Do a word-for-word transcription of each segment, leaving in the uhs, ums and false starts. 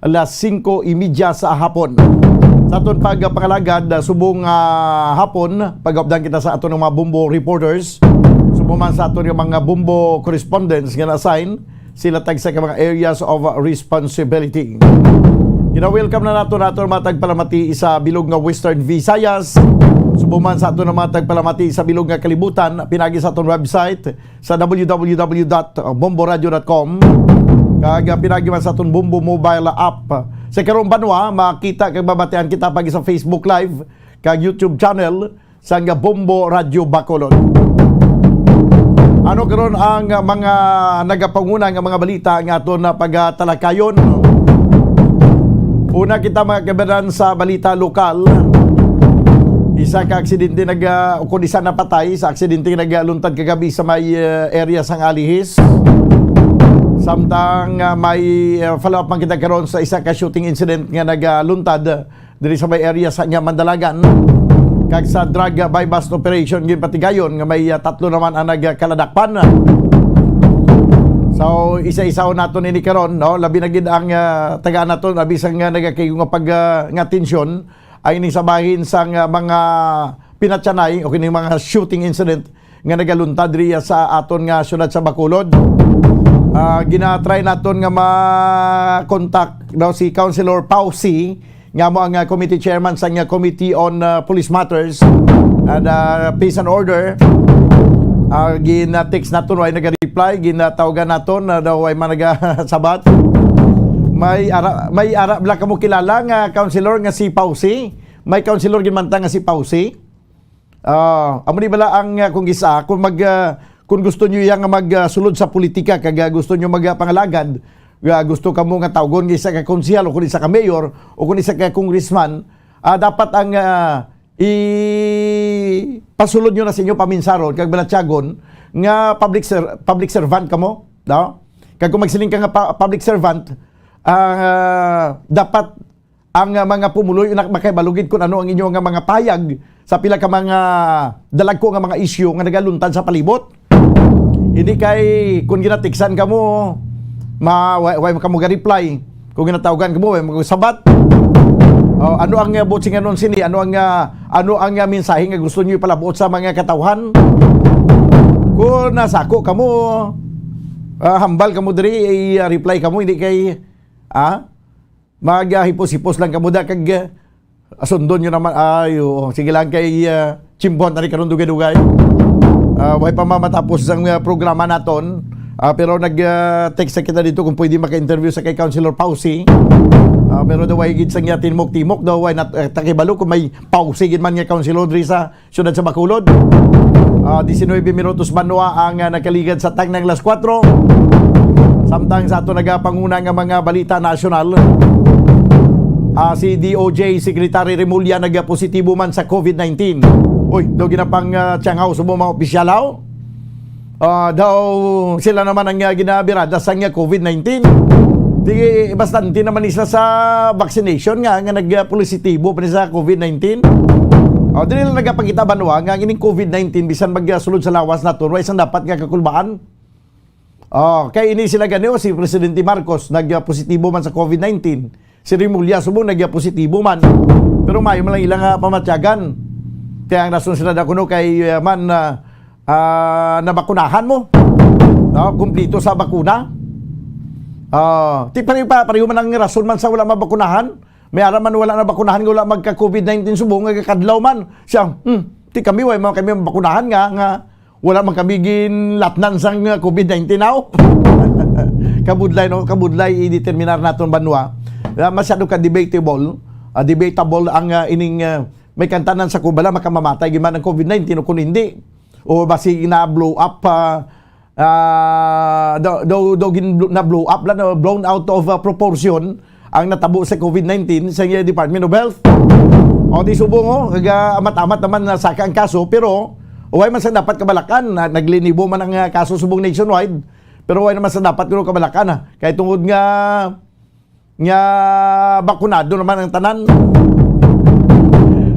alas singko y media sa hapon. Sa aton pagpangalagad, ah, subong, ah, hapon, pag-updan kita sa aton nga mga Bombo reporters, subong man sa aton nga mga Bombo correspondents nga na-assign, sila tagsa ka mga areas of responsibility. Gina-welcome na nato naton mga tagpalamati sa bilog nga Western Visayas, subong man sa aton nga mga tagpalamati sa bilog nga kalibutan, pinagi sa aton website sa w w w dot bombo radio dot com, kag, ah, pinagi man sa aton Bombo mobile app. Sa karong banwa, makita kag mabatian kita pag sa Facebook Live kag YouTube channel sang Bombo Radio Bacolod. Ano karon ang mga nagapanguna nga mga balita nga aton na pagatalakayon? Una kita, mga kababayan, sa balita lokal. Isa ka aksidente nag, ah, ukon isa napatay sa aksidente nga nagluntad kagabi sa may, ah, area sang Alihis. Samtang, ah, may, ah, follow-up man kita karon sa isa ka shooting incident nga nagluntad diri sa may area sa nga Mandalagan. Kag sa drug, ah, buy-bust operation, ginpatigayon nga may, ah, tatlo naman ang nagkaladakpan. So, isa-isahon naton ini karon, no? Labi na gid ang, ah, tagaan naton, labi sa nga nagakaigo nga pag, ah, nga tensyon, ang ining sa bahin sang, ah, mga pinatyanay o kining mga shooting incident nga nagaluntad diri sa aton nga siyudad sa Bacolod. Ah, gina-try naton nga ma-contact daw si Councilor Pausi, nga mo ang, ah, committee chairman sang, ah, Committee on, ah, Police Matters and, ah, Peace and Order. Ah, gina-text naton, way naga-reply, ginatawagan naton, ah, daw way man nagasabat. May ara, may ara bala kamo kilala nga councilor nga si Pausi? May councilor gid man ta nga si Pausi? Ah, amo ni bala ang, ah, kung isa, kung mag, ah, kung gusto niyo iya nga mag, ah, sulod sa politika, kag, ah, gusto niyo mag, ah, pangalagad, ah, gusto kamo nga tawgon nga isa ka konsehal o kung isa ka mayor o kung isa ka congressman, ah, dapat ang, ah, ipasulod niyo na sa inyo paminsaron kag balatyagon nga public ser-, public servant kamo, no? Kag kung magsiling ka nga pa-, public servant, ah, dapat ang, ah, mga pumuloy na makahibalo gid kung ano ang inyo nga mga payag sa pila ka mga dalagko nga mga isyu nga nagaluntad sa palibot. Hindi kay kung ginatiksan kamo, ma-, wa-, wa kamo ga-reply. Kung ginatawgan kamo, wa mo sabat. Oh, ano ang, ah, buot silingon sini? Ano ang, ah, ano ang, ah, mensahe nga gusto niyo ipalabot sa mga katawhan? Kung nasako kamo, ah, hambal kamo diri, i-reply kamo, hindi kay, ah, Maghipos-hipos lang kamo da kag, ah, sundon nyo naman. Ay, oo. Sige lang kay, ah, chimbuhan tani karon dugay-dugay. Ah, way pa mamatapos ang, ah, programa naton. Ah, pero nag, ah, text na kita dito kung pwede maka-interview sa kay Councilor Pausi. Ah, pero daw way gid sa niya timok-timok, daw way nat-, eh, takibalo kung may Pausi gid man nga councilor diri sa siyudad sa Bacolod. Ah, diecinuebe minutos banwa ang, ah, nakaligad sa tangnang las kuwatro. Samtang sa ato nagapanguna nga mga balita nasyonal, ah, si D O J Secretary Remulla nagapositibo man sa covid nineteen. Uy, daw ginapang, ah, tiyanghaw sa mga opisyal, haw? Ah, daw sila naman ang, ah, ginabirada sa nga covid nineteen. Di, bastante naman ni sila sa vaccination nga, nga nagpositibo pa ni sa covid nineteen. Oh, dili lang nagapakita banwa nga ang ining covid nineteen, bisan magsulod sa lawas naton, way sang dapat nga kakulbaan. Oh, kay ini sila gani, oh, si Presidente Marcos nagpositibo man sa covid nineteen. Si Remulla subong nagpositibo man. Pero maayo man lang ilang, ah, pamatyagan. Kaya ang rason sila da kuno kay, ah, man, ah, ah, nabakunahan mo. No, kumplito sa bakuna. Ah, ti pareho pa, pareho man ang rason man sa wala mabakunahan. May ara man wala nabakunahan nga wala magka covid nineteen subong nga kadlaw man. Siya, hmm, ti kami, way man kami mabakunahan nga, nga wala man kami ginlatnan sang, uh, covid nineteen now. Kabudlay, no? Kabudlay i-determinar naton banwa. Ah, masyado ka debatable. Ah, debatable ang, ah, ining, ah, may kantanan sa kubala, makamamatay gid man ang covid nineteen o kung hindi. O basi na-blow up, ah, ah, daw, daw, daw gin-, na-blow up lang, no? Blown out of, ah, proportion ang natabo sa covid nineteen sa Department of Health. O, di subong, oh, kaga amat-amat naman na saka ang kaso, pero way man sa dapat kabalakan, na naglinibo man ang, ah, kaso subong nationwide, pero way naman sa dapat kuno kabalakan, ah. Kay tungod nga, nga bakunado naman ang tanan.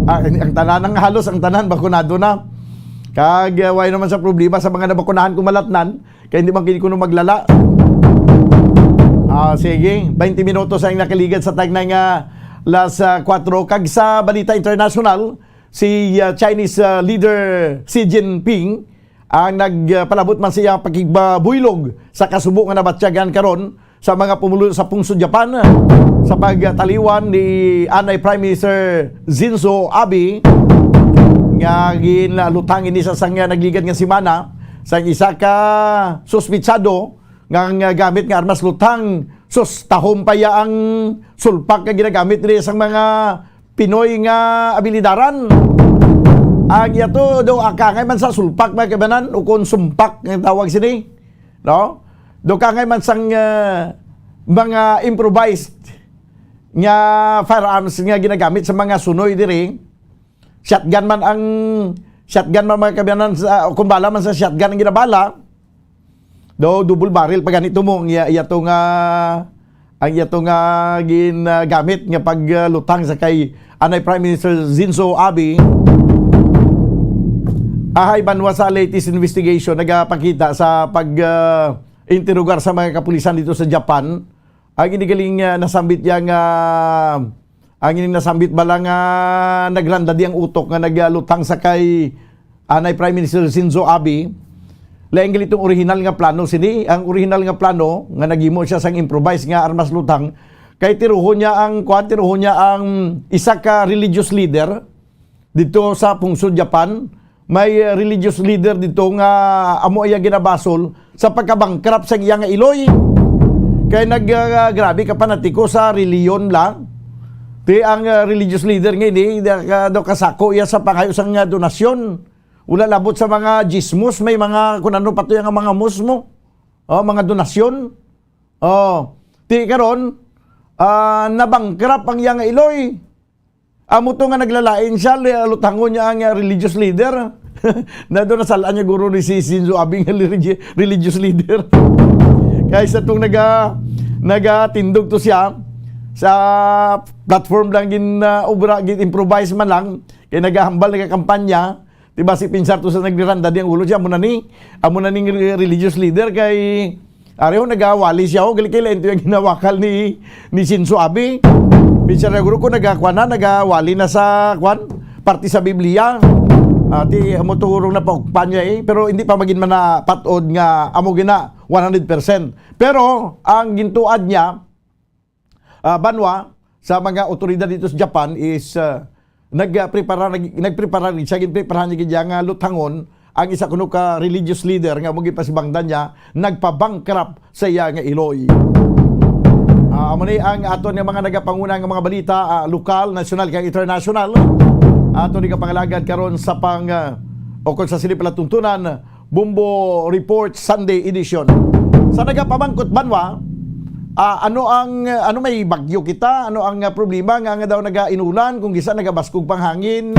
Ah, ang tanan, ang halos ang tanan bakunado na. Kag, ah, way naman sa problema sa mga nabakunahan kung malatnan, kay hindi man gid kuno maglala. Ah, sige, twenty minutos ang nakaligad sa tagnay nga las, ah, kuwatro. Kag sa balita international, si, ah, Chinese, ah, leader Xi Jinping ang nagpalabot man sa iyang pakigbabuylog sa kasubo nga nabatyagan karon sa mga pumuluyo sa pungsod Japan sa pagtaliwan ni anay Prime Minister Shinzo Abe, nga ginlutang ini sa sang nagligad nga semana sa isa ka suspitsado nga, nga gamit nga armas lutang. Sus, tahom pa ya ang sulpak nga ginagamit diri sang mga Pinoy nga abilidaran. Ang iya to, do, akangay man sa sulpak, mga kabanan, o kung sumpak nga tawag sini, no? Do, kangay man sang, ah, mga improvised nga firearms nga ginagamit sa mga sunoy diri. Shotgun man ang, shotgun man, mga kabanan, sa, o kung bala man sa shotgun ang ginabala, do, double barrel pa ganito mo, ang iya, iya to nga, ang iya to nga gin, ah, gamit nga paglutang sa kay anay Prime Minister Shinzo Abe. Ahay banwa, sa latest investigation nagapakita sa pag, ah, interogar sa mga kapulisan dito sa Japan, ang inigaling, ah, nasambit niya nga, ang ining nasambit bala nga nagrandad ang utok nga nagalutang sa kay anay Prime Minister Shinzo Abe. Lain gali itong original nga plano sini. Ang original nga plano nga naghimo siya sang improvise nga armas lutang, kay tiruhon niya ang, kuan, tiruhon niya ang isa ka religious leader dito sa pungsod Japan. May, uh, religious leader dito nga amo iya ginabasol sa pagkabankrupt sa iya nga iloy. Kay nag, uh, grabe ka panatiko sa reliyon lang. Ti ang, uh, religious leader nga ini, da-, ka-, daw kasako iya sa pangayo sang, uh, donasyon. Wala labot sa mga jismos, may mga kun ano pa to yang mga musmo. Oh, mga donasyon. Oh, ti karon, ah, nabankrupt ang iya nga iloy. Amo to nga naglalain siya, li-, lutangon niya ang, ah, religious leader. Na doon nasalaan niya guro ni si Shinzo Abe nga religi-, religious leader. Kaysa tong naga-, nagatindog to siya sa platform lang gin, ah, obra, gin-improvise man lang, kay nagahambal, nagakampanya, Di ba si Pinsar to sa nagranda di ang ulo siya, amo na ni, amo na ning re-, religious leader kay, ari ho, nagawali siya, oh, gali kay lain to yung ginawakal ni, ni Shinzo Abe. Pinsar na guro ko, nagakuan na, nagawali na sa, kuan, parte sa Biblia. Ah, ti, amo to guro na paukpan niya eh. Pero hindi pa magin man na patod nga amo gina one hundred percent. Pero ang gintuad niya, ah, banwa sa mga otoridad dito sa Japan is, ah, nagprepara, nag-, nagprepara rin siya, ginpreparahan niya gid nga luthangon ang isa kuno ka religious leader nga mo gipasibangdan niya nagpa-bankrupt sa iya nga iloy. Ah, amo ni ang aton nga mga nagapanguna nga mga balita, ah, lokal, nasyonal, kag internasyonal. Aton ni kapangalagad karon sa pang, ah, o kung sa sini pala tuntunan, Bombo Report Sunday Edition. Sa nagapamangkot banwa, ah, ano ang, ano may bagyo kita? Ano ang, ah, problema nga, nga daw nagainulan? Kung gisa nagabaskog pang hangin,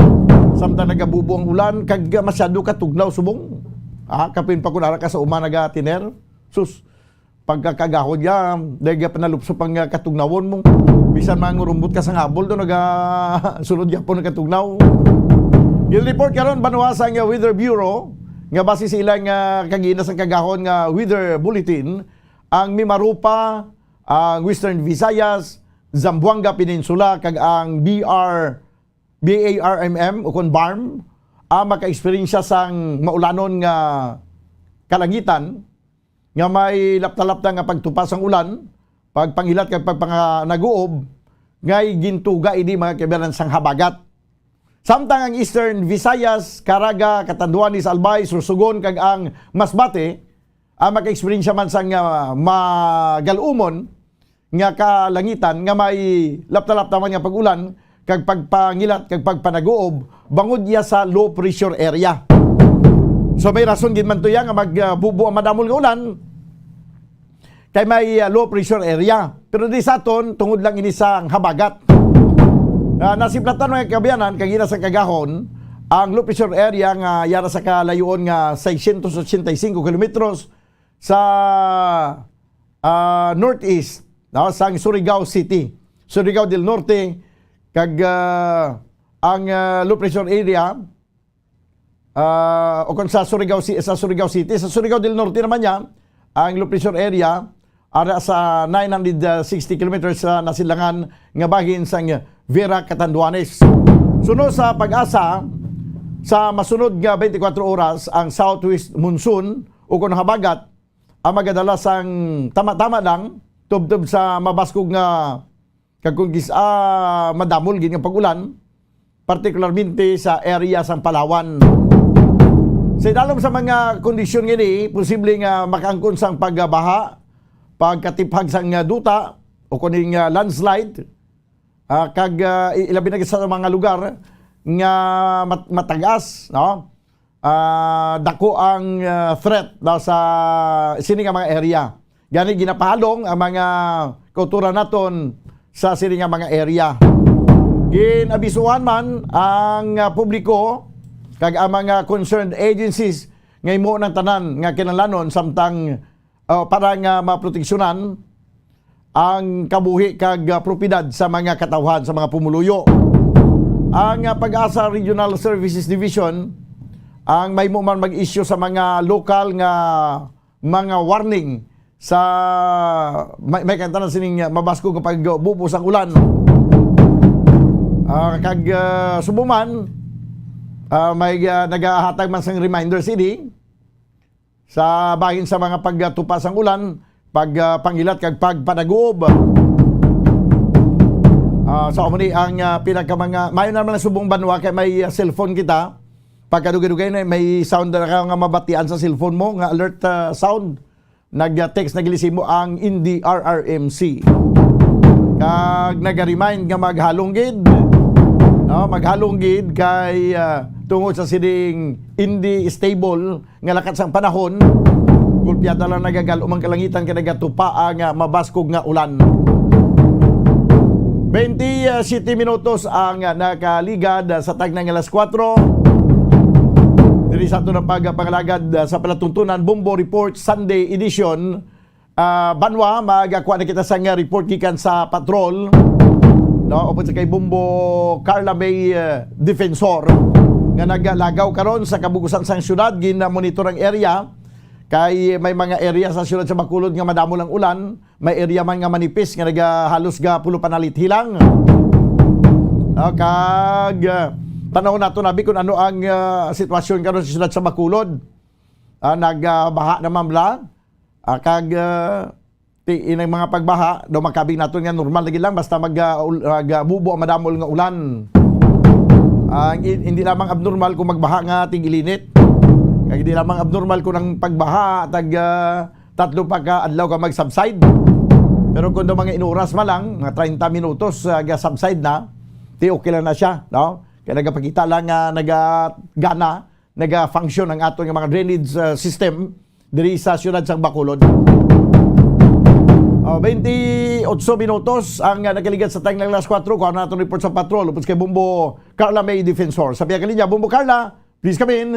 samtang nagabubo ang ulan, kag masyado katugnaw subong. Ah, kapin pa kun ara ka sa uma nagatiner. Sus, pagkakagahod niya, dahil panalupso pang, ah, katugnawon mo. Bisan mangurumbot ka sa ngabol, do nagasulod gyapon ang katugnaw. Gil-report karon banwa sa nga Weather Bureau nga base sa ilang, ah, kagina sang kagahon nga weather bulletin, ang Mimaropa, ang Western Visayas, Zamboanga Peninsula, kag ang B R, B A R M M, o kon BARMM, ang maka-eksperyensya sang maulanon nga kalangitan, nga may lapta-lapta nga pagtupa sang ulan, pagpangilat kag pagpanganaguob, ngay gintuga ini, mga kaibigan, sang habagat. Samtang ang Eastern Visayas, Caraga, Catanduanes, Albay, Sorsogon, kag ang Masbate, ang maka-eksperyensya man sang, ah, magal-umon nga kalangitan nga may lapta-lapta man nga pag-ulan kag pagpangilat kag pagpanaguob bangod iya sa low pressure area. So may rason gid man to iya nga mag, ah, bubo ang madamol nga ulan kay may, ah, low pressure area. Pero di sa aton, tungod lang ini sa habagat. Ah, nasiplatan, mga kaabyanan, kagina sa kagahon, ang low pressure area nga yara sa kalayoon nga seiscientos ochenta y cinco kilometros sa, ah, northeast, no, sang Surigao City, Surigao del Norte, kag, ah, ang, ah, low pressure area, ah, o kung sa Surigao Ci-, sa Surigao City, sa Surigao del Norte naman niya, ang low pressure area ara sa nine hundred sixty kilometers sa nasilangan nga bahin sang Vera, Catanduanes. Suno sa PAGASA, sa masunod nga twenty-four oras, ang southwest monsoon o kon habagat ang magadala sang tama-tama lang tubtob sa mabaskog nga kag kung gis-, ah, madamol gid nga pag-ulan, partikularmente sa area sang Palawan. Sa idalom sa mga kondisyon nga ini, posible nga makaangkon sang pagbaha, pagkatiphag sang duta, o kuning, ah, landslide, ah, kag, ah, i-, ilabi na sa mga lugar nga mat-, matagas, no? Ah, dako ang, ah, threat, no, sa sini nga mga area. Gani, ginapahalong ang mga kauturan naton sa sini nga mga area. Ginabisuhan man ang, ah, publiko kag ang mga concerned agencies nga imo ng tanan nga kinahanglanon samtang, ah, para nga maproteksyonan ang kabuhi kag, ah, propiedad sa mga katawhan, sa mga pumuluyo. Ang, ah, PAGASA Regional Services Division ang mahimo man mag-issue sa mga lokal nga mga warning sa may, may kantanan sining, ah, mabaskog nga pagbubo sang ulan. Ah, kag, ah, subong man, ah, may, ah, nagahatag man sang reminder sini sa bahin sa mga pagtupa sang ulan, pag, ah, pangilat kag pagpanaguob. Ah, so, amo ni ang, ah, pinaka mga, maayo na man ang subong banwa kay may, ah, cellphone kita. Pagkadugay-dugay na may sound na ka nga mabatian sa cellphone mo nga alert, ah, sound. Nag-text na gid simo ang N D R R M C. Kag nag-remind nga maghalong gid. No, maghalong gid kay, ah, tungod sa sining hindi stable nga lakat sang panahon, gulpiada lang nagagal-om ang kalangitan kay nagatupa ang, ah, mabaskog nga ulan. Twenty-siyete minutos ang, ah, nakaligad, ah, sa tagna nga alas kuwatro. Diri sa aton ang pagpangalagad, ah, sa palatuntunan, Bombo Report Sunday Edition. Ah, banwa, magakuha na kita sang report gikan sa patrol, no? Upod sa kay Bombo Carla May, eh, Defensor, nga nagalagaw karon sa kabugusan sang syudad, gina-monitor ang area, kay may mga area sa syudad sa Bacolod nga madamo lang ulan, may area man nga manipis nga nagahalos ga pulo panalithi lang. No? Kag, ah, tanawon nato nabi kung ano ang, ah, sitwasyon karon sa syudad sa Bacolod. Ah, nagbaha naman bala. Ah, kag, ah, ti-, inang mga pagbaha, daw makabig naton nga normal lagi lang, basta mag, ah, ul-, ah, ga-, bubo ang madamol nga ulan. Ah, ang i-, hindi lamang abnormal kung magbaha nga tig-ilinit. Kag hindi lamang abnormal kung ang pagbaha, tag, ah, tatlo pa ka adlaw ka mag-subside. Pero kung daw mga inuras man lang, mga treinta minutos, ah, ga-subside na, ti okay lang na siya, no? Kaya nagapakita lang nga nagagana, naga-function ang aton nga mga drainage, ah, system diri sa siyudad sa Bacolod. Oh, twenty-eight minutos ang, ah, nakaligad sa time ng alas kuwatro. Kuha na naton report sa patrol. Upos kay Bombo Carla May Defensor. Sa pihak linya, Bombo Carla, please come in.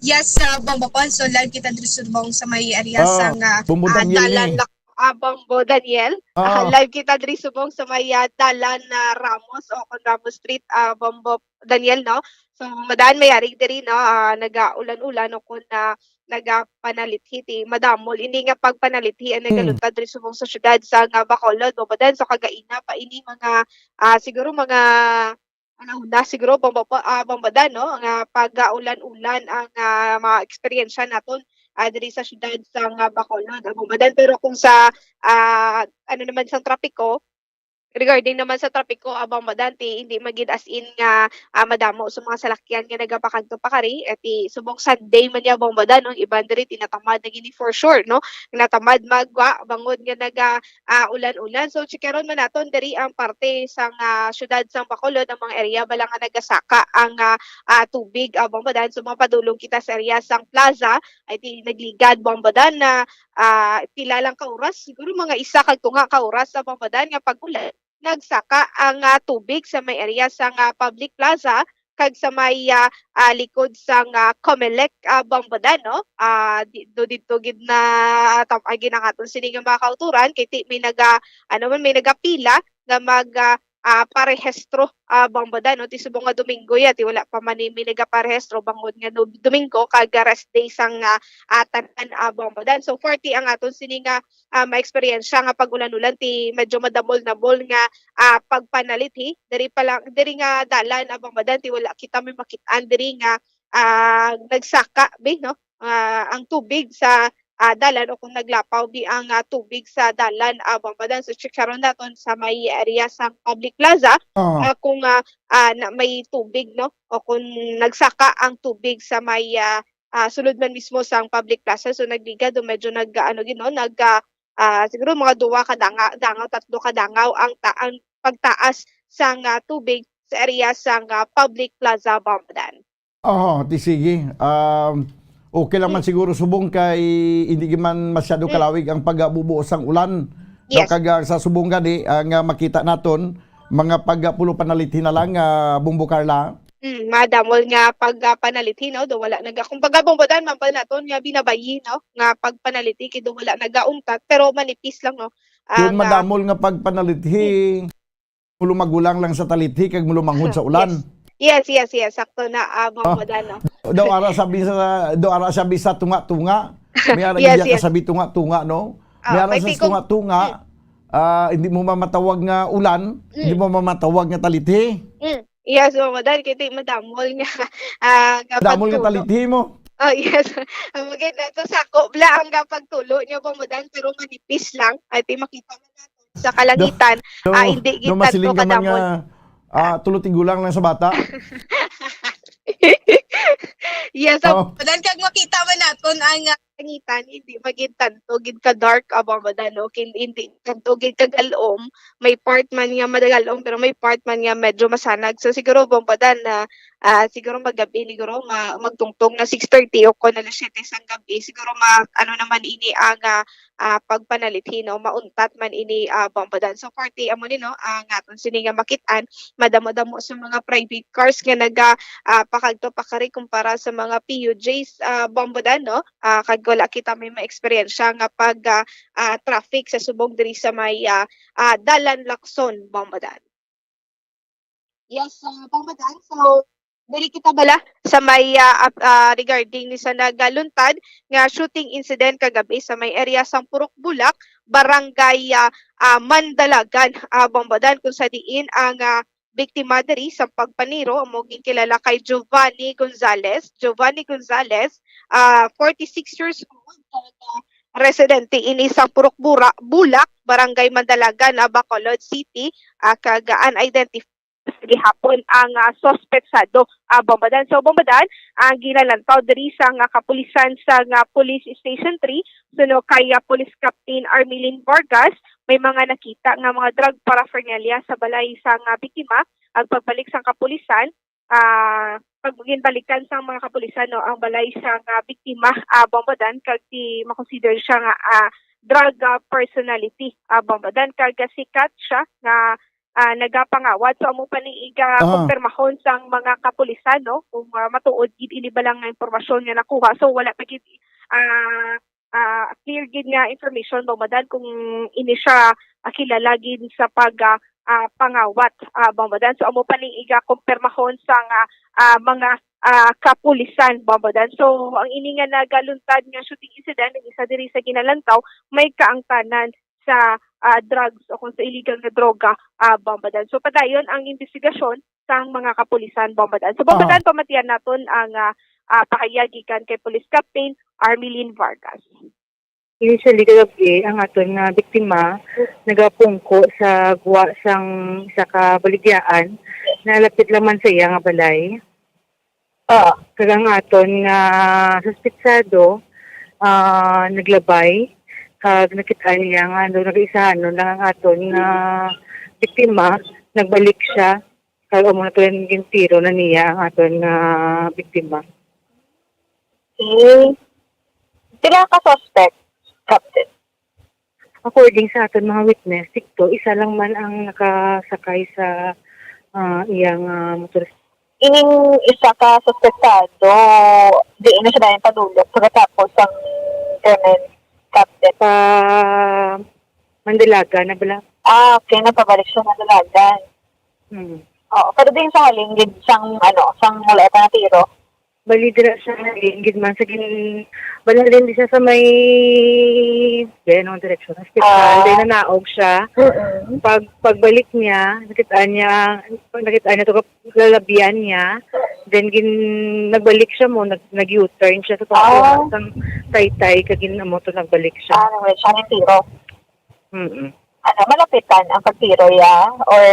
Yes, ah, Bombo Paul. So, live kita diri subong sa may area Ah, sa nga, Bombo ah, Daniel dalan ni. Lak-, ah, Bombo Daniel. Ah. Ah, live kita diri subong sa may, ah, dalan na Ramos o kon Ramos Street, ah, Bombo Daniel, no? So, madaan may ari diri, no? Ah, nagaulan-ulan o kon, ah, nagapanalithi ti madamol. Ini nga pagpanalithi ang Hmm. nagaluntad diri subong sa syudad sa nga Bacolod, Bombo Dan. So, kagaina pa ini mga, ah, siguro mga ano na siguro, Bombo pa, ah, Bombo Dan, no? Nga pagaulan-ulan ang, ah, mga eksperyensya naton, ah, diri sa syudad sa nga Bacolod, ah, Bombo Dan. Pero kung sa, ah, ano naman sa trapiko, regarding naman sa trapiko, ah, Bombo Dan, ti hindi man gid as in nga, ah, madamo sa mga salakyan nga nagapakadto pakari, eh, ti subong Sunday man niya, Bombo Dan, no? Iban diri tinatamad na gini for sure, no? Natamad magwa bangod nga naga, ah, ulan-ulan. So, chikaron man naton diri ang parte sang, ah, siyudad sang Bacolod, ang mga area bala nga nagasaka ang, ah, ah, tubig, ah, Bombo Dan. So, mapadulong kita sa area sang Plaza, ay ti nagligad, Bombo Dan, na, ah, pila lang ka oras, siguro mga isa kag tunga ka oras, ah, Bombo Dan, nga pag-ulan, nagsaka ang, ah, tubig sa may area sang, ah, Public Plaza kag sa may, ah, ah, likod sang, ah, Comelec, ah, Bombo Dan, no? Ah, di, do didto gid na tam-, ay ginangaton sini nga mga kauturan kay ti may naga, ano man, may nagapila nga mag, ah, ah, parehistro, ah, Bambadan, no? Ti subong nga Domingo ya, ti wala pa man ini nagaparehistro bangod nga no-, Domingo kag, ah, rest day sang, ah, ah, tanan, ah, Bambadan. So, forty ang aton sini nga, ah, maeksperiensya nga pag-ulan-ulan, ti medyo madamol-damol nga, ah, pagpanalithi. Diri pa lang, diri nga dalan, ah, Bambadan, ti wala kita may makit-an diri nga, ah, nagsaka, bi, no? Ah, ang tubig sa, ah, dalan o kung naglapaw bi ang, ah, tubig sa dalan, ah, Bambadan. So, check siya ron naton sa may area sang Public Plaza, Oo. ah, kung, ah, ah, na may tubig, no? O kung nagsaka ang tubig sa may, ah, ah, sulod man mismo sang Public Plaza. So, nagligad o medyo nag, ano gid, no? Nag, ah, ah, siguro mga duwa ka danga-, dangaw, tatlo ka dangaw ang ta-, ang pagtaas sang, ah, tubig sa area sang, ah, Public Plaza, Bambadan. Oo, ti sige. Um, okay lang man Mm. siguro subong kay hindi man masyado Mm. kalawig ang pagabubo sang ulan. No, Yes. kag, ah, sa subong gani, ang, ah, makita naton, mga pag, ah, pulo panalithi na lang, ah, Bombo Carla. Mm, madamol nga pag, ah, panalithi, no? Do wala naga-, kumbaga, Bombo Dan, mambal naton nga binabayi, no? Nga pagpanalithi, kay do wala nagauntat, pero manipis lang, no? Kung Ang, ah, madamol nga pagpanalithi, Mm. mulumagulang lang sa talithi kag mulumanghod sa ulan. Yes. Yes, yes, yes. Sakto na, ah, Ah. Bombo Dan, no? Daw ara sabi sa, daw ara sabi sa tunga-tunga. May ara Yes, gid yes. kasabi tunga-tunga, no? Ah, May ara may sa tikong tunga-tunga, Mm. ah, hindi mo mamatawag nga ulan, hindi Mm. mo mamatawag nga talithi. Mm. Yes, Bombo Dan, kay ti madamol nga, ah, nga Madamol nga pagtulo. talithi mo. Oh, yes. Ang maganda to, sakop lang ang pagtulo niya, Bombo Dan, pero manipis lang. Ay, ti makita mo nato sa kalangitan, Do, ah, hindi do gid tanto masiling ka man kadamol. nga, ah, tulo tigulang lang sa bata. Yes, Oh. Bombo Dan, kag makita man naton ang, ah, kalangitan, hindi magid tanto gid ka dark, ah, Bombo Dan, no? Kin-, hindi tanto gid ka galom. May part man nga magalom, pero may part man nga medyo masanag. So, siguro, Bombo Dan, na, ah, siguro magabi, siguro ma-, magtungtong na six thirty o kon alas siyete sang gabi, siguro ma-, ano naman ini ang, ah, ah, pagpanalithi, no? Mauntat man ini, ah, Bombo Dan. So, forty, amo ni, no, ang aton sini nga makit-an, madamo-damo sa mga private cars nga naga, ah, pakadto pakari kumpara sa mga P U Js, ah, Bombo Dan, no? Ah, kag wala kita may maeksperiensya nga pag, ah, ah, traffic sa subong diri sa may, ah, ah, Dalan Lacson, Bombo Dan. Yes, ah, Bombo Dan. So, diri kita bala sa may, ah, ap-, ah, regarding ni sa nagaluntad nga shooting incident kagabi sa may area sang Purok Bulak, Barangay, ah, ah, Mandalagan, ah, Bombo Dan, kung sa diin ang, ah, biktima diri sa pagpaniro amo ginkilala kay Giovanni Gonzalez. Giovanni Gonzalez, ah, forty-six years old, kag, ah, residente ini sa Purok Bura-, Bulak, Barangay Mandalagan, ah, Bacolod City, ah, kag, ah, unidentified gihapon ang, ah, suspetsado, ah, Bombo Dan. So, Bombo Dan, ang ginalantaw diri sa nga kapulisan sa nga Police Station three, suno kay, ah, Police Captain Armilin Vargas, may mga nakita nga mga drug paraphernalia sa balay sa nga biktima. Ang pagbalik sa kapulisan, ah, pag ginbalikan sang mga kapulisan, no, ang balay sa nga biktima, ah, Bombo Dan, kag ti makonsider siya nga, ah, drug, ah, personality, ah, Bombo Dan, kag sikat siya nga, ah, nagapangawat. So, amo pa ni iga Aha. kumpirmahon sang mga kapulisan, no, kung, ah, matuod gid ini bala nga impormasyon nga nakuha. So, wala pa gid, ah, ah, clear gid nga information, Bombo Dan, kung ini siya, ah, kilala gid sa pag, ah, ah, pangawat, ah, Bombo Dan. So, amo pa ni iga kumpirmahon sang, ah, ah, mga, ah, kapulisan, Bombo Dan. So, ang ini nga nagaluntad nga shooting incident, ang isa diri sa ginalantaw, may kaangtanan sa, ah, drugs o kung sa illegal nga droga, ah, Bombo Dan. So, padayon ang investigasyon sang mga kapulisan, Bombo Dan. So, Bombo Aha. Dan, pamatian naton ang, ah, ah, pahayag gikan kay Police Captain Armilin Vargas. Initially, kagabi, ang aton nga biktima nagapungko sa gwa sang isa ka baligyaan na lapit lang man sa iya nga balay. Ah. Kag ang aton nga suspetsado, ah, naglabay, kag nakit-an niya nga, ano, nag-iisahanon lang ang aton nga biktima, nagbalik siya, kag amo na pala gintiro na niya ang aton nga biktima. Okay. Pila ka suspect, Captain? According sa aton mga witness, tikto, isa lang man ang nakasakay sa, ah, iyang, ah, motor. Ining isa ka suspetsado, diin na siya dayon padulong pagkatapos sang krimen, Captain? Pa Mandalagan na bala. Ah, okay. Nagpabalik siya Mandalagan. Mm. Oo, pero din sa halin gid sang, ano, sang wala pa natiro. Bali dira sa halin gid man sa gin-, bali halin di siya sa may, di, anong direksyon? Hospital. Ah. Then nanaog siya. Mm-mm. Pag, pagbalik niya, nakita niya, nakita niya to, lalabian niya. Then gin-, nagbalik siya mo, nag, nag-U-turn siya sa, ah, pagkuha sang taytay, kag gin-, amo to, nagbalik siya. Ah, nagbalik siya, nagtiro. Mm-mm. Ano, malapitan ang pagtiro, ya? Or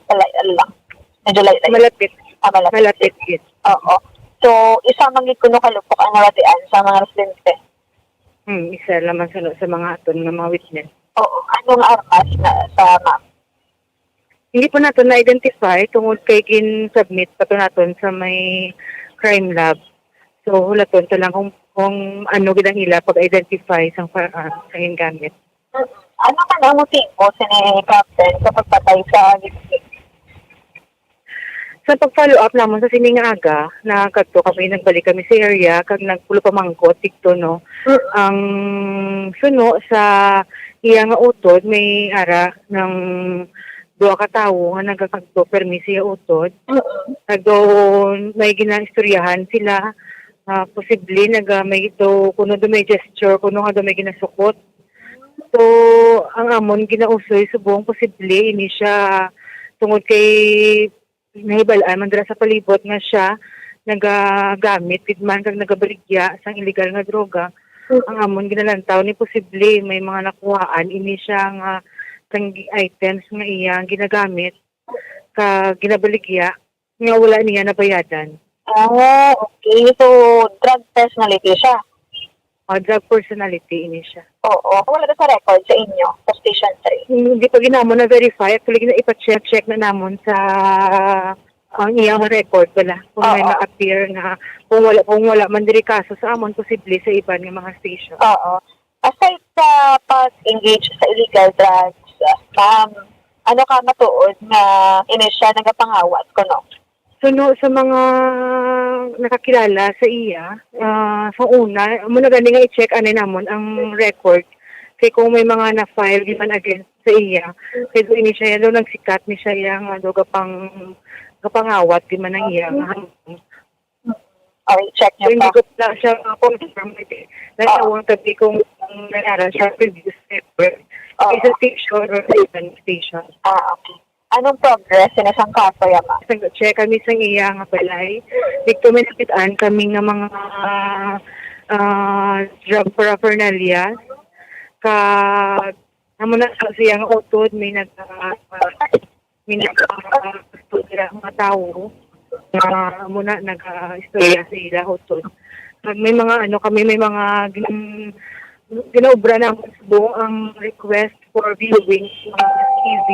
palay lang? Medyo layo-layo? Malapit. Ah, malapit. Malapit gid. Oo. So, isa man gid kuno ka lupok ang nabatian sa mga residente? Hmm, isa lamang sa, sa mga aton nga mga witness. Oo. Anong armas na sa ma'am? Hindi po naton na-identify tungod kay gin-submit pa to naton sa may crime lab. So, hulaton ta lang kung, kung ano gid ang ila pag-identify sang firearm sa gingamit. Ano man ang motibo sini, Captain, sa pagpatay sa victim? Sa pag-follow up namon sa sini nga aga, nakadto kami, nagbalik kami sa area, kag nagpulupamangkot didto, no. Mm. Ang suno sa iya nga utod, may ara ng duha ka tawo nga nagakagto permi sa iya utod. Mm. Kag daw may ginaistoryahan sila, ah, posible naga may daw, kuno daw may gesture, kuno nga daw may ginasukot. So, ang amon ginausoy subong posible ini siya tungod kay nahibal-an man dira sa palibot nga siya nagagamit gid man kag nagabaligya sang illegal nga droga. Mm. Ang amon ginalantaw ni posible may mga nakuhaan ini siya nga sang items nga iya ginagamit kag ginabaligya nga wala niya nabayadan. Ah, okay. So, drug personality siya? Ah, drug personality ini siya. Oo. Wala na sa record sa inyo, sa Station three? Hindi pa gid namon na-verify. Actually, gina-, ipa-check, check na namon sa, ang iyang record, wala. Kung may, oo, ma-appear nga, kung wala, kung wala man diri kaso sa amon, posible sa iban nga mga station. Oo. Aside sa pag-engage sa illegal drugs, ma'am, ano ka matuod nga ini siya nagapangawat kuno? Suno sa mga nakakilala sa iya, ah, sa una, amo na gani nga i-check anay namon ang record. Kay kung may mga na-file di man against sa iya, kay doon ini siya, doon nagsikat ni siya iya nga daw gapang-, gapangawat di man ang iya nga hanggang. Or i-check niyo. So, hindi pa ko pa siya ma-confirm. Kay, ah, nanawang tabi kung may ara siya previous paper. Oo. Sa station or sa ibang station. Ah, okay. Anong progress sa isang kaso, ya, ma'am? Nag-check kami sa iya nga balay. Dito may nakitaan kami nga mga, ah, drug paraphernalia. Ka, amo na sa siya nga utod, may nag, ah, may nag-, ah, gusto nila mga tawo. Ah, amo na, nag, ah, istorya sa ila utod. Pag may mga, ano, kami, may mga gin-, ginaobra na subong ang request for viewing sa T V.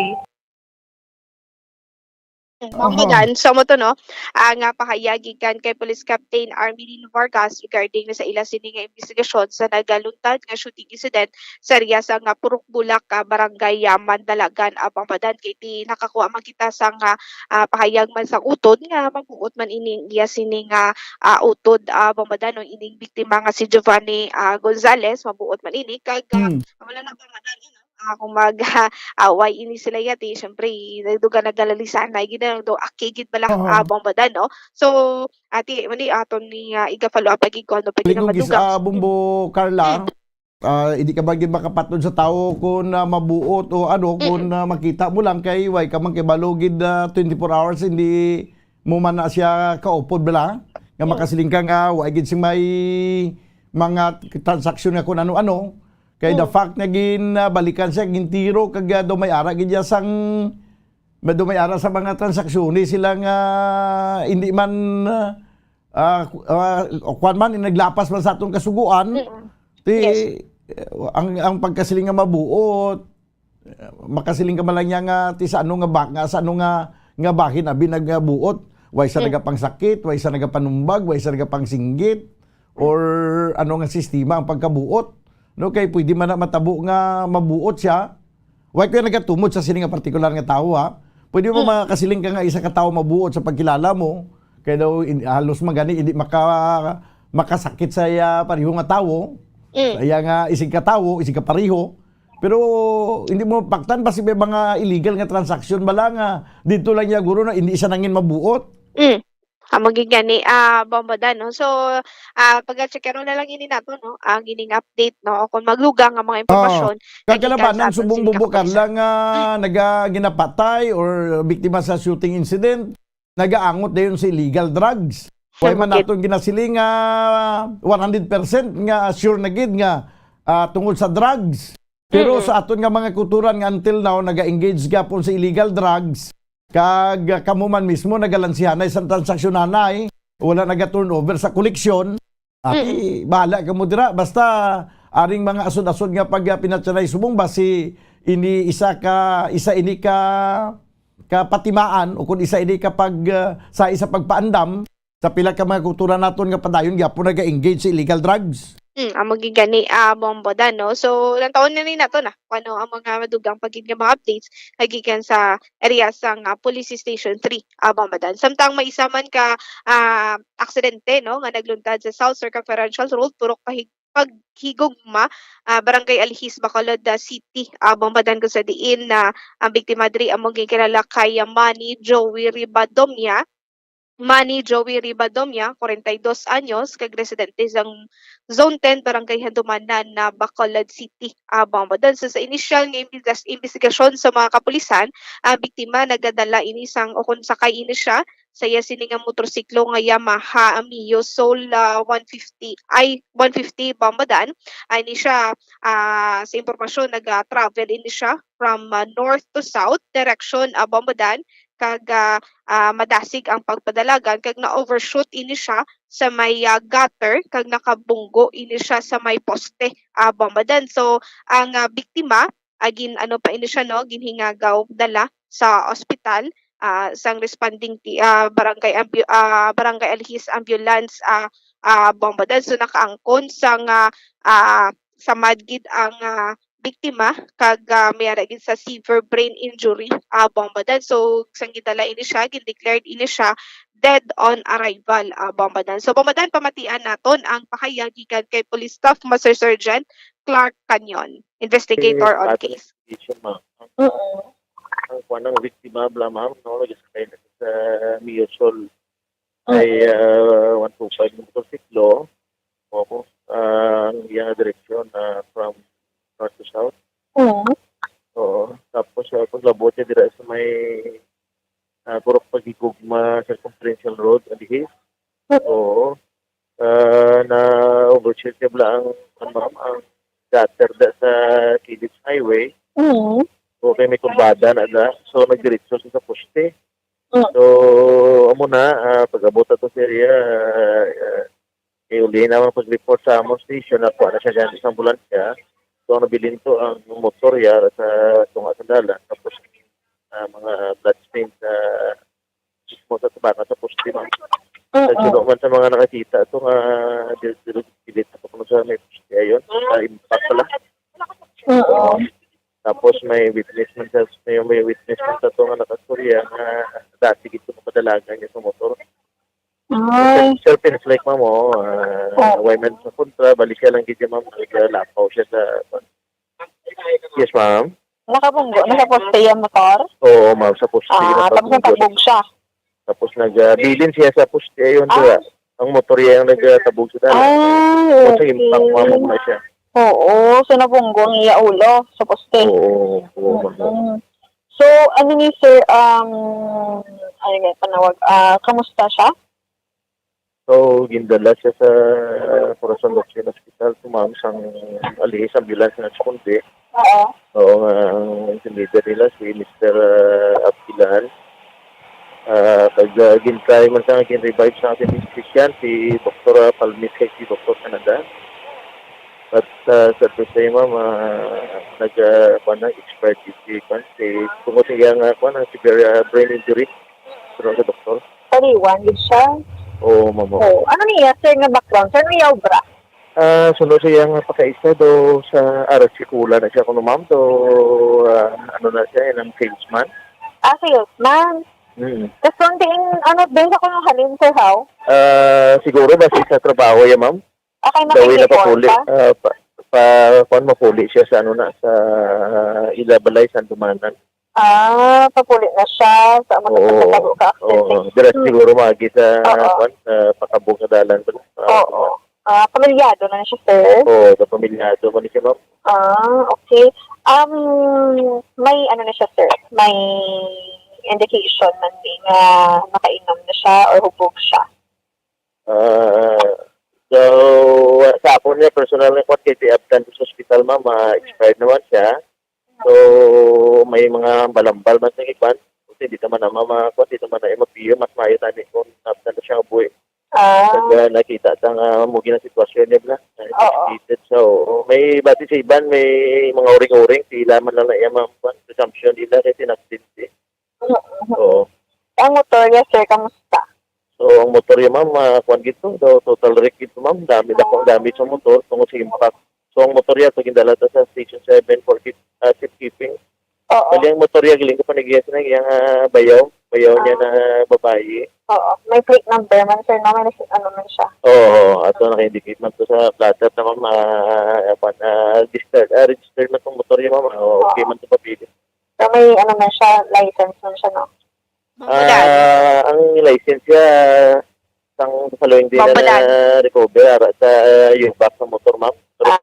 Mga Aha. Dan, so mo to, no? Ang, ah, pahayag gikan kay Police Captain Armelino Vargas regarding na sa ila sini nga investigasyon sa nagaluntad nga shooting incident sa area sa nga Purok Bulak, ah, Barangay, ah, Mandalagan, Abang Badan. Kay ti nakakuha man kita sa nga, ah, pahayag man sa utod nga mabuot man ining iya sini nga, ah, utod, ah, Abang Badan, no, ining biktima nga si Giovanni, ah, Gonzalez, mabuot man ini kag, ah, Hmm. wala na ba, Madan, ano? Ah, kung mag, ah, away ini sila yati, syempre, nagduga nagalalisan na, gid na daw, aki gid bala, Oo. Ah, Bang Badan, no? So, ati, mali, aton ni, ah, iga-follow up lagi kung ano pa gid ang Ligugis, madugang. Ah, Bumbo Carla, Mm. ah, hindi ka ba gid makapatod sa tao kung, ah, mabuot o ano, kung, Mm. ah, makita mo lang kay, way ka man kay balo gid, ah, twenty-four hours, hindi mo man na siya kaupod bala, nga Mm. makasiling ka nga, wa gid sing may mga transaksyon nga kung ano-ano. Kay the Mm. fact nga gin, ah, balikan siya, gintiro, kag, ah, daw may ara gid niya sang, may daw may ara sa mga transaksyon, eh, sila nga hindi man, ah, ah, ku-, ah, kuwan man, eh, naglapas man sa atong kasuguan. Mm. Ti, Yes. eh, ang, ang pagkasiling nga mabuot, makasiling ka man lang niya nga ti sa ano nga ba-, nga sa ano nga, nga bahin abi nagabuot. Way sa Mm. nagapangsakit, way sa nagapanumbag, way sa nagapangsinggit, or ano nga sistema ang pagkabuot. No, kay pwede man na matabo nga mabuot siya. Way ko yung nagatumod sa sini nga partikular nga tawo, ha. Pwede mo Mm. makasiling ka nga isa ka tawo mabuot sa pagkilala mo. Kay daw in-, halos man gani, hindi maka-, makasakit sa iya pareho nga tawo. Mm. Sa iya nga isig ka tawo, isig ka pareho. Pero hindi mo paktan, basi may mga illegal nga transaksyon bala nga dito lang niya guro na hindi siya nangin mabuot. Mm. Amo gid gani, ah, Bombodan, no? So, ah, pag-checkero na lang ini nato, no? Ang ining update, no? O kung maglugang nga mga impormasyon, Kagalabanan subong bubo Carla nga naga ginapatay or biktima sa shooting incident, nagaangot dayon sa illegal drugs. Wala man naton ginasiling nga one hundred percent nga sure na gid nga, ah, tungod sa drugs. Pero sa aton nga mga kulturan nga until now naga-engage gapon sa illegal drugs, kag, ah, kamo man mismo nagalansihanay sa transaksyon anay, wala naga-turnover sa koleksyon, ati, bahala kamo dira. Basta aring mga asod-asod nga pag, ah, pinatyanay subong basi ini isa ka, isa ini ka, ka patimaan o kung isa ini ka pag, ah, sa isa pagpaandam sa pila ka mga kultura naton nga padayon gyapon naga-engage sa illegal drugs. Hmm, amo gid gani, ah, Bombodan, no? So, lantawon na ni nato na kung ano ang mga madugang pa gid nga mga updates nga gikan sa area sang, ah, Police Station three, ah, Bombodan. Samtang may isa man ka, ah, aksidente, no, nga nagluntad sa South Circumferential Road, purok pahig paghigugma, ah, Barangay Alihis, Bacolod, ah, City, ah, Bombodan, kung sa diin na ang biktima diri amo ginkilala kay, ah, Manny Joey Ribadomia. Manny Joey Ribadomia, kwarenta y dos anyos, kag residente sang Zone ten, Barangay Handumanan, na Bacolod City, ah, Bombodan. So, sa inisyal nga imbestigas-, imbestigasyon sa mga kapulisan, ang biktima nagadala ini sang, o kung sakay ini siya, sa iya sini nga motorsiklo nga Yamaha Mio Soul, ah, one fifty, ay, one fifty, Bombodan. Ay, ini siya, ah, sa impormasyon, naga-travel ini siya from, ah, north to south, direction, ah, Bombodan, kag, ah, ah, madasig ang pagpadalagan, kag na-overshoot ini siya sa may, ah, gutter, kag nakabunggo ini siya sa may poste, ah, Bombodan. So, ang, ah, biktima, ah, gin-, ano pa ini siya, no, ginhingagaw, dala sa ospital, ah, sang responding ti-, ah, barangay ambu-, ah, Barangay Alihis Ambulance, ah, ah, Bombodan. So, nakaangkon sang, ah, ah, samad gid ang, ah, biktima, kag, ah, may ara gid sa severe brain injury, ah, Bombodan. So, sang gidala ini siya, gin-declared ini siya dead on arrival, ah, Bombodan. So, Bombodan, pamatian naton ang pahayag gikan kay Police Staff Master Sergeant Clark Canyon, investigator on case. Investigation, ma'am. Oo. Ang kuwan ng biktima, bla, ma'am, no, nagasakay na sa Mio Soul. Oo. Ay, ah, one two five na motorsiklo. Opo. Ah, ang iyang direksyon, ah, from north to south. Oo. Oo. Tapos, ah, paglabot niya dira sa may, ah, Purok Pagigugma Circumferential Road, Alihis. Oo. Ah, na-overshoot niya bala ang, ang, ma'am, ang gutter da sa Kilid Highway. Mm. O kay may kurbada na da. So, nagdiretso siya sa poste. Mm. So, amo na, ah, pag-abot ato sa area, ah, ah, iuli na ang pag-report sa among station, nakuha na siya gani sa ambulansya. So, ang nabilin to ang motor ya sa tunga sa dalan. Tapos, ah, mga blood stain sa mismo sa tabaka sa poste, ma'am. Oo. Nagsuno man sa mga nakakita to nga dil-, dil-, dilit na kuno sa may poste ayon, sa impact pala. Oo. Tapos may witness man sa, may, may witness man sa to nga nakastorya nga dati gid to padalagan niya sa motor. Ay. Self-inflict, ma'am, oh. Ah, oo. Way man sa kontra, balik siya lang gid, ma'am. Naglakaw siya sa, yes, ma'am. Nakabunggo na sa poste yung motor? Oo, ma'am, sa poste. Ah, tapos natabog siya. Tapos nag, ah, bilin siya sa poste, ayun, ah, diba? Ang motor niya yung nagtabog sa dalan. Ah, okay. Sa impact, ma'am, na siya. Oo, so nabunggo ang iya ulo sa poste. Oo, oo, ma'am. Mm. So, ano ni sir, um, ano nga panawag? Ah, kamusta siya? So, gindala siya sa Corazon Doctrine Hospital, tumawag sang Alihis Ambulance nga responde. Oo. Oo, nga ang team leader nila si Mister, ah, Apilan. Ah, pag, ah, gin-try man sa gin-revive sa ating physician, si Doktor, ah, Palmis kag si Doktor Canada. But, ah, sa first time, ma'am, ah, nag, ah, kuwan na, expired si, kuwan, si, tungod sa iyang, ah, kuwan, ang severe, ah, brain injury. Pero sa doktor. Paliwan gid siya. Oo, ma'am. Oo. Ano niya, sir, nga background? Sir, niya obra? Ah, suno siya nga pakaisa do sa Arasikula na siya kuno, ma'am. Do, ah, ano na siya, eh, ng salesman. Ah, salesman. Mm. Tapos kung diin, ano, diin sa kuno halin, sir, how? Ah, siguro base sa trabaho ya, ma'am. Okay, daw na makikita papuli. Ah, pa, pa, kuwan, mapuli siya sa, ano na, sa ila balay, Sandumanan. Ah, papuli na siya sa amo Oo. Sa tabo ka Oo. accident. Dira Hmm. siguro maagi sa, Oo. kuwan, sa pakabog nga dalan ba? Oo. Ah, pamilyado na na siya, sir? Oo, sa pamilyado man ni siya, ma'am. Ah, okay. Um, may ano na siya, sir? May indication man di nga nakainom na siya or hubog siya? Ah, so, sa ako niya, personal nga kuwan, kay tiabtan ko sa ospital, ma'am, ah, expired naman siya. So, may mga balambal man sa iban. Kasi di naman na ma-, ma-, kuwan, di naman na mapiyo, mas maayo tani kung abtan na siya nga buhi. Ah. Pag, ah, nakita ta nga mo gina sitwasyon niya, bla, na Oo. Intoxicated siya, oo. May bati sa iban, may mga uring-uring, sila man lang na iya, ma'am, kuwan, presumption nila kay tinaksid, eh. Mm, mm. Oo. Ang motor niya, sir, kamusta? So, ang motor niya, ma'am, ah, kuwan gid to, so, total wreck gid to, ma'am. Dami, dako ang damage sa motor tungod sa impact. So, ang motor niya, to gindala ta sa Station seven for keep-, ah, safekeeping. Oo. Bali, ang motor niya, giling ko pa nag-, na iyang, ah, bayaw. Bayaw niya Ah. na babayi. Oo. May plate number man, sir, no? May nas-, ano man siya. Oo, oo. Ato naka-indicate man to sa platter na, ma'am, ah, ah, ah, registered, ah, registered man tong motor niya, ma'am. Ah, okay Oo. man to papili. So, may ano man siya, license man siya, no? Bambadan. Ah, ang license niya, sang following day na Bambadan. na-recover, ara sa, ah, U-Box sa motor, ma'am. Ah.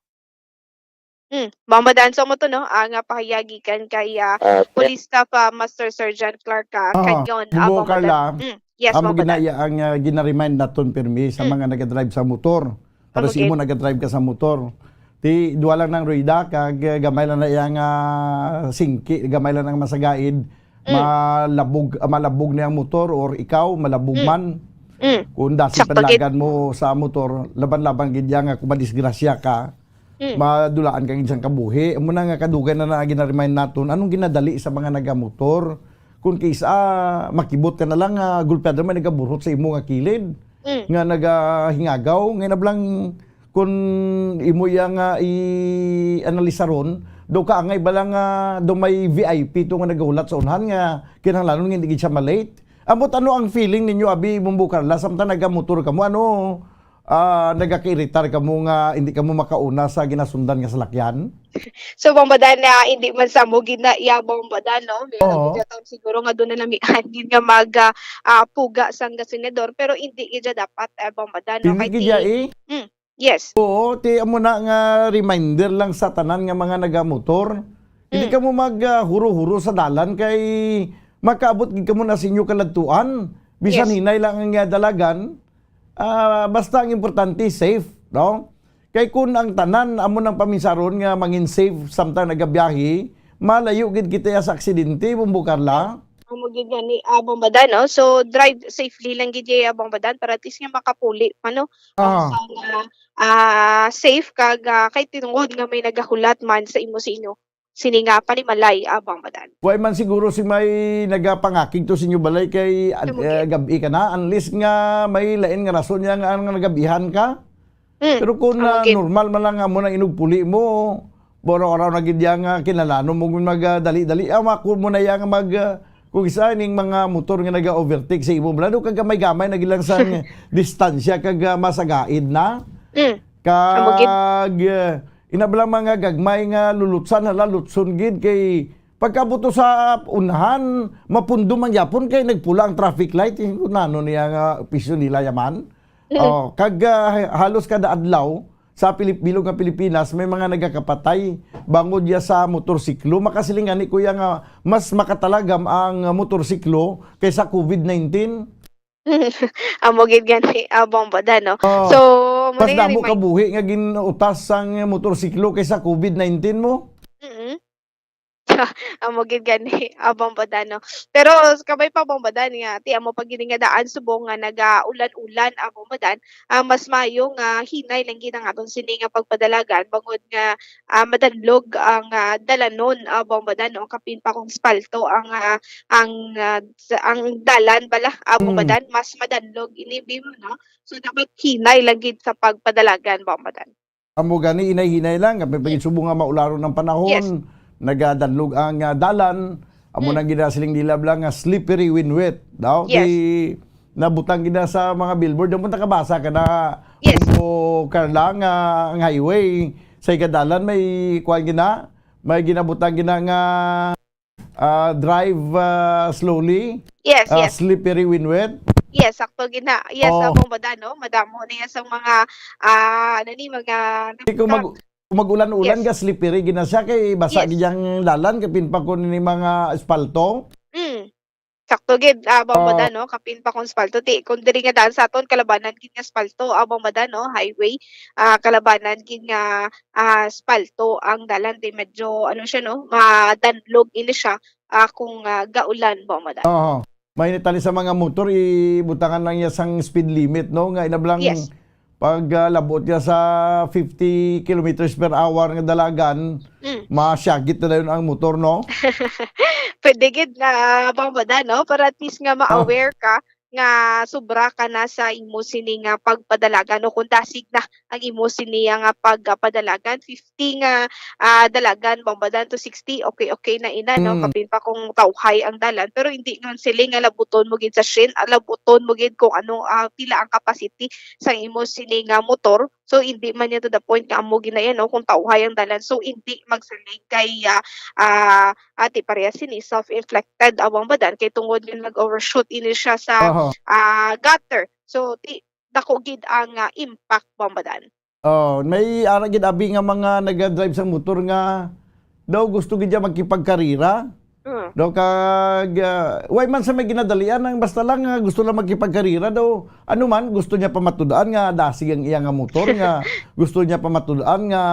Hmm, Bambadan. So, mo to, no? Ang, ah, pahayag gikan kay, ah, Ah, Police Staff, ah, Master Sergeant Clark, ah, Ah, Canyon, ah, hello, Bambadan. Carla. Hmm, yes, Amo Bambadan. Ginaya ang, ah, gina-remind naton pirmi sa Hmm. mga nagadrive sa motor. Para Amo sa imo gid. Nagadrive ka sa motor. Ti, duha lang nang rueda, kag, eh, gamay lang na iyang, ah, singki, gamay lang ang masagaid, Mm. malabog, ah, malabog na ang motor or ikaw, malabog Mm. man. Mm. Kung dasi Sakto gid. Panlagan mo sa motor, laban-laban gid yan nga kung madisgrasya ka, Mm. madulaan ka gid sang kabuhi. Amo na nga kadugay na na gina-remind naton, anong ginadali sa mga nagamotor? Kung kisa, makibot ka na lang nga gulpyado may nagaburot sa imo nga kilid, Mm. nga nagahingagaw, nga nablang kun imo iya nga i-analisaron, daw kaangay bala nga daw may V I P to nga nagahulat sa unhan nga kinahanglanon nga hindi gid siya ma-late. Ambot ano ang feeling ninyo, abi, Bombo Carla, samtang nagamotor kamo, ano, ah, nagakairitar kamo nga hindi kamo makauna sa ginasundan nga salakyan? So, Bombo Dan, ah, hindi man sa mo gid na iya, Bombo Dan, no? Meron Oo. Gid taon siguro nga doon na namian gid nga mag, ah, ah, puga sang gasolinador, pero hindi gid siya dapat, ah, Bombo Dan, no? Hindi Kay gid ti-, iya, eh. Mm. Yes. Oo, ti amo na nga reminder lang sa tanan nga mga nagamotor. Hindi Mm. kamo mag, ah, huro-huro sa dalan kay makaabot gid kamo na sa inyo kaladtuan. Bisan Yes. hinay lang ang, ah, dalagan, ah, basta ang importante safe, no? Kay kun ang tanan amo nang paminsaron nga mangin safe samtang nagabiyahe, malayo gid kita sa aksidente, Bombo Carla. Amo gid gani, ah, Bombo Dan, no? So, drive safely lang gid, ah, Bombo Dan, para at least nga makapuli pa, no? Ang Ah. Sa nga, ah, safe kag, ah, kay tungod nga may nagahulat man sa imo, sa inyo, sini nga panimalay, ah, Bombo Dan. Way man siguro si may nagapangakig to sa inyo balay kay, Tama eh, gid. Gabi ka na, unless nga may lain nga rason niya nga, nga nagabihan ka. Mm, Pero kung, amo ah, gid. Normal man lang nga mo nang inugpuli mo, boro-araw na gid yang, ah, kinalano mo mag, ah, dali-dali. Ah, mako mo na yang mag, ah, kung isa ning mga motor nga naga-overtake sa imo, bala, do ka gamay-gamay na gid lang sa distansya kag, ah, masagaid na. Mm. Amo gid. Kag, ah, ina bala mga gagmay nga lulutsan, hala, lutson gid kay pagkabuto sa unahan, mapundo man gyapon kay nagpula ang traffic light. Eh, kung nano niya nga opisyo nila yaman. Mm. Oh, kag, ah, halos kada adlaw sa Pilip-, bilog nga Pilipinas, may mga nagakapatay bangod ya sa motorsiklo. Makasiling gani, kuya, nga mas makatalagam ang motorsiklo kaysa covid nineteen. Amo gid gani, ah, Bombo Dan, no? Oh, So, mo mas na gani damo may kabuhi nga ginutas sang motorsiklo kaysa covid nineteen mo. Mm-mm. Amo gid gani, ah, Bombo Dan, no? Pero kabay pa, Bombo Dan, nga ti amo pa gid nga daan subong nga naga-ulan-ulan, ah, Bombo Dan, ah, mas maayo nga hinay lang gid ang aton sini nga pagpadalagan bangod nga, ah, madanlog ang, ah, dalanon, ah, Bombo Dan, no? Kapin pa kung espalto ang, ah, ang, ah, sa, ang dalan bala, ah, Bombo Mm. Dan, mas madanlog ini, Bim, no? So, dapat hinay lang gid sa pagpadalagan, Bombo Dan. Amo gani, hinay-hinay lang, kay pag Mm. subong nga maularon ang panahon, Yes. nagadanlog ang, ah, dalan, amo Mm. nang ginasiling nila bala nga slippery when wet, daw. Yes. Di nabutang gid na sa mga billboard, amo nakabasa ka na, Yes. Bombo Carla, nga ang highway sa igadalan may kuan gina, may ginabutang gina nga, ah, drive, ah, slowly, Yes, ah, yes. slippery when wet. Yes, sakto gina. Yes, Oh. Bong Badan, no? Madamo na yan sa mga, ah, ano ni, mga Di kung mag kung mag-ulan-ulan Yes. ga slippery gina siya kay basa Yes. gid ang dalan kapin pa ko ni mga espalto. Mm. Sakto gid, ah, Bong Oh. Badan, no? Kapin pa kung espalto. Ti, kung diri nga daan sa aton, kalabanan gid nga espalto, ah, Bong Badan, no? Highway, ah, kalabanan gid nga, ah, espalto ang dalan. Di medyo, ano siya, no? Madanlog ini siya, ah, kung, ah, gaulan, Bong Badan. Oo. May natali sa mga motor, ibutangan lang niya sang speed limit, no? Nga inablang Yes. pag, ah, labot niya sa fifty kilometers per hour nga dalagan, Mm. masyagit na dayon ang motor, no? Pwede gid nga, Bong Badan, no? Para at least nga Oh. ma-aware ka nga sobra ka na sa imo sini nga pagpadalagan, no? Kung dasig na ang imo sini nga pagpadalagan, fifty nga, ah, dalagan, Bong Badan, to sixty, okay, okay na ina, no? Mm. Kapin pa kung tawhay ang dalan, pero hindi nga sili nga labuton mo gid sa shin, ah, labuton mo gid kung ano, ah, pila ang capacity sa imo sini nga motor. So, hindi man niya to the point nga amo gid na yan, no? Kung tawhay ang dalan, so hindi magsalig kay, ah, ah, ati pareha sini self-inflicted, ah, Bong Badan, kay tungod nga nag-overshoot ini siya sa, Aha. ah, gutter. So, ti, dako gid ang, ah, impact, Bong Badan. Oh, may ara gid abi nga mga naga-drive sa motor nga daw gusto gid niya magkipagkarira. Mm. Daw kag, ah, way man sa may ginadalian, ang basta lang nga gusto lang magkipagkarira daw. Ano man, gusto niya pamatud-an nga dasig ang iya nga motor, nga gusto niya pamatud-an nga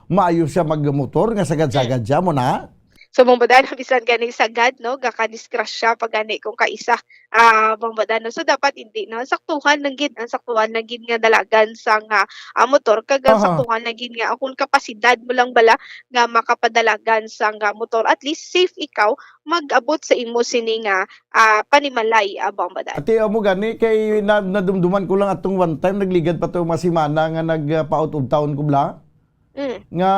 maayo siya magmotor, nga sagad-sagad siya mo na. So, Bong Badan, bisan gani sagad, no, gakadisgrasya pa gani kung kaisa, ah, Bong Badan, no? So, dapat hindi, no? Saktuhan lang gid, ang saktuhan lang gid nga dalagan sa nga, ah, motor, kag ang Aha. saktuhan lang gid nga kung kapasidad mo lang bala nga makapadalagan sa nga motor, at least safe ikaw mag-abot sa imo sini nga, ah, panimalay, ah, Bong Badan. Ati, amo gani kay na, nadumduman ko lang atong one time, nagligad pa to mga semana nga nag, ah, pa-out of town ko bla. Mm. Nga,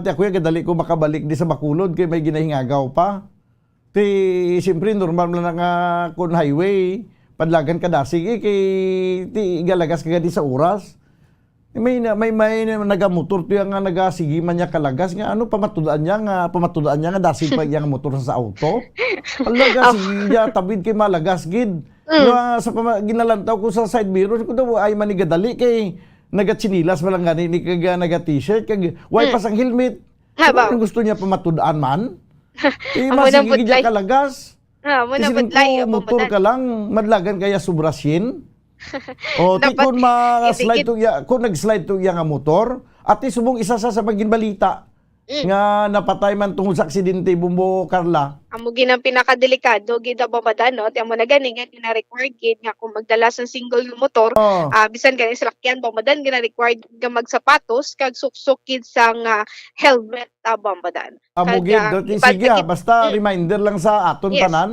ti ako ya, gadali ko makabalik di sa Bacolod kay may ginahingagaw pa. Ti, siyempre, normal man na nga kung highway, padlagan ka dasig, eh, kay ti igalagas ka gani sa oras. May na, may, may na, nagamotor to yang nga nagasigi man niya kalagas nga ano, pamatud-an niya nga, pamatud-an niya nga dasig pa yang motor sa, sa auto. Alagas, Oh. Iya, tabid kay malagas gid. Mm. Nga sa pama-, ginalantaw ko sa side mirror ko daw, ay man ni gadali kay nagatsinilas man lang gani ni kag, ah, naga-t-shirt kag way Mm. pa sang helmet. Nga ba? Ano gusto niya pamatud-an man? Eh, Amo nang masigi gid niya budlay. kalagas. Ah, amo na Kasi budlay, kung ah, motor Bong Badan. ka lang, madlagan kaya sobra sien. O, ti Dapat kung ma-slide itigid. to iya, kung nag-slide to iya nga motor, at least subong isa sa, sa maging balita Mm. nga napatay man tungod sa aksidente, Bumbo Carla. Amo gid ang pinakadelikado gid, ah, Bong Badan, no? Ti amo na gani nga gina-require gid nga kung magdala sa single nga motor, Oh. ah, bisan gani salakyan, Bong Badan, gina-require nga magsapatos kag suksok gid sa nga helmet, ah, Bong Badan. Amo Kag, gid, ah, dati, iban sige, pa ah, gid, basta mm. Reminder lang sa aton Yes. tanan,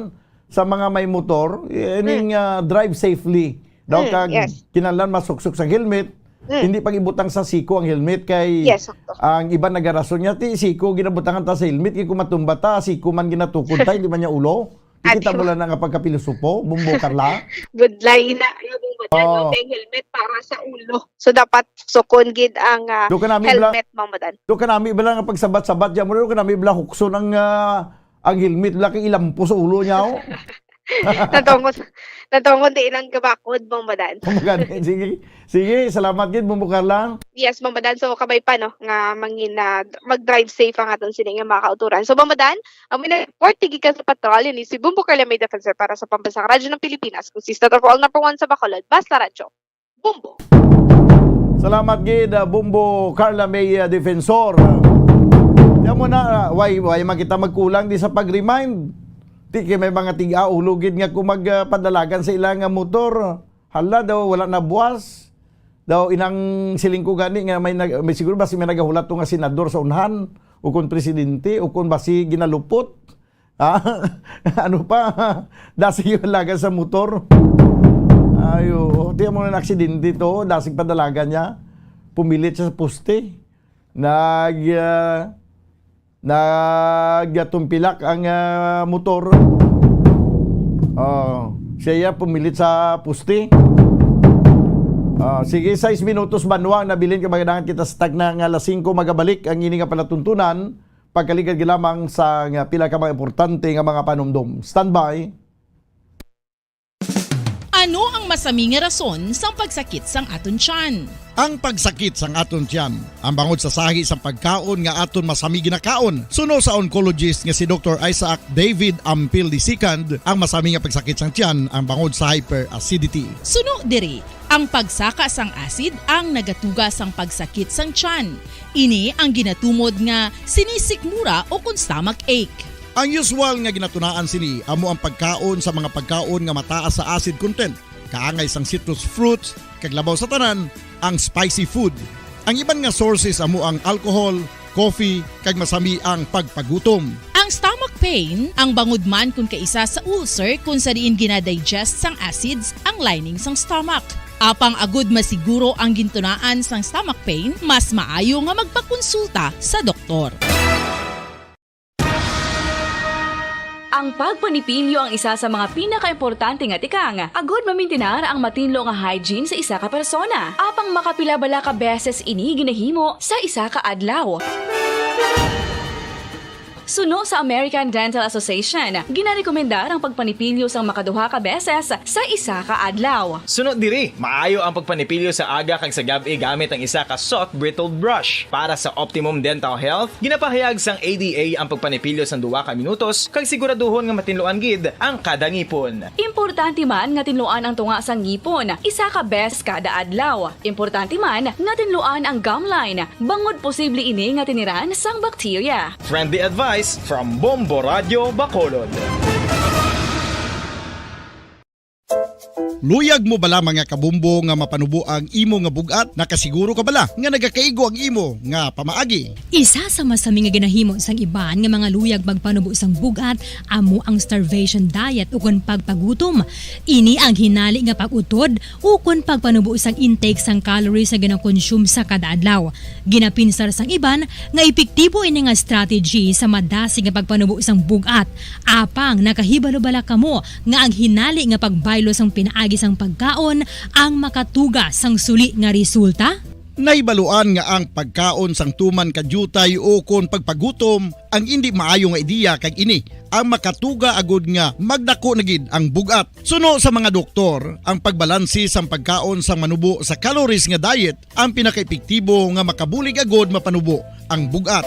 sa mga may motor, eh, ining, Mm. ah, drive safely. Daw Mm, kag yes. kinahanglan masuksok sa helmet, Mm. hindi pag-ibutang sa siko ang helmet kay Yes, sakto. ang iba nagarason niya, ti siko ginabutangan ta sa helmet, kay kung matumba ta, siko man ginatukod ta, hindi man niya ulo. Kita Adi mo ba? Lang na nga pagkapilosopo, Bumbo Carla. Budlay na, ano, Bong Badan, no? Oh. Kay helmet para sa ulo. So, dapat sukon gid ang, ah, Do kanami bala, helmet, Bong Badan. do kanami bala nga pagsabat-sabat, ya mo, do kanami bala hukson ang, ah, ang helmet, bala kay ilampo sa ulo niya, oh. Natungod, natungod di ilang gabakod, Bong Badan. Kumbaga, sige, sige, salamat gid, Bumbo Carla. Yes, Bong Badan. So, kabay pa, no, nga mangin-, ah, mag-drive safe ang aton sini nga mga kauturan. So, Bong Badan, ang minag-report, tigi ka sa patrol, ini si Bumbo Carla, may defensor para sa Pambansang Radyo ng Pilipinas, consistent of all number one sa Bacolod, Basta Radyo. Bumbo. Salamat gid, ah, Bumbo Carla May, ah, Defensor. Diyan mo na, ah, why, why man kita magkulang di sa pag-remind? Ti kay may mga tig-aulo gid nga kung magpadalagan sa ilang nga motor, hala daw, wala na buwas. Daw inang siling ko gani nga may nag-, may siguro basi may nagahulat to nga senador sa unhan, o kon presidente, o kon basi ginalupot. Ha? Ano pa? Dasi yung lagan sa motor. Ay, oo. Tiyan mo na aksidente to. Dasig padalagan niya. Pumilit siya sa poste. Nag, ah, nagtumpilak ang, ah, motor. Oh, siya ya pumilit sa poste. Ah, sige, sais minutos banwa nabilin kay magadangat kita sa tagna nga alas singko. Magabalik ang ini nga palatuntunan pagkaligad lamang sa nga pila ka mga importante nga mga panumdom. Standby. Ano ang masami nga rason sang pagsakit sang aton tiyan? Ang pagsakit sang aton tiyan, ang bangod sa sahi sang pagkaon nga aton masami ginakaon. Suno sa oncologist nga si Doktor Isaac David Ampil the second, ang masami nga pagsakit sang tiyan ang bangod sa hyperacidity. Suno diri, ang pagsaka sang acid ang nagatuga sang pagsakit sang tiyan. Ini ang ginatumod nga sinisikmura o kon stomach ache. Ang usual nga ginatunaan sini amo ang pagkaon sa mga pagkaon nga mataas sa acid content, kaangay sang citrus fruits, kag labaw sa tanan, ang spicy food. Ang iban nga sources amo ang alcohol, coffee, kag masami ang pagpagutom. Ang stomach pain, ang bangod man kon kaisa sa ulcer kon sa diin ginadigest sang acids ang lining sang stomach. Apang agud masiguro ang gintunaan sang stomach pain, mas maayo nga magpakonsulta sa doktor. Ang pagpanipilyo ang isa sa mga pinakaimportante nga tikang agud mamintinar ang matinlo nga hygiene sa isa ka persona. Apang makapila bala ka beses ini ginahimo sa isa ka adlaw? Suno sa American Dental Association, ginarekomendar ang pagpanipilyo sang makaduha ka beses sa isa ka adlaw. Suno diri, maayo ang pagpanipilyo sa aga kag sa gab-i gamit ang isa ka soft bristled brush. Para sa optimum dental health, ginapahayag sang A D A ang pagpanipilyo sang duha ka minutos kag siguraduhon nga matinluan gid ang kada ngipon. Importante man nga tinluan ang tunga sang ngipon isa ka beses kada adlaw. Importante man nga tinluan ang gum line, bangod posible ini nga tiniran sang bakterya. Friendly advice from Bombo Radio Bacolod. Luyag mo bala, mga kabombo, nga mapanubo ang imo nga bug-at? Nakasiguro ka bala nga nagakaigo ang imo nga pamaagi? Isa sa masami nga ginahimo sang iban nga mga luyag magpanubo sang bug-at amo ang starvation diet ukon pagpagutom. Ini ang hinali nga pag-utod ukon pagpanubo sang intake sang calories nga ginakonsume sa kada adlaw. Ginapinsar sang iban nga epektibo ini nga strategy sa madasig nga pagpanubo sang bug-at. Apang nakahibalo bala kamo nga ang hinali nga pagbaylo sang pinaagi sang pagkaon ang makatuga sang suli nga resulta? Nahibaluan nga ang pagkaon sang tuman ka diutay ukon pagpagutom ang indi maayo nga ideya, kag ini ang makatuga agud nga magdako na gid ang bug-at. Suno sa mga doktor, ang pagbalanse sang pagkaon sang manubo sa calories nga diet ang pinakaepektibo nga makabulig agud mapanubo ang bug-at.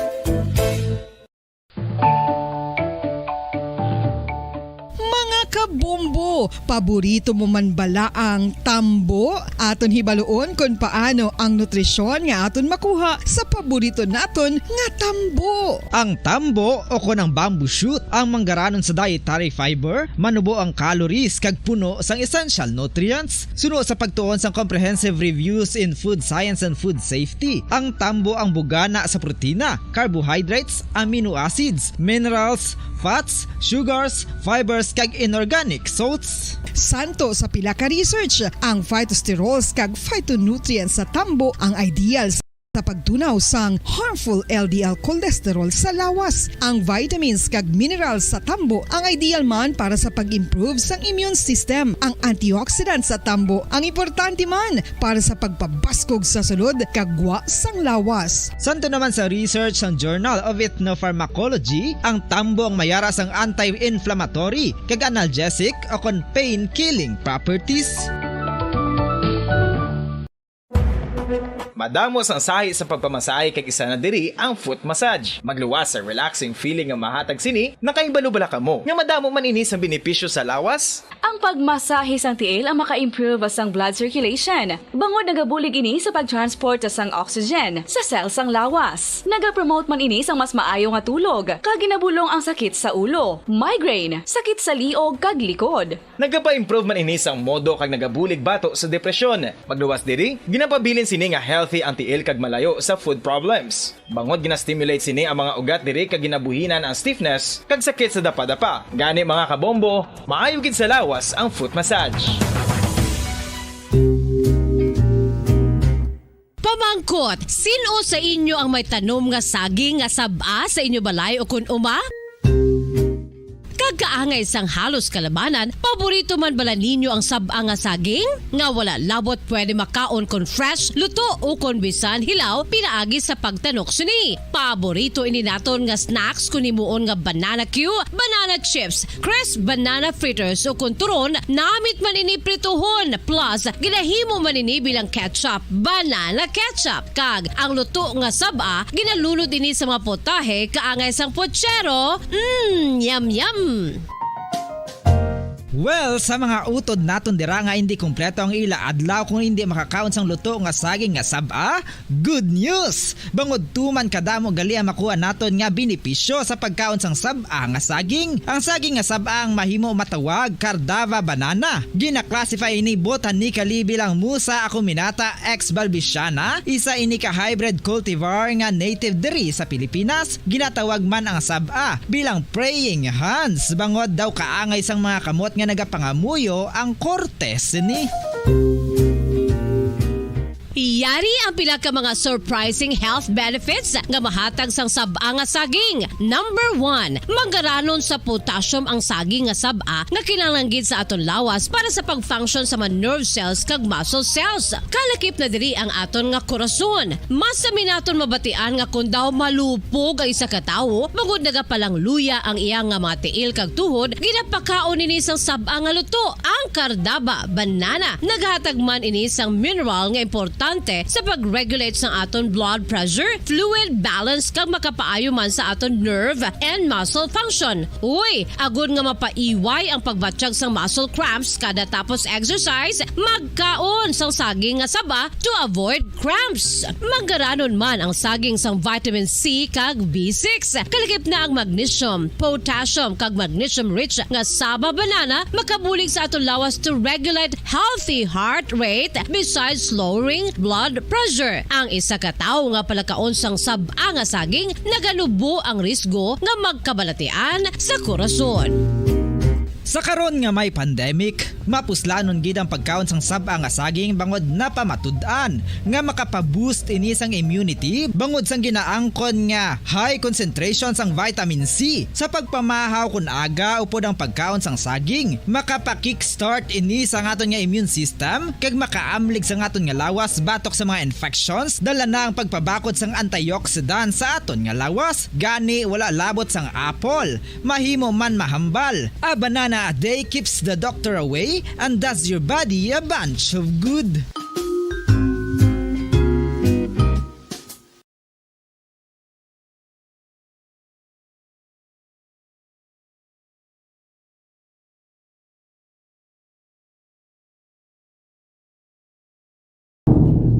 Mga kabombo, paborito mo man bala ang tambo? Aton hibaluon kon paano ang nutrisyon nga aton makuha sa paborito naton nga tambo. Ang tambo, o kon ang bamboo shoot, ang manggaranon sa dietary fiber, manubo ang calories kag puno sang essential nutrients. Suno sa pagtuon sang Comprehensive Reviews in Food Science and Food Safety, ang tambo ang bugana sa protina, carbohydrates, amino acids, minerals, fats, sugars, fibers, kag inorganic salts. Santo sa pila ka research, ang phytosterols kag phytonutrients sa tambo ang ideal sa pagtunaw sang harmful L D L cholesterol sa lawas. Ang vitamins kag minerals sa tambo ang ideal man para sa pag-improve sang immune system. Ang antioxidants sa tambo ang importante man para sa pagpabaskog sa sulod kag gwa sang lawas. Santo naman sa research sang Journal of Ethnopharmacology, ang tambo ang mayara sang anti-inflammatory kag analgesic o kon pain-killing properties. Madamo sang sahi sa pagpamasahe, kag isa na diri ang foot massage. Magluwas sa relaxing feeling nga mahatag sini. Nakahibalo bala kamo nga madamo man ini sa benepisyo sa lawas? Ang pagmasahe sang tiil ang maka-improve sang blood circulation, bangod nagabulig ini sa pag-transport sang oxygen sa cell sang lawas. Nagapromote man ini sang mas maayo nga tulog, kag ginabulong ang sakit sa ulo, migraine, sakit sa liog, kag likod. Nagapa-improve man ini sang modo kag nagabulig bato sa depresyon. Magluwas diri, ginapabilin sini nga healthy ang tiil kag malayo sa foot problems. Bangod gina-stimulate sini ang mga ugat diri kag ginabuhinan ang stiffness kag sakit sa dapadapa. Gani, mga kabombo, maayo gid sa lawas ang foot massage. Pamangkot, sin-o sa inyo ang may tanom nga saging nga sab-a sa inyo balay o kon uma? Kag kaangay sang halos kalabanan, paborito man bala ninyo ang sab-a nga saging? Nga wala labot pwede makaon kon fresh, luto, o kon bisan hilaw pinaagi sa pagtanok sini. Paborito ini naton nga snacks kon himuon nga banana cue, banana chips, crisp banana fritters, o kon turon, namit man ini prituhon, plus ginahimo man ini bilang ketchup, banana ketchup. Kag ang luto nga sab-a, ginalunod ini sa mga potahe kaangay sang pochero. Mm, yum, yum! Well, sa mga utod naton dira nga hindi kompleto ang ila adlaw kung hindi makakaon sang luto nga saging nga sab-a, good news! Bangod tuman kadamo gali ang makuha naton nga benepisyo sa pagkaon sang sab-a nga saging. Ang saging nga sab-a ang mahimo matawag Cardava banana. Gina-classify ini botanically bilang Musa acuminata ex balbisiana, isa ini ka hybrid cultivar nga native diri sa Pilipinas. Ginatawag man ang sab-a bilang praying hands, bangod daw kaangay sang mga kamot nga nagapangamuyo ang korte sini. Yari ang pila ka mga surprising health benefits nga mahatag sang sab-a nga saging. Number one, manggaranon sa potassium ang saging nga sab-a nga kinahanglan gid sa aton lawas para sa pag-function sa mga nerve cells kag muscle cells. Kalakip na diri ang aton nga korason. Mas sami naton mabatian nga kon daw malupog ang isa ka tawo, bangod nagapalangluya ang iya nga mga tiil kag tuhod, ginapakaon ini sang sab-a nga luto, ang kardaba, banana. Naghatag man ini sang mineral nga importante sa pag-regulate sang aton blood pressure, fluid balance, kag makapaayo man sa aton nerve and muscle function. Uy, agod nga mapaiway ang pagbatyag sang muscle cramps kada tapos exercise, magkaon sang saging nga saba to avoid cramps. Manggaranon man ang saging sang vitamin C kag B six. Kalakip na ang magnesium, potassium, kag magnesium-rich nga saba banana makabulig sa aton lawas to regulate healthy heart rate besides lowering blood pressure. Ang isa ka tawo nga palakaon sang sab-a nga saging naganubo ang risgo nga magkabalatian sa korason. Sa karon nga may pandemic, mapuslanon gid ang pagkaon sang sab-a nga saging bangod napamatud-an nga makapa-boost ini sang immunity bangod sang ginaangkon nga high concentration sang vitamin C. Sa pagpamahaw kon aga upod ang pagkaon sang saging, makapa-kickstart ini sang aton nga immune system kag makaamlig sang aton nga lawas batok sa mga infections, dala na ang pagpabakod sang antioxidant sa aton nga lawas. Gani, wala labot sang apple. Mahimo man mahambal. A banana a day keeps the doctor away and does your body a bunch of good.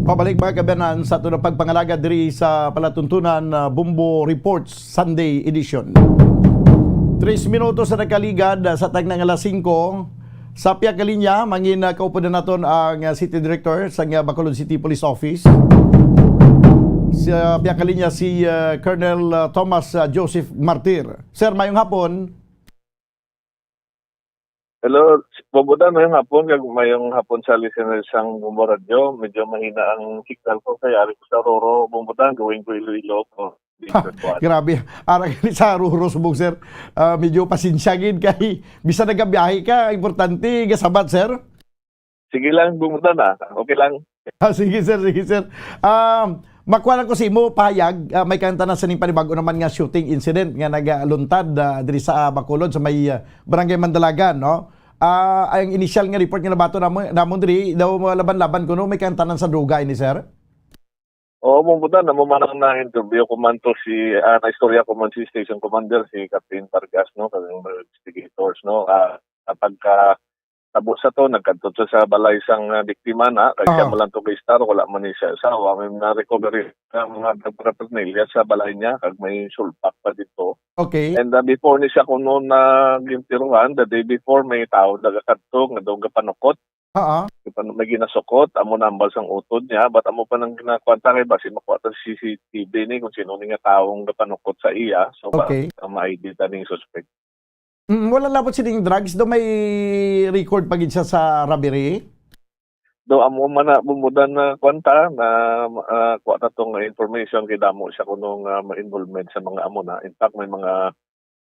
Pabalik, mga kaabyanan, sa aton pagpangalaga diri sa palatuntunan, ah, Bombo Reports Sunday Edition. Tres minutos sa nagkaligad, ah, sa tagna nga alas singko. Sa pihak nga linya, mangin, ah, kaupod na naton ang, ah, City Director sa, ah, Bacolod City Police Office. Sa pihak nga linya si, ah, Colonel, ah, Thomas, ah, Joseph Martir. Sir, mayong hapon. Hello, Bombo Dan, mayong hapon, kag mayong hapon sa listeners sang Bombo Radio. Medyo mahina ang signal ko, kay ari ko sa Roro, Bombo Dan, going to Iloilo ko. Grabe, ara gani sa Roro subong, sir. Ah, medyo pasensya gid kay bisan nagabiyahe ka, importante gasabat, sir. Sige lang, Bombo Dan, ah. Okay lang. Ah, sige, sir, sige, sir. Um, makuha lang ko sa imo pahayag, ah, may kaangtanan sa ning panibag-o naman nga shooting incident nga nagaluntad, ah, diri sa, ah, Bacolod sa may, ah, Barangay Mandalagan, no? Ah, ang initial nga report nga nabaton namon, namon diri, daw laban-laban kuno may kaangtanan sa droga ini, sir? Oo, Bombo Dan, amo man ang na-interview ko man to si, ah, naistorya ko man si Station Commander, si Captain Vargas, no, kag mga investigators, no. Ah, pagka tabo sa to, nagkadto to sa balay sang, ah, biktima na, kay siya Ah. mo lang to kay star, wala man ni siya asawa. May na-recovery nga mga drug paraphernalia sa balay niya, kag may sulpak pa dito. Okay. And, ah, before ni siya kuno na gintiruhan, the day before, may tao nagakadto nga daw gapanukot. Ah, ah. May ginasukot, amo nambal sang utod niya, but amo pa nang ginakuan ta kay basi makuha ta sa C C T V ni kung sino ni nga tawo ang gapanukot sa iya. So, ba, Okay. ang ma-I D ta ning suspect. Mm, wala labot sining drugs, do may record pa gid siya sa robbery? Do amo man na Bombo Dan na kuan ta, na, ah, kuha ta tong information kay damo siya kuno nga ma-involvement sa mga amo na. In fact, may mga,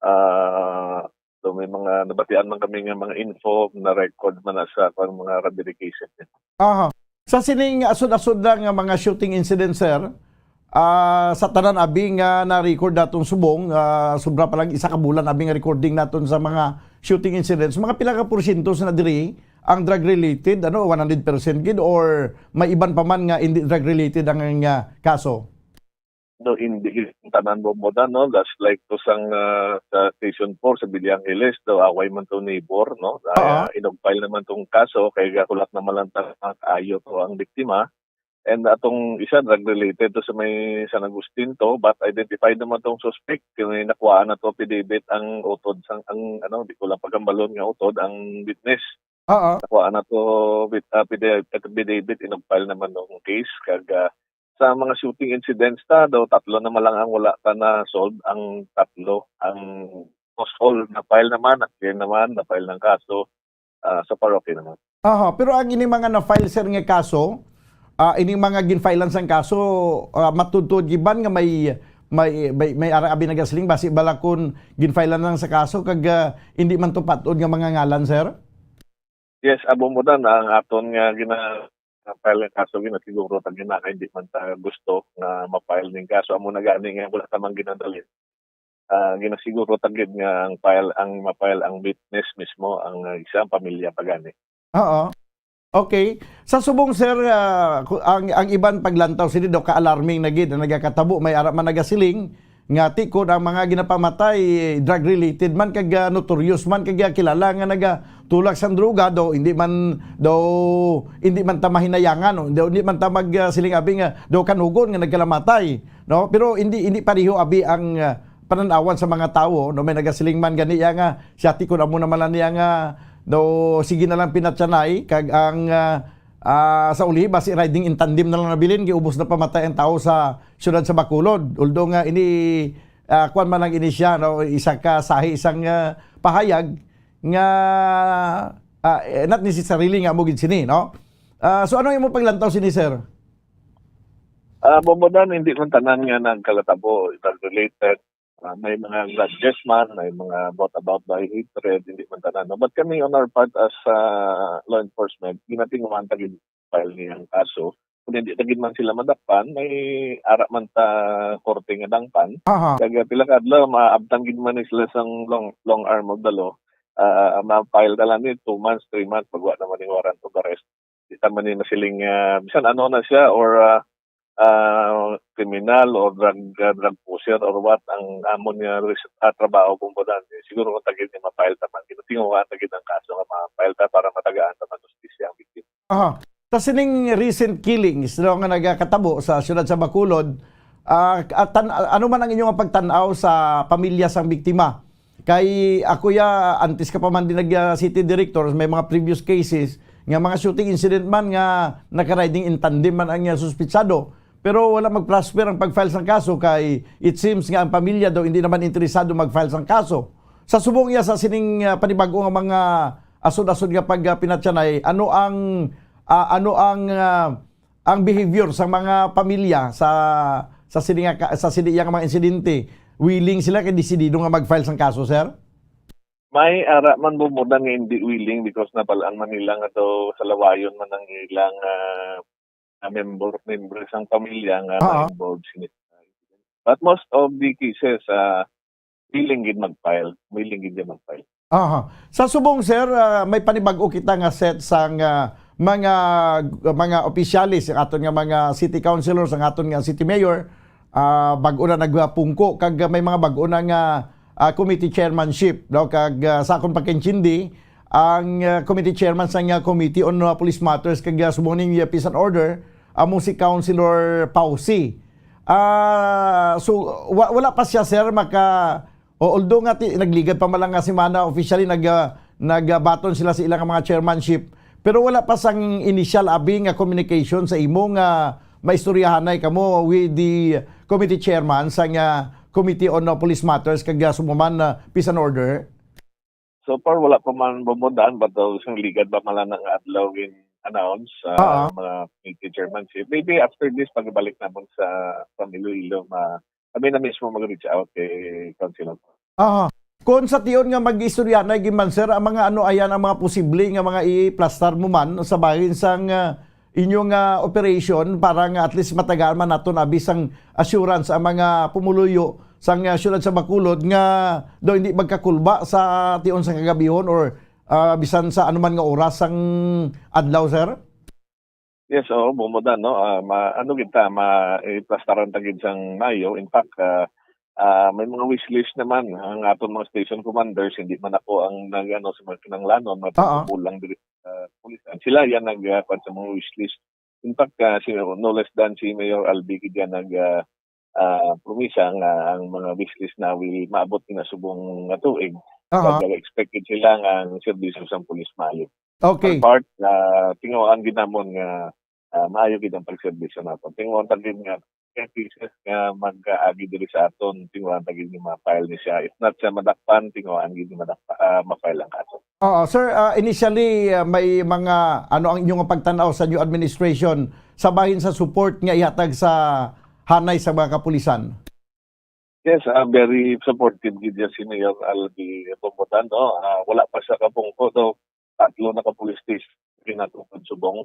ah, So, may mga nabatian man kami nga mga info na record man na sa kwan, mga rehabilitation. Aha. Sa sining asod-asod lang nga mga shooting incident, sir, ah, sa tanan abi nga na-record naton subong, ah, sobra pa lang isa ka bulan abi nga recording naton sa mga shooting incidents, mga pila ka porsyento na diri ang drug-related, ano, one hundred percent gid, or may iban pa man nga hindi drug-related ang, ah, kaso? No, hindi gid tanan, Bombo Dan, no? Just like to sang, ah, sa Station four sa Bilyang Hilis, daw away man to neighbor, no? Oo. Ah, inugpile naman tong kaso, kay gahulat naman lang ta-, ayo to ang biktima. And atong isa, drug-related to sa may San Agustin to, but identified naman tong suspect. Kini nakuhaan na to, affidavit ang utod sang, ang, ano, di ko lang paghambalon nga utod, ang witness. Oo. Nakuhaan na to, wit-, affidavit, affidavit, inugpile naman tong case. Kag, ah, sa mga shooting incidents ta, daw tatlo naman lang ang wala pa na-solve, ang tatlo, ang most all, na-file naman, na-clear naman, na-file ng kaso, ah, so far okay naman. Aha, pero ang ining mga na-file, sir, nga kaso, ah, ining mga gin-filean sang kaso, ah, matudtod gid ba nga may, may, may, may ara abi nagasiling, basi bala kun gin-filean lang sa kaso, kag, ah, hindi man to patod nga mga ngalan, sir? Yes, abo mo dan, ang aton nga gina-, file nga kaso, ginasiguro ta gina, kay hindi man ta gusto nga ma-file ning kaso. Amo na gani nga wala ta man ginadali. Ah, ginasiguro ta gid nga ang file, ang ma-file ang witness mismo, ang, ah, isa, ang pamilya pa gani. Oo. Okay. Sa subong, sir, ah, ku-, ang, ang iban paglantaw sini daw ka-alarming na gid ang nagakatabo. May ara man nagasiling nga ti kon ang mga ginapamatay drug-related man kag, ah, notorious man kag, ah, kilala nga nagatulak sang droga, daw hindi man, daw hindi man ta mahinayangan, no? Daw hindi man ta mag, ah, siling abi nga daw kanugon nga nagkalamatay, no? Pero hindi, hindi pareho abi ang, ah, panan-awan sa mga tawo, no? May nagasiling man gani ya nga siya ti kun amo naman lang niya nga daw sige na lang pinatyanay kag ang, ah, ah, sa uli basi riding in tandem na lang nabilin, giubos na pamatay ang tawo sa siyudad sa Bacolod. Although nga ini, ah, kuwan man lang ini siya, no? Isa ka sahi, isang, ah, pahayag nga, ah, eh, not necessarily nga amo gid sini, no? Ah, so ano imong paglantaw sini, sir? Ah, Bombo Dan, hindi man tanan nga nagkalatabo, drug-related. Ah, may mga grudges man, may mga brought about by hatred, hindi man tanan, no? But kami, on our part as, ah, law enforcement, ginatinguhan ta gid file niyang kaso. Kung hindi ta gid man sila madakpan, may ara man ta korte nga dangpan. Aha. Kag pila ka adlaw, maabtan gid man ni sila sang long, long arm of the law. Ah, ma-file ta lang ni two months, three months, pag wa naman ning warrant of arrest. Di ta man ni masiling, ah, bisan ano na siya, or, ah, ah, kriminal or drug, ah, drug pusher or what ang amon nga res-, ah, trabaho, kumbaga, siguro kung tagid ni ma-file ta man, ginatinguhaan ta gid ang kaso nga ma-file ta para matagaan ta man hustisya ang biktima. Aha. Sa sining recent killings, no, nga nagakatabo sa siyudad sa Bacolod, ah, at tan-, ano man ang inyong pagtan-aw sa pamilya sang biktima? Kay ako ya, antes ka pa man din nag, ah, city director, may mga previous cases nga mga shooting incident man nga naka-riding in tandem man ang, ah, suspitsado. Pero wala mag-prosper ang pag-file sang kaso kay it seems nga ang pamilya daw hindi naman interesado mag-file sang kaso. Sa subong ya sa sining, ah, panibag-o nga mga asod-asod nga pag, ah, pinatyanay, ano ang, ah, ano ang, ah, ang behavior sa mga pamilya sa, sa sini nga ka-, sa sini iya nga mga insidente? Willing sila kay desidido nga mag-file sang kaso, sir? May ara man bumudan nga hindi willing because nabal-an man nila nga daw salawayon man ang ilang, ah, ah, member, member sang pamilya nga Oo. na-involved sini. But most of the cases, ah, willing gid mag-file, willing gid mag-file. Aha. Sa subong, sir, ah, may panibag-o kita nga set sang, ah, mga, mga opisyales, ang aton nga mga city councilors, ang aton nga city mayor, ah, bag-o na nagpungko, kag may mga bag-o na nga, ah, committee chairmanship, no? Kag, ah, sa akon pagkaintindi, ang, ah, committee chairman sang, ah, Committee on, ah, Police Matters kag, ah, subong ning, ah, Peace and Order, amo si Councilor Pausi. Ah, so, wa-, wala pa siya, sir, maka-, O, although nga ti-, nagligad pa man lang nga semana, officially nag, ah, nagbaton sila sa ilang mga chairmanship, pero wala pa sang initial abi nga communication sa imo nga maistoryahanay kamo with the committee chairman sa nga Committee on, uh, Police Matters kag, uh, subong man, uh, Peace and Order? So far, wala pa man bumudan, but, uh, sang ligad pa man lang nga adlaw gin-announce, uh, Ah, ah. mga committee chairmanship. Maybe after this, pagbalik namon sa, from Iloilo, ma-, kami na mismo mag-reach out kay Councilor. Aha. Kung sa tion nga mag-istorya na man, sir, ang mga ano, ayan ang mga posible nga mga iplastar mo man sa bahin sang, ah, inyong, ah, operation para nga at least matagaan man naton abi sang assurance ang mga pumuluyo sang, ah, siyudad sa Bacolod nga daw hindi magkakulba sa tion sa kagabihon or, ah, bisan sa anuman nga oras sang adlaw, sir? Yes, oo, bumuda, no? Ah, ma-, ano gid ta, ma-, iplastaran ta gid sang maayo. In fact, ah, ah, may mga wish list naman ang aton mga station commanders, hindi man ako ang nag-ano sa mga kinahanglanon, mga Oo. Pagkukulang diri sa kapulisan. Sila yan nag, ah, kuwan sa mga wish list. In fact, ah, si, no less than si Mayor Albi gid yan nag, ah, ah, promisa nga ang mga wish list na will maabot na subong nga tuig. Aha. Kag expected sila nga ang serbisyo sang pulis maayo. Okay. Ang part, ah, tinguhaan gid namon nga, ah, maayo gid ang pagserbisyo naton. Tinguhaan ta gid nga ten pieces nga mag-agi diri sa aton, tinguhaan ta gid nga ma-file ni siya. If not siya madakpan, tinguhaan gid nga madakpa-, ah, ma-file ang kaso. Oo, sir, ah, initially, ah, may mga, ano ang inyong pagtan-aw sa new administration sa bahin sa support nga ihatag sa hanay sa mga kapulisan? Yes, ah, very supportive gid niya si Mayor Albi Bombotan, no? Ah, wala pa siya kapungko, though tatlo na ka police station ginatukod subong.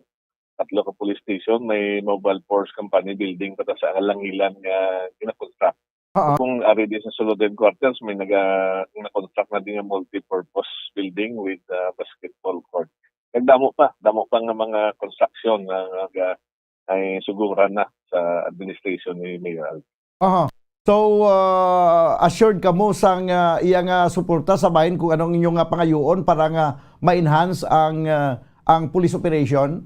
Tatlo ka police station, may mobile force company building pa ta sa Alangilan nga ginakonstruct. Oo. Kung ari di sa sulod headquarters, may naga-, nakonstruct na din nga multi-purpose building with, ah, basketball court. Nagdamo pa, damo pa nga mga construction nga, nga ay suguran na sa administration ni Mayor Albi. Aha. So, ah, assured kamo sang, ah, iya nga suporta sa bahin kung anong inyong nga pangayoon para nga ma-enhance ang, ah, ang police operation?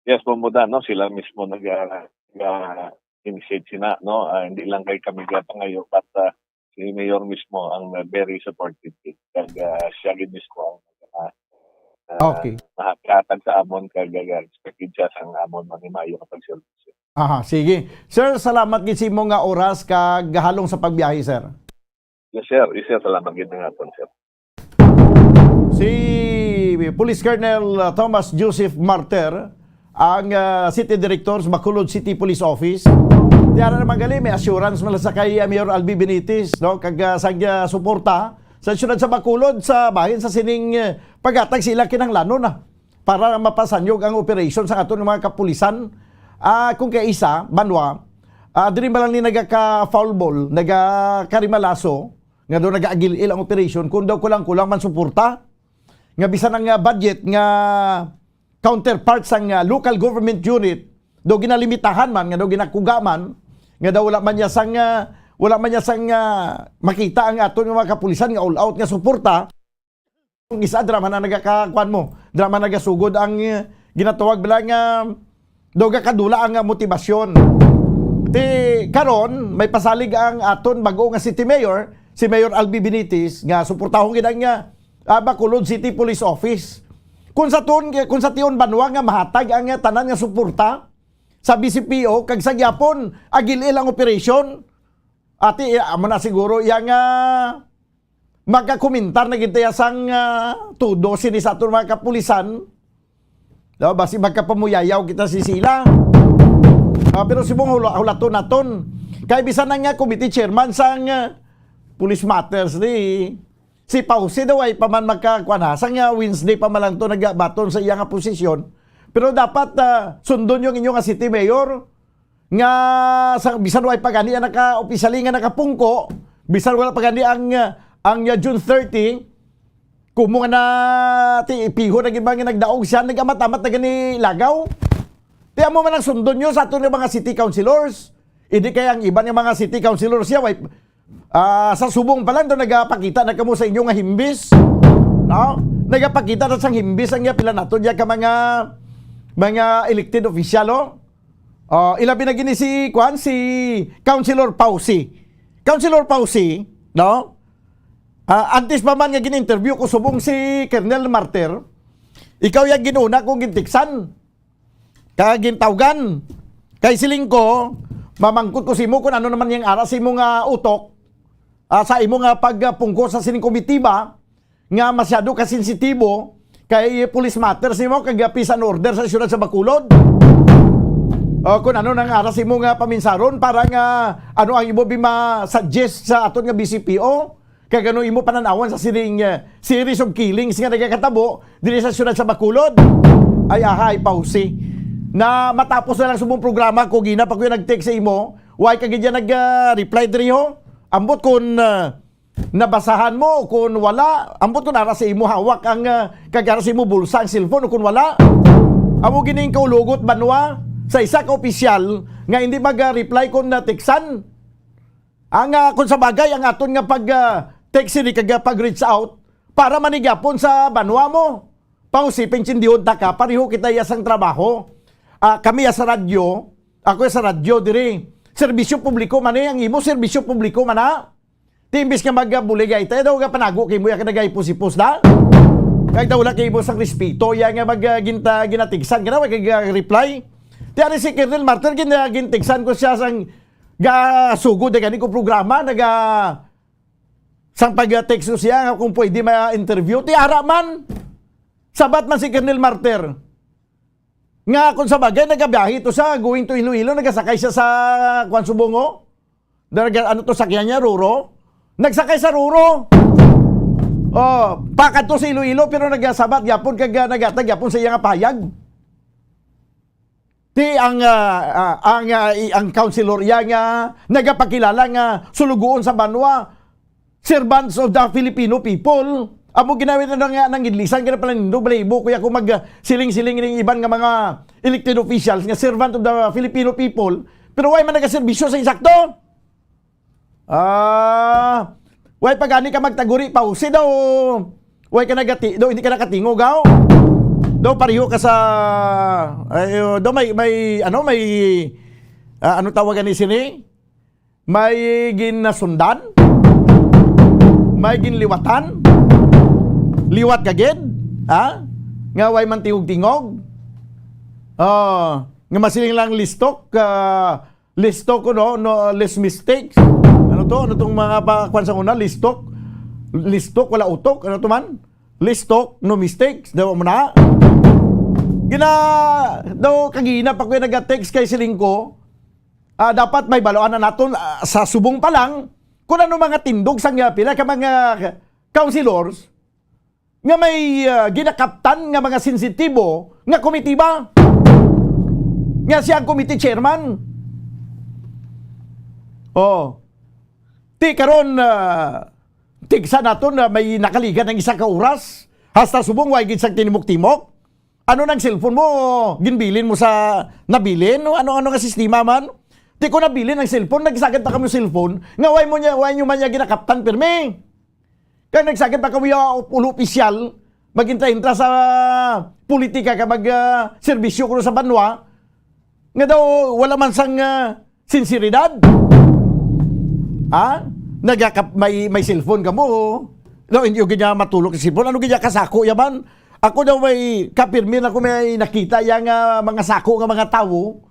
Yes, Bombodan, no? Sila mismo nag, ah, nag-initiate sina, no? Ah, hindi lang kay kami gapangayo, but, ah, si Mayor mismo ang, ah, very supportive. Kag, ah, siya gid mismo ang, ah, ah, Okay. Makakatag sa amon kag, ah, expected siya sang amon manimayo nga pagserbisyo. Aha, sige. Sir, salamat gid sa imo nga oras kag halong sa pagbiyahe, sir. Yes, sir. Yes, sir. Salamat gid nga hapon, sir. Si Police Colonel, uh, Thomas Joseph Martir, ang, uh, City Director sa Bacolod City Police Office. Tiara naman gali, may assurance man sa kay, uh, Mayor Albi Benitez, no? Kag, uh, sa, uh, suporta sa siyudad sa Bacolod sa bahin sa sining, uh, paghatag sila kinahanglanon na para mapasanyog ang operation sa aton mga kapulisan. Ah, kung kay isa, banwa, ah, diri ba lang ni nagaka-foul ball, nagakarimalaso, nga daw nagaagil-il ang operation, kung daw kulang-kulang man suporta, nga bisan ang, ah, budget nga counterpart sang, ah, local government unit, daw ginalimitahan man, nga daw ginakuga man, nga daw wala man niya sang, ah, wala man niya sang, ah, makita ang aton nga mga kapulisan nga all out nga suporta. Kung isa, drama na nagakakuan mo, drama nagasugod ang, eh, ginatawag bala nga daw gakadula ang, ah, motibasyon. Ti karon, may pasalig ang aton bag-o nga city mayor, si Mayor Albi Benitez, nga suportahon gid ang, ah, ah, Bacolod City Police Office. Kung sa tuon, kung sa tion banwa nga mahatag ang, ah, tanan nga suporta sa B C P O, kag sa gyapon, agil-il ang operasyon, ati, eh, amo na siguro iya nga magkakomentar na gid tayo sang, ah, tudo sini sa aton mga kapulisan. No, basi magkapamuyayaw kita si sila. Ah, pero subong hula-, hulaton naton. Kay bisan na nga committee chairman sang, ah, police matters ni si Pausi daw ay pa man magkakuan ha. Sang, ah, Wednesday pa man lang to nagabaton sa iya nga posisyon. Pero dapat, ah, sundon yung inyo nga city mayor. Nga sa, bisan way pa gani ang naka-, opisyali nga nakapungko, bisan wala pa gani ang, ah, ang, ah, June thirty, kumo nga na, ti, ipiho na gid ba nga nagdaog siya, nag-amat-amat na gani lagaw. Ti amo man ang sundon nyo sa aton nga mga city councilors. Hindi kaya ang iban nga mga city councilors siya, way, ah, sa subong pa lang daw nagapakita na kamo sa inyo nga himbis, no? Nagapakita na sang himbis ang iya pila nato diya ka mga, mga elected official, oh. Ah, ilabi na gini si, kuan, si Councilor Pausi. Councilor Pausi, no? Ah, antes pa man nga gin-interview ko subong si Colonel Martir, ikaw yung ginuna kong gintiksan. Kag gintawgan. Kay siling ko, mamangkot ko sa imo kung ano naman yung ara sa imo nga utok, ah, sa imo nga pagpungko sa sining komitiba, nga masyado ka sensitibo kay police matters nimo kag peace and order sa siyudad sa Bacolod. O, kung ano nang ara sa imo nga paminsaron para nga ano ang imo bi ma-suggest sa aton nga B C P O, Kag ano imo panan-awan sa sining, eh, series of killings nga nagakatabo diri sa siyudad sa Bacolod? Ay, aha, ay, Pausi. Na matapos na lang subong programa ko, gina pa ko yung nag-text sa imo. Why ka gid yan nag, ah, reply diri, ho? Ambot kun, ah, nabasahan mo, kun wala, ambot kun ara sa imo hawak ang, ah, kag ara sa imo bulsa ang cellphone, o kun wala. Amo gining kaulugot, banwa, sa isa ka opisyal nga hindi mag, ah, reply kun na-textan. Ang, ah, kung sa bagay, ang aton nga pag, ah, text sini kag, ah, pag-reach out para manigyapon sa banwa mo. Pausipin, tindihon ta ka, pareho kita iya sang trabaho. Ah, kami iya sa radyo, ako iya sa radyo diri. Serbisyo publiko man eh, ang imo serbisyo publiko man na. Ti imbis nga magbuligay tayo, daw nga panago kay mo iya ka nagahipos-hipos na. Kag daw wala kay mo sang respeto, iya nga mag, ah, ginta-, ginatigsan ka na, wag kag, ah, reply. Ti ari si Colonel Martyr, gin-, ah, gintigsan ko siya sang gasugod na gani ko programa, naga, sang pag-text ko siya nga kung pwede ma-interview. Ti ara man, sabat man si Colonel Martyr. Nga kung sa bagay, nagabiyahe to siya, going to Iloilo, nagasakay siya sa, kwan, Subongo. Naga-, ano to, sakyan niya, Ruro? Nagsakay sa Ruro. Oh, pakadto sa Iloilo, pero nagasabat gyapon, kag, ah, nagatag gyapon sa iya nga payag. Ti ang, ah, ah, ang, ah, i-, ang councilor iya nga nagapakilala nga sulugoon sa banwa, servants of the Filipino people. Amo ginawit na nga nang idlisan ka na pala nindo, balahibo ko ya kung mag, ah, siling-siling ning iban nga mga elected officials nga servant of the Filipino people, pero way man nagaserbisyo sa insakto. Ah, way pa gani ka magtaguri, Pausi, daw. Way ka nagati, daw hindi ka nakatingog, aw. Daw pareho ka sa, ay, uh, daw may, may, ano, may, ah, ano tawagan ni sini? May ginasundan? May ginliwatan? Liwat ka gid? Ha? Nga way man tingog-tingog? Ah, nga masiling lang listok, ah, listok ko, no? No, less mistakes. Ano to? Ano tong mga pa, kwan sa una? Listok? Listok, wala utok? Ano to man? Listok, no mistakes. Daw mo na? Gina, daw kagina pa ko yung nag-text kay siling ko, ah, dapat may baloan na naton, ah, sa subong pa lang, kung ano mga tindog sang, ah, pila ka mga councilors nga may, ah, ginakaptan nga mga sensitibo nga komitiba, nga siya ang committee chairman. Oh. Ti karon, ah, tigsa naton na may nakaligan ang isa ka oras, hasta subong way gid sang tinimok-timok. Ano nang cellphone mo? Ginbilin mo sa nabilin? O ano-ano nga sistema man? Ti ko nabilin ang cellphone, nagsagad pa kamo cellphone, nga way mo niya, way nyo man niya ginakaptan pirmi. Kaya nagsagad pa kamo yung ulo opisyal, mag-intra-intra sa politika ka mag, ah, serbisyo kuno sa banwa, nga daw wala man sang, ah, sinseridad. Ha? Nagakap-, may, may cellphone kamo. Daw, hindi yung ganyan matulog sa cellphone. Ano ganyan kasako yaman? Ako daw may kapirmi na ko may nakita yang, ah, mga sako nga mga tawo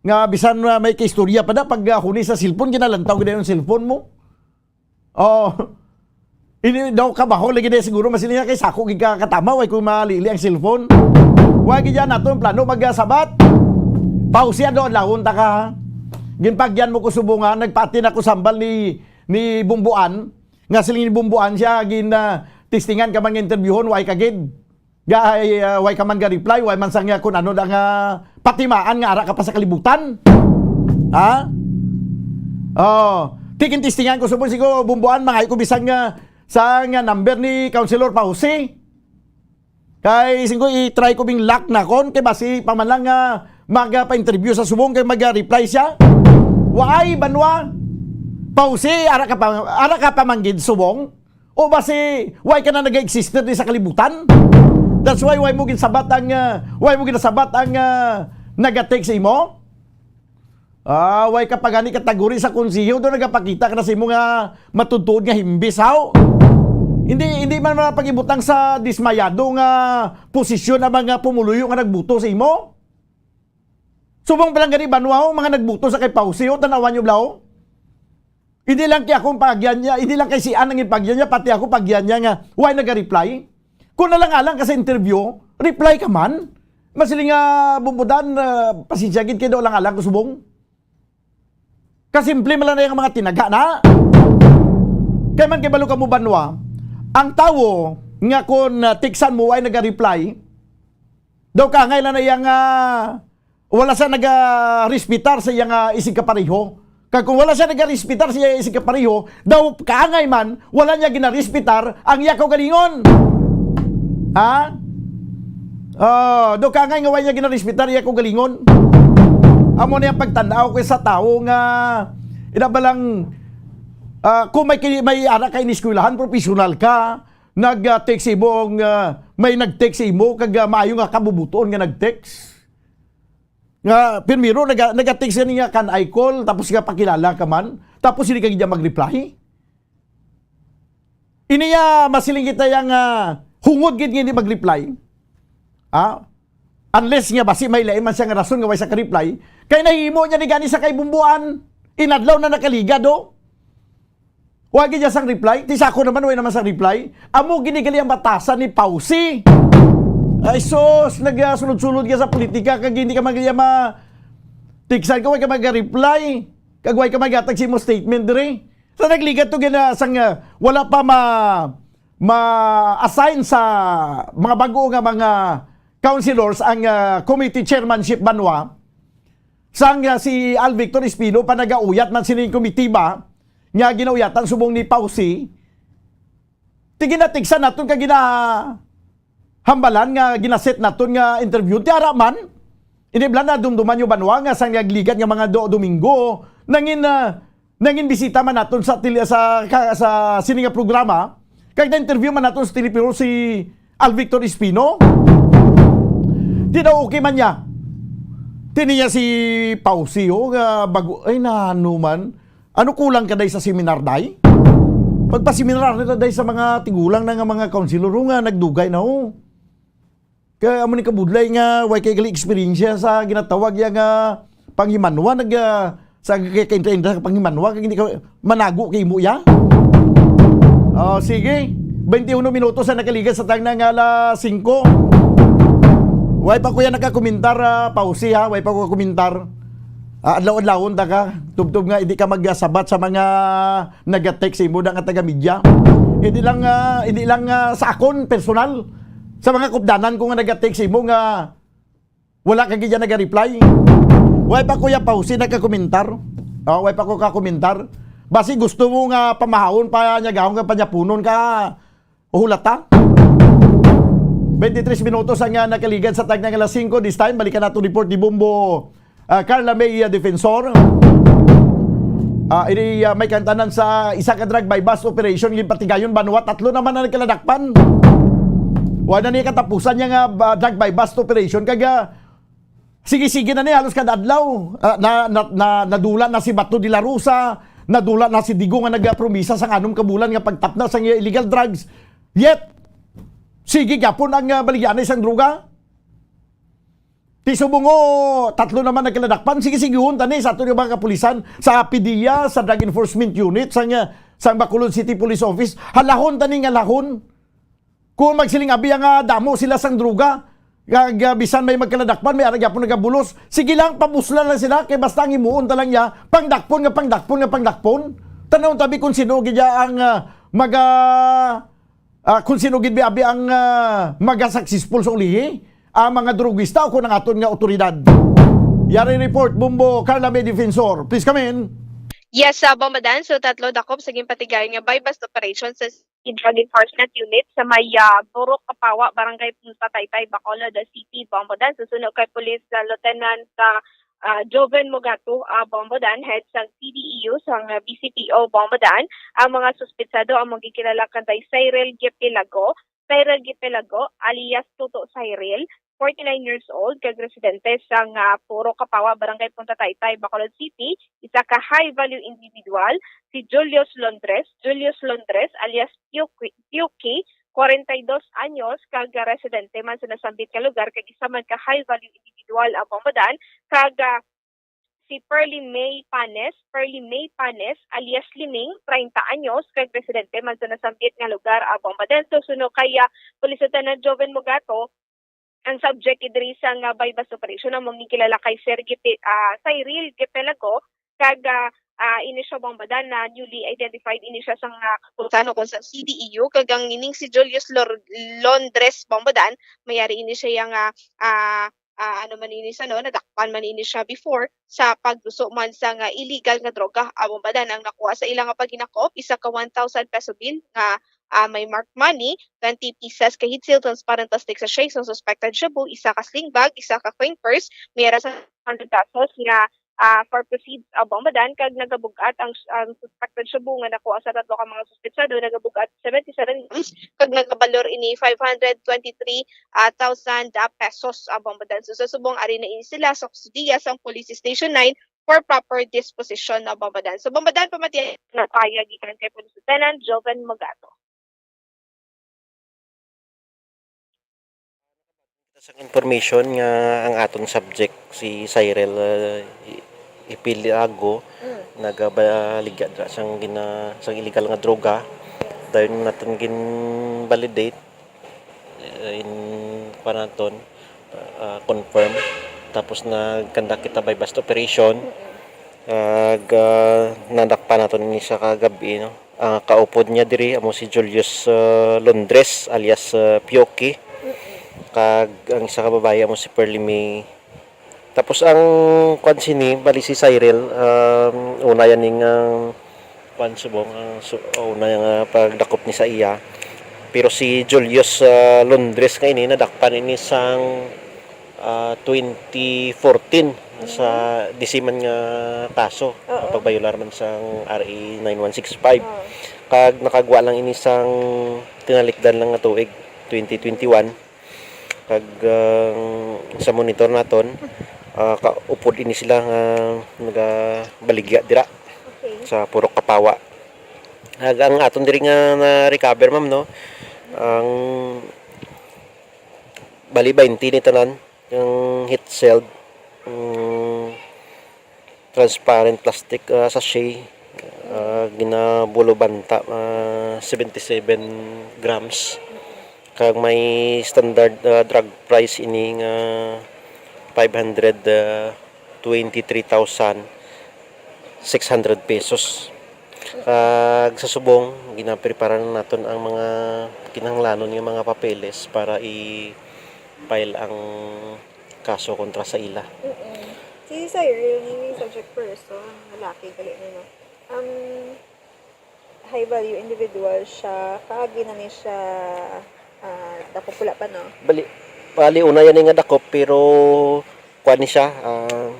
nga bisan, ah, may kaistorya pa na pag, ah, huni sa cellphone, ginalantaw gid yung cellphone mo. Oh. Ini daw kabaho lagi na siguro, mas niya kay sako gid ka katama, way ko malili ang cellphone. Wa gid yan naton plano magsabat. Pausiya daw lawon ta ka, ha? Ginpagyan mo ko subong, ha? Nagpati na ko sambal ni, ni Bumbuan. Nga siling ni Bumbuan siya, gin, ah, testingan ka man nga interviewon, way ka gid. Ga, ay, ah, way ka man ga reply, way man sang, ah, kun ano da nga patimaan nga ara ka pa sa kalibutan. Ha? Oh, tikin testingan ko subong, sigo Bumbuan, mangayo ko bisan nga sa nga number ni Councilor Pausi. Kay singko i-try ko bing lock na kon kay basi pa man lang nga magpa-interview sa subong kay mag-reply siya. Waay, banwa. Pausi, ara ka pa, ara ka pa man gid subong. O basi, way ka na nag-exist di sa kalibutan? That's why, way mo ginsabat ang, ah, way mo ginasabat ang, ah, nagatext sa imo? Ah, way ka pa gani kataguri sa konseho, do nagapakita ka na sa imo nga matutuod nga himbis, haw? Hindi, hindi man na pag-ibutang sa dismayado nga posisyon ang mga pumuluyo nga nagbuto sa imo? Subong pa lang gani, banwa, ho, mga nagbuto sa kay Pausi, ho, tanawan nyo, blaw? Hindi lang kay akong pagyan niya, hindi lang kay si Ann ang ipagyan niya, pati ako pagyan niya nga, why naga-reply? Kung nalang-alang ka sa interview, reply ka man. Masiling nga, Bumbudan, ah, pasensya gid kay daw lang-alang ko subong. Kasimple man lang na yung mga tinaga na. Kay man kay balo kamo banwa, ang tawo nga kon, ah, tiksan mo ay naga-reply, daw kangay lang na iya nga wala siya nagarespetar sa iya nga isigkapareho. Kag kung wala siya nagarespetar sa iya isigkapareho, daw kaangay man, wala niya ginarespetar ang iya kaugalingon. Ha? Ah, daw kaangay nga wala niya ginarespetar iya kaugalingon. Amo na yung pagtanaw ko sa tao nga ina ba lang, ah, kung may kini-, may anak ka iniskwelahan, professional ka, nag-text imo ang, ah, may nag-text imo kag, ah, maayo nga kabubuton nga nag-text. Nga, primero, naga-, naga-text gani nga, "Can I call?" Tapos nga, "Pakilala ka man." Tapos hindi ka gid mag-reply. Ini ya, masiling kita yang, ah, hungod gid nga hindi mag-reply. Ah? Unless nga basi may lain man siya nga rason nga way sa ka-reply. Kay nahimo niya ni gani sa kay Bumbuan. Inadlaw na nakaligad, oh. Wa gid siya sang reply. Ti sa ako naman, wa naman sang reply. Amo gini gali ang batasan ni Pausi. Ay sus, nagasulod-sulod ka sa politika kag hindi ka man gali ma tiksan ka, wa ka mag-reply. Kag wa ka magatag sa imo statement diri. Sa nagligad to gina sang, ah, wala pa ma ma-assign sa mga bago nga mga councilors ang, ah, committee chairmanship banwa. Sang, ah, si Al Victor Espino pa nagauyat man sining komitiba nga ginauyatan subong ni Pausi, ti ginatigsan naton ka ginahambalan nga ginaset naton nga interview. Ti ara man, ini bala na dumduman nyo banwa nga sang nagligad nga mga do Domingo, nangin, ah, nangin bisita man naton sa tele-, sa, ka-, sa sini nga programa, kag na-interview man naton sa telepior si Al Victor Espino. Di daw okay man niya. Tini niya si Pausi, oh, nga bago, ay, nano man. Ano kulang ka, day, sa seminar, day? Pagpaseminar na, day, sa mga tigulang na nga mga councilor, oh, nga nagdugay na, oh. Kay amo ni kabudlay nga, way kay gali eksperyensya sa ginatawag ya nga panghimanwa, nag, ah, sa kay, kay, kay, kay panghimanwa, kay hindi ka manago kay imo ya. Oh, sige. Twenty-uno minutos ang nakaligad sa tagna nga alas singko. Way pa ko yan nakakomentar, ah, Pausi, ha? Way pa ko komentar. Ah, adlaw-adlawon ta ka. Tubtob nga, hindi ka magsabat sa mga nagatext sa imo na nga taga-media. Hindi lang, ah, hindi lang, ah, sa akon, personal. Sa mga kupdanan ko nga nagatext sa imo nga wala ka gid naga-reply. Way pa, Kuya Pausi, nagkakomentar. Ah, way pa ko kakomentar. Basi gusto mo nga pamahawon pa niya gahong nga panyapunon ka, hulata. Twenty-three minutos ang, ah, nakaligad sa tagna nga alas singko. This time, balikan nato report ni Bombo, ah, Carla May, ah, Defensor. Ah, ini, ah, may kantanan sa isa ka drug buy-bust operation, ginpatigayon banwa, tatlo naman ang nagkaladakpan. Wala na niya katapusan niya nga, ah, drug buy-bust operation. Kag, ah, sige-sige na ni, halos kada adlaw. Ah, na, na, na, nadula na si Bato de la Rosa, nadula na si Digong nga nagapromisa sang anom ka bulan nga pagtapna sang iya illegal drugs. Yet, sige gyapon ang, ah, baligyaanay sang droga. Ti subong, oh, tatlo naman nagkaladakpan. Sige, sigihon tani sa aton nga mga kapulisan, sa PDEA, sa Drug Enforcement Unit, sang, ah, sang Bacolod City Police Office. Halahon tani nga halahon. Kung magsiling abi nga damo sila sang droga, nga, nga bisan may magkaladakpan, may ara gyapon nagabulos. Sige lang, pabusla lang sila, kay basta ang himuon ta lang ya, pangdakpon nga pangdakpon nga pangdakpon. Tan-awon tabi kung sino gid ya ang, ah, maga-, ah, kung sino gid bi-, abi ang, ah, maga-successful sa ulihi, ang mga drugista o kung ang aton nga otoridad. Yari report, Bumbo, Carla May Defensor. Please come in. Yes, sa Bombodan, so tatlo dakop sa ginpatigayon nga buy-bust operation sa Drug Enforcement Unit sa may, ah, Purok Kapawa, Barangay Punta Taytay, Bacolod City, Bombodan. Susuno kay Police, ah, Lieutenant, ah, ah, Joven Mogato, ah, Bombodan, head sang C D E U sang, ah, B C P O Bombodan. Ang mga suspetsado ang magkilala kay Cyril Gipelago, Cyril Gipelago, alias Toto Cyril, forty-nine years old, kag residente sang, ah, Purok Kapawa, Barangay Punta Taytay, Bacolod City, isa ka high-value individual, si Julius Londres, Julius Londres, alias Piuki, Piuki, kwarenta y dos anyos, kag residente man sa nasambit nga lugar, kag isa man ka high-value individual ang Bombodan, kag, ah, si Pearly May Panes, Pearly May Panes, alias Lining, treinta anyos, kag residente man sa nasambit nga lugar, ah, Bombodan. So, suno kay, ah, Police Lieutenant Joven Mogato, ang subject diri sa nga buy-bust operation amo ang ginkilala kay Sir Gipe-, ah, Cyril Gipelago, kag, ah, ah, ini siya, Bombadan, na newly identified ini siya sa nga kapulisan o kung sa C D E U, kag ang ining si Julius Lor-, Londres, Bombadan, may ari ini siya nga, ah, ah, ano man ini sa, no, nadakpan man ini siya before sa pagduso man sa nga illegal nga droga. Ah, Bombadan, ang nakuha sa ila nga paghinakop, isa ka one thousand peso bill nga, ah, may marked money, twenty pieces ka heat seal, transparent plastic sachet sa suspected shabu, isa ka sling bag, isa ka coin purse, may ara sa hundred pesos nga, ah, for proceeds, ah, Bombadan, kag nagabug-at ang, ang suspected shabu nga nakuha sa tatlo ka mga suspetsado, nagabug-at seventy-seven grams, kag nagabalor ini five hundred twenty-three, ah, thousand, ah, pesos, ah, Bombadan. So, sa subong, ari na ini sila sa kustodiya sang Police Station nine for proper disposition, ah, Bombadan. So, Bombadan, pamatian na pahayag gikan kay Police Lieutenant Joven Mogato. Kita sang information nga ang aton subject, si Cyril, uh, I-, Ipilago, Mm. nagabaligya dira sang gina-, sang illegal nga droga. Dayon naton gin-validate, uh, in, kuwan naton, uh, confirm. Tapos nag-conduct kita buy-bust operation. Mm. Ag, ah, nadakpan naton ini sa kagab-i, no? Ah, kaupod niya diri amo si Julius, ah, Londres alias, ah, Pioki. Mm-mm. Kag ang isa ka babayi amo si Pearly May. Tapos ang kwan sini, bali si Cyril, um, una yan ning, ah, kwan subong, ang su-, una yang, ah, pagdakop ni sa iya. Pero si Julius, ah, Londres nga ini, nadakpan ini sang ah, twenty fourteen sa disiman nga kaso, Oo. pagbayular man sang R A nine one six five. Oo. Kag nakagwa lang ini sang tinalikdan lang nga tuig, twenty twenty-one. Kag, ah, sa monitor naton, ah, kaupod ini sila nga nagabaligya dira Okay. sa Purok Kapawa. Kag ang aton diri nga na-recover, ma'am, no? Ang bali, baynte ni tanan. Yung heat sealed, mm, transparent plastic, ah, sachet, ah, ginabulubanta, ah, seventy-seven grams. Kag may standard, ah, drug price ini nga five hundred, ah, twenty-three thousand six hundred pesos. Kag sa subong, ginaprepara na naton ang mga kinahanglanon nga mga papeles para i-file ang kaso kontra sa ila. Mm-mm. Si Cyril, ni subject person, lalaki gali na, no? Um, high value individual siya, kaagi na ni siya, ah, dakop pula pa, no? Bali, bali, una yan nga dakop, pero kuan ni siya, ah,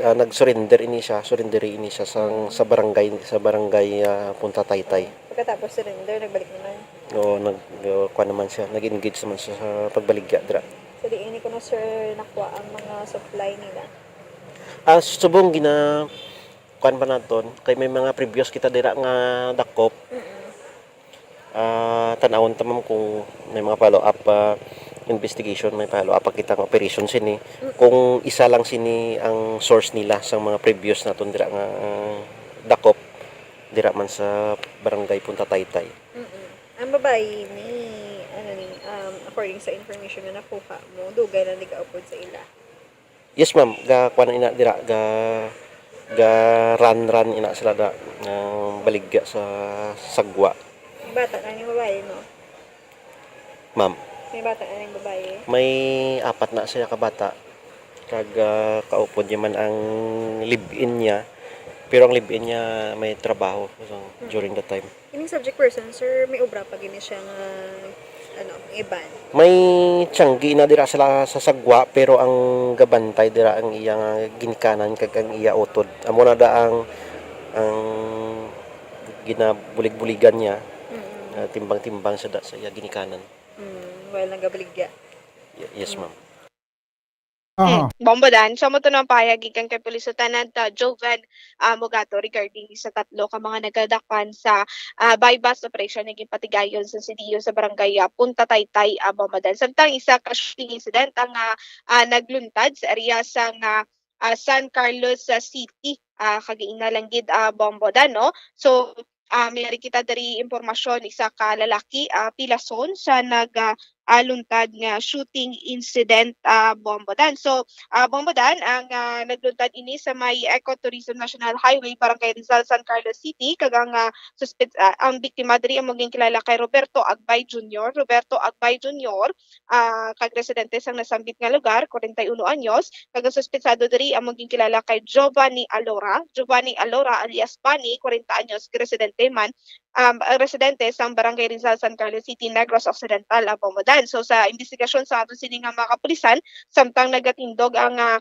ah, nag-surrender ini siya, surrender ini siya sa, sa barangay, sa barangay, ah, Punta Taytay. Pagkatapos surrender, nagbalik naman? Oo, nag, uh, kuan naman siya, nag-engage naman siya sa pagbaligya dira. So, di ini kuno, sir, nakuha ang mga supply nila? Ah, subong gina-, kuan pa naton, kay may mga previous kita dira nga dakop. Mm-mm. Ah, tan-awon ta, ma'am, kung may mga follow-up, ah, investigation, may follow-up pa kita nga operation sini. Mm. Kung isa lang sini ang source nila sa mga previous naton dira nga, ah, dakop, dira man sa barangay Punta Taytay. Mm-mm. Ang babayi ni, ano ni, um, according sa information nga nakuha mo, dugay na nagaupod sa ila. Yes, ma'am. Ga, kuwan na ina dira, ga, ga run, run ina sila da, nga baligya sa sagwa. Bata na ning babayi, no? Ma'am. May bata na ning babayi? May apat na siya ka bata. Kag, ah, kaupod niya man ang live-in niya. Pero ang live-in niya may trabaho, so, Mm. during the time. Ining subject person, sir, may obra pa gini siya nga, ano, iban? May tiyanggi na dira sila sa sagwa, pero ang gabantay dira ang iya nga ginikanan kag ang iya utod. Amo na da ang, ang ginabulig-buligan niya. Mm. Ah, timbang-timbang sa da, sa iya ginikanan. Mm, while nagabaligya. Y-, yes, Mm. ma'am. Aha. Mm, Bombo Dan. So, amo to nang pahayag gikan kay Police Lieutenant, ah, Joven, ah, Mogato regarding sa tatlo ka mga nagadakpan sa, ah, buy-bust operation nga ginpatigayon sa C D E U sa barangay, ah, Punta Taytay, ah, Bombo Dan. Samtang isa ka shooting incident ang, ah, ah, nagluntad sa area sang, ah, ah, San Carlos, ah, City, ah, kag ina lang gid, ah, Bombo Dan, no? So, ah, may ari kita diri impormasyon, isa ka lalaki, ah, pilason sa nag, ah, ah, luntad nga shooting incident, ah, Bombodan. So, ah, Bombodan, ang, ah, nagluntad ini sa may Ecotourism National Highway, Barangay Rizal, San Carlos City, kag ang, ah, suspet-, ah, ang biktima diri amo ginkilala kay Roberto Agbay Junior. Roberto Agbay Junior, ah, kag residente sang nasambit nga lugar, kwarenta y uno anyos, kag ang suspetsado diri amo ginkilala kay Giovanni Alora. Giovanni Alora alias Bani, kwarenta anyos, residente man, um, ang residente sang Barangay Rizal, San Carlos City, Negros Occidental, ah, Bombodan. So, sa investigasyon sa aton sini nga mga kapulisan, samtang nagatindog ang, ah,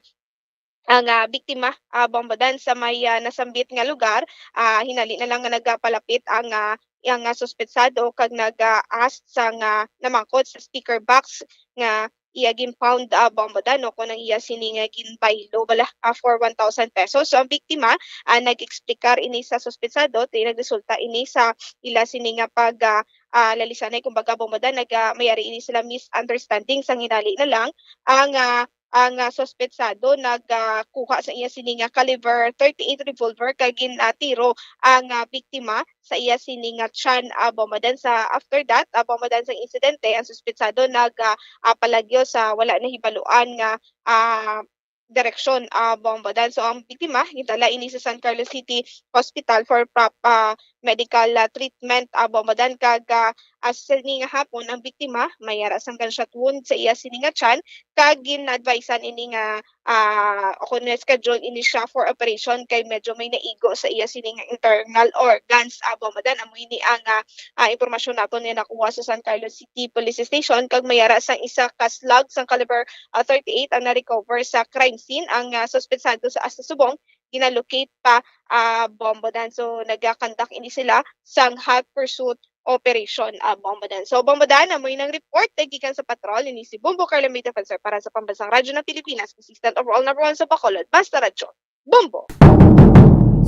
ang, ah, biktima, ah, Bombodan, sa may, ah, nasambit nga lugar, ah, hinali na lang nga nagapalapit ang, ah, ang, ah, suspetsado kag nag-ask sang, ah, namangkot sa speaker box nga iya gin-found, ah, Bombodan, no, kung ang iya sini nga ginbaylo bala, ah, for one thousand pesos. So, ang biktima, ah, nag-eksplikar ini sa suspetsado, ti nagresulta ini sa ila sini nga pag, ah, ah, lalisanay, kumbaga, Bombodan, nag, ah, mayari ini sila misunderstanding, sa hinali na lang ang, ah, ang, ah, suspetsado nag, ah, kuha sa iya sini nga caliber thirty-eight revolver kag gin, ah, tiro ang, ah, biktima sa iya sini nga tiyan, ah, Bombodan. Sa after that, ah, Bombodan, sang insidente, ang suspetsado nag, ah, ah, palagyo sa wala nahibaluan nga, ah, direksyon, ah, Bombodan. So, ang biktima gindala ini sa San Carlos City Hospital for prop-, ah, medical, ah, treatment, ah, Bombodan, kag, ah, ah, sa sini nga hapon ang biktima may ara sang gunshot wound sa iya sini nga tiyan, kag gin-advisean ini nga, ah, o kung na-schedule ini siya for operation kay medyo may naigo sa iya sini nga internal organs, ah, Bombodan. Amo ini ang, ah, ah, impormasyon naton nga nakuha sa San Carlos City Police Station, kag may ara sang isa ka slug sang caliber, ah, thirty-eight ang na-recover sa crime scene. Ang, ah, suspetsado sa, sa subong, ginalocate pa, ah, Bombodan. So, nagakandak ini sila sang hot pursuit operation, ah, Bombodan. So, Bombodan, amoy nang report na gikan sa patrol. Ini si Bombo Carla May Defensor para sa Pambansang Radyo ng Pilipinas, consistent overall number one sa Bacolod. Basta Radyo, Bombo!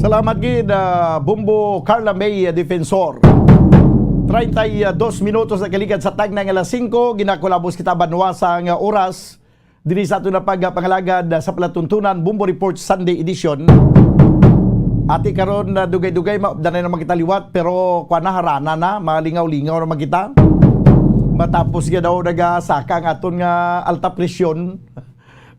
Salamat gid, ah, Bombo Carla May Defensor. Treinta y dos minutos na kaligad sa tagna nga alas singko, ginakulabos kita banwa sa nga oras. Diri sa aton na pagpangalagad sa palatuntunan, Bombo Report Sunday Edition. Ati karon na dugay-dugay, ma-, danay naman kita liwat, pero kuwan na, harana na, malingaw-lingaw naman kita. Matapos nga daw nagasaka ang aton nga alta presyon,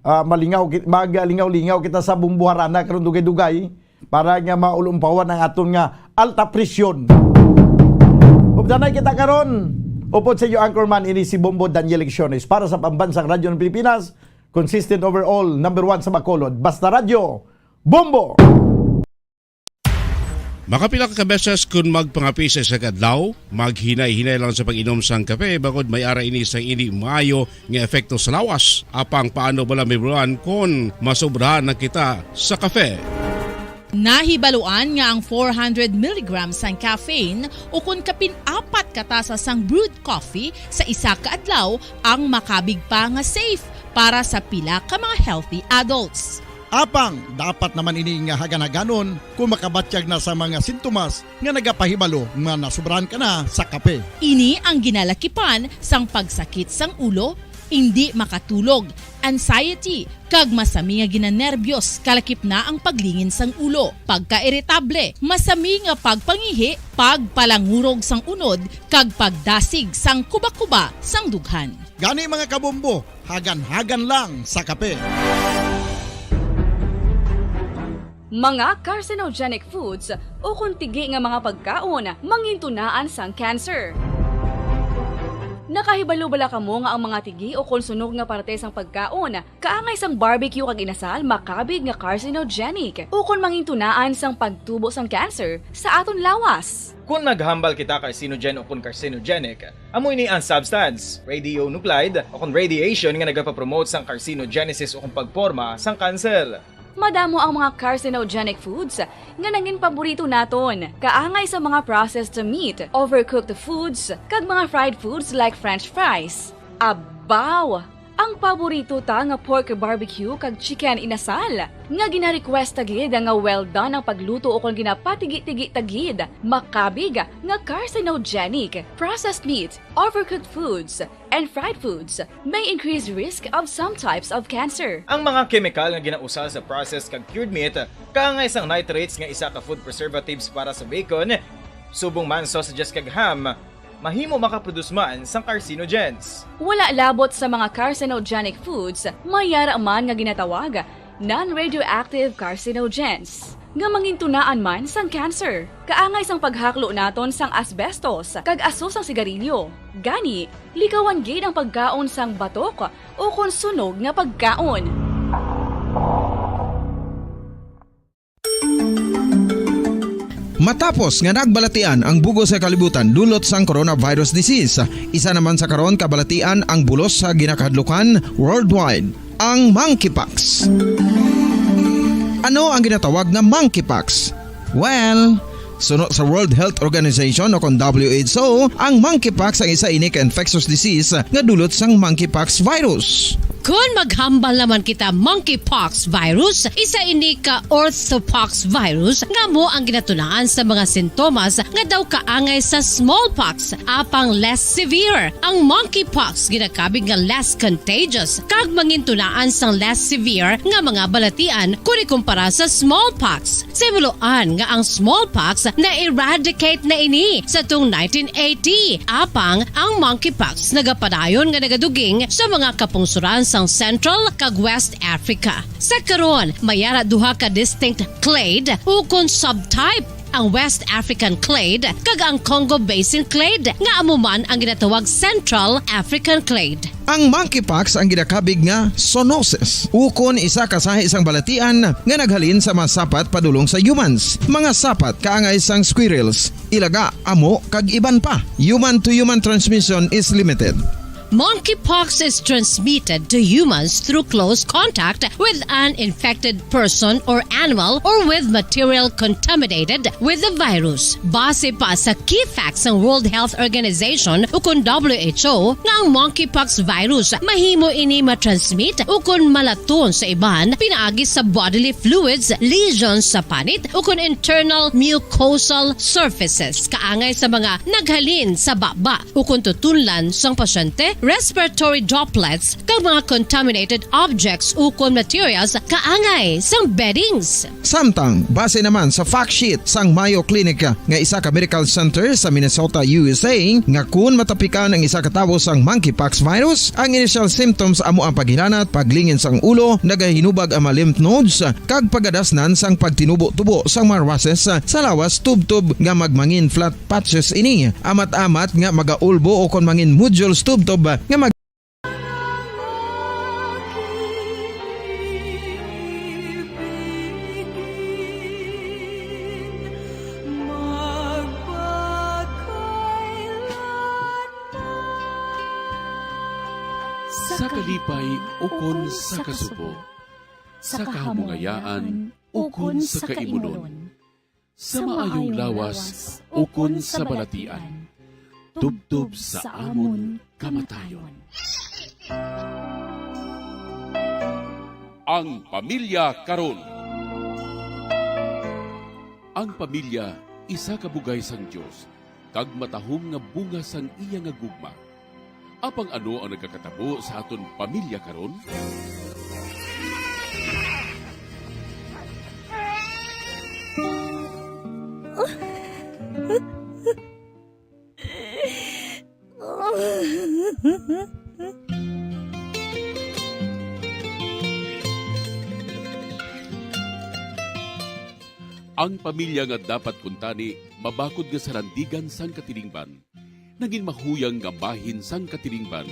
ah, malingaw ki-, maglingaw-lingaw kita sa Bombo Harana karon dugay-dugay. Para nga maulumpawan ang aton nga alta presyon. Updanay kita karon. Upod sa iyo, anchorman, ini si Bombo Daniel Lecciones para sa Pambansang Radyo ng Pilipinas, consistent overall, number one sa Bacolod. Basta Radyo, Bombo! Makapila ka beses kun magpangapi sa isa ka adlaw, maghinay-hinay lang sa pag-inom sang kape, bangod may ara ini sang indi maayo nga epekto sa lawas. Apang paano bala mahibaluan kon masobrahan na kita sa kape? Nahibaluan nga ang four hundred milligrams sang caffeine ukon kapin apat ka tasa sang brewed coffee sa isa ka adlaw ang makabig pa nga safe para sa pila ka mga healthy adults. Apang dapat naman ini nga hagan-haganon kung makabatyag na sa mga sintomas nga nagapahibalo nga nasobrahan ka na sa kape. Ini ang ginalakipan sang pagsakit sang ulo, indi makatulog, anxiety, kag masami nga ginanerbyos, kalakip na ang paglingin sang ulo, pagkairitable, masami nga pagpangihi, pagpalangurog sang unod, kag pagdasig sang kuba-kuba sang dughan. Gani, mga kabombo, hagan-hagan lang sa kape. Mga carcinogenic foods ukon tigi nga mga pagkaon mangintunaan sang cancer. Nakahibalo bala kamo nga ang mga tigi ukon sunog nga parte sang pagkaon, kaangay sang barbecue kag inasal, makabig nga carcinogenic ukon mangintunaan sang pagtubo sang cancer sa aton lawas? Kon maghambal kita carcinogen ukon carcinogenic, amo ini ang substance, radionuclide, ukon radiation nga nagapapromote sang carcinogenesis ukon pagporma sang cancer. Madamo ang mga carcinogenic foods nga nangin paborito naton, kaangay sa mga processed meat, overcooked foods, kag mga fried foods like French fries. Abaw! Ang paborito ta nga pork barbecue kag chicken inasal, nga gina-request ta gid nga well done ang pagluto ukon ginapatigi-tigi ta gid, makabig nga carcinogenic. Processed meat, overcooked foods, and fried foods may increase risk of some types of cancer. Ang mga kemikal nga ginausar sa processed kag cured meat, kaangay sang nitrates nga isa ka food preservatives para sa bacon, subong man sausages kag ham, mahimo makaproduce man sang carcinogens. Wala labot sa mga carcinogenic foods, may yara man nga ginatawag non-radioactive carcinogens, nga mangintunaan man sang cancer. Kaangay sang paghaklo naton sang asbestos kag aso sang sigarilyo. Gani, likawan gid ang pagkaon sang batok ukon sunog nga pagkaon. Matapos nga nagbalatian ang bug-os nga kalibutan dulot sang coronavirus disease, isa naman sa karon kabalatian ang bulos sa ginakahadlukan worldwide, ang monkeypox. Ano ang ginatawag nga monkeypox? Well, suno sa World Health Organization o kon W H O, ang monkeypox ang isa ini ka infectious disease nga dulot sang monkeypox virus. Kon maghambal naman kita monkeypox virus, isa ini ka orthopox virus nga amo ang ginatunaan sa mga sintomas nga daw kaangay sa smallpox, apang less severe. Ang monkeypox ginakabig nga less contagious kag mangintunaan sang less severe nga mga balatian kon ikumpara sa smallpox. Sa himuloan nga ang smallpox na-eradicate na ini sa tung nineteen eighty, apang ang monkeypox nagapadayon nga nagaduging sa mga kapungsoran sang Central kag West Africa. Sa karon, may ara duha ka distinct clade ukon subtype, ang West African clade kag ang Congo Basin clade, nga amo man ang ginatawag Central African clade. Ang monkeypox ang ginakabig nga zoonosis, ukon isa ka sahi sang balatian nga naghalin sa mga sapat padulong sa humans, mga sapat kaangay sang squirrels, ilaga, amo, kag iban pa. Human-to-human transmission is limited. Monkeypox is transmitted to humans through close contact with an infected person or animal or with material contaminated with the virus. Base pa sa key facts sang World Health Organization ukon W H O, nga ang monkeypox virus mahimo ini matransmit ukon malaton sa iban pinaagi sa bodily fluids, lesions sa panit, ukon internal mucosal surfaces kaangay sa mga naghalin sa baba ukon tutunlan sang pasyente, respiratory droplets, kag mga contaminated objects ukon materials kaangay sang beddings. Samtang, base naman sa fact sheet sang Mayo Clinic nga isa ka medical center sa Minnesota, U S A, nga kun matapikan ang isa ka tawo sang monkeypox virus, ang initial symptoms amo ang paghilanat, paglingin sang ulo, nagahinubag ang mga lymph nodes, kag pagadasnan sang pagtinubo-tubo sang mga rushes sa lawas, tubtob nga magmangin flat patches ini, amat-amat nga magaulbo o kon mangin nodules, tubtob nga mag- Sa kalipay ukon sa kasubo, sa kahamungayaan ukon sa kaimunon, sa maayong lawas ukon sa balatian, tubtob sa amon kamatayon. Ang pamilya karon. Ang pamilya isa ka bugay sang Dios kag matahom nga bunga sang iya nga gugma. Apang ano ang nagakatabo sa aton pamilya karon? Ang pamilya nga dapat kuntani mabakod nga sarandigan sang katilingban, nangin mahuyang nga bahin sang katilingban.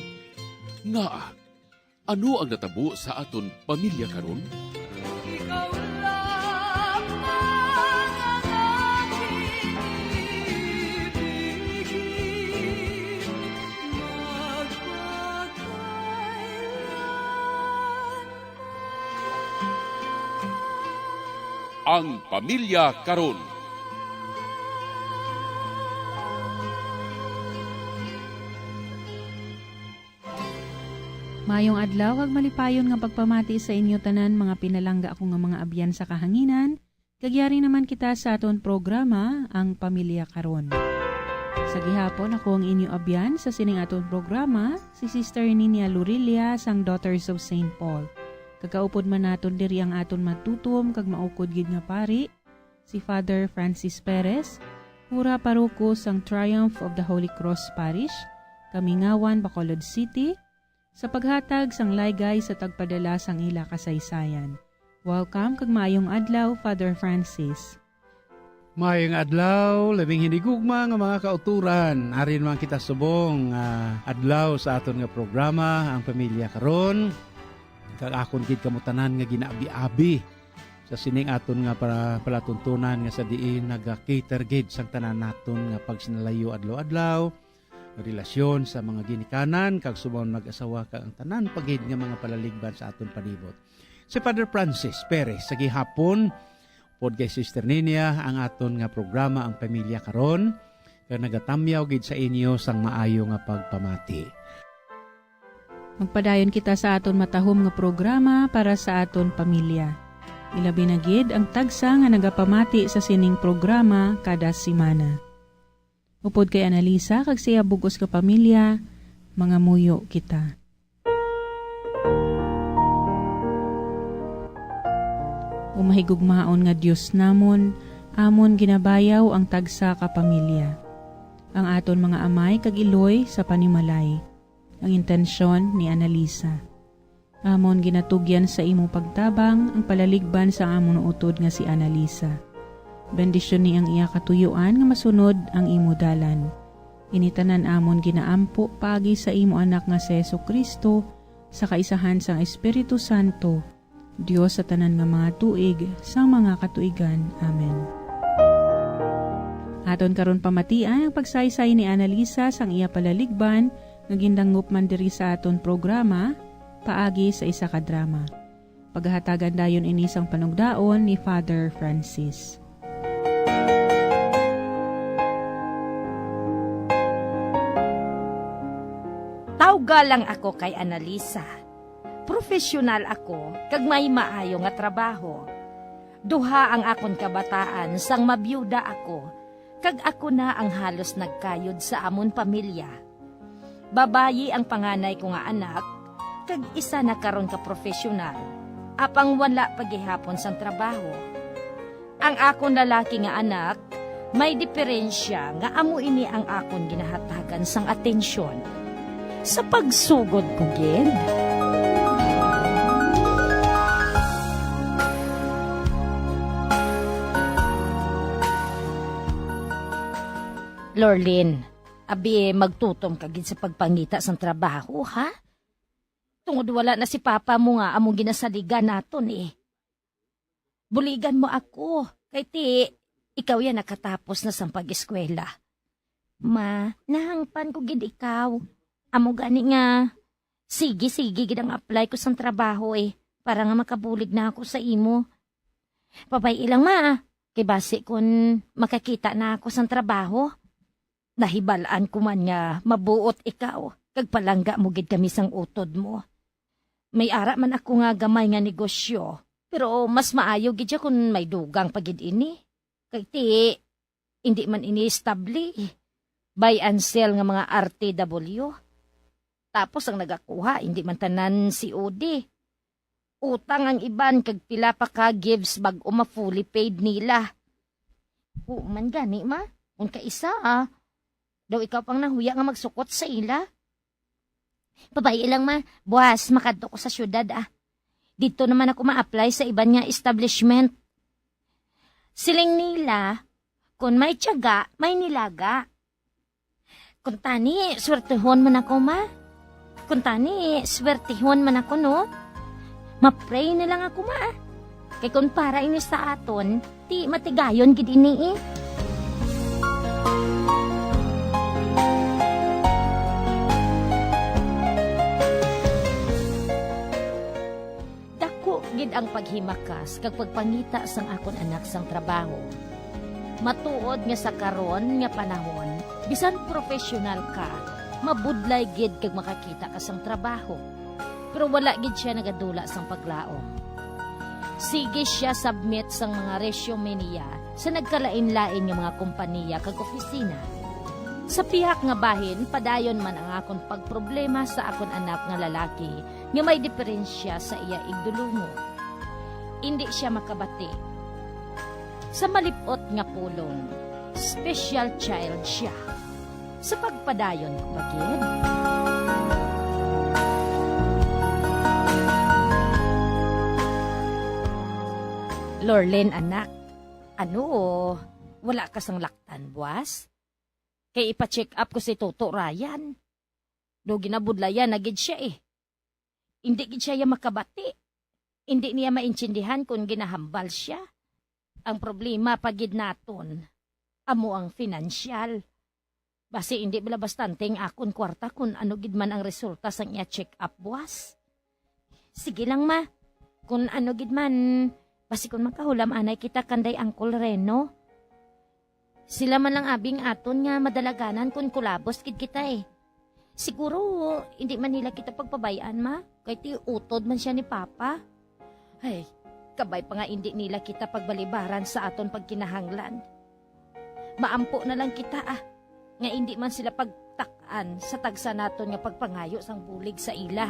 Ngaa, ano ang natabo sa aton pamilya karon? Ikaw lamang ang aking ibigin, magpakailanman. Ang pamilya karon. Mayong adlaw kag malipayon nga pagpamati sa inyo tanan, mga pinalangga ko nga mga abyan sa kahanginan, kag yari naman kita sa aton programa, Ang Pamilya Karon. Sa gihapon, ako ang inyo abyan sa sining aton programa, si Sister Ninia Lurilia sang Daughters of Saint Paul. Kakaupod man naton diri ang aton matutom kag maukod gid nga pari, si Father Francis Perez, Pura, paroko sang Triumph of the Holy Cross Parish, Kamingawan, Bacolod City, sa paghatag sang laygay sa tagpadala sang ila kasaysayan. Welcome kag maayong adlaw, Father Francis. Maayong adlaw, labing hinigugma nga mga kauturan. Ari naman kita subong nga adlaw sa aton nga programa, Ang Pamilya Karon. Kag akon gid kamo tanan nga ginaabi-abi sa sining aton nga para-, palatuntunan nga sa diin naga-cater gid sang tanan naton nga pagsinalayo adlaw-adlaw, relasyon sa mga ginikanan kag subong mag-asawa kag ang tanan pa gid nga mga palaligban sa aton palibot. Si Father Francis Perez sa gihapon, pod kay Sister Ninia, ang aton nga programa, Ang Pamilya Karon, kag nagatamyaw gid sa inyo sang maayo nga pagpamati. Magpadayon kita sa aton matahom nga programa para sa aton pamilya. Ilabi na gid ang tagsa nga nagapamati sa sining programa kada semana. Upod kay Annalisa kag sa iya bug-os nga pamilya, mangamuyo kita. O mahigugmaon nga Dios namon, amon ginabayaw ang tagsa ka pamilya, ang aton mga amay kag iloy sa panimalay, ang intensyon ni Annalisa. Amon ginatugyan sa imo pagtabang ang palaligban sang amon utod nga si Annalisa. Bendisyoni ang iya katuyuan nga masunod ang imo dalan. Ini tanan amon ginaampo paagi sa imo Anak nga si Jesu-Cristo, sa kaisahan sang Espiritu Santo, Dios sa tanan nga mga tuig, sa mga katuigan. Amen. Aton karon pamatian ang pagsaysay ni Annalisa sang iya palaligban nga gindangop man diri sa aton programa, paagi sa isa ka drama. Pagahatagan dayon ini sang panugdaon ni Father Francis. Tawga lang ako kay Annalisa. Profesional ako kag may maayo nga trabaho. Duha ang akon kabataan sang mabiyuda ako, kag ako na ang halos nagkayod sa amon pamilya. Babayi ang panganay ko nga anak, kag isa na karon ka profesional, apang wala pa gihapon sang trabaho. Ang akon lalaki nga anak, may diperensya nga amo ini ang akon ginahatagan sang atensyon. Sa pagsugod ko gid. Lorlin, abi, magtutom ka gid sa pagpangita sang trabaho, ha? Tungod wala na si papa mo nga among ginasaligan naton, eh. Buligan mo ako, kay ti ikaw ya nakatapos na sang pag-eskwela. Ma, nahangpan ko gid ikaw. Amo gani nga, sige, sige gid ang apply ko sang trabaho, eh, para nga makabulig na ako sa imo. Pabay-i lang, ma, kay basi kon makakita na ako sang trabaho. Nahibal-an ko man nga mabuot ikaw, kag palangga mo gid kami sang utod mo. May ara man ako nga gamay nga negosyo, pero mas maayo gid sia kon may dugang pa gid ini. Kay ti, indi man ini estable. Buy and sell nga mga R T W. Tapos ang nagakuha, indi man tanan C O D. Utang ang iban kag pila pa ka gives bag-o ma-fully paid nila. Oo man gani, ma. Kung kaisa, ah, daw ikaw pang nahuya nga magsukot sa ila. Pabay-i lang, ma. Buwas, makadto ko sa syudad, ah. Didto naman ako ma-apply sa iban nga establishment. Siling nila, kung may tiyaga, may nilaga. Kung tani, swertehon man ako, ma. Kung tani, swertehon man ako, no? Ma-pray na lang ako, ma. Kay kung para ini sa aton, ti matigayon gid ini, eh. Dako gid ang paghimakas kag pagpangita sang akon anak sang trabaho. Matuod nga sa karon nga panahon, bisan profesional ka, mabudlay gid kag makakita ka sang trabaho. Pero wala gid sia nagadula sang paglaom. Sige sia submit sang mga resume niya sa nagkalain-lain nga mga kompaniya kag opisina. Sa pihak nga bahin, padayon man ang akon pagproblema sa akon anak nga lalaki nga may diperensya sa iya igdulungo. Indi sia makabati. Sa malip-ot nga pulong, Special child siya. Sa pagpadayon ko pa gid. Lorlen, anak, ano, wala ka sang laktan, buwas? Kay ipa-check up ko si Toto Ryan. Do ginabudlayan na gid siya eh. Indi gid siya ya makabati. Indi niya maintindihan kon ginahambal siya. Ang problema pa gid naton, amo ang finansyal. Basi indi bala bastante ang akon kwarta kon ano gid man ang resulta sang iya check-up buwas. Sige lang, ma. Kon ano gid man, basi kon makahulam anay kita kanday Uncle Reno. Sila man lang abi ang aton nga madalaganan kon kulabos gid kita, eh. Siguro, indi man nila kita pagpabay-an, ma, kay tiutod man sia ni Papa. Ay, kabay pa nga indi nila kita pagbalibaran sa aton pagkinahanglan. Maampo na lang kita, ah, nga indi man sila pagtak-an sa tagsa naton nga pagpangayo sang bulig sa ila.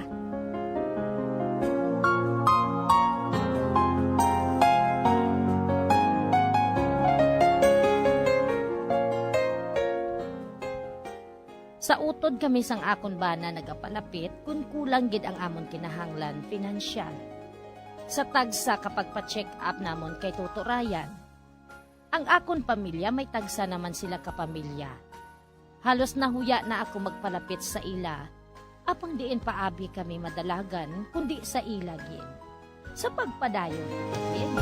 Sa utod kami sang akon bana nagapalapit kon kulang gid ang amon kinahanglan pinansyal. Sa tagsa ka pagpa-check-up namon kay Toto Ryan, ang akon pamilya may tagsa naman sila ka pamilya. Halos nahuya na ako magpalapit sa ila, apang diin pa abi kami madalagan kundi sa ila gid. Sa pagpadayon gid.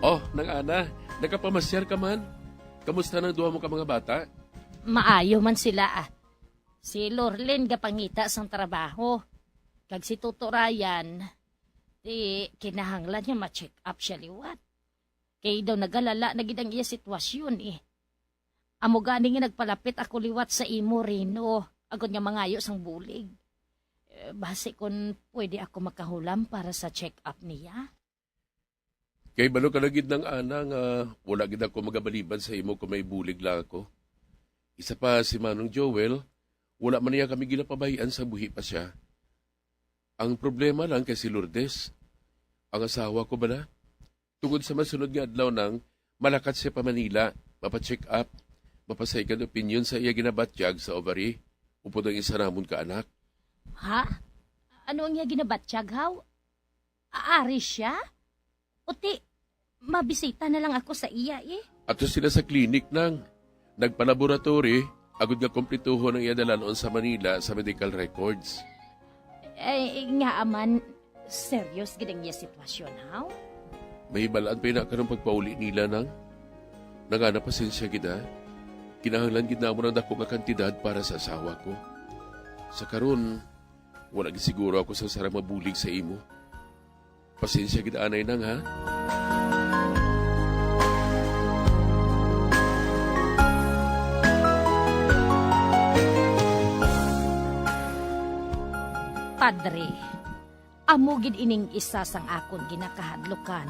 Oh, Nang Ana, nakapamasyar ka man? Kamusta nang duha mo ka mga bata? Maayo man sila, ah. Si Lorlen gapangita sang trabaho. Kag si Toto Ryan, di kinahanglan niya ma-check up siya liwat. Kay daw nagalala na gid ang iya sitwasyon, eh. Amo gani nga nagpalapit ako liwat sa imo, Reno, agod nga mangayo sang bulig. Eh, basi kon pwede ako makahulam para sa check-up niya? Kay balo ka na gid, Nang Ana, nga wala gid ako magabalibad sa imo kon may bulig lang ako. Isa pa, si Manong Joel, wala man niya kami ginapabay-an sa buhi pa sia. Ang problema lang kay si Lourdes, ang asawa ko bala, tungod sa masunod nga adlaw nang malakat siya pa Manila, mapa-check up, mapa-second opinion sa iya ginabatyag sa ovary, upod ang isa namon ka anak. Ha? Ano ang iya ginabatyag, haw? Aari siya? O ti, mabisita na lang ako sa iya, eh. Ato sila sa clinic, Nang. Nagpa-laboratory, agod nga kumplituhon ang iya dalan-on sa Manila sa medical records. Ay, nga man, serious gid ang iya sitwasyon, haw? May balaan pa ina karong pagpauli nila, Nang. Nang Ana, pasensya gid, ha. Kinahanglan gid namon ang dako nga kantidad para sa asawa ko. Sa karon, wala gid siguro ako sang sarang mabulig sa imo. Pasensya gid anay, Nang, ha? Padre, amo gid ining isa sang akon ginakahadlukan,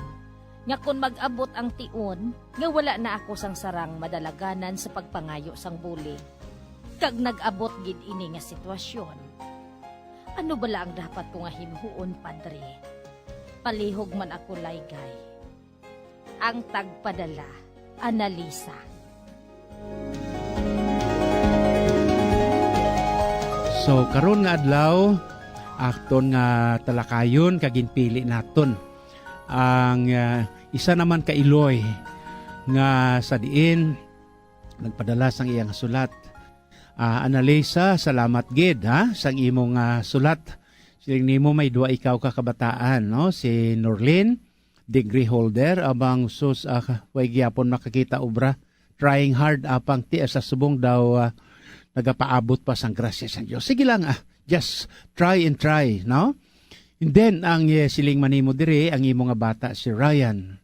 nga kon mag-abot ang tion nga wala na ako sang sarang madalaganan sa pagpangayo sang bulig, kag nag-abot gid ini nga sitwasyon, ano bala ang dapat ko nga himhuon, Padre? Palihog man ako laygay. Ang tagpadala, Analisa. So, karon nga adlaw, akton nga talakayon kag ginpili naton ang, ah, isa naman ka iloy nga sa diin nagpadala sang iyang sulat. Ah, Analisa, salamat gid, ha, sang imong, ah, sulat. Siling nimo may duha ikaw ka kabataan, no? Si Norlin, degree holder, abang sus, ah, way gyapon makakita obra. Trying hard, apang ti sa subong daw, ah, nagapaabot pa sang grasya sang Dios. Sige lang, ah, just try and try, no? And then, ang, eh, siling man nimo diri, ang imo nga bata si Ryan.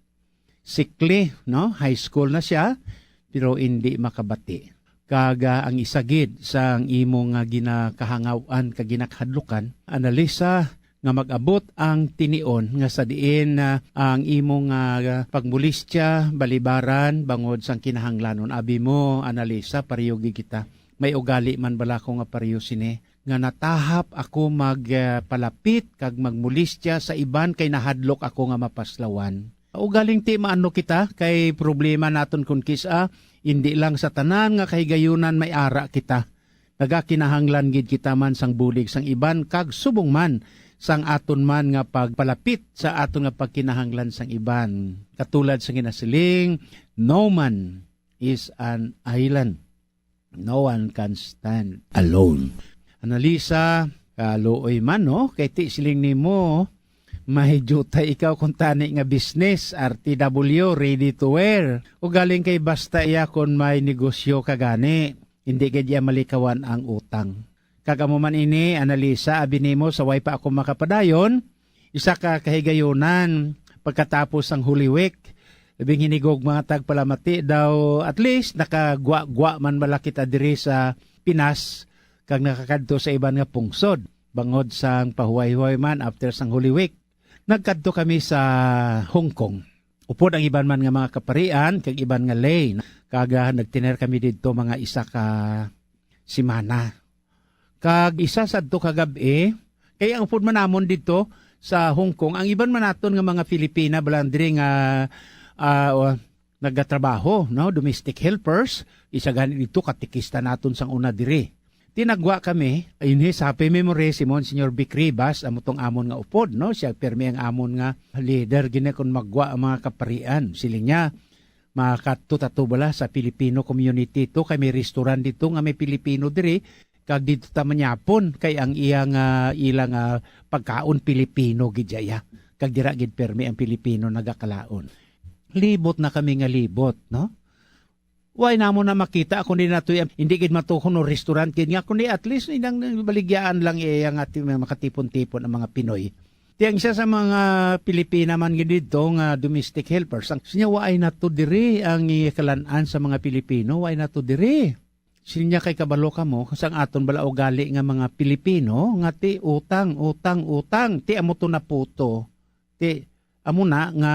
Sikli, no? High school na siya, pero indi makabati. Kag, ah, ang isa gid sang imo nga ginakahangaw-an kag ginakahadlukan, Analisa, nga mag-abot ang tinion nga sa diin, ah, ang imo nga, ah, pagmolestya balibaran bangod sang kinahanglanon. Abi mo, Analisa, pareho gid kita. May ugali man bala ko nga pareho sini. nga natahap ako mag, ah, palapit kag magmolestya sa iban kay nahadlok ako nga mapaslawan. Ugaling ti maano kita kay problema naton kon kis-a, indi lang sa tanan nga kahigayunan may ara kita. Nagakinahanglan gid kita man sang bulig sang iban kag subong man sang aton man nga pagpalapit sa aton nga pagkinahanglan sang iban. Katulad sa ginasiling, "No man is an island." No one can stand alone. Analisa, kaluoy man, no? Kay ti siling nimo, may jutay ikaw kung tani nga business, R T W, ready to wear. O galing kay basta iya kung may negosyo ka gani, hindi gid iya malikawan ang utang. Kag amo man ini, Analisa, abi nimo sa way pa ako makapadayon, isa ka kahigayunan pagkatapos sang Holy Week. Labing hinigog mga tagpalamati daw, at least nakagwa-gwa man bala kita diri sa Pinas kag nakakadto sa iban nga pungsod bangod sang pahuway-huway man after sang Holy Week. Nagkadto kami sa Hong Kong. Upod ang iban man nga mga kaparian kag iban nga lay, kag, ah, nagtener kami didto mga isa ka semana. Kag isa sadto ka gab-i, kay ang upod man namon didto sa Hong Kong, ang iban man naton nga mga Filipina, balang diri nga, ah, o, nagatrabaho, no, domestic helpers, isa gani didto katikista naton sang una diri. Tinagwa kami, in his happy memory, si Monsignor Vic Ribas, amo tong amon nga upod, no, siya permi ang amon nga leader gini kon maggwa ang mga kaparian. Siling niya, makadto ta to bala sa Filipino community to, kay may restaurant dito nga may Filipino diri, kag dito ta manyapon, kay ang iya nga, ila nga pagkaon Filipino gid siya, kag dira gid permi ang Filipino nagakalaon. Libot na kami nga libot, no? Way namo na makita kundi nato, hindi gid matuhon o restaurant gid nga, kundi at least inang baligyaan lang iya nga ti-, makatipon-tipon ang mga Pinoy. Ti ang isa sa mga Pilipina man gid didto nga domestic helpers, ang sinya, "Waay na to diri ang ikalan-an sa mga Pilipino, waay na to diri." Sinya, "Kay kabalo kamo sang aton bala ugali nga mga Pilipino nga ti utang, utang, utang, ti amo to naputo, ti amo na nga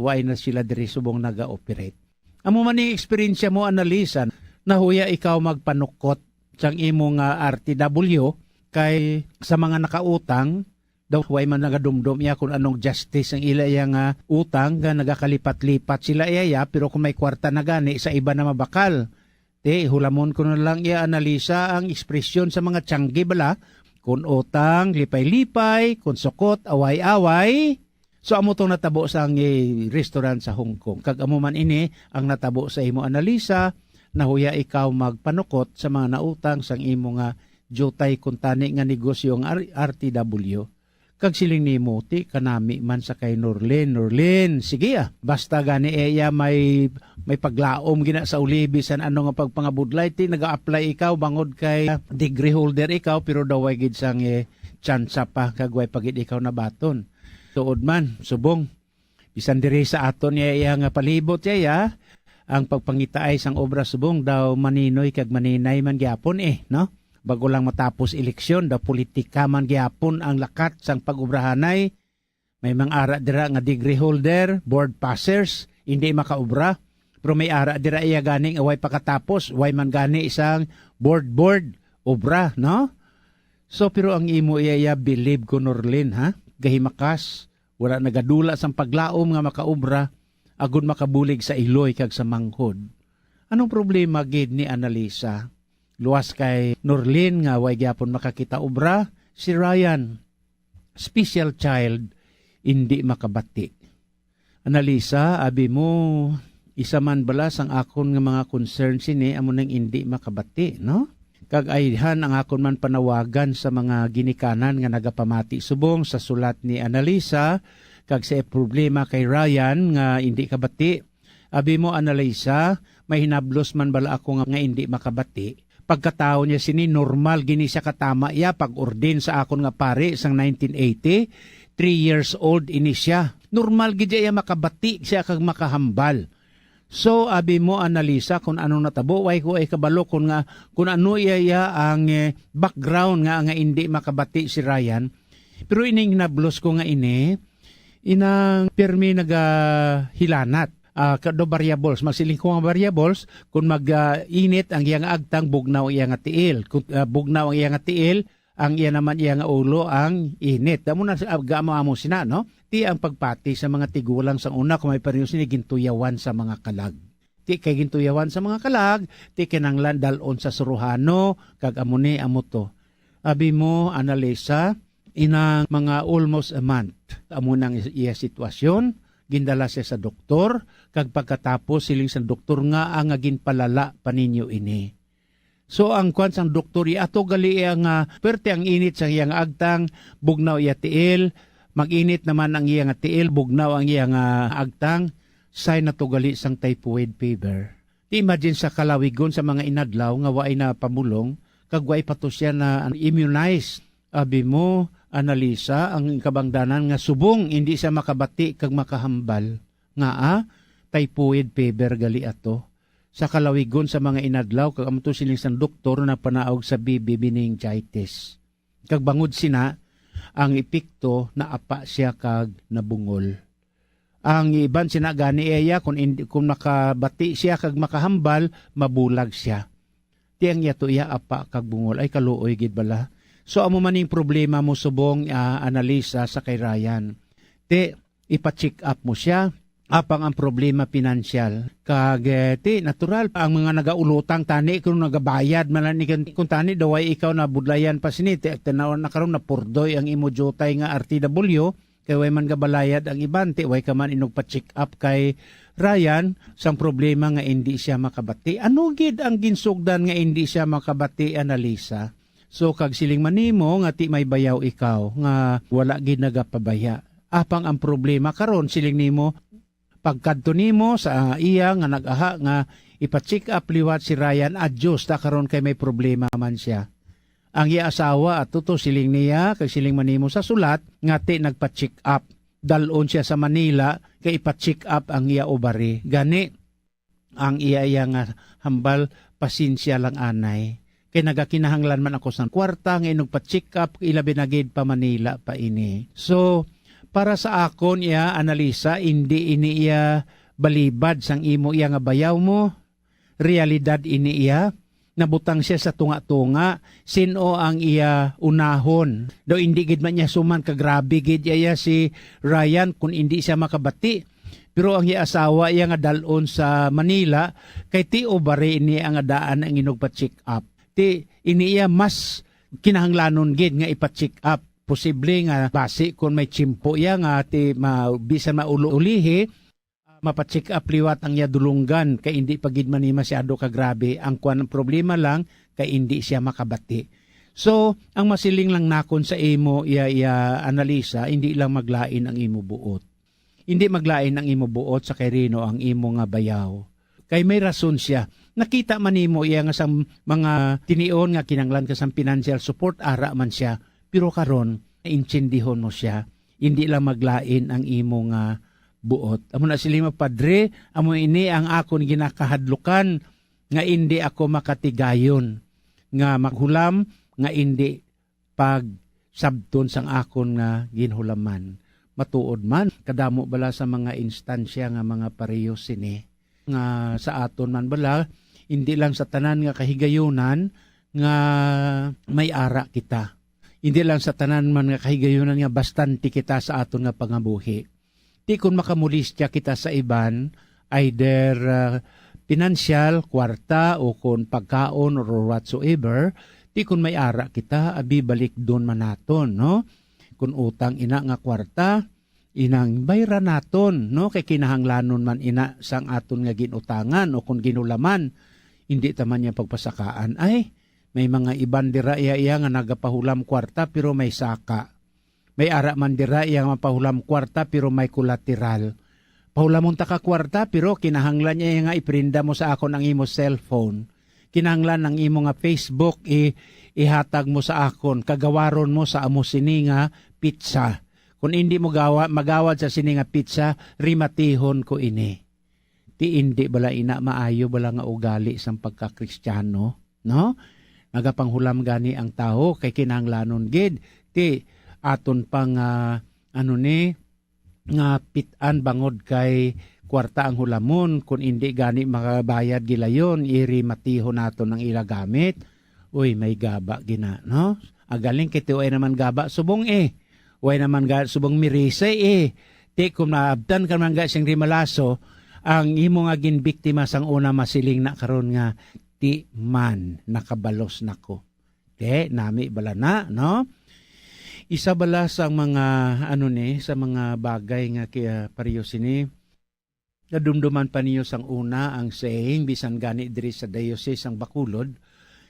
waay na sila diri subong naga-operate." Amo man ning eksperyensya mo, Analisa, nahuya ikaw magpanukot sang imo nga R T W kay sa mga nakautang, daw way man nagadumdom iya kung anong justice ang ila iya nga utang, nga nagakalipat-lipat sila iya, iya, pero kung may kwarta na gani, sa iba na mabakal. Ti, hulamon ko na lang iya, Analisa, ang ekspresyon sa mga tiyanggi bala, kung utang, lipay-lipay, kung sukot, away-away. So, amo tong natabo sa ang, eh, restaurant sa Hong Kong. Kag amo man ini ang natabo sa imo, Analisa, nahuya ikaw magpanukot sa mga nautang sang imo nga diutay kuntani nga negosyo nga R-, R T W. Kag siling nimo, "Ti, kanami man sa kay Norlin." Norlin, sige, ah. Basta gani, eh, iya may, may paglaom gina sa uli bisan ano nga pagpangabudlay, ti, naga-apply ikaw bangod kay, ah, degree holder ikaw, pero daw way gid sang, eh, tsansa pa, kag way pa gid ikaw nabaton. Tuod man, subong. Bisan diri sa aton iya, iya nga palibot, iya, iya, ang pagpangitaay sang obra subong daw maninoy kag maninay man gyapon, eh, no? Bago lang matapos eleksyon, daw politika man gyapon ang lakat sang pag-obrahanay. May mga ara dira nga degree holder, board passers, hindi makaobra. Pero may ara dira iya gani nga way pakatapos, way man gani isang board, board, obra, no? So, pero ang imo iya, iya, bilib ko, Norlin, ha? Gahimakas, wala nagadula sang paglaom nga makaobra, agud makabulig sa iloy kag sa manghod. Anong problema gid ni Analisa? Luwas kay Norlin nga way gyapon makakita obra, si Ryan, special child, indi makabati. Analisa, abi mo, isa man bala sang akon nga mga concern sini amo nang indi makabati, no? Kag ayhan ang akon man panawagan sa mga ginikanan nga nagapamati subong sa sulat ni Analisa, kag sa problema kay Ryan nga indi kabati. Abi mo, Analisa, may hinablos man bala ako nga, nga indi makabati. Pagkatawo niya sini, normal gini siya katama iya pag-ordain sa akon nga pari sang nineteen eighty. Three years old ini siya. Normal gid iya makabati siya kag makahambal. So, abi mo, Analisa, kung ano natabo, way ko ay kabalo kung nga, kung ano iya, iya ang, eh, background nga, nga indi makabati si Ryan. Pero ining hinablos ko nga ini, inang pirmi nagahilanat. ah, ka-, do variables. Magsiling ko nga variables, kung mag, ah, init ang iya nga agtang, bugnaw ang iya nga tiil. Kung, ah, bugnaw ang iya nga tiil, ang iya naman iya nga ulo ang init. Amo na, ah, gaamo-amo sina, no? Ti ang pagpati sa mga tigulang sang una, kung may pareho sini gintuyawan sa mga kalag. Ti kay gintuyawan sa mga kalag, ti kinahanglan dal-on sa suruhano, kag amo ni, amo to. Abi mo, Annalisa, inang mga almost a month, amo nang iya sitwasyon, gindala siya sa doktor, kag pagkatapos siling sa doktor nga ang nga ginpalala pa ninyo ini. So ang kwan sang doktor, iya ato gali iya nga perte ang init sa iya nga agtang, bugnaw iya tiil, mag-init naman ang iya nga tiil, bugnaw ang iya nga agtang, sign na to gali sang typhoid fever. Ti imagine sa kalawigon sa mga inadlaw nga waay na pamulong, kag waay pa to siya na immunized. Abi mo, Annalisa, ang kabangdanan nga subong indi siya makabati kag makahambal. Nga, ah, typhoid fever gali ato. Sa kalawigon sa mga inadlaw, kag amo to siling sang doktor na panaog sa B B meningitis. Kag bangod sina, ang epekto, naapa siya kag nabungol. Ang iban sina gani iya, kung indi, kung makabati siya kag makahambal, mabulag siya. Ti ang iya to iya apa kag bungol, ay kaluoy gid bala. So amo man ning problema mo subong, ah, Annalisa, sa kay Ryan. Ti ipa-check up mo siya. Apang ang problema pinansyal. Kag, eh, ti natural ang mga nagaulotang tani kung nagabayad man lang ni, kung tani daw ay ikaw na budlayan pa sini, ti tanaw na karon na purdoy ang imo jutay nga R T W, kay way man gabalayad ang iban, ti way ka man inog pa-check up kay Ryan sang problema nga indi siya makabati. Ano gid ang ginsugdan nga indi siya makabati, Annalisa? So kag siling man nimo nga ti may bayaw ikaw nga wala gid nagapabaya. Apang ang problema karon, siling nimo, pagkadto nimo sa iya nga nag-aha nga ipa-check up liwat si Ryan, adyos ta karon kay may problema man siya. Ang iya asawa, ato to siling niya, kag siling man nimo sa sulat, nga ti nagpa-check up. Dal-on siya sa Manila kay ipa-check up ang iya ovary. Gani, ang iya, iya nga hambal, pasensya lang anay. Kay nagakinahanglan man ako sang kwarta nga inog pa-check up, ilabi na gid pa Manila pa ini. So, para sa akon, iya, Annalisa, indi ini iya balibad sang imo iya nga bayaw mo. Realidad ini iya. Nabutang siya sa tunga-tunga. Sin-o ang iya unahon? Daw indi gid man niya suman ka grabe gid iya si Ryan kun indi siya makabati. Pero ang iya asawa iya nga dal-on sa Manila, kay ti ovary ini ang daan ang inog pa-check up. Ti ini iya mas kinahanglanon gid nga ipa-check up. Posible nga basi kon may tiyempo iya nga ti ma-, bisan maulo-ulihi, mapa-check up liwat ang iya dulonggan kay indi pa gid man ni masyado ka grabe. Ang kwan, ang problema lang kay indi siya makabati. So, ang masiling lang nakon sa imo, iya, iya, Annalisa, indi lang maglain ang imo buot. Indi maglain ang imo buot sa kay Rino ang imo nga bayaw. Kay may rason siya. Nakita man nimo iya nga sang mga tinion nga kinanglan ka sang financial support, ara man siya. Pero karon, naintsindihon mo siya. Indi lang maglain ang imo nga buot. Amo na sila, mga padre, amo ini ang akon ginakahadlukan, nga indi ako makatigayon, nga maghulam, nga indi pagsabton sang akon nga ginhulaman. Matuod man, kadamo bala sa mga instansya nga mga pareho sini, nga sa aton man bala, indi lang sa tanan nga kahigayunan nga may ara kita. Indi lang sa tanan man nga kahigayunan nga bastante kita sa aton nga pangabuhi. Ti kon makamolestya kita sa iban, either, ah, pinansyal, kwarta, o kon pagkaon, or whatsoever, ti kon may ara kita, abi, balikdon man naton, no? Kon utang ina nga kwarta, inang bayran naton, no? Kay kinahanglanon man ina sang aton nga ginutangan o kon ginulaman. Hindi ta man niya pagpasakaan. Ay, may mga iban dira iya, iya nga nagapahulam kwarta pero may saka. May ara man dira iya nga mapahulam kwarta pero may kolateral. Pahulamon ta ka kwarta pero kinahanglan niya nga iprenda mo sa akon ang imo cellphone. Kinahanglan ang imo nga Facebook i-, ihatag mo sa akon. Kagawaron mo sa amo sini nga pizza. Kung indi mo gawa-, magawad sa sini nga pizza, rimatihon ko ini. Ti indi bala ina maayo bala nga ugali sang pagka-Kristiyano, no? Nagapanghulam gani ang tawo kay kinahanglanon gid ti aton pang, ah, ano ni, nga pit-an bangod kay kwarta ang hulamon, kun indi gani makabayad gilayon, iri matiho naton ang ila gamit. Uy, may gaba gina, no? Agaling kay ti way naman gaba subong, eh. Way naman ga subong mirisay, eh. Ti kung maabtan ka man ga sing rimalaso, ang imo nga ginbiktima sang una masiling na karon nga, "Ti man, nakabalos na ko." Te, nami bala na, no? Isa bala sa mga, ano ni, sa mga bagay nga kaya pareho sini, nadumduman pa niyo sang una ang saying, bisan gani diri sa Diocese sang Bacolod,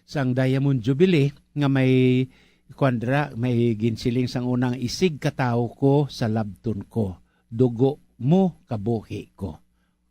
sang Diamond Jubilee, nga may, kuwan dira, may ginsiling sang una nga, "Isig katawo ko sa labton ko, dugo mo kabuhi ko."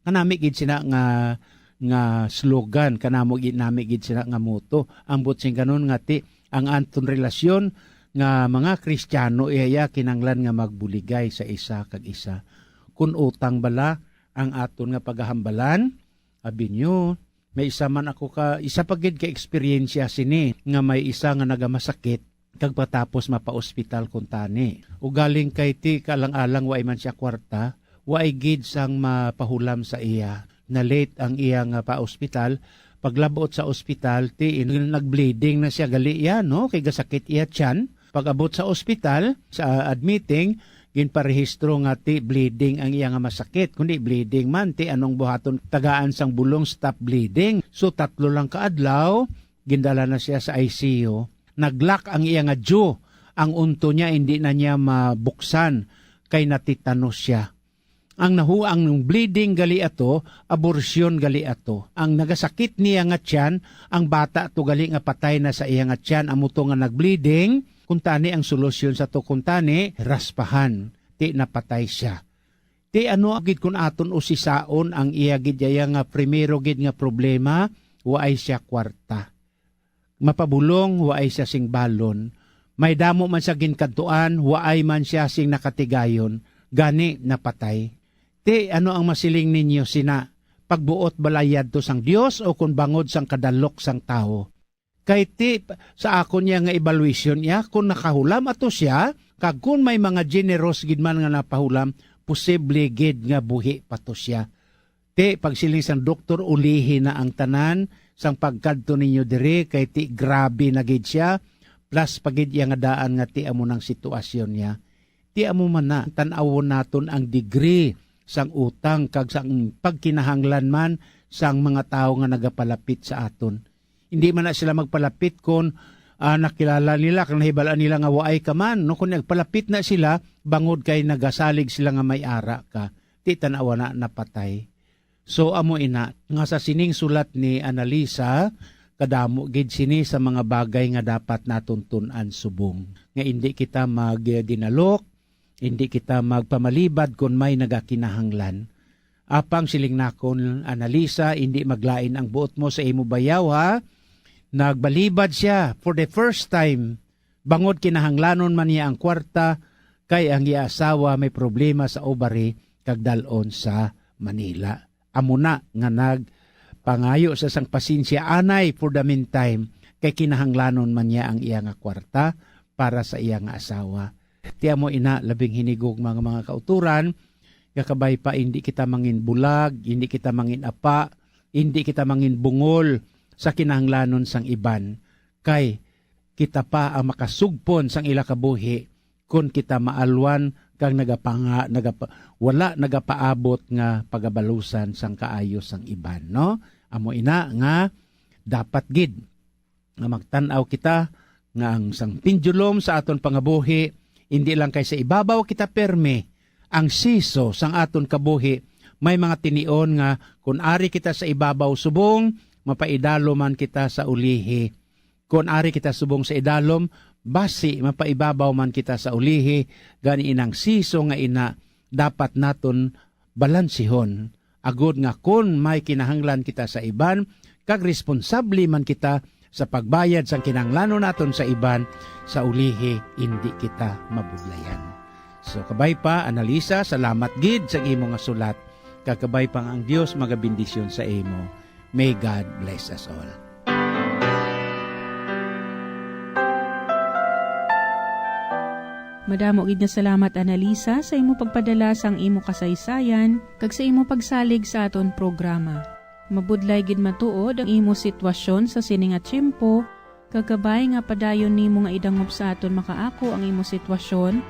Kanami gid sina nga, nga slogan, kanamo gid, nami gid sina nga motto. Ang buot sing kanon nga ti, ang aton relasyon nga mga Kristiyano, iya, iya kinanglan nga magbuligay sa isa kag isa. Kun utang bala ang aton nga pagahambalan, abi niyo, may isa man ako ka, isa pa gid ka eksperyensya sini nga may isa nga nagamasakit kag patapos mapaospital kuntani. Ugaling kay ti kalang-alang waay man siya kwarta, waay gid sang mapahulam sa iya. Na-late ang iya nga pa-ospital. Paglabot sa ospital, ti in-, nag-bleeding na siya gali iya, no? Kay gasakit iya tiyan. Pag-abot sa ospital, sa admitting, ginparehistro nga ti bleeding ang iya nga masakit. Kundi bleeding man, ti anong buhaton, tagaan sang bulong, stop bleeding. So, tatlo lang ka adlaw, gindala na siya sa I C U. Nag-lock ang iya nga due. Ang unto niya, hindi na niya mabuksan kay natitanos siya. Ang nahu-, ang bleeding gali ato, abortion gali ato. Ang nagasakit niya nga tiyan, ang bata to gali nga patay na sa iya nga tiyan, amo to nga nag-bleeding. Kuntani ang solusyon sa to, kuntani, raspahan. Ti napatay siya. Ti ano gid kun aton usisaon ang iya gid, iya nga primero gid nga problema, waay siya kwarta. Mapabulong, waay siya sing balon. May damo man siya ginkadtuan, waay man siya sing nakatigayon, gani napatay. Ti ano ang masiling ninyo sina? Pagbuot bala yadto sang Dios o kon bangod sang kadalok sang tawo? Kay ti, sa akon niya nga evaluation niya, kung nakahulam ato siya, kag kung may mga generous gid man nga napahulam, posible gid nga buhi pa to siya. Ti, pagsiling sang doktor, ulihi na ang tanan sang pagkadto ninyo diri, kay ti grabe na gid sia, plus pa gid iya nga daan nga ti amo nang sitwasyon niya. Ti amo man na, tan-awon naton ang degree sang utang kag sang pagkinahanglan man sang mga tawo nga nagapalapit sa aton. Hindi man na sila magpalapit kon, ah, nakilala nila, kag nahibal-an nila nga waay ka man, no? Kon nagpalapit na sila, bangod kay nagasalig sila nga may ara ka. Ti tan-awa na, napatay. So, amo ina, nga sa sining sulat ni Annalisa, kadamo gid sini sa mga bagay nga dapat naton tun-an subong, nga indi kita magdinalok, indi kita magpamalibad kon may nagakinahanglan. Apang siling nakon, Annalisa, indi maglain ang buot mo sa imo bayaw, ha? Nagbalibad sia for the first time, bangod kinahanglanon man niya ang kwarta, kay ang iya asawa may problema sa ovary kag dal-on sa Manila. Amo na nga nagpangayo sa sang pasensya anay for the meantime, kay kinahanglanon man niya ang iya nga kwarta para sa iya nga asawa. Ti amo ina, labing hinigog mga, mga kauturan, nga kabay pa hindi kita mangin bulag, hindi kita mangin apa, hindi kita mangin bungol sa kinahanglanon sang iban. Kay kita pa ang makasugpon sang ila kabuhi kon kita maalwan kag nagapanga-, nagapa-, wala nagapaabot nga pagabalusan sang kaayo sang iban, no? Amo ina nga dapat gid nga magtan-aw kita nga ang sang pendulum sa aton pangabuhi, indi lang kay sa ibabaw kita pirme, ang siso sang aton kabuhi may mga tinion nga kun ari kita sa ibabaw subong, mapaidalom man kita sa ulihi. Kon ari kita subong sa idalom, basi mapaibabaw man kita sa ulihi, gani inang siso nga ina dapat naton balansihon, agod nga kon may kinahanglan kita sa iban, kag responsable man kita sa pagbayad sang kinahanglanon naton sa iban, sa ulihi indi kita mabudlayan. So, kabay pa, Annalisa, salamat gid sa imo nga sulat. Kag kabay pa nga ang Dios magabendisyon sa imo. May God bless us all. Madamo gid nga salamat, Annalisa, sa imo pagpadala sang imo kasaysayan kag sa imo pagsalig sa aton programa. Mabudlay gid matuod ang imo sitwasyon sa sini nga tiyempo, kag kabay nga padayon nimo nga idangop sa aton makaako ang imo sitwasyon,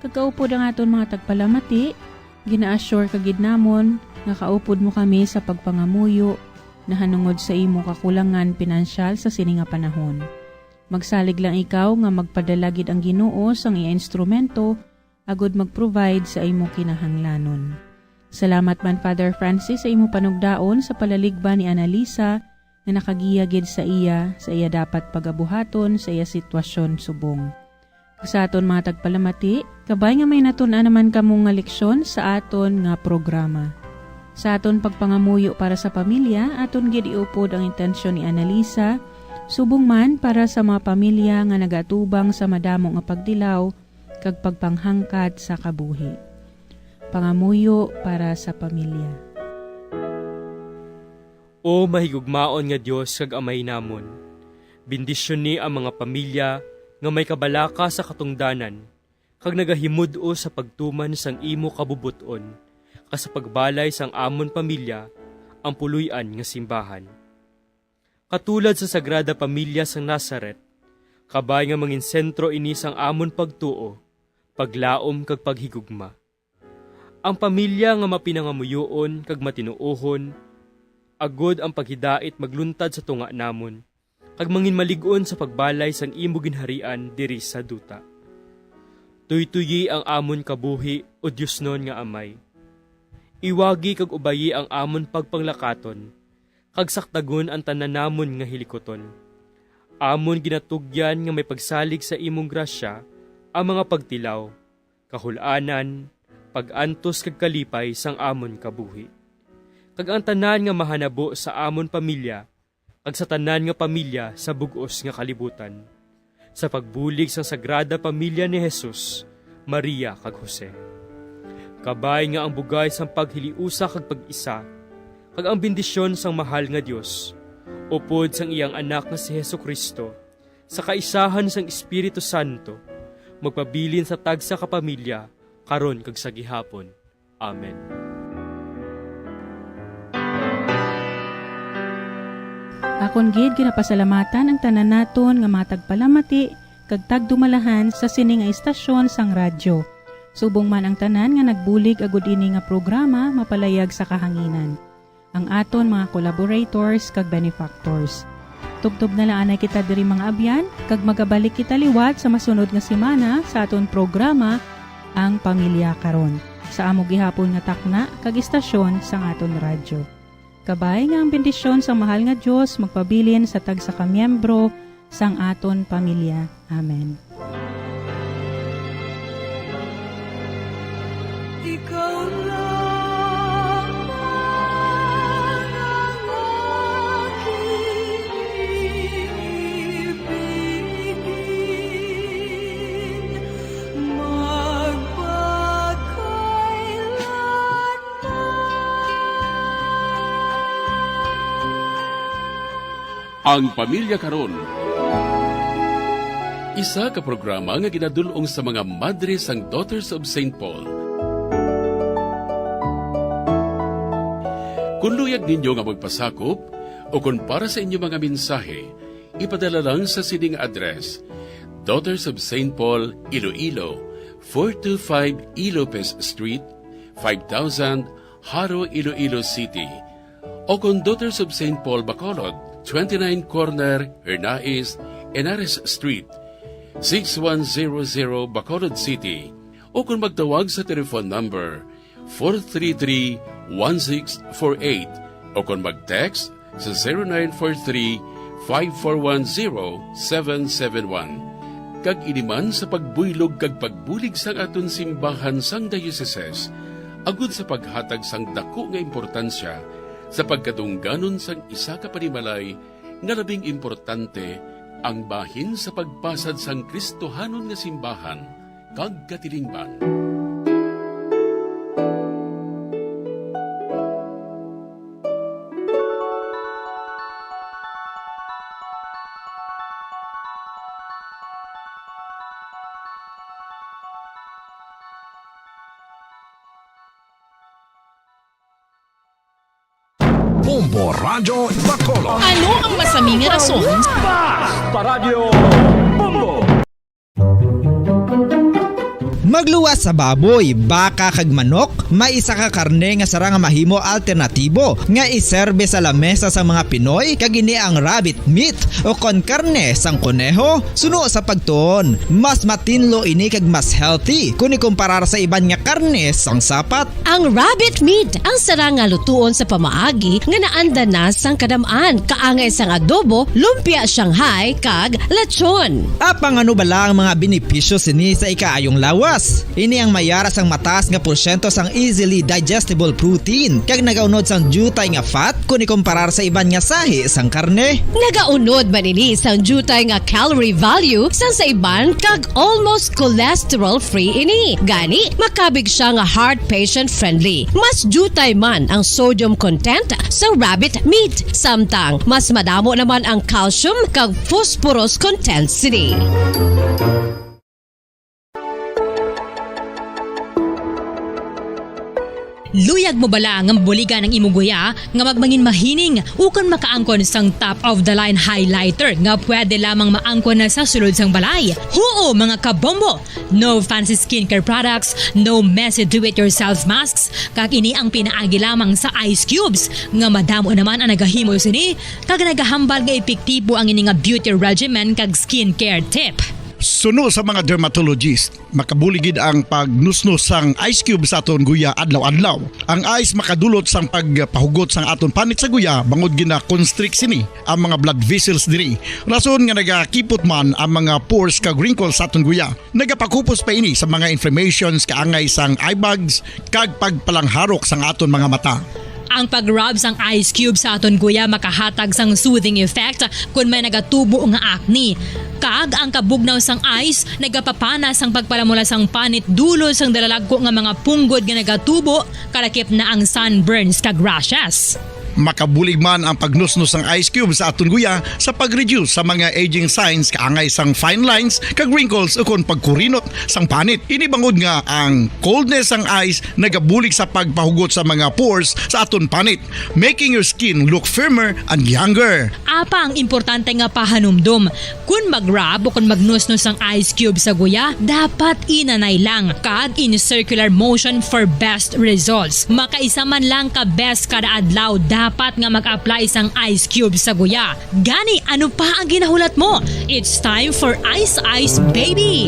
kag kaupod ang aton mga tagpalamati, gina-assure ka gid namon nga kaupod mo kami sa pagpangamuyo nahanungod sa imo kakulangan pinansyal sa sini nga panahon. Magsalig lang ikaw nga magpadala gid ang Ginoo sang iya instrumento agud mag-provide sa imo kinahanglanon. Salamat man, Father Francis, sa imo panugdaon sa palaligban ni Annalisa nga nakagiya gid sa iya sa iya dapat pagabuhaton sa iya sitwasyon subong. Sa aton mga tagpalamati, kabay nga may natun-an naman kamo nga leksyon sa aton nga programa. Sa aton pagpangamuyo para sa pamilya, aton gid iupod ang intensyon ni Annalisa, subong man para sa mga pamilya nga nagatubang sa madamo nga pagtilaw kag pagpanghangkat sa kabuhi. Pangamuyo para sa pamilya. O mahigugmaon nga Dios kag Amay namon, bendisyoni ang mga pamilya nga may kabalaka sa katungdanan kag nagahimud-os sa pagtuman sang imo kabubot-on, kag sa pagbalay sang amon pamilya ang puloy-an nga simbahan. Katulad sa Sagrada Pamilya sang Nazaret, kabay nga mangin sentro ini sang amon pagtuo, paglaom kag paghigugma. Ang pamilya nga mapinangamuyoon kag matinuohon, agod ang paghidait magluntad sa tunga namon, kag manginmalig-on sa pagbalay sang imo ginharian diri sa duta. Tuytoyi ang amon kabuhi, O Diosnon nga Amay. Iwagi kag ubayi ang amon pagpanglakaton, kag sakdagon ang tanan namon nga hilikuton. Amon ginatugyan nga may pagsalig sa imong grasya ang mga pagtilaw, kahul-anan, pag-antos kag kalipay sang amon kabuhi, kag ang tanan nga mahanabo sa amon pamilya kag sa tanan nga pamilya sa bug-os nga kalibutan, sa pagbulig sang Sagrada Pamilya ni Jesus, Maria, kag Jose. Kabay nga ang bugay sang paghiliusa kag pag-isa, kag ang bendisyon sang mahal nga Dios, upod sang iyang Anak nga si Jesu-Cristo, sa kaisahan sang Espiritu Santo, magpabilin sa tagsa ka pamilya, karon kag sa gihapon. Amen. Akon gid ginapasalamatan ang tanan naton nga mga tagpalamati kag tagdumalahan sa sini nga istasyon sang radyo, subong man ang tanan nga nagbulig agud ini nga programa mapalayag sa kahanginan, ang aton mga collaborators kag benefactors. Tubtob na lang anay kita diri, mga abyan, kag magabalik kita liwat sa masunod nga semana sa aton programa, Ang Pamilya Karon, sa amo gihapon nga takna kag istasyon sang aton radyo. Kabay nga ang bendisyon sang mahal nga Dios magpabilin sa tagsa ka miyembro sang aton pamilya. Amen. Ikaw lamang ang aking ibigin, magpakailanman. Ang Pamilya Karon, isa ka programa nga ginadul-ong sa mga madre sang Daughters of Saint Paul. Kung luyag ninyo nga magpasakop o kung para sa inyo mga mensahe, ipadala lang sa sini nga address: Daughters of Saint Paul, Iloilo, four two five E. Lopez Street, five thousand, Jaro, Iloilo City. O kon Daughters of Saint Paul, Bacolod, twenty-nine corner Hernais, Henares Street, six one zero zero, Bacolod City. O kon magtawag sa telephone number four three three, one six four eight, o kon mag-text sa zero nine four three, five four one, zero seven seven one. Kag ini man sa pagbuylog kag pagbulig sang aton simbahan sang diocese, agud sa paghatag sang daku nga importansya sa pagkadungganon sang isa ka panimalay nga labing importante, ang bahin sa pagpasad sang Kristohanon nga simbahan kag katilingban. Bombo Radyo Bacolod. Ano ang masaming nga rason? Basta Radyo Bombo! Magluwas sa baboy, baka kag manok, may isa ka karne nga sarang nga mahimo alternatibo nga iserbe sa lamesa sang mga Pinoy, kag ini ang rabbit meat o kon karne sang koneho. Suno sa pagtuon, mas matinlo ini kag mas healthy kon ikumparar sa iban nga karne sang sapat. Ang rabbit meat ang sarang nga lutuon sa pamaagi nga naanda na sang kadam-an, kaangay sang adobo, lumpia Shanghai, kag lechon. Apang ano bala ang mga benepisyo sini sa ikaayong lawas? Ini ang mayara sang mataas nga porsyento sang easily digestible protein, kag nagaunod sang diutay nga fat kon ikumparar sa iban nga sahi sang karne. Nagaunod man ini sang diutay nga calorie value sang sa iban, kag almost cholesterol-free ini. Gani, makabig siya nga heart patient-friendly. Mas diutay man ang sodium content sa rabbit meat, samtang mas madamo naman ang calcium kag phosphorus content sini. Luyag mo bala nga mabuligan ang imong guya nga magmangin mahining ukon makaangkon sang top of the line highlighter nga pwede lamang maangkon na sa sulod sang balay? Huo, mga kabombo! No fancy skincare products, no messy do-it-yourself masks, kag ini ang pinaagi lamang sa ice cubes nga madamo naman ang nagahimo sini kag nagahambal nga epektibo ang ini nga beauty regimen kag skincare tip. Suno sa mga dermatologist, makabulig gid ang pagnusnos sang ice cube sa aton guya adlaw-adlaw. Ang ice makadulot sang pagpahugot sang aton panit sa guya bangod gina-constrict sini ang mga blood vessels diri. Rason nga nagakipot man ang mga pores kag wrinkles sa aton guya. Nagapakupos pa ini sa mga inflammations kaangay sang eye bags kag pagpalangharok sang aton mga mata. Ang pag-rub sang ice cube sa aton guya makahatag sang soothing effect kon may nagatubo nga acne. Kag ang kabugnaw sang ice nagapapana sang pagpalamula sang panit dulot sang dalalagko nga mga punggod nga nagatubo, kalakip na ang sunburns kag rashes. Makabulig man ang pagnusnos sang ice cube sa aton guya sa pag-reduce sa mga aging signs kaangay sang fine lines kag wrinkles ukon pagkurinot sang panit. Ini bangod nga ang coldness sang ice nagabulig sa pagpahugot sa mga pores sa aton panit, making your skin look firmer and younger. Apang importante nga pahanumdom, kon mag-rub o kon magnusnos ang ice cube sa guya, dapat inanay lang kag in circular motion for best results. Makaisa man lang ka beses kada adlaw dapat nga mag-apply sang ice cube sa guya. Gani, ano pa ang ginahulat mo? It's time for Ice Ice Baby!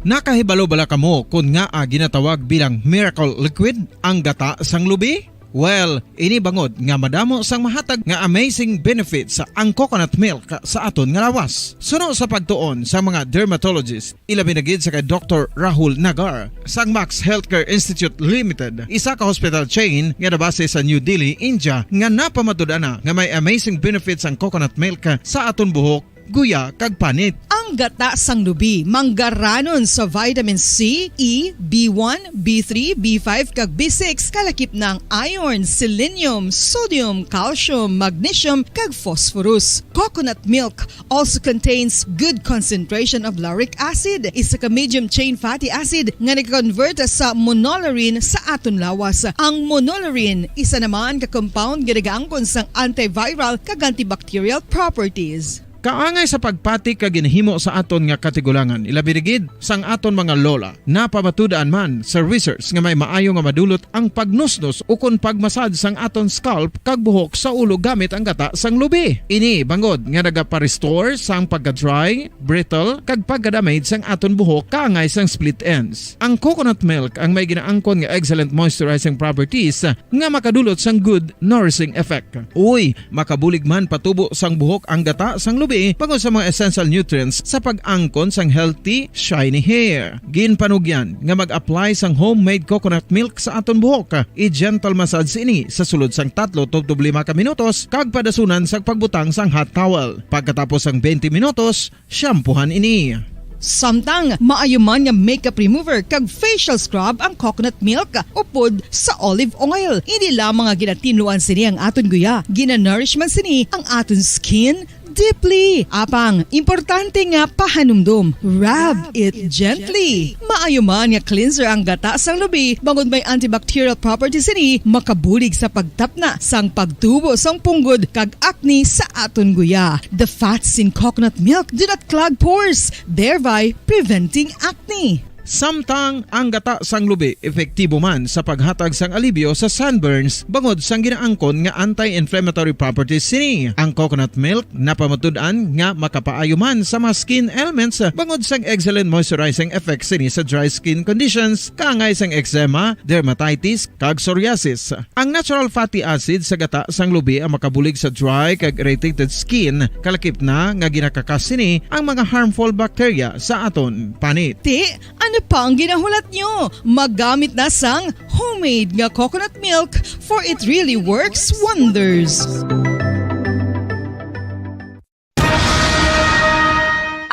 Nakahibalo bala kamo kon ngaa ginatawag bilang miracle liquid ang gata sang lubi? Well, ini bangod nga madamo sang mahatag nga amazing benefits ang coconut milk sa aton nga lawas. Suno sa pagtuon sa mga dermatologist, ilabi na gid sa kay Doktor Rahul Nagar sang Max Healthcare Institute Limited, isa ka hospital chain nga nabase sa New Delhi, India, nga napamatud-an na nga may amazing benefits ang coconut milk sa aton buhok, guya, kag panit. Ang gata sang lubi manggaranon sa vitamin C, E, B one, B three, B five, kag B six, kalakip na ang iron, selenium, sodium, calcium, magnesium, kag phosphorus. Coconut milk also contains good concentration of lauric acid, isa ka medium chain fatty acid nga nag-convert sa monolaurin sa aton lawas. Ang monolaurin, isa naman ka compound nga nagaangkon sang antiviral kag antibacterial properties. Kaangay sa pagpati kag ginhimo sa aton nga katigulangan, ilabi na gid sang aton mga lola, napamatud-an man sa research nga may maayo nga madulot ang pagnusnos ukon pagmasad sang aton scalp kag buhok sa ulo gamit ang gata sang lubi. Ini bangod nga nagapa-restore sang pagka-dry, brittle, kag pagka-damage sang aton buhok kaangay sang split ends. Ang coconut milk ang may ginaangkon nga excellent moisturizing properties nga makadulot sang good nourishing effect. Uy, makabulig man patubo sang buhok ang gata sang lubi bangod sa mga essential nutrients sa pag-angkon sang healthy, shiny hair. Ginpanugyan nga mag-apply sang homemade coconut milk sa aton buhok. I-gentle massage ini sa sulod sang tatlo tubtob lima ka minutos kag padasunan sang pagbutang sang hot towel. Pagkatapos sang twenty minutos, shampoohan ini. Samtang maayo man nga makeup remover kag facial scrub ang coconut milk upod sa olive oil. Hindi lamang nga ginatinluan sini ang aton guya, ginanourish man sini ang aton skin, deeply. Apang, importante nga pahanumdom, rub it gently. Maayo man nga cleanser ang gata sang lubi, bangod may antibacterial properties sini, makabulig sa pagtapna sang pagtubo sang punggod kag acne sa aton guya. The fats in coconut milk do not clog pores, thereby preventing acne. Samtang ang gata sang lubi epektibo man sa paghatag sang alibyo sa sunburns bangod sang ginaangkon nga anti-inflammatory properties sini. Ang coconut milk napamatud-an nga makapaayo man sa mga skin ailments bangod sang excellent moisturizing effect sini sa dry skin conditions, kaangay sang eczema, dermatitis, kag psoriasis. Ang natural fatty acid sa gata sang lubi ang makabulig sa dry kag irritated skin, kalakip na nga ginakakas sini ang mga harmful bacteria sa aton panit. Ti, ano pa ang ginahulat nyo? Maggamit na sang homemade nga coconut milk, for it really works wonders.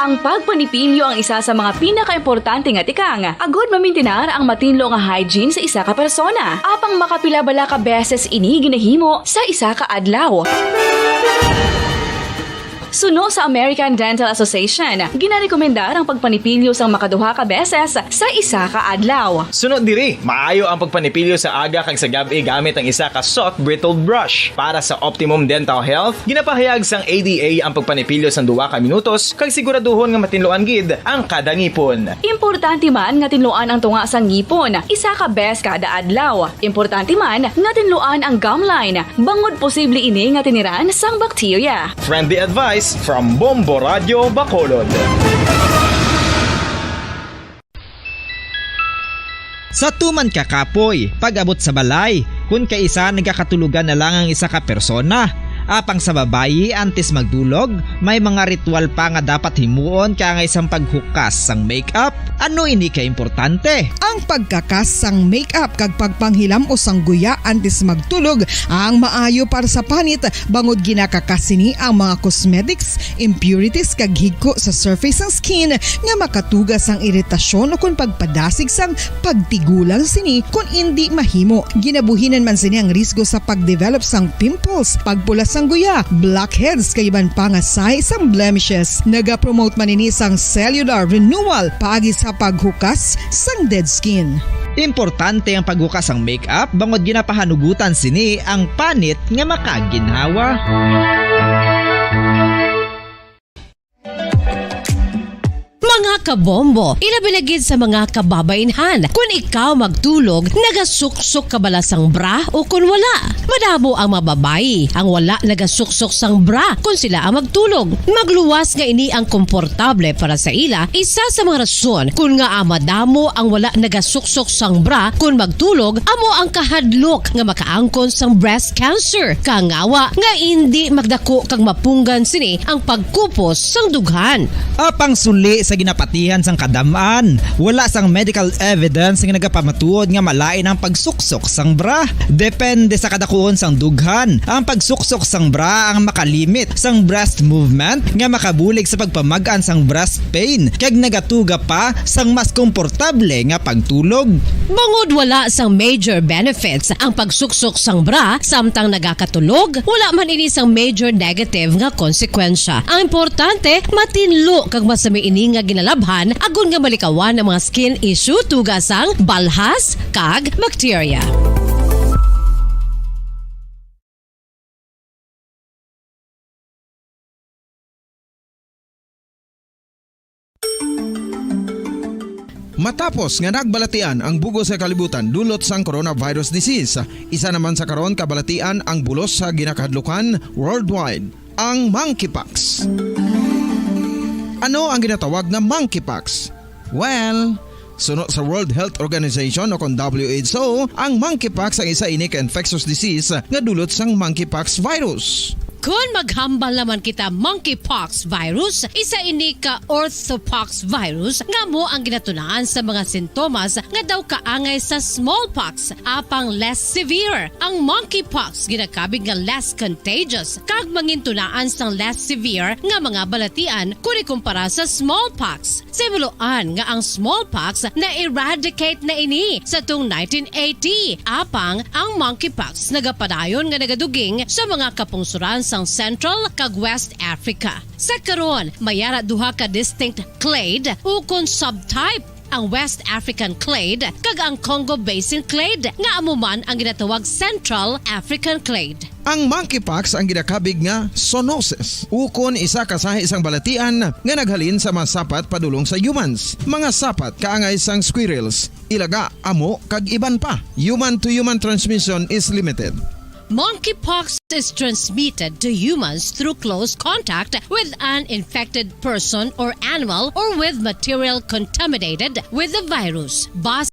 Ang pagpanipilyo ang isa sa mga pinakaimportante nga tikang agud mamintinar ang matinlo nga hygiene sa isa ka persona. Apang makapila bala ka beses ini ginahimo sa isa ka adlaw? Suno sa American Dental Association, ginarekomendar ang pagpanipilyo sang makaduha ka beses sa isa ka adlaw. Suno diri, maayo ang pagpanipilyo sa aga kag sa gab-i gamit ang isa ka soft bristled brush. Para sa optimum dental health, ginapahayag sang A D A ang pagpanipilyo sang duha ka minutos kag siguraduhon nga matinluan gid ang kada ngipon. Importante man nga tinluan ang tunga sang ngipon isa ka bes kada adlaw. Importante man nga tinluan ang gum line, bangod posible ini nga tiniran sang bakterya. Friendly advice from Bombo Radio Bacolod. Sa tuman ka kapoy, pag-abot sa balay, kun kaisa nagakatulogan na lang ang isa ka persona. Apang sa babayi, antes magdulog, may mga ritual pa nga dapat himuon kaangay sang paghukas sang makeup. Ano ini ka importante? Ang pagkakas sang makeup kag pagpanghilam-os sang guya antes magtulog ang maayo para sa panit, bangod ginakakas sini ang mga cosmetics, impurities, kag higko sa surface sang skin nga makatuga sang iritasyon ukon pagpadasig sang pagtigulang sini kon indi mahimo. Ginabuhinan man sini ang risgo sa pagdevelop sang pimples, pagpula sang guya, blackheads, kag iban pa nga sahi sang blemishes. Nagapromote man ini sang cellular renewal paagi sa paghukas sang dead skin. Importante ang paghukas sang makeup bangod ginapahanugutan sini ang panit nga makaginhawa. Mga kabombo, ilabi na gid sa mga kababainhan, kun ikaw magtulog, nagasuksok ka bala sang bra o kun wala? Madamo ang mga babayi ang wala nagasuksok sang bra kun sila ang magtulog. Magluwas nga ini ang komportable para sa ila, isa sa mga rason kun ngaa madamo ang wala nagasuksok sang bra kun magtulog amo ang kahadlok nga makaangkon sang breast cancer, kaangay nga indi magdako kag mapunggan sini ang pagkupos sang dughan. Apang suli sa ginapatihan sang kadam-an, wala sang medical evidence nga nagapamatuod nga malain ang pagsuksok sang bra. Depende sa kadakuon sang dughan, ang pagsuksok sang bra ang makalimit sang breast movement nga makabulig sa pagpamag-an sang breast pain kag nagatuga pa sang mas komportable nga pagtulog. Bangod wala sang major benefits ang pagsuksok sang bra samtang nagakatulog, wala man ini sang major negative nga konsekwensya. Ang importante, matinlo kag masami ini nga ginalabhan agod nga malikawan ang mga skin issue tuga sang balhas kag bakterya. Matapos nga nagbalatian ang bug-os nga kalibutan dulot sang coronavirus disease, isa naman sa karon kabalatian ang bulos sa ginakahadlukan worldwide, ang monkeypox. Ano ang ginatawag nga monkeypox? Well, suno sa World Health Organization o kon W H O, ang monkeypox ang isa ini ka infectious disease nga dulot sang monkeypox virus. Kon maghambal naman kita monkeypox virus, isa ini ka orthopox virus nga amo ang ginatunaan sa mga sintomas nga daw kaangay sa smallpox, apang less severe. Ang monkeypox ginakabig nga less contagious kag mangintunaan sang less severe nga mga balatian kon ikumpara sa smallpox. Sa himuloan nga ang smallpox na-eradicate na ini sa tung nineteen eighty, apang ang monkeypox nagapadayon nga nagaduging sa mga kapungsoran sang Central kag West Africa. Sa karon, may ara duha ka distinct clade ukon subtype, ang West African clade kag ang Congo Basin clade, nga amo man ang ginatawag Central African clade. Ang monkeypox ang ginakabig nga zoonosis, ukon isa ka sahi sang balatian nga naghalin sa mga sapat padulong sa humans, mga sapat kaangay sang squirrels, ilaga, amo, kag iban pa. Human-to-human transmission is limited. Monkeypox is transmitted to humans through close contact with an infected person or animal or with material contaminated with the virus. Base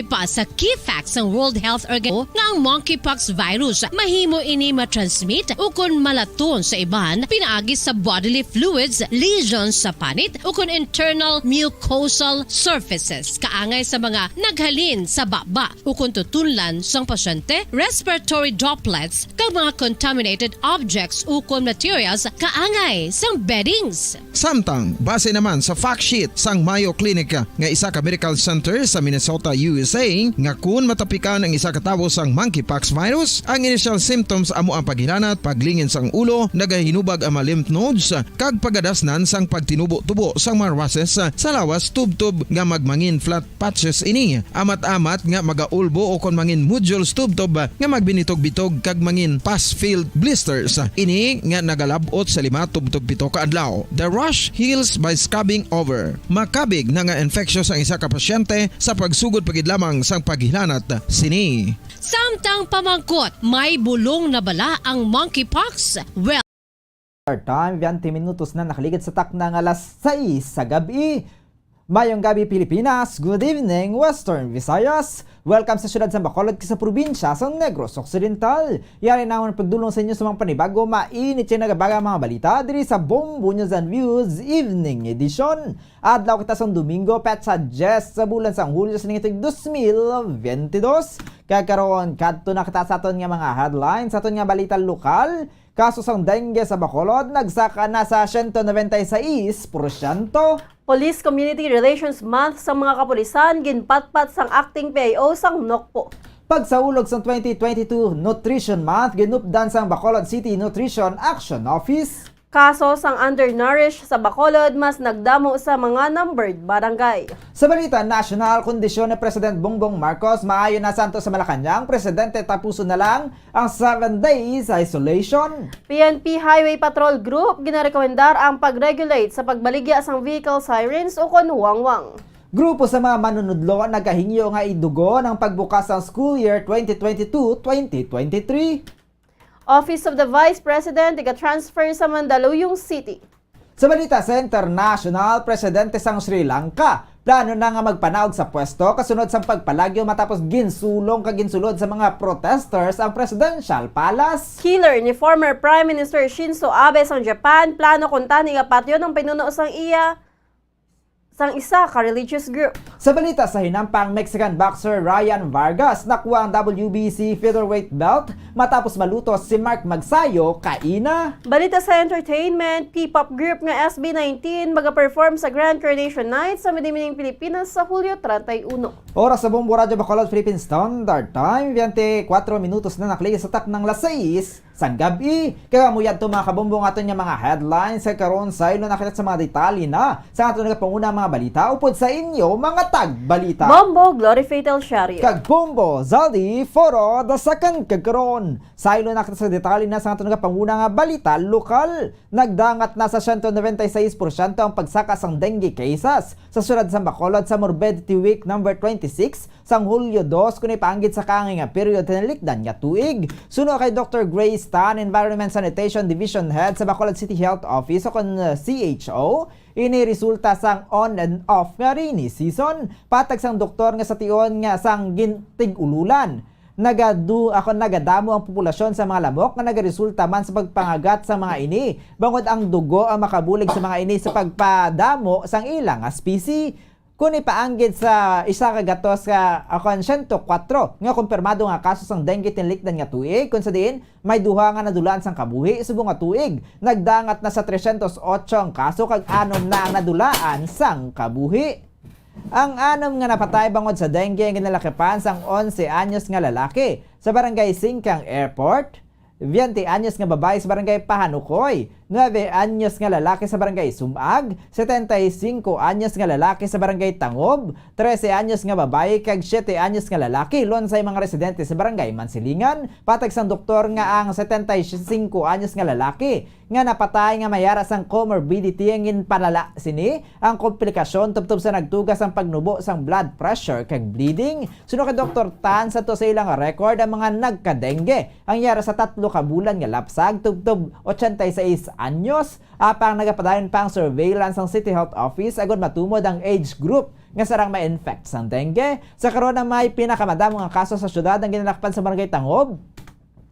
pa sa key facts sang World Health Organization nga ang monkeypox virus, mahimo ini matransmit ukon malaton sa iban pinaagi sa bodily fluids, lesions sa panit, ukon internal mucosal surfaces, kaangay sa mga naghalin sa baba ukon tutunlan sang pasyente, respiratory droplets, kag mga contaminated objects ukon materials kaangay sang beddings. Samtang, base naman sa fact sheet sang Mayo Clinic nga isa ka medical center sa Minnesota, U S A, nga kun matapikan ang isa ka tawo sang monkeypox virus, ang initial symptoms amo ang paghilanat, paglingin sang ulo, nagahinubag ang mga lymph nodes, kag pagadasnan sang pagtinubo-tubo sang mga rushes sa lawas, tubtob nga magmangin flat patches ini, amat-amat nga magaulbo ukon mangin nodules tubtob nga magbinitog-bitog kag mangin pus-filled blisters ini nga nagalab-ot sa lima tubtob pito ka adlaw. The rash heals by scabbing over. Makabig na nga infectious ang isa ka pasyente sa pagsugod pa gid lamang sang paghilanat sini. Samtang pamangkot, may bulong na bala ang monkeypox? Well, Our time, twenty minutos na nakaligid sa takna nga alas sais sa gab-i. Mayong gabi, Pilipinas. Good evening, Western Visayas. Welcome sa siyudad sa Bacolod kag sa probinsya sa Negros Occidental. Yari namon pagdulong sa inyo sa mga panibago, mainit nga nagabaga mga balita diri sa Bombo News and Views Evening Edition. Adlaw kita sang Domingo, petsa diyes sa bulan sang Hulyo sa tuig dos mil biyente dos. Kag karon, kadto na kita sa aton nga mga headlines, sa aton nga balita lokal. Kaso sang dengue sa Bacolod nagsaka na sa siyento nobenta y seis porsyento. Police Community Relations Month sa mga kapulisan ginpatpat sang acting P I O sang Nocpo. Pagsaulog sang twenty twenty-two Nutrition Month ginupdan sang Bacolod City Nutrition Action Office. Kaso sang undernourished sa Bacolod mas nagdamo sa mga numbered barangay. Sa balita nasyonal, kondisyon ni President Bongbong Marcos maayo na sa anto sa Malacañang, presidente tapuson na lang ang seven days isolation. P N P Highway Patrol Group ginarekomendar ang pag-regulate sa pagbaligya sang vehicle sirens ukon wangwang. Grupo sa mga manunudlo nagahingyo nga idugon ang pagbukas sang school year twenty twenty-two, twenty twenty-three. Office of the Vice President iga-transfer sa Mandaluyong City. Sa balita sa international, presidente sang Sri Lanka plano na nga magpanaog sa pwesto kasunod sang pagpalagyo matapos ginsulong kag ginsulod sa mga protesters ang presidential palace. Killer ni former Prime Minister Shinzo Abe sang Japan plano kuntani nga patyon ang pinuno sang iya sang isa ka religious group. Sa balita sa hinampang, Mexican boxer Ryan Vargas nakuha ang W B C featherweight belt matapos malutos si Mark Magsayo kaina. Balita sa entertainment, P-pop group nga S B nineteen magaperform sa Grand Coronation Night sa Madiminang Pilipinas sa Hulyo treinta y uno. Oras sa Bombo Radyo Bacolod, Philippine Standard Time, twenty-four minutos na nakaligid sa taknang las sais sang gab-i. Kag amo yadto, mga kabombo, ang aton nga mga headlines. Sa karon, saylo na kita sa mga detalye na sa aton nga panguna mga balita upod sa inyo, mga tagbalita. Bombo Glory Fatal Shario. Kag Bombo Zaldi Foro the second. Kag karon, saylo na kita sa detalye na sa aton nga panguna nga balita lokal. Nagdangat na sa siyento nobenta y seis porsyento ang pagsaka sang dengue cases sa siyudad sa Bacolod sa Morbidity Week number twenty-six sang Hulyo dos, kun ipaanggid sa kaangay nga period tinalikdan nga tuig. Suno kay Doktor Grace Tan, Environment Sanitation Division Head sa Bacolod City Health Office o kon, uh, C H O, ini resulta sang on and off nga rainy season. Patag sang doktor nga sa tion nga sang gin-, tig-ululan, nagadu-, ako, nagadamo ang populasyon sa mga lamok nga nagaresulta man sa pagpangagat sa mga ini, bangod ang dugo ang makabulig sa mga ini sa pagpadamo sang ila nga spisi. Kun ipaanggid sa isa ka gatos ka, ako, siyento kwatro nga kumpirmado nga kaso sang dengue tinlikdan nga tuig, kun sa diin may duha nga nadulaan sang kabuhi subong nga tuig, nagdangat na sa tresyentos otso ang kaso kag anom na ang nadulaan sang kabuhi. Ang anom nga napatay bangod sa dengue ang ginalakipan sang onse anyos nga lalaki sa Barangay Singkang Airport, Veinte anyos nga babayi sa Barangay Pahanukoy, nuebe anyos nga lalaki sa Barangay Sumag, setenta y cinco anyos nga lalaki sa Barangay Tangob, trese anyos nga babayi, kag siete anyos nga lalaki. Lunsay mga residente sa Barangay Mansilingan, patag sang doktor nga ang setenta y cinco anyos nga lalaki nga napatay nga may ara sang comorbidity ang ginpalala sini ang komplikasyon tubtob sa nagtuga sang pagnubo sang blood pressure kag bleeding. Suno kay Doktor Tan, sa to sa ilang record, ang mga nagka-dengue ang yara sa tatlo ka bulan nga lapsag tubtob ochenta y seis anyos, apang nagapadayon pa ang surveillance sang City Health Office agud matumod ang age group nga sarang ma-infect sang dengue. Sa karon, ang may pinakamadamo nga kaso sa syudad ang ginalakpan sa Barangay Tangob,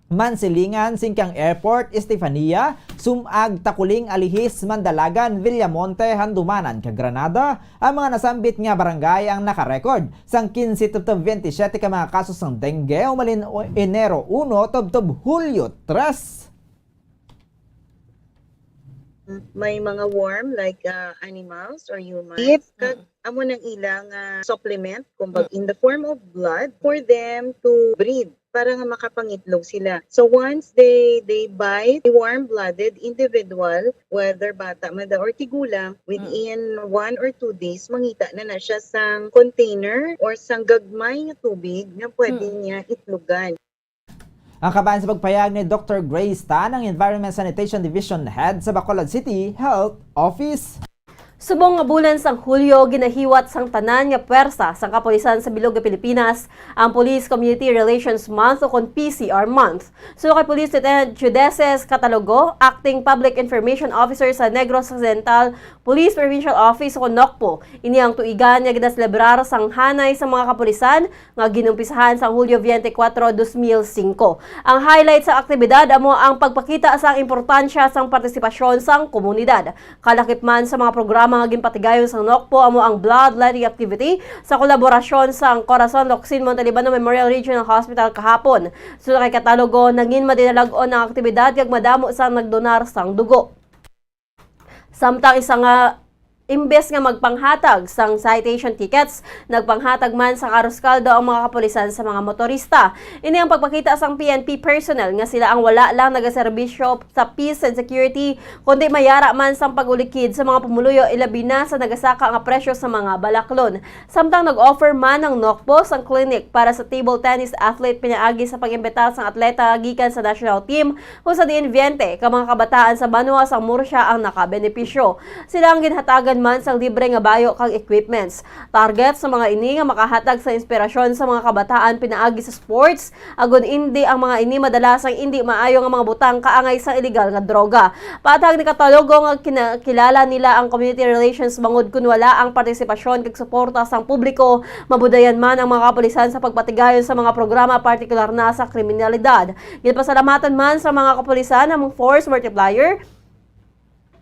Mansilingan, Singkang Airport, Estefania, Sumag, Taculing, Alihis, Mandalagan, Villamonte, Handumanan, kag Granada. Ang mga nasambit nga barangay ang nakarecord sang quince tubtob veintisiete ka mga kaso sang dengue humalin o-, Enero uno tubtob Hulyo tres. May mga worm like, uh, animals or humans. If, kag amo nang ilang, uh, supplement, kumbaga, in the form of blood for them to breed, para nga makapangitlog sila. So once they, they bite a warm-blooded individual, whether bata man daw or tigulang, within one or two days, mangita na na siya sang container or sang gagmay nga tubig nga pwede niya itlogan. Ang kabahin sa pagpayag ni Doktor Grace Tan, ang Environment Sanitation Division Head sa Bacolod City Health Office. Subong nga bulan sang Hulyo, ginahiwat sang tanan nga pwersa sang kapulisan sa bilog nga Pilipinas ang Police Community Relations Month, o kon P C R Month. Suno kay Police Lieutenant Judeces Catalogo, Acting Public Information Officer sa Negros Occidental Police Provincial Office, o kon NOCPO, ini ang tuigan nga ginaselebrar sang hanay sa mga kapulisan nga ginumpisahan sa Hulyo twenty-four, dos mil singko. Ang highlight sa aktibidad amo ang pagpakita sang importansya sang partisipasyon sang komunidad. Kalakip man sa mga programa nga ginpatigayon sang NOCPO amo ang bloodletting activity sa kolaborasyon sang Corazon Locsin Montelibano Memorial Regional Hospital kahapon. Suno kay Catalogo, nangin madinalag-on ang aktibidad kag madamo sang nagdonar sang dugo. Samtang isa nga, imbes nga magpanghatag sang citation tickets, nagpanghatag man sang aroskaldo ang mga kapulisan sa mga motorista. Ini ang pagpakita sang P N P personnel nga sila ang wala lang nagaserbisyo sa peace and security, kundi mayara man sang pag-ulikid sa mga pumuluyo, ilabi na sa nagasaka nga presyo sa mga balaklon. Samtang nag-offer man ang NOCPO sang clinic para sa table tennis athlete pinaagi sa pag-imbita sang atleta gikan sa national team, kung sa diin twenty ka mga kabataan sa banwa sang Murcia ang nakabenepisyo. Sila ang ginhatagan man sang libre nga bayo kag equipments. Target sa mga ini nga makahatag sa inspirasyon sa mga kabataan pinaagi sa sports, agud indi ang mga ini madala sang indi maayo nga mga butang kaangay sang iligal nga droga. Patag ni Catalogo nga kinakilala nila ang community relations bangod kun wala ang partisipasyon kag suporta sang publiko, mabudayan man ang mga kapulisan sa pagpatigayon sa mga programa, partikular na sa kriminalidad. Ginpasalamatan man sa mga kapulisan ang force multiplier,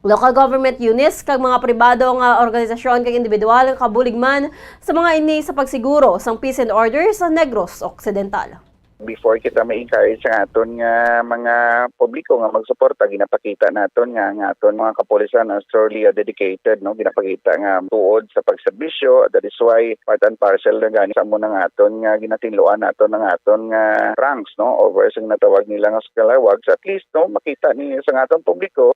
local government units, kag mga pribado nga organisasyon kag individual nga kabulig man sa mga ini sa pagsiguro sang peace and order sa Negros Occidental. Before kita ma-encourage ang aton nga mga publiko nga magsuporta, ginapakita naton nga ang aton mga kapulisan are truly, uh, dedicated, no? Ginapakita nga tuod sa pagserbisyo. That is why part and parcel na gani sa amo nga aton nga ginatinluan naton ang aton nga ranks, no? Over sa ginatawag nila nga eskalawag. So at least, no, makita ni sa aton publiko.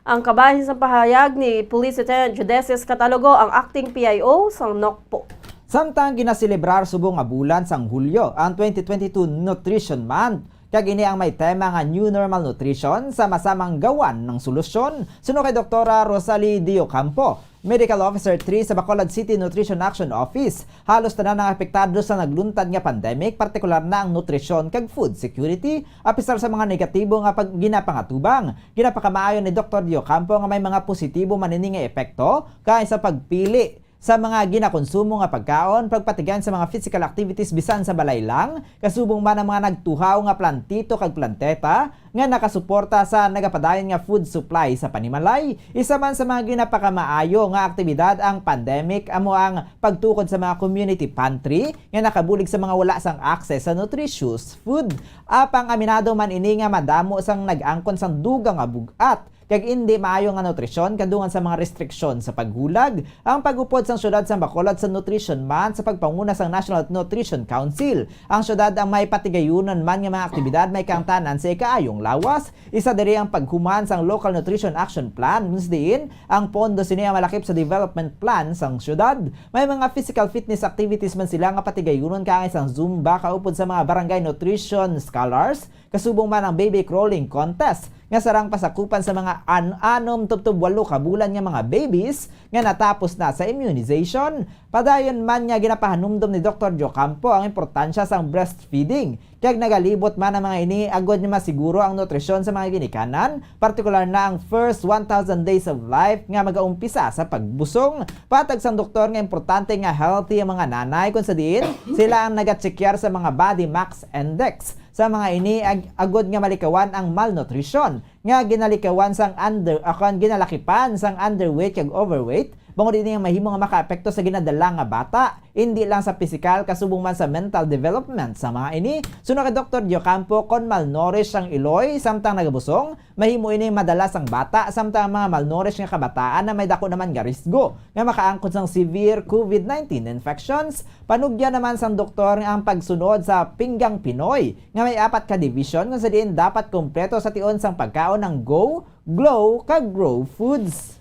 Ang kabahin sa pahayag ni Police Lieutenant Judeces Catalogo, ang acting P I O sang NOCPO. Samtang ginaselebrar subong nga bulan sang Hulyo ang twenty twenty-two Nutrition Month, kag ini ang may tema nga New Normal Nutrition, sama-samang gawan ng solusyon. Suno kay Doktora Rosalie Diocampo, Medical Officer three sa Bacolod City Nutrition Action Office, halos tanan ang apektado sa nagluntad nga pandemic, partikular na ang nutrisyon kag food security. Apisar sa mga negatibo nga pag-, ginapangatubang, ginapakamaayo ni Doktor Diocampo nga may mga positibo man ini nga epekto, kaay sa pagpili sa mga ginakonsumo nga pagkaon, pagpatigayon sa mga physical activities bisan sa balay lang, kasubong man ang mga nagtuhaw nga plantito kag planteta nga nakasuporta sa nagapadayon nga food supply sa panimalay. Isa man sa mga ginapakamaayo nga aktibidad ang pandemic amo ang pagtukod sa mga community pantry nga nakabulig sa mga wala sang access sa nutritious food. Apang aminado man ini nga madamo sang nag-angkon sang dugang nga bug-at kag indi maayo nga nutrisyon kadungan sa mga restriksyon sa paghulag. Ang pag-upod sang siyudad sang Bacolod sa Nutrition Month sa pagpanguna sang National Nutrition Council. Ang siyudad ang may patigayunon man nga mga aktibidad may kaangtanan sa ikaayong lawas. Isa diri ang paghuman sang Local Nutrition Action Plan, kung sa diin ang pondo sini ang malakip sa development plan sang siyudad. May mga physical fitness activities man sila nga patigayunon kaangay sang Zumba kaupod sa mga barangay nutrition scholars, kasubong man ang baby crawling contest nga sarang pasakupan sa mga an anom tubtob walo ka bulan nga mga babies nga natapos na sa immunization. Padayon man nga ginapahanumdom ni Doktor Diocampo ang importansya sang breastfeeding, kag nagalibot man ang mga ini agod nga masiguro ang nutrisyon sa mga ginikanan, partikular na ang first one thousand days of life nga magaumpisa sa pagbusong. Patag sang doktor nga importante nga healthy ang mga nanay, kung sa diin sila ang nagatsekyar sa mga body mass index sa mga ini ag- agod nga malikawan ang malnutrisyon nga ginalikawan sang under, ah, kuwan, ginalakipan sang underweight kag overweight, bangod ini ang mahimo nga makaapekto sa ginadala nga bata, indi lang sa pisikal kasubong man sa mental development sa mga ini. Suno kay Doktor Diocampo, kon malnourished ang iloy samtang nagabusong, mahimo ini madala sang bata, samtang ang mga malnourished nga kabataan na may dako naman nga risgo nga makaangkon sang severe covid nineteen infections. Panugyan naman sang doktor nga ang pagsunod sa Pinggang Pinoy nga may apat ka division, kung sa diin dapat kompleto sa tion sang pagkaon ang Go, Glow, kag Grow Foods.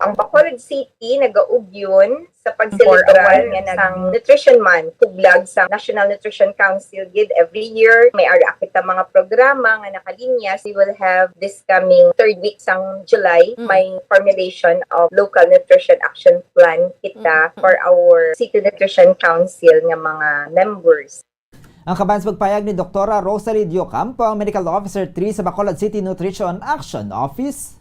Ang Bacolod City nagaugyon sa pagselebrar nga sang Nutrition Month, kublag sa National Nutrition Council gid every year. May ara kita mga programa nga nakalinya. We will have this coming third week sang July, Mm. may formulation of Local Nutrition Action Plan kita Mm. for our City Nutrition Council nga mga members. Ang kaban sa pagpayag ni Doktora Rosalie Diocampo, ang Medical Officer three sa Bacolod City Nutrition Action Office.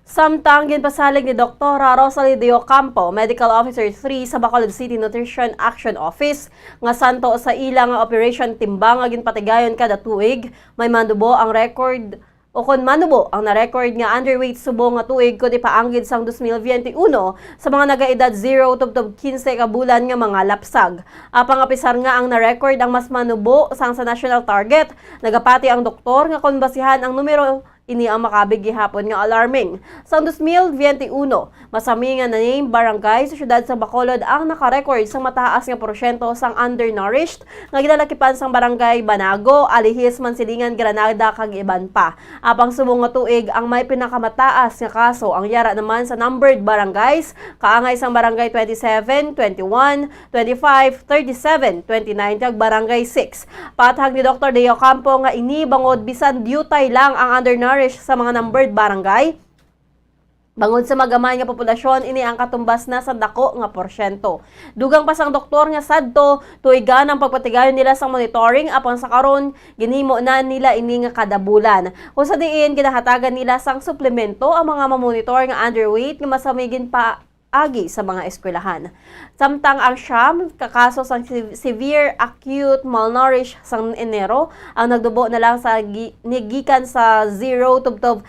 Samtang ginpasalig ni Doktora Rosalie Diocampo, Medical Officer three sa Bacolod City Nutrition Action Office, nga santo sa ila nga operation timbang nga ginpatigayon kada tuig, may manubo ang record, o kon manubo ang na-record nga underweight subong nga tuig kon ipaanggid sang dos mil biyente uno sa mga nagaedad zero tubtob kinse ka bulan nga mga lapsag. Apang apisar nga ang na-record ang mas manubo sang sa national target, nagapati ang doktor nga kon basihan ang numero, ini ang makabig gihapon nga alarming. Sang dos mil biyente uno, masami nga na-name barangay sa siyudad sang Bacolod ang naka-record sang mataas nga porsyento sang undernourished nga ginalakipan sang Barangay Banago, Alihis, Mansilingan, Granada, kag iban pa. Apang subong nga tuig ang may pinakamataas nga kaso ang yara naman sa numbered barangays, kaangay sang Barangay twenty-seven, twenty-one, twenty-five, thirty-seven, twenty-nine, kag Barangay six. Paathag ni Doktor Diocampo nga ini bangod bisan diutay lang ang undernourished sa mga numbered barangay, bangod sa magamay nga populasyon, ini ang katumbas na sa dako nga porsyento. Dugang pa sang doktor nga sadto tuigan ang pagpatigayon nila sang monitoring, apang sa karon ginhimo na nila ini nga kada bulan, kung sa diin ginahatagan nila sang suplemento ang mga mamonitor nga underweight nga masami ginpa agi sa mga eskwelahan. Samtang ang siyam ka kaso sang se-, severe acute malnourished sang Enero ang nagdubo na lang sa gi-, ni gikan sa zero tubtob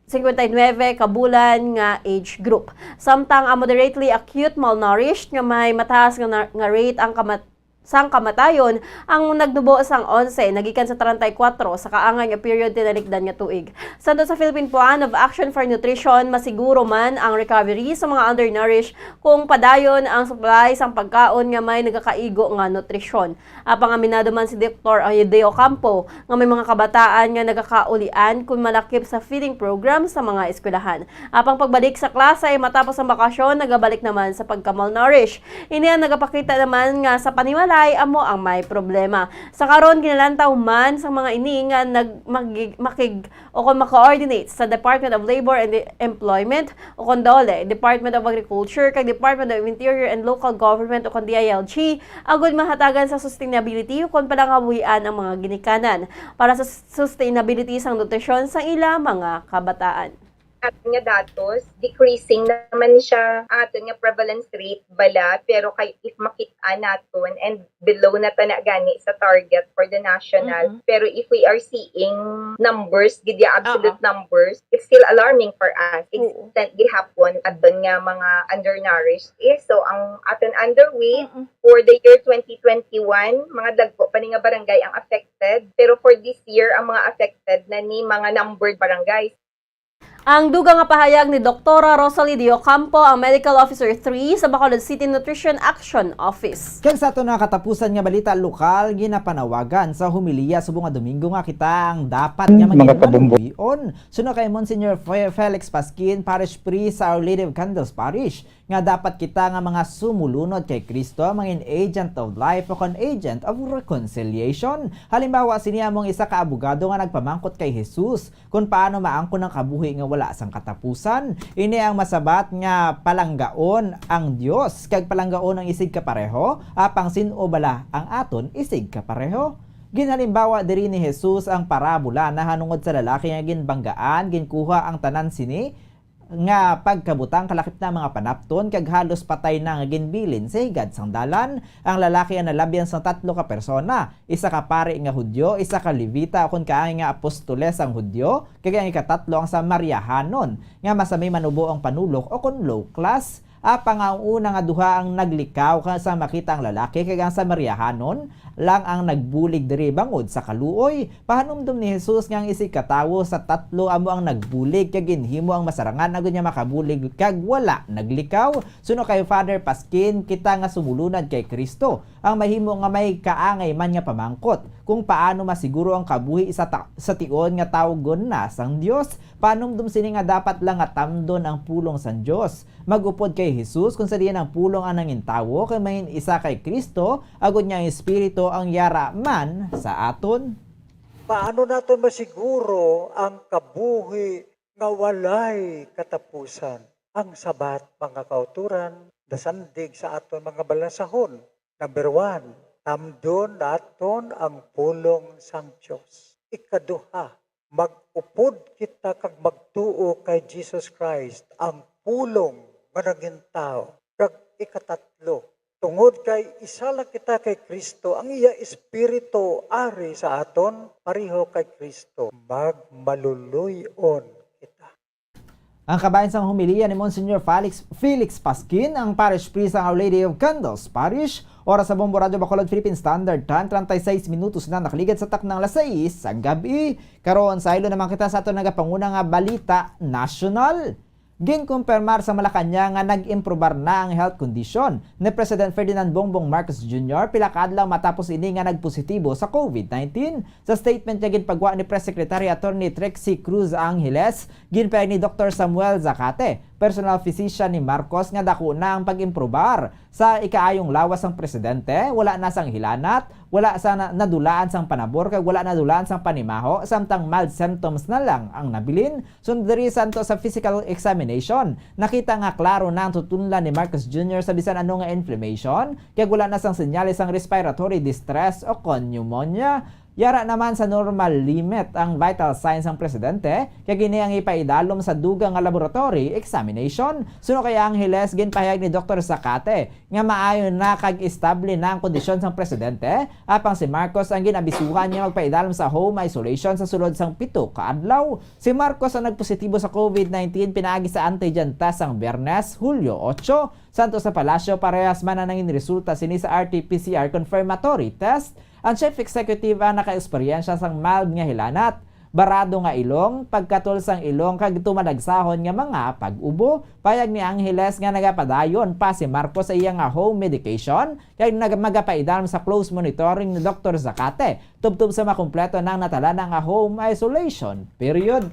cincuenta y nueve ka bulan nga age group. Samtang ang moderately acute malnourished nga may mataas nga na-, nga rate ang kamat-, sang kamatayon ang nagnubo sang onse nagikan sa treinta y cuatro sa kaangay nga period tinalikdan nga tuig. Santo sa Philippine Plan of Action for Nutrition, masiguro man ang recovery sa mga undernourished kung padayon ang supply sang pagkaon nga may nagakaigo nga nutrisyon. Apang aminado man si Doktor Diocampo nga may mga kabataan nga nagakaulian kung malakip sa feeding program sa mga eskwelahan. Apang pagbalik sa klase matapos ang bakasyon, nagabalik naman sa pagka-malnourished. Ini ang nagapakita naman nga sa panimalay amo ang may problema. Sa karon, ginalantaw man sang mga ini nga nag-, magig-, makig-, o kon ma-coordinate sa Department of Labor and Employment o kon DOLE, Department of Agriculture, kag Department of Interior and Local Government o kon D I L G, agud mahatagan sa sustainability o kon palangabuhian ang mga ginikanan para sa sustainability sang nutrisyon sang ila mga kabataan. Aton nga datos, decreasing naman ni siya aton nga prevalence rate bala, pero kay if makit-an naton and below na ta na gani sa target for the national, Mm-mm. pero if we are seeing numbers, gid ya absolute Oo. numbers, it's still alarming for us. Oo. Extent gihapon aton nga mga undernourished. Eh, so ang aton underweight Mm-mm. for the year twenty twenty-one, mga dagko pa ni nga barangay ang affected, pero for this year, ang mga affected na ni mga numbered barangays. Ang dugang nga pahayag ni Doktora Rosalie Diocampo, ang Medical Officer three sa Bacolod City Nutrition Action Office. Kag sa aton nga katapusan nga balita lokal, ginapanawagan sa homilya subong nga Domingo nga kita ang dapat nga Mga maging kabumbu- maluy-on. Suno kay Monsignor Fe-, Felix Pasquin, Parish Priest sa Our Lady of Candles Parish, nga dapat kita nga mga sumulunod kay Cristo mangin agent of life o kon agent of reconciliation. Halimbawa sini amo ang isa ka abogado nga nagpamangkot kay Jesus kon paano maangkon ang kabuhi nga wala sang katapusan. Ini ang masabat nga palanggaon ang Dios kag palanggaon ang isig kapareho, apang sin-o bala ang aton isig kapareho? Ginhalimbawa diri ni Jesus ang parabola nahanungod sa lalaki nga ginbanggaan, ginkuha ang tanan sini nga pagkabutang kalakip na mga panapton, kag halos patay na nga ginbilin sa higad sang dalan. Ang lalaki ang nalabyan sang tatlo ka persona, isa ka pari nga Hudio, isa ka Levita, ukon kaangay nga apostoles sang Hudio, kag ang ikatatlo ang Samariahanon, nga masami manubo ang panulok ukon low class. Apang ang una nga duha ang naglikaw kag sa makita ang lalaki, kag ang Samariahanon lang ang nagbulig diri bangod sa kaluoy. Pahanumdom ni Jesus nga ang isig ka tawo sa tatlo amo ang nagbulig kag ginhimo ang masarangan agod niya makabulig kag wala naglikaw. Suno kay Father Pasquin, kita nga sumulunad kay Cristo ang mahimo nga may kaangay man nga pamangkot kung paano masiguro ang kabuhi sa ta-, sa tion nga tawgon na sang Dios. Pahanumdom sini nga dapat lang nga tamdon ang pulong sang Dios. Mag-upod kay Jesus, kung sa diin ang pulong ang nangin tawo, kay main isa kay Cristo, agod niya ang Espiritu ang yara man sa aton. Paano naton masiguro ang kabuhi nga walay katapusan? Ang sabat, mga kauturan, nasandig sa aton mga balasahon. Number one, tamdon naton ang pulong sang Dios. Ikaduha, mag-upod kita kag magtuo kay Jesus Christ, ang pulong nga nagin tawo. Kag ikatatlo, tungod kay isa lang kita kay Cristo, ang iya Espiritu ari sa aton, pareho kay Cristo, magmaluluy-on kita. Ang kabahin sang homilya ni Monsignor Felix, Felix Pasquin, ang parish priest sang Our Lady of Candles Parish, oras sa Bombo Radyo Bacolod, Philippine Standard Time, treinta y seis minutos na nakaligad sa taknang alas sais sa gab-i. Karon, saylo naman kita sa aton nagapanguna nga balita nasyonal. Ginkumpirmar sa Malacañang nga nag-improbar na ang health condition ni President Ferdinand Bongbong Marcos Junior pila ka adlaw matapos ini nga nagpositibo sa covid nineteen. Sa statement nga ginpagwa ni Press Secretary Attorney Trixie Cruz Angeles, ginpahayag ni Doktor Samuel Zacate, personal physician ni Marcos, nga daku na ang pag-improbar sa ikaayong lawas sang presidente, wala na sang hilanat, wala sa na-, nadulaan sang panabor, kag wala nadulaan sang panimaho, samtang mild symptoms na lang ang nabilin. Sunod diri, santo sa physical examination, nakita nga klaro na ang tutunlan ni Marcos Junior sa bisan ano nga inflammation, kag wala na sang senyales sang respiratory distress o kon pneumonia. Yara naman sa normal limit ang vital signs sang presidente, kag ini ang ipaidalom sa dugang nga laboratory examination. Suno kay Angeles, ginpahayag ni Doktor Zacate nga maayo na kag estable na ang kondisyon sang presidente, apang si Marcos ang gin-abisuhan nga magpaidalom sa home isolation sa sulod sang pito ka adlaw. Si Marcos ang nagpositibo sa covid nineteen pinaagi sa antigen test sang Biyernes, Hulyo otso, santo sa palasyo. Parehas man ang nangin resulta sini sa R T P C R confirmatory test. Ang chief executive ang nakaeksperyensya sang mild nga hilanat, barado nga ilong, pagkatol sang ilong, kag tumalagsahon nga mga pag-ubo. Payag ni Angeles nga nagapadayon pa si Marcos sa iya nga home medication, kag nag-, magapaidalom sa close monitoring ni Doktor Zacate, tubtob sa makumpleto nang natalana nga home isolation period.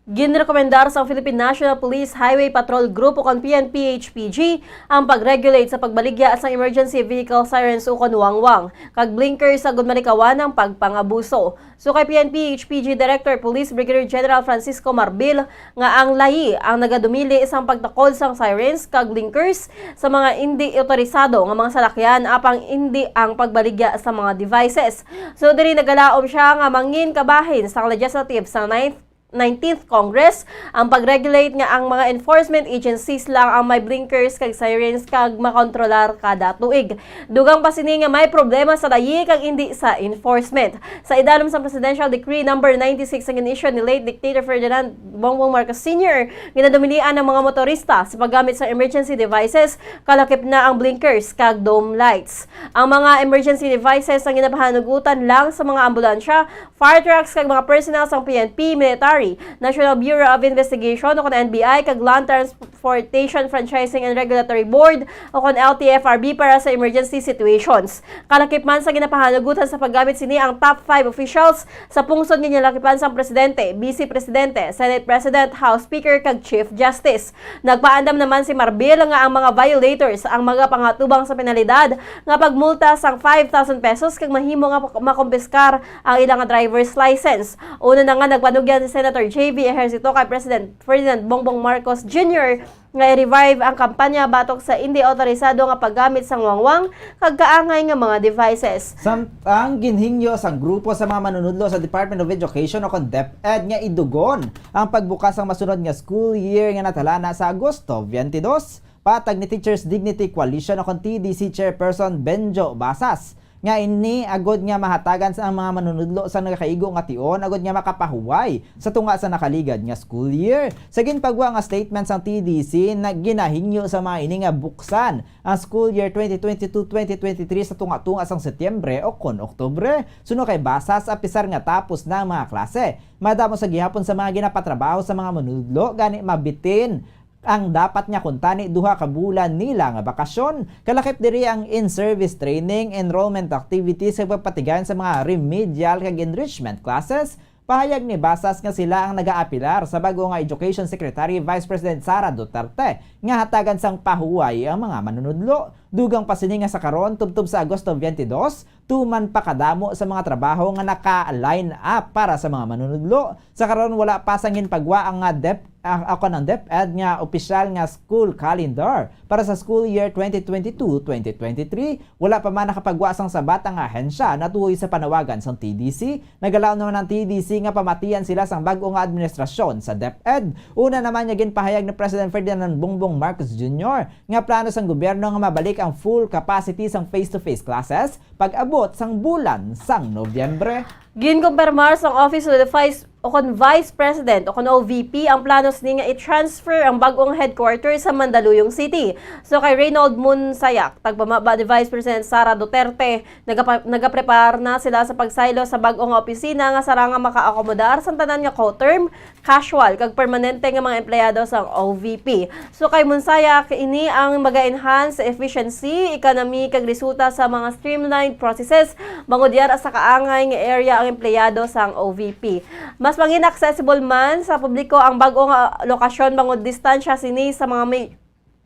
Ginrekomendar sang Philippine National Police Highway Patrol Group, ukon P N P H P G, ang pag-regulate sa pagbaligya sang emergency vehicle sirens ukon wangwang kag blinkers agud malikawan ang pagpangabuso. Suno kay P N P H P G Director Police Brigadier General Francisco Marbil nga ang layi ang nagadumili sang pagtakod sang sirens kag blinkers sa mga indi otorisado nga mga salakyan, apang indi ang pagbaligya sa mga devices. So, diri nagalaom siya nga mangin kabahin sang legislative sa ninth nineteenth Congress ang pag-regulate nga ang mga enforcement agencies lang ang may blinkers kag sirens kag makontrolar kada tuig. Dugang pa sini nga may problema sa layi kag indi sa enforcement. Sa idalom sa Presidential Decree number ninety-six nga gin-issue ni late Dictator Ferdinand Bongbong Marcos Senior, ginadumilian ang mga motorista sa paggamit sa emergency devices, kalakip na ang blinkers kag dome lights. Ang mga emergency devices ang ginapahanugutan lang sa mga ambulansya, fire trucks kag mga personnel sang P N P, military, National Bureau of Investigation o kon N B I kag Land Transportation Franchising and Regulatory Board o kon L T F R B para sa emergency situations. Kalakip man sa ginapahanugutan sa paggamit sini ang top five officials sa pungsod nga ginalakipan sang Presidente, Vice Presidente, Senate President, House Speaker kag Chief Justice. Nagpaandam naman si Marbil nga ang mga violators ang magapangatubang sa penalidad nga pagmulta sang five thousand pesos kag mahimo nga makompiskar ang ila nga driver's license. Una na nga nagpanugyan si Senator J V Ejercito kay President Ferdinand Bongbong Marcos Junior nga i-revive ang kampanya batok sa indi awtorisado nga paggamit sang wangwang kag kaangay nga mga devices. Samtang ginhingyo sang grupo sa mga manunudlo sa Department of Education o kon DepEd nga idugon ang pagbukas sang masunod nga school year nga natalana sa Agosto twenty-two, patag ni Teachers Dignity Coalition o kon T D C Chairperson Benjo Basas nga ini agod nga mahatagan sa ang mga manunudlo sa nagakaigo nga tion agod nga makapahuway sa tunga sa nakaligad nga school year. Sa ginpagwa nga statement sang T D C, na ginahingyo sa mga ini nga buksan ang school year twenty twenty-two twenty twenty-three sa tunga-tunga sang Setyembre o kon Oktubre, suno kay Basas, apisar nga tapos na ang mga klase, madamo sa gihapon sa mga ginapatrabaho sa mga manunudlo gani mabitin ang dapat nga kuntani duha ka bulan nila nga bakasyon. Kalakip diri ang in-service training, enrollment activities, kag pagpatigayon sa mga remedial kag enrichment classes. Pahayag ni Basas nga sila ang nagaapilar sa bag-o nga Education Secretary Vice President Sara Duterte nga hatagan sang pahuway ang mga manunudlo. Dugang pa sini nga sa karon, tubtob sa Agosto twenty-two, tuman pa kadamo sa mga trabaho nga naka-line up para sa mga manunudlo. Sa karon, wala pa sang ginpagwa ang nga dep-, ah, ako ng DepEd nga opisyal nga school calendar para sa school year twenty twenty-two twenty twenty-three. Wala pa man nakapagwa sang sabat ang ahensya natuhoy sa panawagan sang T D C. Nagalaom naman ang T D C nga pamatian sila sang bag-o nga administrasyon sa DepEd. Una naman nga ginpahayag ni President Ferdinand Bongbong Marcos Junior nga plano sang gobyerno nga mabalik ang full capacity sang face-to-face classes pag-abot sang bulan sang Nobyembre. Ginkumpirmar sang Office of the Vice o kon Vice President o kon O V P ang plano sini nga i-transfer ang bag-ong headquarters sa Mandaluyong City. So kay Reynold Munsayak, tagpamaba ni Vice President Sara Duterte, nagapa-, nagaprepar na sila sa pagsaylo sa bag-o nga opisina nga sarang nga makaakomodar sa tanan nga co-term, casual kag permanente nga mga empleyado sang O V P. So kay Munsayak, ini ang maga-enhance sa efficiency, economy kag resulta sa mga streamlined processes bangod yara sa kaangay nga area ang empleyado sang O V P. Mas mangin accessible man sa publiko ang bag-o nga lokasyon bangod distansya sini sa mga may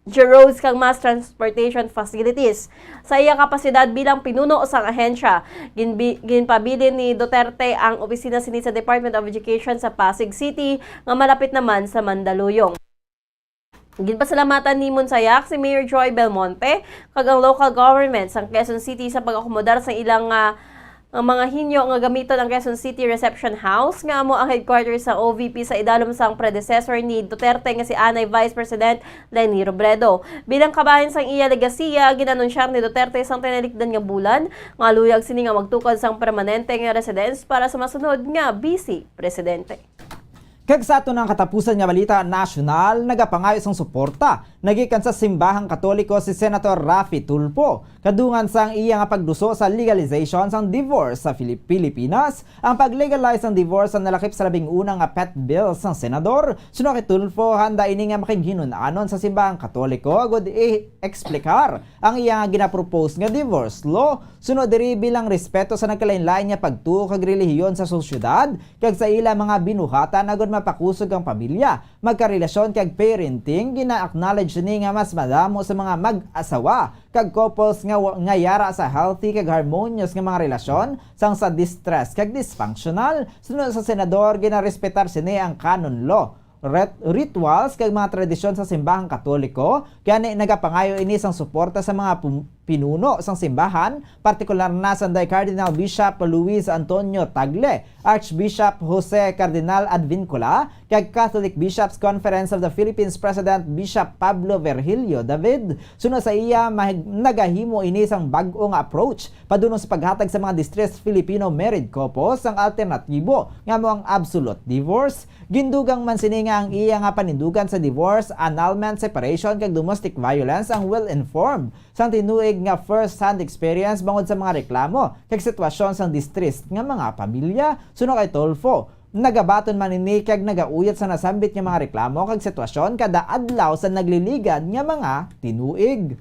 roads kag mass transportation facilities. Sa iya kapasidad bilang pinuno sang ahensya, ginbi-, ginpabilin ni Duterte ang opisina sini sa Department of Education sa Pasig City nga malapit naman sa Mandaluyong. Ginpasalamatan ni Munsayak si Mayor Joy Belmonte kag ang local government sang Quezon City sa pag-akomodar sa ilang, ah, ang mga hinyo nga gamiton ang Quezon City Reception House, nga amo ang headquarters sa O V P sa idalom sang predecessor ni Duterte nga si anay Vice President Leni Robredo. Bilang kabahin sang iya legasiya, gin-anunsyar ni Duterte sang tinalikdan nga bulan nga luyag sini nga magtukod sang permanente nga residence para sa masunod nga Vice Presidente. Kag sa aton ang katapusan nga balita nasyonal, nagapangayo sang suporta nagikan sa simbahang Katoliko si Senator Raffy Tulfo kadungan sang iya nga pagduso sa legalization sang divorce sa Filip-, Pilipinas. Ang pag-legalize sang divorce ang nalakip sa labing una nga pet bill sang senador. Suno kay Tulfo, handa ini nga makighinun-anon sa simbahang Katoliko agud i-eksplikar ang iya nga ginapropose nga divorce law. Suno diri, bilang respeto sa nagkalain-lain nga pagtuo kag relihiyon sa sosyedad kag sa ila mga binuhatan agud mapakusog ang pamilya, magkarelasyon kag parenting, gina-acknowledge ni nga mas madamo sa mga mag-asawa kag couples nga wa-, nga yara sa healthy kag harmonious nga mga relasyon sang sa distress kag dysfunctional. Suno sa senador, ginarespetar sini ang canon law, ret-, rituals kag mga tradisyon sa simbahang Katoliko, gani nagapangayo ini sang suporta sa mga pum-, pinuno sang simbahan, partikular na sanday Cardinal Bishop Luis Antonio Tagle, Archbishop Jose Cardinal Advincula, kag Catholic Bishops Conference of the Philippines President Bishop Pablo Virgilio David. Suno sa iya, mahig-, nagahimo ini sang bag-o nga approach padulong sa paghatag sa mga distressed Filipino married couples sang alternatibo nga amo ang absolute divorce. Gindugang man sini nga ang iya nga panindugan sa divorce, annulment, separation, kag domestic violence ang well-informed sang tinuig nga first-hand experience bangod sa mga reklamo kag sitwasyon sang distressed nga mga pamilya. Suno kay Tulfo, Nagabaton man ini kag nagauyot sa nasambit nga mga reklamo kag sitwasyon kada adlaw sa nagliligad nga mga tinuig.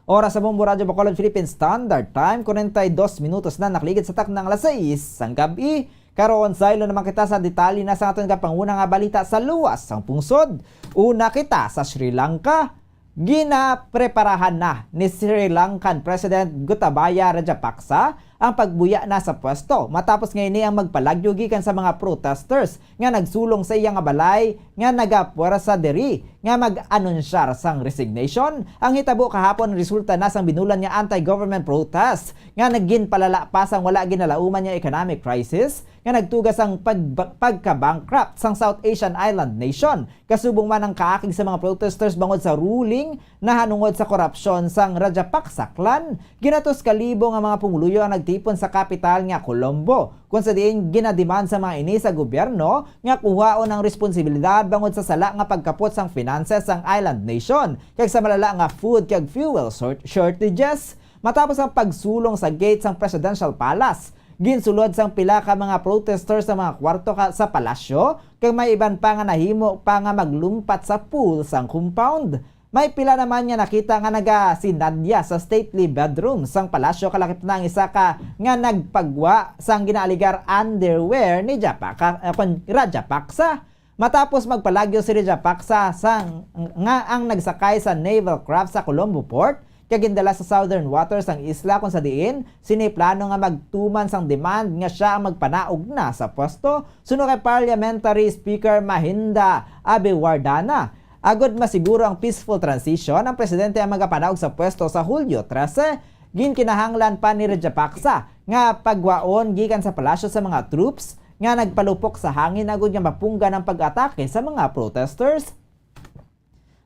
Oras sa Bombo Radyo Bacolod Philippine Standard Time, kwarenta y dos minutos na nakaligid sa taknang alas sais sang gab-i. Karon, saylo naman kita sa detalye na sa aton kapanguna nga balita sa luwas sang pungsod. Una kita sa Sri Lanka. Ginapreparahan na ni Sri Lankan President Gotabaya Rajapaksa ang pagbuya na sa pwesto matapos nga ini ang magpalagyo gikan sa mga protesters nga nagsulong sa iya nga balay nga nagapuwersa diri nga mag-anunsyar sang resignation. Ang hitabo kahapon resulta na sang binulan nga anti-government protest nga nagginpalala pa sang wala ginalauman nga economic crisis nga nagtuga sang pag-, pagka-bankrupt sang South Asian island nation. Kasubong man ang kaakig sa mga protesters bangod sa ruling nahanungod sa korupsyon sang Rajapaksa clan, ginatos ka libo nga mga pumuluyo ang nagtipon sa kapital nga Colombo, kung sa diin ginademand sa mga ini sa gobyerno nga kuhaon ang responsibilidad bangod sa sala nga pagkapot sang finances sang island nation kag sa malala nga food kag fuel short-, shortages. Matapos ang pagsulong sa gate sang Presidential Palace, ginsulod sang pila ka mga protesters ang mga kwarto ka-, sa palasyo, kag may iban pa nga nahimo pa nga maglumpat sa pool sang compound. May pila naman nga nakita nga nagasinadya sa stately bedroom sang palasyo, kalakip na ang isa ka nga nagpagwa sang ginaaligar underwear ni Japaka-, eh, kon Rajapaksa. Matapos magpalagyo si Rajapaksa sang, nga ang nagsakay sa naval craft sa Colombo Port kag gindala sa southern waters sang isla, kung sa diin sini plano nga magtuman sang demand nga siya ang magpanaog na sa pwesto suno kay Parliamentary Speaker Mahinda Abiwardana. Agud masiguro ang peaceful transition, ang presidente ang magapanaog sa pwesto sa Hulyo trese. Ginkinahanglan pa ni Rajapaksa nga pagwaon gikan sa palasyo sa mga troops nga nagpalupok sa hangin agud nga mapunggan ang pag-atake sa mga protesters.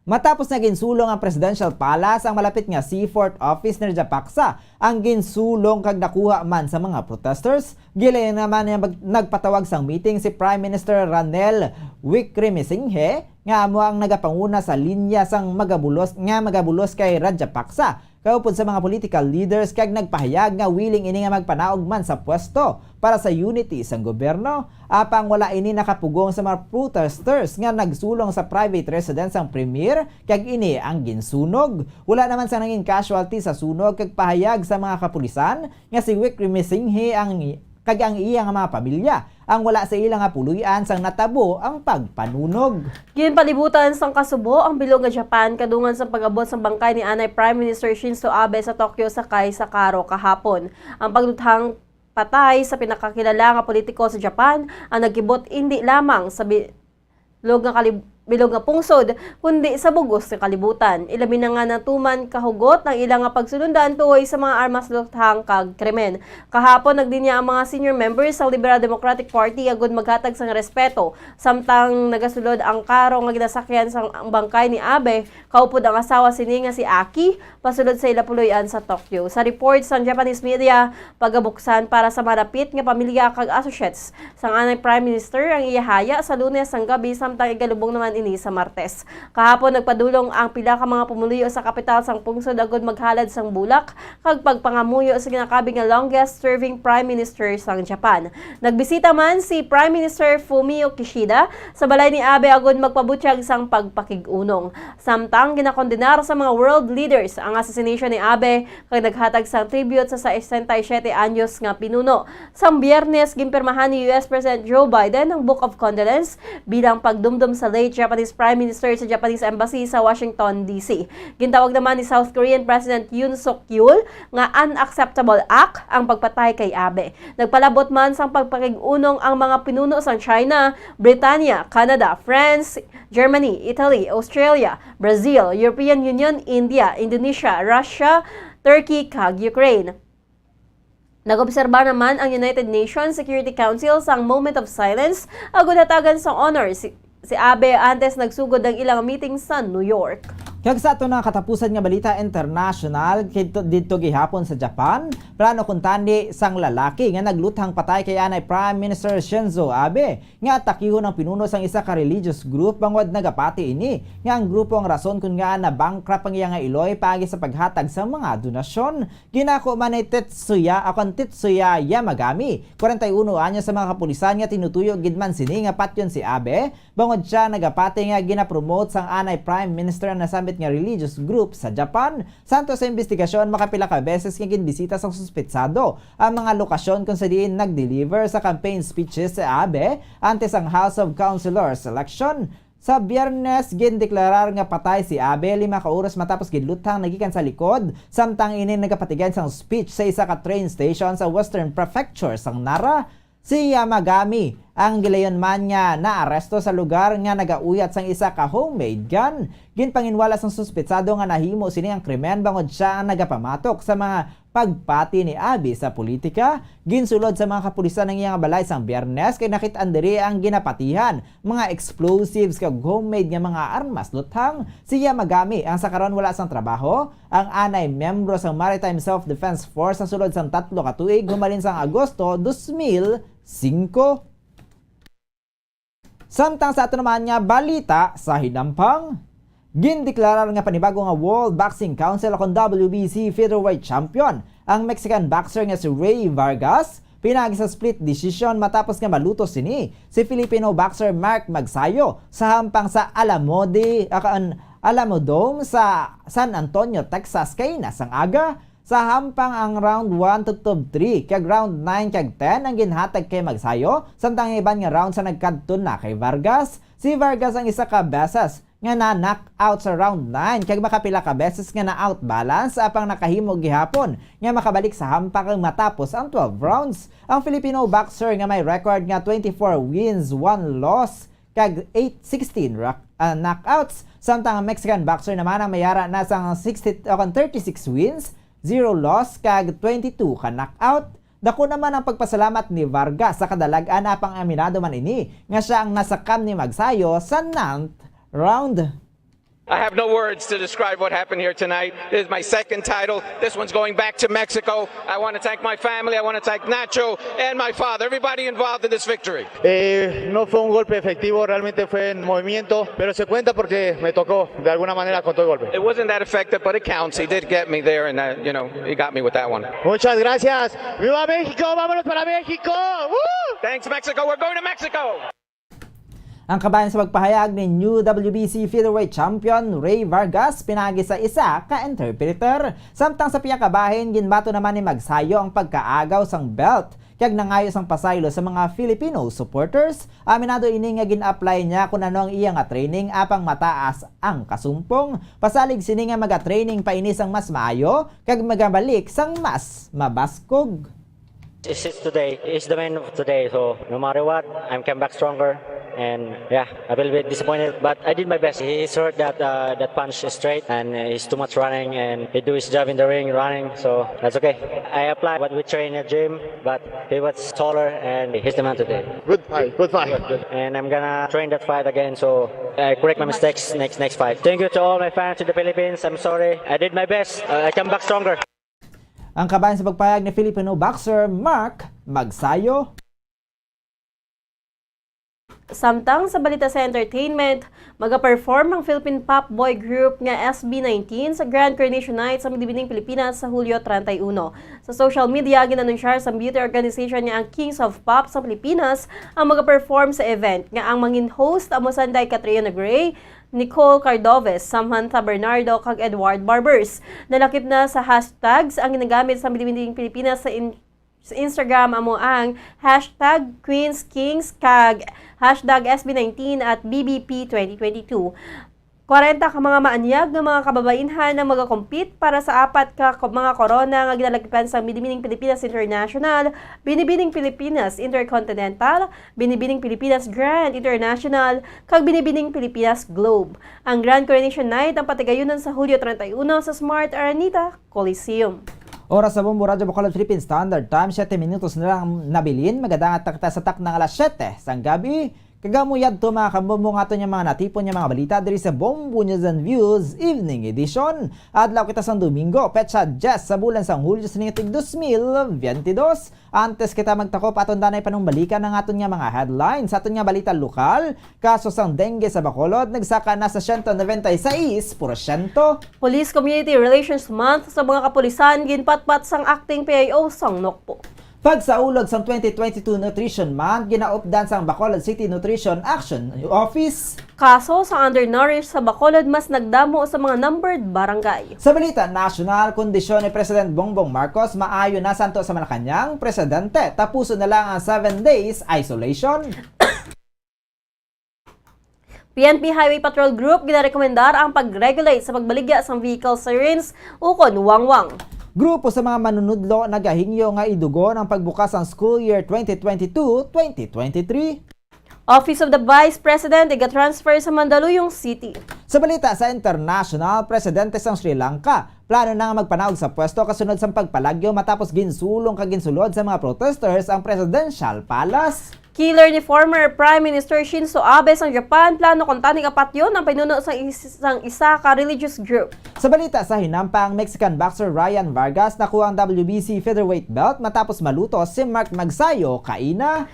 Matapos nga ginsulong ang Presidential Palace, ang malapit nga Seafort Office ni Rajapaksa ang ginsulong kag nakuha man sa mga protesters. Gilayon naman nga mag-, nagpatawag sang meeting si Prime Minister Ranil Wickremesinghe, nga amo ang nagapanguna sa linya sang magabulos, nga magabulos kay Rajapaksa, kaupod sa mga political leaders, kag nagpahayag nga willing ini nga magpanaog man sa pwesto para sa unity sang gobyerno. Apang wala ini nakapugong sa mga protesters nga nagsulong sa private residence sang premier, kag ini ang ginsunog. Wala naman sang nangin casualty sa sunog, kag pahayag sa mga kapulisan nga si Wickremesinghe ang, kag ang iya nga mga pamilya ang wala sa ila nga puloy-an sang natabo ang pagpanunog. Ginpalibutan sang kasubo ang bilog nga Japan kadungan sa pag-abot sang bangkay ni anay Prime Minister Shinzo Abe sa Tokyo sakay sa karo kahapon. Ang pagduthang patay sa pinakakilala nga politiko sa Japan ang nagkibot indi lamang sa bi-, bilog nga kalib-, bilog nga pungsod, kundi sa bug-os nga kalibutan. Ilabi na nga natuman kahugot ang ila nga pagsunundan tuhoy sa mga armas, luthang kag krimen. Kahapon, naglinya ang mga senior members sang Liberal Democratic Party agud maghatag sang respeto, samtang nagasulod ang karo nga ginasakyan sang bangkay ni Abe, kaupod ang asawa sini nga si Aki, pasulod sa ila puloy-an sa Tokyo. Sa report sang Japanese media, pagabuksan para sa malapit nga pamilya kag associates sang anay Prime Minister ang iyahaya sa Lunes sang gabi, samtang igalubong naman ini sa Martes. Kahapon, nagpadulong ang pila ka mga pumuluyo sa kapital sang pungsod agud maghalad sang bulak kag pagpangamuyo sa ginakabig nga longest-serving Prime Minister sang Japan. Nagbisita man si Prime Minister Fumio Kishida sa balay ni Abe agud magpabutyag sang pagpakig-unong. Samtang ginakondenar sa mga world leaders ang assassination ni Abe kag naghatag sang tribute sa sesenta y siete anyos nga pinuno. Sang Biyernes, ginpirmahan ni U S President Joe Biden ang Book of Condolence bilang pagdumdom sa late Japanese Prime Minister sa Japanese Embassy sa Washington, D C. Gintawag naman ni South Korean President Yoon Suk Yeol nga unacceptable act ang pagpatay kay Abe. Nagpalabot man sang pagpakig-unong ang mga pinuno sang China, Britanya, Canada, France, Germany, Italy, Australia, Brazil, European Union, India, Indonesia, Russia, Turkey, kag Ukraine. Nag-obserba naman ang United Nations Security Council sang moment of silence agud hatagan sang honor si, si Abe antes nagsugod ang ilang meeting sa New York. Kag sa aton nga katapusan nga balita internasyonal, kidto, didto gihapon sa Japan, plano kuntani sang lalaki nga nagluthang patay kay anay Prime Minister Shinzo Abe nga atakihon ang pinuno sang isa ka religious group bangod nagapati ini nga ang grupo ang rason kon ngaa na-bankrupt ang iya nga iloy paagi sa paghatag sang mga donasyon. Ginako man ni Tetsuya, akon Tetsuya Yamagami, kwarenta y uno anyos, sa mga kapulisan nga tinutuyo gid man sini nga patyon si Abe, bangod sia nagapati nga ginapromote sang anay Prime Minister ang nasambit nga religious group sa Japan. Santo sa investigasyon, makapila ka beses nga ginbisita sang suspetsado ang mga lokasyon kung sa diin nag-deliver sa campaign speeches si Abe antes ang House of Councilors election. Sa Biyernes, gindeklarar nga patay si Abe lima ka oras matapos ginluthang na gikan sa likod, samtang ini nagapatigad sang speech sa isa ka train station sa Western Prefecture sang Nara. Si Yamagami ang gilayon man nga naaresto sa lugar nga nagauyat sang isa ka homemade gun. Ginpanginwala sang suspetsado nga nahimo sini ang krimen bangod sia ang nagapamatok sa mga pagpati ni Abe sa politika. Ginsulod sa mga kapulisan ang iya nga balay sang Biyernes kay nakit-an diri ang ginapatihan, mga explosives kag homemade nga mga armas luthang. Si Yamagami ang sa karon wala sang trabaho. Ang anay miyembro sang Maritime Self-Defense Force sa sulod sang tatlo ka tuig humalin sang Agosto dos mil singko. Samtang sa ato naman nga balita sa hinampang, gindeklarar nga panibago nga World Boxing Council o kon W B C featherweight champion ang Mexican boxer nga si Rey Vargas pinaagi sa split decision matapos nga malutos sini si Filipino boxer Mark Magsayo sa hampang sa Alamodi, ah, Alamo Dome sa San Antonio, Texas, kaina sang aga. Sa hampang ang round one to tub three, kag round nine kag ten ang ginhatag kay Magsayo, samtang ang iban nga round sa nagkadto na kay Vargas. Si Vargas ang isa ka beses nga na-knock out sa round nine kag makapila ka beses nga na-out balance, apang nakahimo gihapon nga makabalik sa hampang kag matapos ang twelve rounds. Ang Filipino boxer nga may record nga twenty-four wins, one loss, kag eight, sixteen rock-, ah, knockouts, samtang ang Mexican boxer naman ang may ara na sang sixty, o kon thirty-six wins, zero loss, kag twenty-two ka knockout. Dako naman ang pagpasalamat ni Vargas sa kadalag-an, apang aminado man ini nga sia ang nasakam ni Magsayo sa ninth round. I have no words to describe what happened here tonight. It is my second title. This one's going back to Mexico. I want to thank my family. I want to thank Nacho and my father, everybody involved in this victory. Eh, no fue un golpe efectivo, realmente fue en movimiento, pero se cuenta porque me tocó de alguna manera con todo el golpe. It wasn't that effective, but it counts. He did get me there, and uh, you know, he got me with that one. Muchas gracias. ¡Viva México! ¡Vámonos para México! ¡Woo! Thanks, Mexico. We're going to Mexico. Ang kabahin sa pagpahayag ni new W B C featherweight champion Rey Vargas pinagi sa isa ka interpreter. Samtang sa pihak kabahin, ginbato naman ni Magsayo ang pagkaagaw sang belt kag nangayo sang pasaylo sa mga Filipino supporters. Aminado ini nga gin-apply niya kun ano ang iya nga training, apang mataas ang kasumpong. Pasalig sini nga maga-training pa ini sang mas maayo kag magabalik sang mas mabaskog. This is today. It's the main of today. So no matter what, I'm come back stronger. And yeah, a little bit disappointed, but I did my best. He's hurt that uh, that punch straight, and uh, he's too much running, and he do his job in the ring running. So that's okay. I apply what we train in the gym, but he was taller, and he's the man today. Good fight. Good fight. And I'm gonna train that fight again. So I correct my mistakes next next fight. Thank you to all my fans in the Philippines. I'm sorry. I did my best. Uh, I come back stronger. Ang kabahin sa pagpahayag ni Filipino boxer Mark Magsayo. Samtang sa balita sa entertainment, magaperform ang Philippine pop boy group nga S B nineteen sa Grand Coronation Night sa Binibiding Pilipinas sa Hulyo treinta y uno. Sa social media, ginanunsyar sa beauty organization nga ang Kings of Pop sa Pilipinas ang magaperform sa event, nga ang mangin host amo sanday Catriona Gray, Nicole Cardoves, Samantha Bernardo, kag Edward Barbers. Nalakip na sa hashtags ang ginagamit sa Binibiding Pilipinas sa, in, sa Instagram, amo ang hashtag Queens Kings kag hashtag S B nineteen at B B P twenty twenty-two. Kwarenta ka mga maanyag nga mga kababainhan ang magakompete para sa apat ka ko-, mga korona nga ginalakipan sang Binibining Pilipinas International, Binibining Pilipinas Intercontinental, Binibining Pilipinas Grand International, kag Binibining Pilipinas Globe. Ang Grand Coronation Night ang patigayunon sa Hulyo treinta y uno sa Smart Araneta Coliseum. Oras sa Bombo Radyo Bacolod Philippine Standard Time, siyete minutos na lang nabilin. Magadangat na kita sa takna nga alas siyete sang gabi. Kag amo yadto, mga kabombo, nga aton nga mga natipon nga mga balita diri sa Bombo News and Views Evening Edition. Adlaw kita sang Domingo, petsa diyes sa bulan sang Hulyo sa tig dos mil biyente dos. Antes kita magtakop, aton danay panumbalikan ang aton nga mga headlines. Sa aton nga balita lokal, kaso sang dengue sa Bacolod nagsaka na sa siyento nobenta y seis porsyento. Police Community Relations Month sa mga kapulisan ginpatpat sang acting P I O sang Nocpo. Pagsaulog sang twenty twenty-two Nutrition Month, ginaupdan sang Bacolod City Nutrition Action Office. Kaso sa undernourished sa Bacolod mas nagdamo sa mga numbered barangay. Sa balita nasyonal, kondisyon ni President Bongbong Marcos maayo na santo sa Malacañang, presidente, tapuson na lang ang seven days isolation. P N P Highway Patrol Group ginarekomendar ang pag-regulate sa pagbaligya sang vehicle sirens ukon wangwang. Grupo sa mga manunudlo nagahingyo nga idugon ang pagbukas sang school year twenty twenty-two, twenty twenty-three. Office of the Vice President iga-transfer sa Mandaluyong City. Sa balita sa international, presidente sang Sri Lanka plano na nga magpanaog sa pwesto kasunod sang pagpalagyo matapos ginsulong kag ginsulod sa mga protesters ang presidential palace. Killer ni former Prime Minister Shinzo Abe sang Japan plano kuntani nga patyon ang pinuno sang is-, sang isa ka religious group. Sa balita sa hinampang, Mexican boxer Ryan Vargas nakuha ang W B C featherweight belt matapos malutos si Mark Magsayo kaina.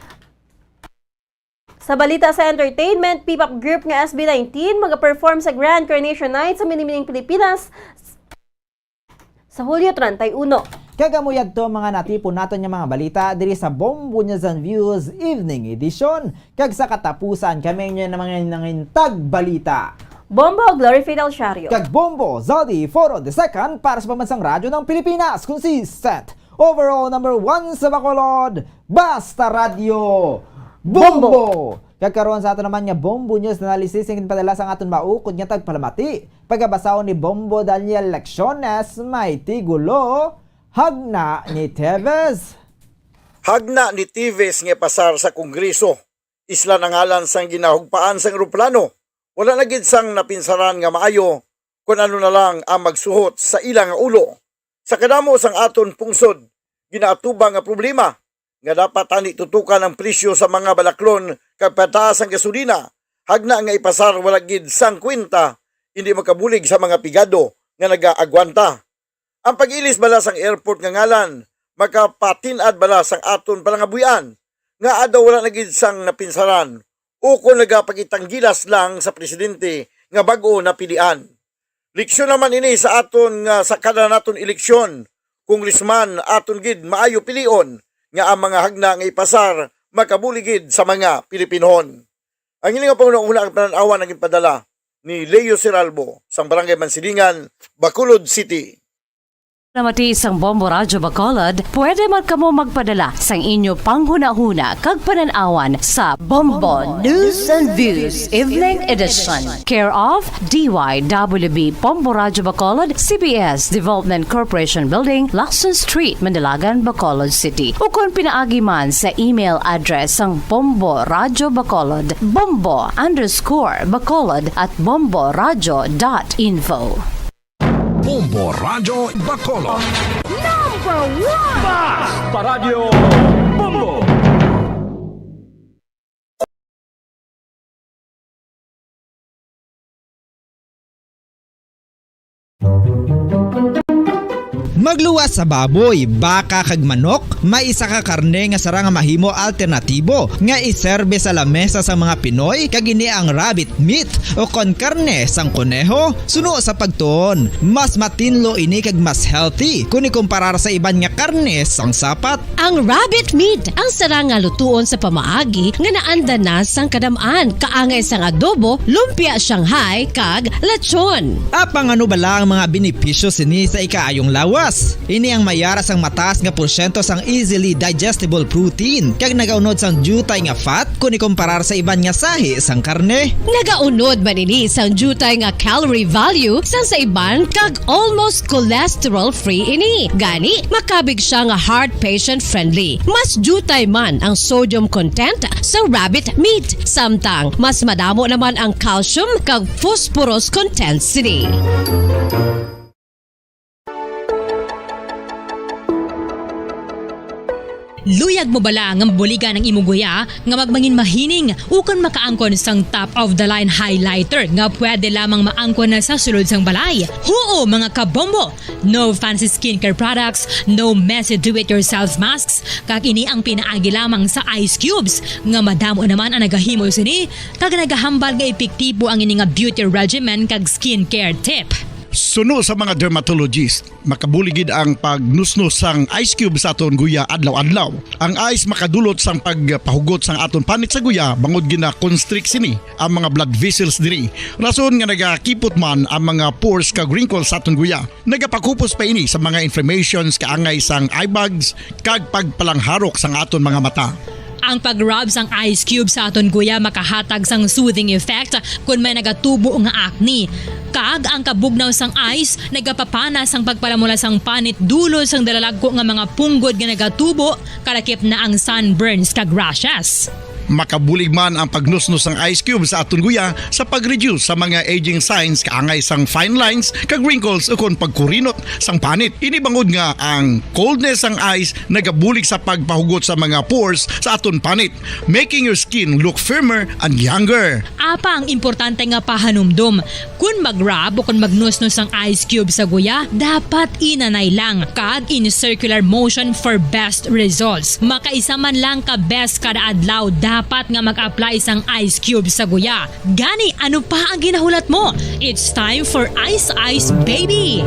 Sa balita sa entertainment, P-pop group nga S B nineteen magaperform sa Grand Coronation Night sa Minimining Pilipinas sa Hulyo treinta y uno. Kag amo yadto mga natipon naton nga mga balita diri sa Bombo News and Views Evening Edition. Kag sa katapusan, kami inyo na mga nangintag balita. Bombo, Glory Fidel Shario. Kag Bombo, Zodi Foro the second para sa Pambansang Radyo ng Pilipinas. Consistent. Overall number one sa Bacolod. Basta Radyo. Bombo! Bombo! Kag karon sa ato naman nga Bombo News Analysis, ang ginpadala sang aton maukod nga tagpalamati. Pagabasahon ni Bombo Daniel Lecciones, may tigulo, Hagna ni Teves. Hagna ni Teves nga ipasar sa Kongreso. Isla na ngalan sang ginahugpaan sang eroplano. Wala na gid sang napinsaran nga maayo kon ano na lang ang magsuhot sa ila nga ulo. Sa kadamo sang aton pungsod, ginaatubang nga problema nga dapat tani tutukan ang presyo sa mga balaklon kag pataas ang gasolina, hagna nga ipasar wala gid sang kwenta, hindi makabulig sa mga pigado nga nagaagwanta. Ang pag-ilis bala sang airport nga ngalan makapatin-ad bala sang aton palangabuhian nga adaw wala na gid sang napinsaran o kon nagapakitanggilas lang sa presidente nga bag-o napilian. Leksyon naman ini sa aton nga sa kada naton eleksyon, congressman, aton gid maayo pilion nga ang mga hagna nga ipasar makabulig gid sa mga Pilipinhon. Ang ining panghunahuna ang panan-awan ang ginpadala ni Leo Siralbo sang Barangay Mansilingan, Bacolod City. Namati sang Bombo Radyo Bacolod, pwede man kamo magpadala sang inyo panghunahuna kag panan-awan sa Bombo News and Views Evening Edition, care of D Y W B Bombo Radyo Bacolod, C B S Development Corporation Building, Lacson Street, Mandilagan, Bacolod City, ukon pinaagi man sa email address sang Bombo Radyo Bacolod, bombo underscore bacolod at bombo radyo dot info. Bombo Radyo Bacolod. Number one! Basta Radyo Bombo! Magluwas sa baboy, baka kag manok, may isa ka karne nga sarang nga mahimo alternatibo nga iserbe sa lamesa sang mga Pinoy, kag ini ang rabbit meat o kon karne sang koneho. Suno sa pagtuon, mas matinlo ini kag mas healthy kon ikumparar sa iban nga karne sang sapat. Ang rabbit meat ang sarang nga lutuon sa pamaagi nga naanda na sang kadam-an, kaangay sang adobo, lumpia Shanghai, kag lechon. Apang ano bala ang mga benepisyo sini sa ikaayong lawas? Ini ang may ara sang mataas nga porsyento sang easily digestible protein, kag nagaunod sang diutay nga fat kon ikumparar sa iban nga sahi sang karne. Nagaunod man ini sang diutay nga calorie value sang sa iban, kag almost cholesterol-free ini. Gani, makabig siya nga heart patient-friendly. Mas diutay man ang sodium content sa rabbit meat, samtang mas madamo naman ang calcium kag phosphorus content sini. Luyag mo bala nga mabuligan ang imo guya nga magmangin mahining ukon makaangkon sang top of the line highlighter nga pwede lamang maangkon na sa sulod sang balay? Huo, mga kabombo! No fancy skincare products, no messy do-it-yourself masks, kag ini ang pinaagi lamang sa ice cubes nga madamo naman ang nagahimo sini kag nagahambal nga epektibo ang ini nga beauty regimen kag skincare tip. Suno sa mga dermatologist, makabulig gid ang pagnusnos sang ice cube sa aton guya adlaw-adlaw. Ang ice makadulot sang pagpahugot sang aton panit sa guya bangod gina-constrict sini ang mga blood vessels diri, rason nga nagakipot man ang mga pores kag wrinkles sa aton guya. Nagapakupos pa ini sa mga inflammations, kaangay sang eye bags, kag pagpalangharok sang aton mga mata. Ang pag-rub sang ice cube sa aton guya makahatag sang soothing effect kon may nagatubo nga acne. Kag ang kabugnaw sang ice nagapapana sang pagpalamula sang panit dulot sang dalalagko nga mga punggod nga nagatubo, kalakip na ang sunburns kag rashes. Makabulig man ang pagnusnos sang ice cube sa aton guya sa pag-reduce sa mga aging signs kaangay sang fine lines kag wrinkles ukon pagkurinot sang panit. Ini bangod nga ang coldness sang ice nagabulig sa pagpahugot sa mga pores sa aton panit, making your skin look firmer and younger. Apang importante nga pahanumdom, kon mag-rub o kon magnusnos ang ice cube sa guya, dapat inanay lang kag in circular motion for best results. Makaisa man lang ka beses kada adlaw dapat nga mag-apply sang ice cube sa guya. Gani, ano pa ang ginahulat mo? It's time for Ice Ice Baby!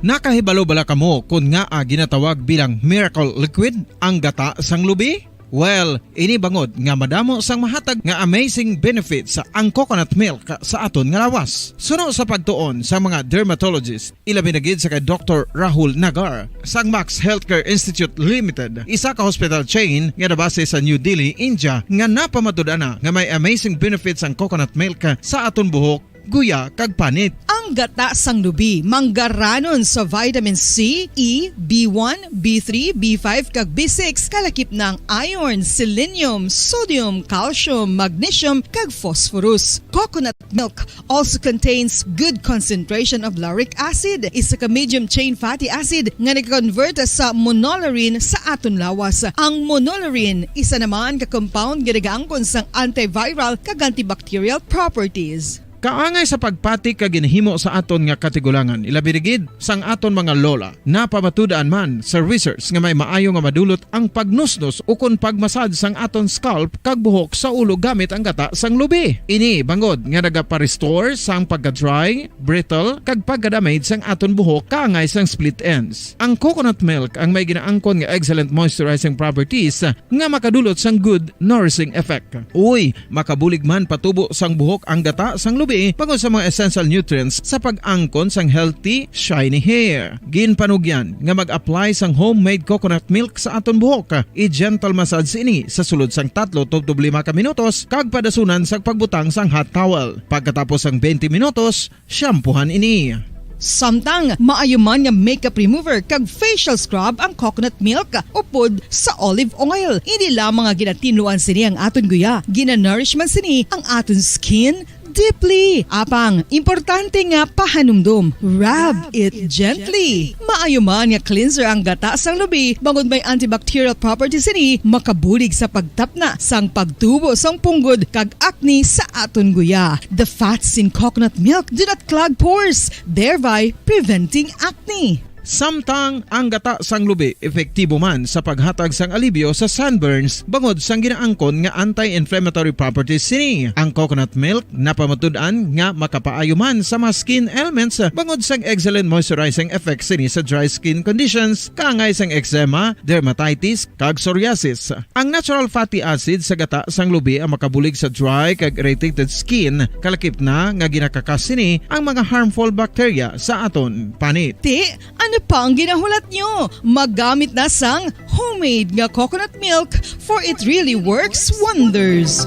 Nakahibalo bala kamo kon ngaa ginatawag bilang miracle liquid ang gata sang lubi? Well, ini bangod nga madamo sang mahatag nga amazing benefits ang coconut milk sa aton nga lawas. Suno sa pagtuon sa mga dermatologist, ilabi na gid sa kay Doktor Rahul Nagar sang Max Healthcare Institute Limited, isa ka hospital chain nga nabase sa New Delhi, India, nga napamatud-an na nga may amazing benefits ang coconut milk sa aton buhok, guya, kag panit. Ang gata sang lubi manggaranon sa vitamin C, E, B one, B three, B five, kag B six, kalakip na ang iron, selenium, sodium, calcium, magnesium, kag phosphorus. Coconut milk also contains good concentration of lauric acid, isa ka medium chain fatty acid nga nag-convert sa monolaurin sa aton lawas. Ang monolaurin isa naman ka compound nga nagaangkon sang antiviral kag antibacterial properties. Kaangay sa pagpati kag ginhimo sa aton nga katigulangan, ilabi na gid sang aton mga lola. Napamatud-an man sa research nga may maayo nga madulot ang pagnusnos ukon pagmasad sang aton scalp kag buhok sa ulo gamit ang gata sang lubi. Ini bangod nga nagapa-restore sang pagka-dry, brittle, kag pagka-damage sang aton buhok kaangay sang split ends. Ang coconut milk ang may ginaangkon nga excellent moisturizing properties nga makadulot sang good nourishing effect. Uy, makabulig man patubo sang buhok ang gata sang lubi bangod sa mga essential nutrients sa pag-angkon sang healthy, shiny hair. Ginpanugyan nga mag-apply sang homemade coconut milk sa aton buhok. I-gentle massage ini sa sulod sang tatlo tubtob lima ka minutos kag padasunan sang pagbutang sang hot towel. Pagkatapos sang twenty minutos, shampoohan ini. Samtang maayo man nga makeup remover kag facial scrub ang coconut milk upod sa olive oil. Hindi lamang nga ginatinluan sini ang aton guya, ginanourish man sini ang aton skin deeply. Apang, importante nga pahanumdom, rub it gently. Maayo man nga cleanser ang gata sang lubi bangod may antibacterial properties sini, makabulig sa pagtapna sang pagtubo sang punggod kag acne sa aton guya. The fats in coconut milk do not clog pores, thereby preventing acne. Samtang ang gata sang lubi epektibo man sa paghatag sang alibyo sa sunburns bangod sang ginaangkon nga anti-inflammatory properties sini. Ang coconut milk napamatud-an nga makapaayo man sa mga skin ailments bangod sang excellent moisturizing effects sini sa dry skin conditions, kaangay sang eczema, dermatitis, kag psoriasis. Ang natural fatty acid sa gata sang lubi ang makabulig sa dry kag irritated skin, kalakip na nga ginakakas sini ang mga harmful bacteria sa aton panit. Ti, ano pa ang ginahulat nyo? Maggamit na sang homemade nga coconut milk, for it really works wonders.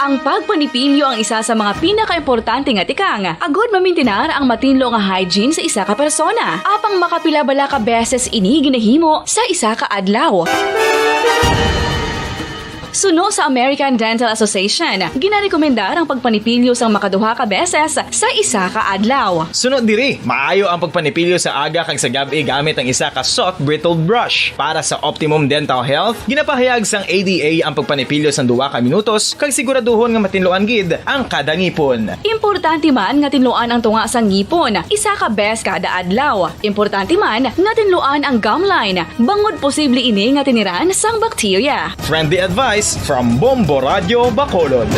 Ang pagpanipilyo ang isa sa mga pinakaimportante nga tikang agud mamintinar ang matinlo nga hygiene sa isa ka persona. Apang makapila bala ka beses ini ginahimo sa isa ka adlaw? Suno sa American Dental Association, ginarekomendar ang pagpanipilyo sang makaduha ka beses sa isa ka adlaw. Suno diri, maayo ang pagpanipilyo sa aga kag sa gab-i gamit ang isa ka soft bristled brush. Para sa optimum dental health, ginapahayag sang A D A ang pagpanipilyo sang duha ka minutos kag siguraduhon nga matinluan gid ang kada ngipon. Importante man nga tinluan ang tunga sang ngipon isa ka bes kada adlaw. Importante man nga tinluan ang gum line, bangod posible ini nga tiniran sang bakterya. Friendly advice from Bombo Radio Bacolod.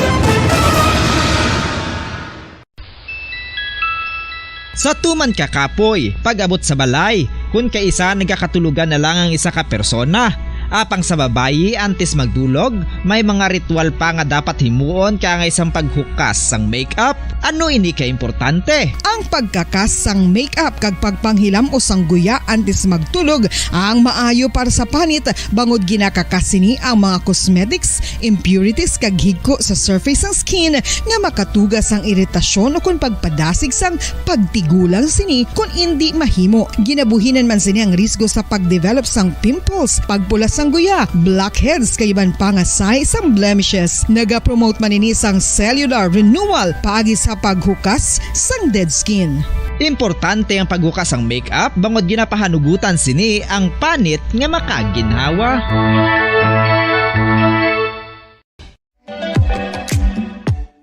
Sa tuman ka kapoy, pag-abot sa balay, kun kaisa nagakatulogan na lang ang isa ka persona. Apang sa babayi, antes magdulog, may mga ritual pa nga dapat himuon, kaangay sang paghukas sang makeup. Ano ini ka importante? Ang pagkakas sang makeup kag pagpanghilam-os sang guya antes magtulog ang maayo para sa panit, bangod ginakakas sini ang mga cosmetics, impurities kag higko sa surface sang skin nga makatuga sang iritasyon ukon pagpadasig sang pagtigulang sini kon indi mahimo. Ginabuhinan man sini ang risgo sa pag-develop sang pimples, pagpula sang guya, blackheads kag iban pa nga sahi sang blemishes. Nagapromote man ini sang cellular renewal paagi sa paghukas sang dead skin. Importante ang paghukas sang makeup bangod ginapahanugutan sini ang panit nga makaginhawa.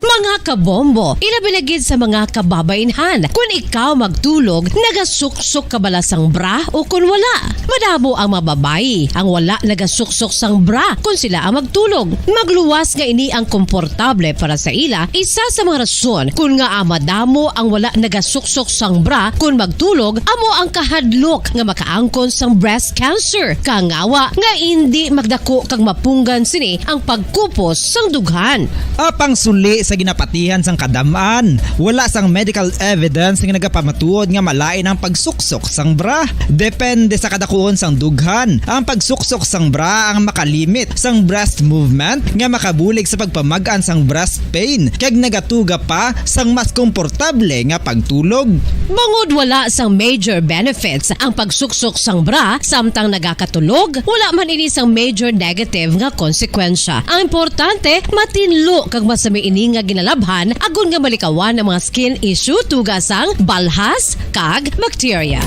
Mga kabombo, ilabi na gid sa mga kababainhan, kun ikaw magtulog, nagasuksok ka bala sang bra o kun wala? Madamo ang mga babayi ang wala nagasuksok sang bra kun sila ang magtulog. Magluwas nga ini ang komportable para sa ila, isa sa mga rason kun ngaa madamo ang wala nagasuksok sang bra kun magtulog, amo ang kahadlok nga makaangkon sang breast cancer. Kangawa nga indi magdako kag mapunggan sini ang pagkupos sang dughan. Apang suli sa ginapatihan sang kadam-an, wala sang medical evidence nga nagapamatuod nga malain ang pagsuksok sang bra. Depende sa kadakuon sang dughan, ang pagsuksok sang bra ang makalimit sang breast movement nga makabulig sa pagpamag-an sang breast pain kag nagatuga pa sang mas komportable nga pagtulog. Bangod wala sang major benefits ang pagsuksok sang bra samtang nagakatulog, wala man ini sang major negative nga konsekwensya. Ang importante, matinlo kag masami ini nga ginalabhan agod nga malikawan ang mga skin issue tuga sang balhas kag bakterya.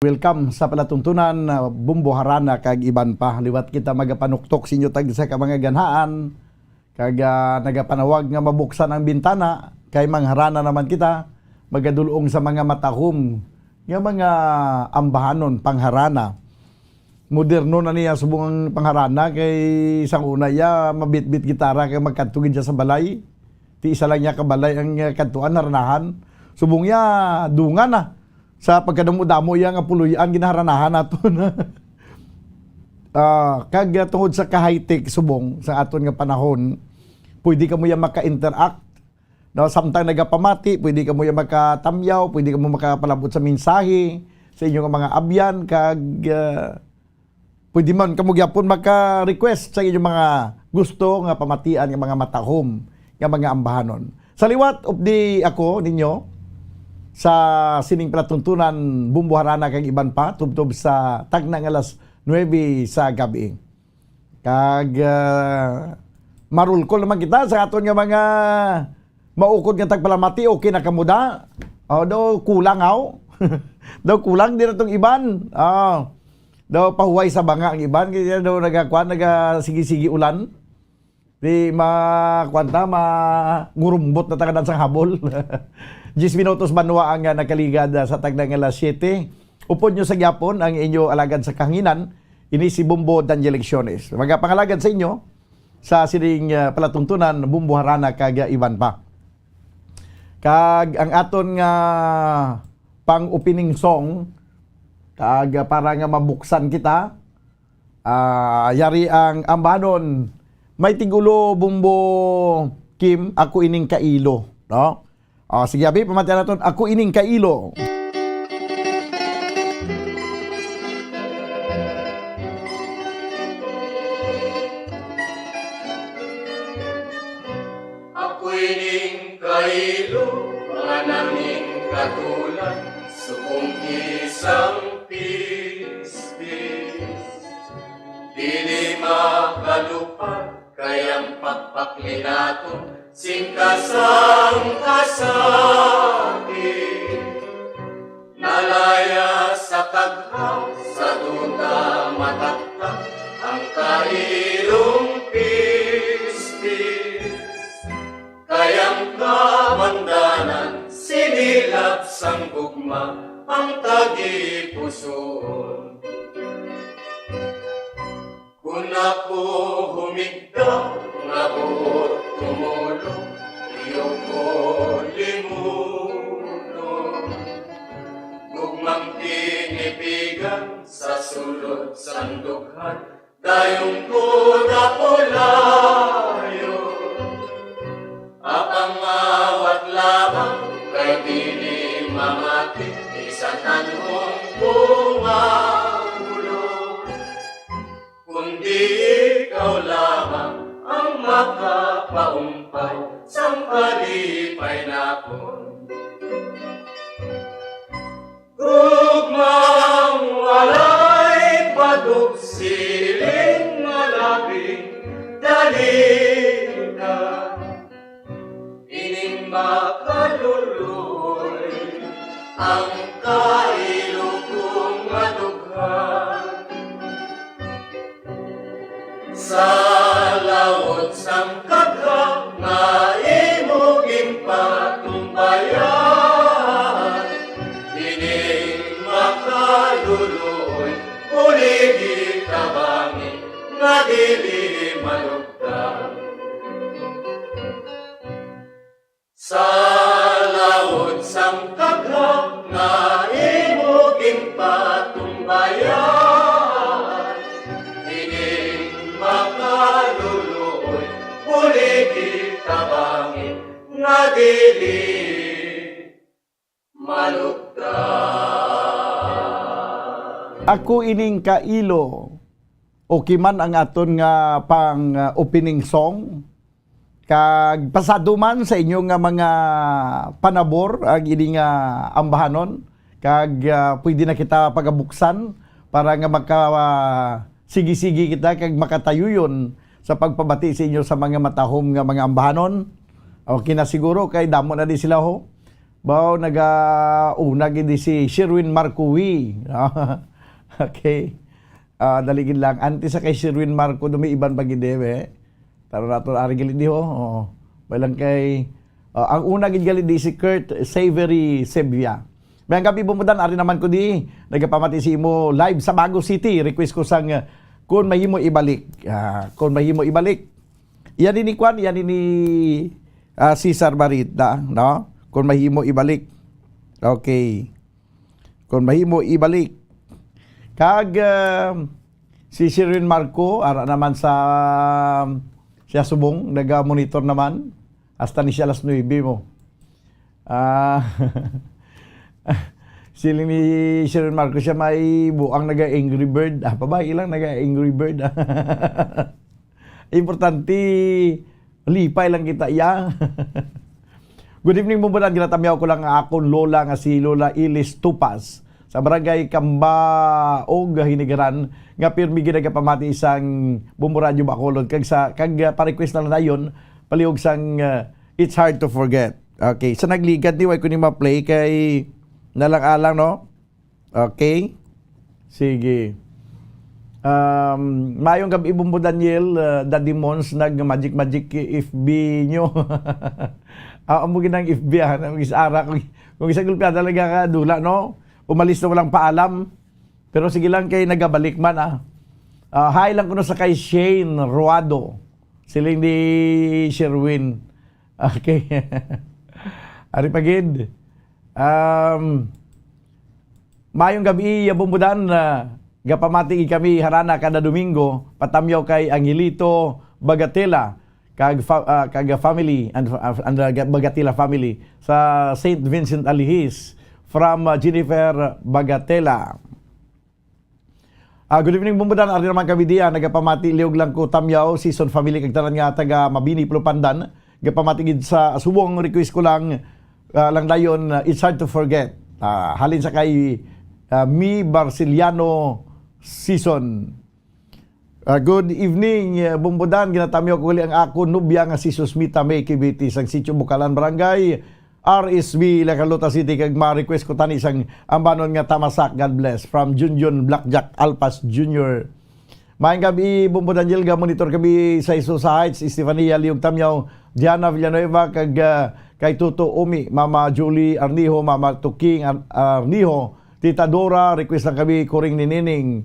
Welcome sa palatuntunan, ah, Bumbo Harana kag iban pa. Liwat kita magapanuktok sa inyo tagsa ka mga ganhaan, kag, ah, nagapanawag nga mabuksan ang bintana, kay mangharana naman kita, magadulong sa mga matahom nga mga ambahanon pangharana. Moderno na niya subong ang pangharana, kay sang una iya mabitbit gitara kay magkadto gid siya sa balay. Ti isa lang niya ka balay ang, ah, kadtuan, haranahan. Subong iya dungan na sa pagkadamo-damo iya nga puloy-an ginaharanahan naton. Ah, kag, ah, tungod sa ka-high-tech subong sa aton nga panahon, pwede kamo iya maka-interact. No, samtang nagapamati, pwede kamo iya makatamyaw, pwede kamo makapalabot sa mensahe sa inyo nga mga abyan, kag, ah, pwede man kamo gyapon maka-request sa inyong mga gusto nga pamatian nga mga matahom nga mga ambahanon. Sa liwat, updi ako ninyo sa sining palatuntunan, Bumbo Harana kag iban pa, tubtob sa tagna nga alas nuebe sa gabi. Kag, ah, marulkol naman kita sa aton nga mga maukod nga tagpalamati. Okay na kamo da? O, daw kulang, aw? Daw kulang din atong iban. Ah, daw pahuway sa banga ang iban, kaya daw nagakuan, nagasigi-sigi ulan. Di ma-, kuwan ta, mangurumbot na ta kanan sang habol. Diyes minutos banwa ang, ah, nakaligad, ah, sa tagna nga alas siyete. Upod nyo sa gyapon ang inyo alagad sa kahanginan, ini si Bombo Daniel Lecciones. Magapangalagad sa inyo sa sining, ah, palatuntunan, Bombo Harana kag, ah, iban pa. Kag ang aton nga pang-opening song, kag, ah, para nga mabuksan kita, ah, yari ang ambanon. May tigulo, Bombo Kim, "Ako Ining Kailo," no? Ah, sige, abi, pamatian naton, "Ako Ining Kailo." Ako ining kailo nga nangin katulan, subong isang pispis. Dili makalupad kay ang pagpakli naton sing kasang kasakit. Nalaya sa kagha, sa duta mataktak ang kailong pispis. Kay ang kabandanan, sinilab sang gugma ang tagipusoon. Kon ako humigda nga buot tumulong, iyo ko limunon. Gugmang tinipigan sa sulod sang dughan, dayon ko napulayon. Apang awat lamang kay dili mamati, bisan anhon ko maulog. Kundi ikaw lamang ang makapaumpay sang kalipay nakon. Gugmang walay padug, siling nga labing dalita. Ining makaluloy ang kailo ko nga dughan. Sa laod sang kagha nga imo ginpatumbayan, ining makaluloy, buligi tabangi nga dili malugdan. Sa laod sang kagha nga imo ginpatumbayan, ining makaluluoy, buligi tabangi nga dili malugdan. Ako ining kailo, okay man ang aton nga pang, uh, opening song, kag pasado man sa inyo nga mga panabor ang ini nga ambahanon, kag, ah, pwede na kita pagabuksan para nga maka, ah, sige-sige kita kag makatayuyon sa pagpabati sa inyo sa mga matahom nga mga ambahanon. Okay na siguro kay damo na di sila, ho. Baw, nagauna gid si Sherwin Marcowi. Okay. Ah, dali gid lang. Antes sa kay Sherwin Marco, dumi iban pa gid, eh. Taro nato, ari gali di, ho. Oo. May lang kay, ah, ang una gid gali di si Kurt Savory Sevilla. Mayang gabi, Bumbudan, ari naman ko di. Nagapamati si imo live sa Bago City. Request ko sang, ah, Kun Mahimo Ibalik. Ah, Kun Mahimo Ibalik. Yan ini kwan, yan ini, ah, Cesar Barita, no? Kun Mahimo Ibalik. Okay. Kun Mahimo Ibalik. Kag, ah, si Sherwin Marco, ara naman sa, siya subong, naga-monitor naman. Hasta ni siya alas nuebe mo. Ah, siling ni Sherwin Marco, siya may buang naga-Angry Bird. Ah, babae lang naga-Angry Bird. Importante, lipay lang kita, iya. Good evening, Bumbudan. Ginatamyaw ko lang ang akon lola nga si Lola Ilis Tupas sa barangay Kambaog, Hinigaran, nga pirmi ginagapamati sang Bumbo Radyo Bacolod kag sa, kag, ah, pa-request na lang dayon palihog sang, ah, It's Hard to Forget. Okay, sa nagligad ni, way ko ni ma-play kay nalang-alang, no? Okay? Sige. Um, mayong gabi, Bumbo Daniel, uh, Daddy Mons, nag-magic-magic F B nyo. Ah, amo ginang F B, ah, nang isara kung, kung isang gulpiada lang ka dula, no? Umalis na walang paalam. Pero sige lang kay nagabalik man, ah. Ah, hi lang kuno sa kay Shane Ruado. Siling ni Sherwin. Okay. Ari pa gid. Um, mayong gabi, ya Bumbudan. Ah, gapamati gid kami harana kada Domingo, patamyaw kay Angelito Bagatela kag fa-, ah, kag family and, and, ah, Bagatela family sa Saint Vincent Alihis from, ah, Jennifer Bagatela. Ah, good evening, Bumbudan. Ari naman kami diya. Nagapamati, liog lang ko, Tamyaw, Season family, kag tanan nga taga Mabini, Plupandan. Gapamati gid sa subong, request ko lang, ah, lang dayon, ah, It's Hard to Forget. Ah, halin sa kay, ah, Mi Barciliano Season. Ah, good evening, ah, Bumbudan. Ginatamyaw ko gali ang ako nubya nga si Susmita May Kibiti sang Sitio Bukalan, Barangay R S B, La Carlota City, kag ma-request ko tani sang ambanon nga Tamasak, God Bless, from Junjun Blackjack Alpas Junior. Maayong gabi, Bumbo Daniel, ga-monitor kami sa Isusa Heights, Estefania Liog Tamyaw, Diana Villanueva, kag, ah, kay Tuto Umi, Mama Julie Arniho, Mama Tuking Ar-, Arniho, Tita Dora, request lang kami, Kuring ni Nining,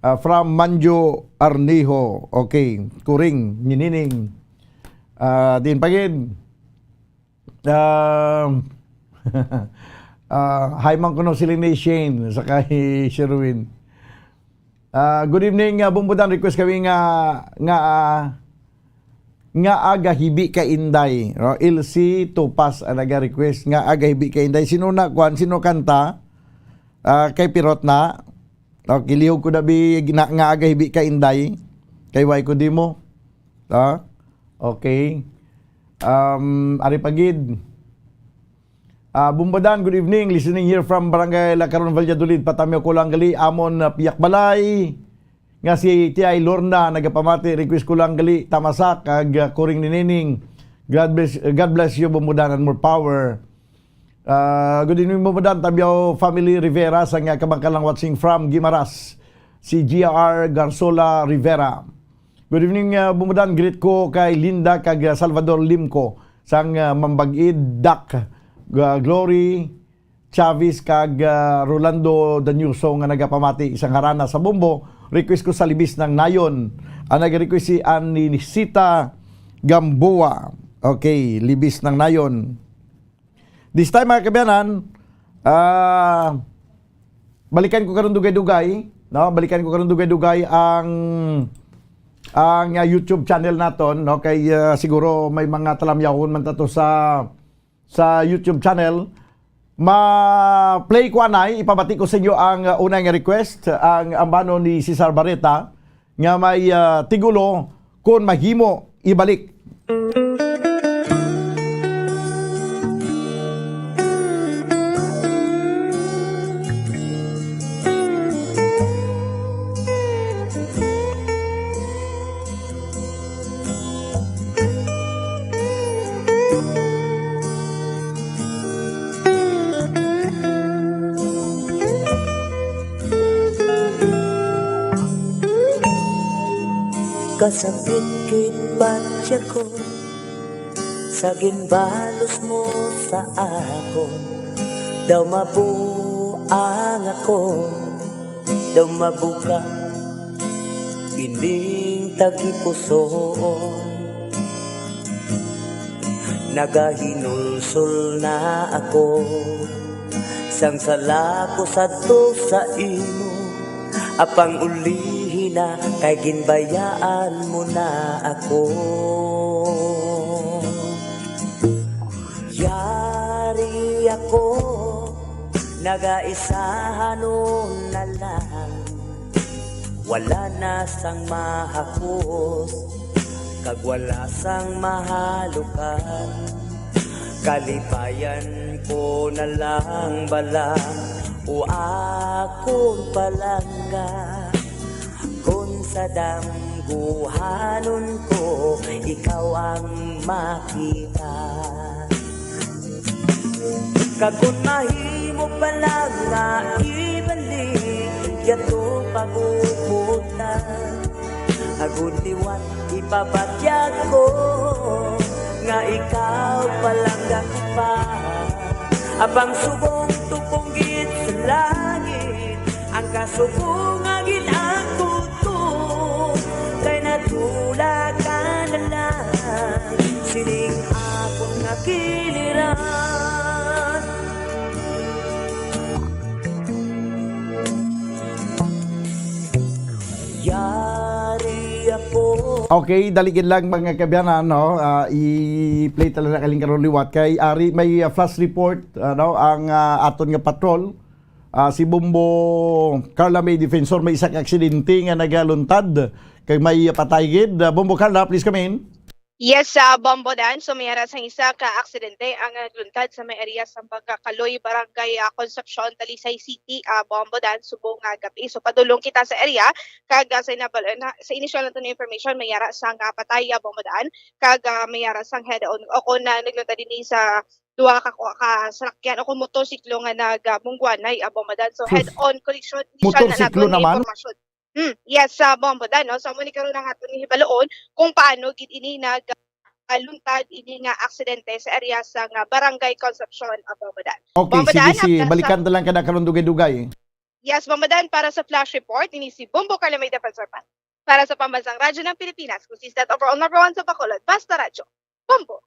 ah, from Manjo Arniho. Okay, Kuring ni Nining. Ah, din pa gid. Um, ah, hi man kuno sila ni Shane sa kay Sherwin. Ah, good evening, ah, Bumbudan. Request kami nga, nga, ah, nga Agahibi ka Inday, no? L C Tupas ang naga-request, nga Agahibi ka Inday. Sino na, kwan? Sino kanta? Ah, kay Pirot na? Okay, lihog ko na bi, nga, nga Agahibi ka Inday. Kay way ko di mo. Ha? Okay. Um, ari pa gid. Ah, Bumbadan, good evening. Listening here from Barangay Lacaron, Valladolid. Patamyo ko lang gali amon, ah, piyakbalay nga si T I Lorna nagapamati, request ko lang gali Tamasak kag, ah, Kuring ni Nining. God bless, God bless you, Bumbadan, and more power. Ah, good evening, Bumbadan. Tamyaw family Rivera sa nga kabangkalang watching from Guimaras. Si G R Garzola Rivera. Good evening, ah, Bumbadan. Greet ko kay Linda kag, ah, Salvador Limco sang, ah, Mambag-id, Dak, ah, Glory Chavez kag, ah, Rolando Daniuso nga nagapamati isang harana sa Bombo. Request ko sa Libis ng Nayon. Ang nag-request si Anisita Gamboa. Okay, Libis ng Nayon. This time, mga kabiyanan, ah, balikan ko karon dugay-dugay, no? Balikan ko karon dugay-dugay ang, ang, ah, YouTube channel naton, no? Kay, ah, siguro may mga talamyawon man tato sa, sa YouTube channel. Ma-play ko anay, ipabati ko sa inyo ang, ah, unay nga request, ang ambano ni Cesar Barreta nga may, ah, tigulo, Kon Mahimo Ibalik. Kasakit gid patya ko sa ginbalos mo sa akon. Daw mabuang ako, daw mabuka ining tagipusoon. Nagahinulsol na ako sang sala ko sadto sa imo, apang ulihi na kay ginbayaan mo na ako. Yari ako, nagaisahanon na lang. Wala na sang mahakos, kag wala sang mahalukan. Kalipayan ko na lang bala, o akon palangga. Kon sa damguhanon ko, ikaw ang makita. Kag kon mahimo pa lang nga ibalik yadto pagubot na, agod liwat ipabatyag ko nga ikaw palangga ko pa. Apang subong tupong gid sa langit ang kasubo nga gin-angkon ko, kay nadula ka na lang sining akon nga kiliran. Yari ako. Okay, dali gid lang, mga kaabyanan, no? Ah, i-play talaga kaling karon liwat kay ari may, ah, flash report, ano, ang, ah, aton nga patrol. Ah, si Bombo Carla May Defensor, may isa ka aksidente nga nagaluntad kay may, ah, patay gid. Ah, Bombo Carla, please come in. Yes, ah, Bombo Dan. So, may ara sang isa ka aksidente ang nagluntad sa may area sa Bagakaloy, Barangay, ah, Concepcion, Talisay City, ah, Bombo Dan, subong nga gab-i. So, padulong kita sa area, kag, ah, sa inabal-, na, sa initial nato nga information, may ara sang, ah, patay, ah, Bombo Dan, kag, ah, may ara sang head-on. O kung, ah, nagluntad dinhi sa duha ka, ka salakyan o kung motorsiklo nga nagmungguanay, ah, Bombo Dan. So, head-on collision, initial na nato nga impormasyon. Hmm, yes, sa Bombo Dan, no? So, amo ni karon ang aton nga hibaloon kung paano gid ini nag, ah, luntad ini nga aksidente sa area sa nga Barangay Concepcion, ah, Bombo Dan. Okay, Bombo sige, Dan, sige. Balikan ta lang kada karon dugay-dugay. Yes, Bombo Dan, para sa flash report, ini si Bombo Carla May Defensor Pan. Para sa Pambansang Radyo ng Pilipinas, consistent overall number one sa Bacolod, Basta Radyo. Bombo.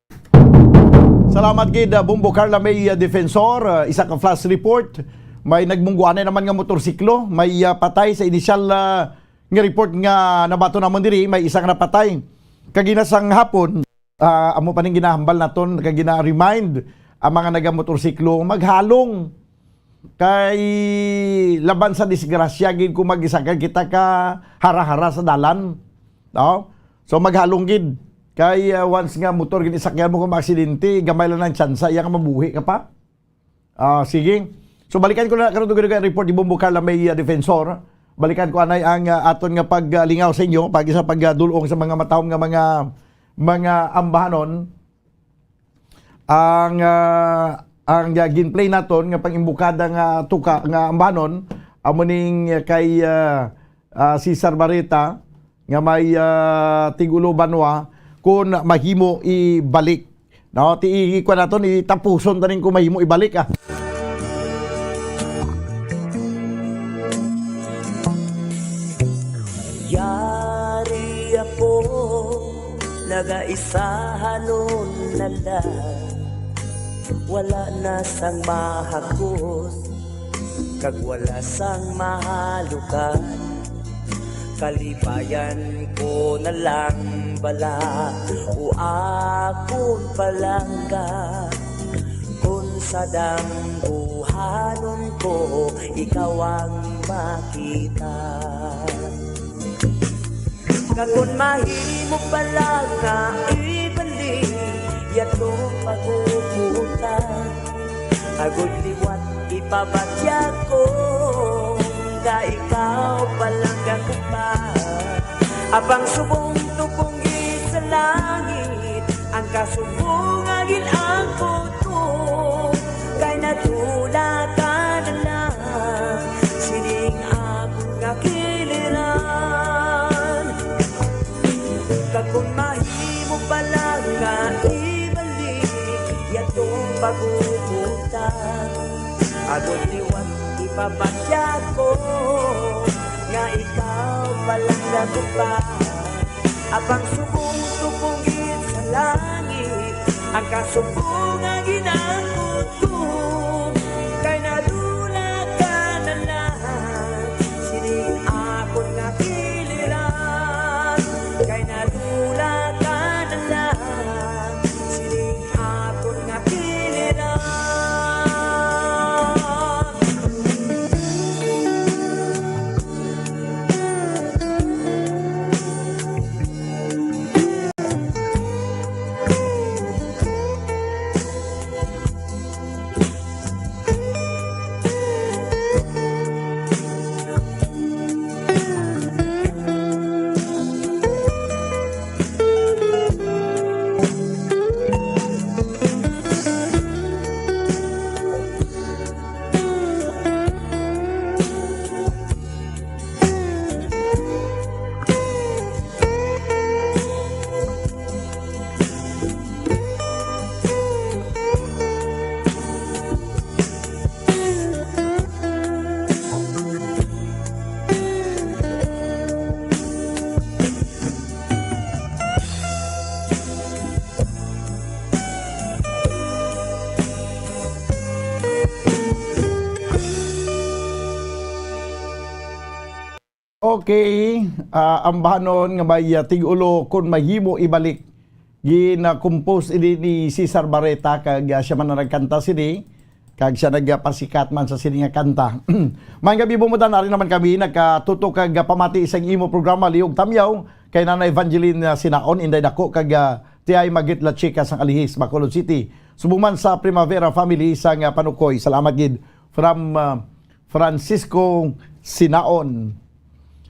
Salamat gid, ah, Bombo Carla May, ah, Defensor. Ah, isa ka flash report. May nagmungguanay naman nga motorsiklo. May, ah, patay sa inisyal, ah, nga report nga nabaton namon diri. May isa nga napatay. Kagina sang hapon, ah, amo pa ning ginahambal naton, kag gina-remind ang mga nagamotorsiklo, maghalong. Kay laban sa disgrasya gid kung mag-isakay kita ka hara-hara sa dalan. No? So, maghalong gid. Kay, ah, once nga motor gid isakyan mo kung maaksidente, gamay lang ang tsansa iya nga mabuhi ka pa. Ah, sige. So, balikan ko na karon dugay-dugay ang report ni Bombo Carla May, ah, Defensor. Balikan ko anay ang, ah, aton nga paglingaw sa inyo, pag isa pagdulong sa mga matahom nga mga, mga ambahanon. Ang, ah, ang, ah, ginplay naton nga pang-imbukada nga tuka nga ambahanon, amo ning kay, ah, ah, Cesar Barreta nga may, ah, tig-ulo banwa kun mahimo ibalik. No, ti ikuan naton, itapuson taning kung mahimo ibalik, ah. Yari ako, nagaisahanon na lang. Wala na sang mahakos, kag wala sang mahalukan. Kalipayan ko na lang bala, o akon palangga. Kun sa damguhanon ko, ikaw ang makita. Nga kun mahimo bala nga ibalik yadtong paghuhutan, agod liwat ipabatyag ko nga ikaw palangga ko pa. Apang subong tupong gid sa langit ang kasubo nga gin-angkon ko, kay nadula ka na lang sining akon nga kiliran. Kabubutan, abot liwat ipabagya ko, nga ikaw palang natupad. Abang subong tupong gid sa langit, ang kasubong nga ginangkot ko, kay nadula ka na lang sining akon nga kiliran, kay nadula ka na lang sining akon nga kiliran. Okay, ah, ambahanon nga may, ah, tig-ulo kon mahimo ibalik. Gina-compose ini ni Cesar Barreta, kag, ah, siya man ang nagkanta sini, kag siya nagpasikat man sa sini nga kanta. Maayong gab-i, Bumbudan, ari naman kami nagkatutok kag, ah, pamati sa imo programa, Liog Tamyaw, kay Nanay Evangeline, ah, Sinaon, Inday Dako, kag, ah, Tiay Magit La Chica sang Alihis, Bacolod City. Subong man sa Primavera family sang, ah, Panukoy. Salamat gid. From, ah, Francisco Sinaon.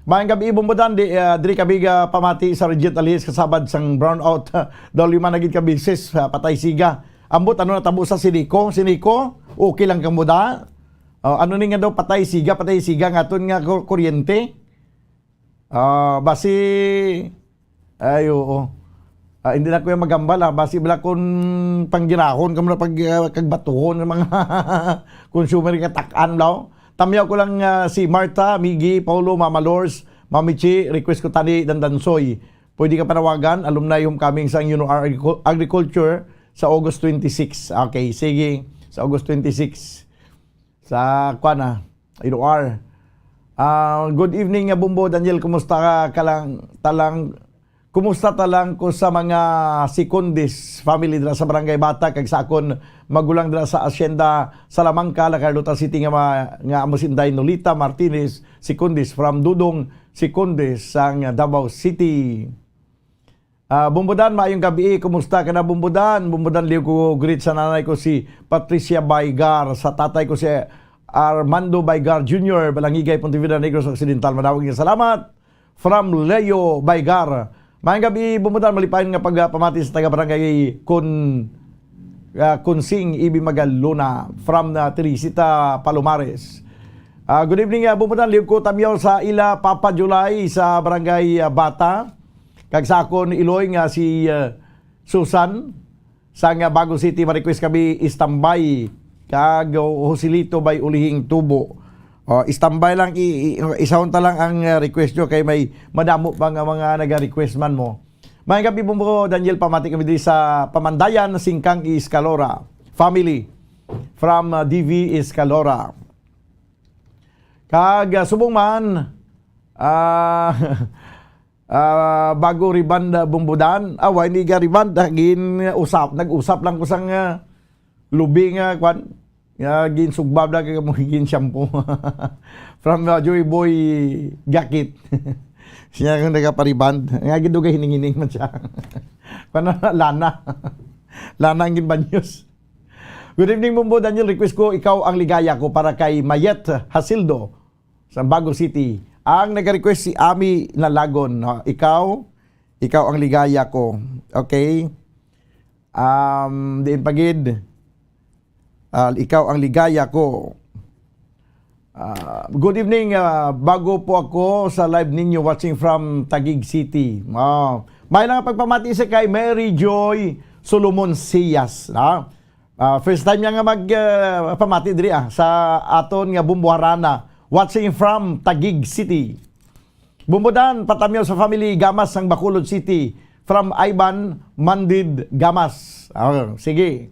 Maayong gab-i, Bumbudan. Di, ah, diri kami ga pamati sa Regent Alihis kasabad sang brownout. Daw lima na gid ka beses, ah, patay siga. Ambot, ano natabo sa si Nico? Si Nico, okay lang kamo da? Oh, ano ni nga daw patay siga, patay siga nga aton nga ku-, kuryente? Ah, basi, ay, oo. Ah, hindi na ko yung magambal, ah. Basi bala kung panggirahon kamo na pag, ah, kagbatuhon ng mga consumer nga tak-an daw. Tamyaw ko lang, ah, si Martha, Miggy, Paulo, Mama Lors, Mami Chi, request ko tani Dandansoy. Pwede ka panawagan, alumni homecoming sa Uno R Agricu-, Agriculture sa August twenty-six. Okay, sige, sa August twenty-six. Sa, kuwan na, Uno R. Ah, good evening, ah, Bumbo Daniel. Kumusta ka, ka lang, talang, kumusta talang ko sa mga Secundis family dira sa Barangay Bata, kag sa akon magulang dira sa Hacienda Salamanca, La Carlota City, nga ma-, nga amo si Inday Nolita Martinez Secundis, from Dudong Secundis sang Davao City. Ah, Bumbudan, maayong gabi. Kumusta ka na, Bumbudan? Bumbudan, liw ko greet sa nanay ko si Patricia Baigar, sa tatay ko si Armando Baigar Junior, Balangigay, Pontevedra Negros Occidental. Madawag nga salamat. From Leo Baigar. Maayong gabi, Bumbudan. Malipayon nga pagpamati sa taga-barangay Kun-, ah, Kunsing, Ibi Magalona. From, ah, Teresita Palomares. Ah, good evening, ah, Bumbudan. Liw ko tamyaw sa ila Papa July sa barangay, ah, Bata. Kag sa akon iloy nga si, uh, Susan, sa nga Bago City, ma-request kami Istambay kag Joselito by Ulihing Tubo. Oh, Istambay lang, i-, i-, isahon ta lang ang, uh, request nyo kay may madamo pa nga mga naga-request man mo. Maayong gabi, Bumbo Daniel, pamati kami diri sa Pamandayan, Singkang, Escalora. Family from, uh, D V Escalora. Kag, uh, subong man, ah, Ah, bago rebond, ah, Bumbudan. Ah, wala ni ga rebond, ah, gin usap, nag-usap lang ko sang, ah, lubi nga, kwan, nga gin sugbab lang kay mo gin shampoo. From, ah, Joy Boy Gakit. Siya ang nagapa-rebond. Nga gidugay hining-hining man siya. Kwan na, lana. Lana ang ginbanyos. Good evening, Bumbo Daniel. Request ko, Ikaw ang Ligaya Ko para kay Mayet Hasildo. Sa Bago City. Ang nag-request si Ami Nalagon, no? Ikaw, ikaw ang ligaya ko. Okay? Um, diin pa gid? Ah, ikaw ang ligaya ko. Ah, good evening, ah, bago po ako sa live ninyo, watching from Taguig City. Wow. May lang pagpamati sa kay Mary Joy Solomon Siyas, ha? Ah, first time niya nga mag, ah, pamati diri, ah, sa aton nga Bumbuharana. Watching from Taguig City. Bumbudan, patamyaw sa family Gamas sang Bacolod City. From Ivan Mandid Gamas. Ah, sige.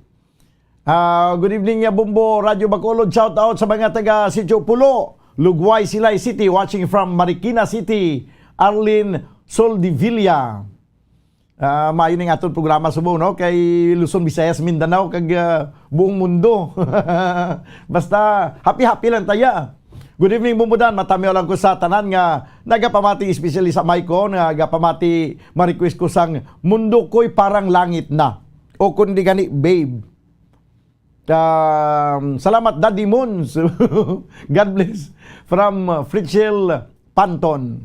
Ah, good evening, ah, Bumbo Radyo Bacolod. Shout out sa mga taga Sitio Pulo, Lugway, Silay City. Watching from Marikina City, Arlene Soldevilla. Ah, maayo ning aton programa subong, no? Kay Luzon, Visayas, Mindanao, kag, ah, buong mundo. Basta, happy-happy lang taya. Good evening, Bumbudan. Matamyaw lang ko sa tanan nga nagapamati, especially sa Maicon, nga nagapamati, ma-request ko sang Mundo Ko'y Parang Langit Na. O kundi gani, babe. Um, salamat, Daddy Mons. God bless. From, uh, Fritzl Panton.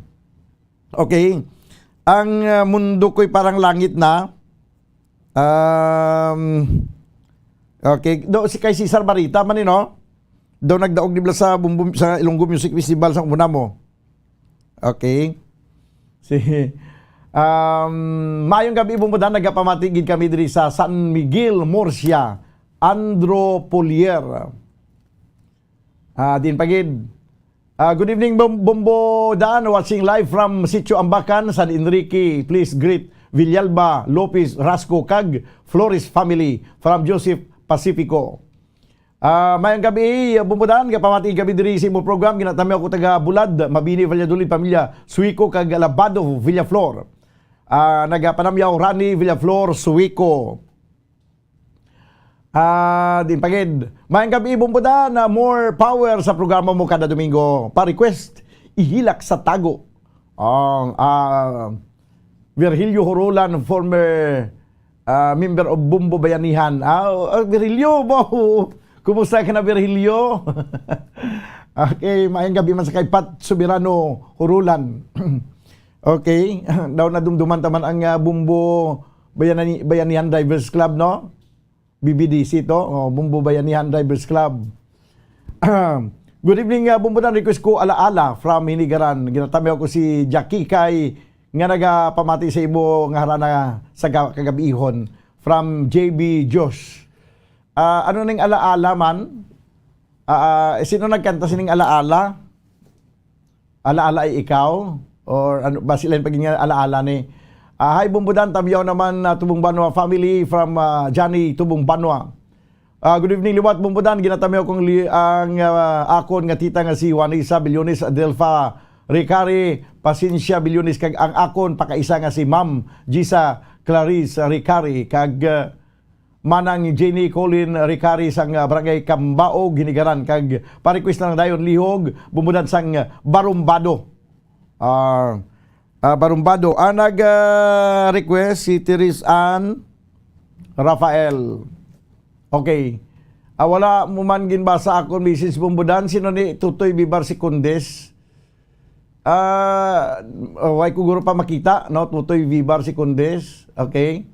Okay. Ang, uh, Mundo Ko'y Parang Langit Na. Um, okay. Do, si kay Cesar Barita man, eh, no? Do nagdaog, di ba, sa Bumbum-, sa Ilonggo Music Festival sa una mo. Okay. Si, um, maayong gabi, Bumbudan. Nagapamati gid kami diri sa San Miguel, Murcia. Andro Polier. Ah, din pa gid. Ah, good evening, Bom-, Bombo Daan, watching live from Sitio Ambacan, San Enrique. Please greet Villalba, Lopez, Rasco, kag Flores family from Joseph Pacifico. Ah, mayang gabi, Bombo Daan, gapamati kami diri sa imo program. Ginatami ako taga Bulad, Mabini, Valladolid, pamilya Suico, kag Labado, Villaflor. Ah, nagapanamyaw, Rani Villaflor, Suico. Ah, din pa gid. Mayang gabi, Bumbudan, na more power sa programa mo kada Domingo. Pa-request, Ihilak sa Tago. Ang, ah, Virgilio Horolan, former, ah, member of Bumbo Bayanihan. Ah, ah, Virgilio, bo. Kumusta ka na, Virgilio? Okay, mayang gabi man sa kay Pat Soberano Horolan. Okay, daw nadumduman taman ang, ah, Bumbo Bayani-, Bayanihan Drivers Club, no? B B D C to, oh, Bumbo Bayanihan Drivers Club. Good evening, ah, Bumbo Dan. Request ko Alaala from Hinigaran. Ginatamiw ko si Jackie Kay nga nagapamati sa imo nga harana sa ga-, kagabihon. From J B Josh. Ah, ano ning Alaala man? Ah, ah, sino nagkanta sining Alaala? Alaala ay ikaw? Or ano ba sila yung pagiging alaala ni? Ah, hi, Bumbudan, tamyaw naman, ah, Tubong Banwa family from, ah, Johnny Tubong Banwa. Ah, good evening, liwat, Bumbudan. Ginatamiyaw kong li-, ang, ah, akon nga tita nga si Juanisa Bilyones Adelfa Ricari, Pasensia Bilyones, kag ang akon pakaisa nga si Ma'am Gisa Clarice Ricari, kag, ah, Manang Jenny Colin Ricari sang, ah, Barangay Kambaog, Hinigaran, kag pa-request na lang dayon lihog, Bumbudan sang, ah, Barumbado. Ah, ah, Barumbado. Ah, nag, ah, request si Therese Ann Rafael. Okay. Ah, wala mo man ginbasa akon message, Bumbudan. Sino ni Tutoy Bibar Secondes? Ah, oh, way ko guro pa makita, no? Tutoy Vivar Secondes. Okay.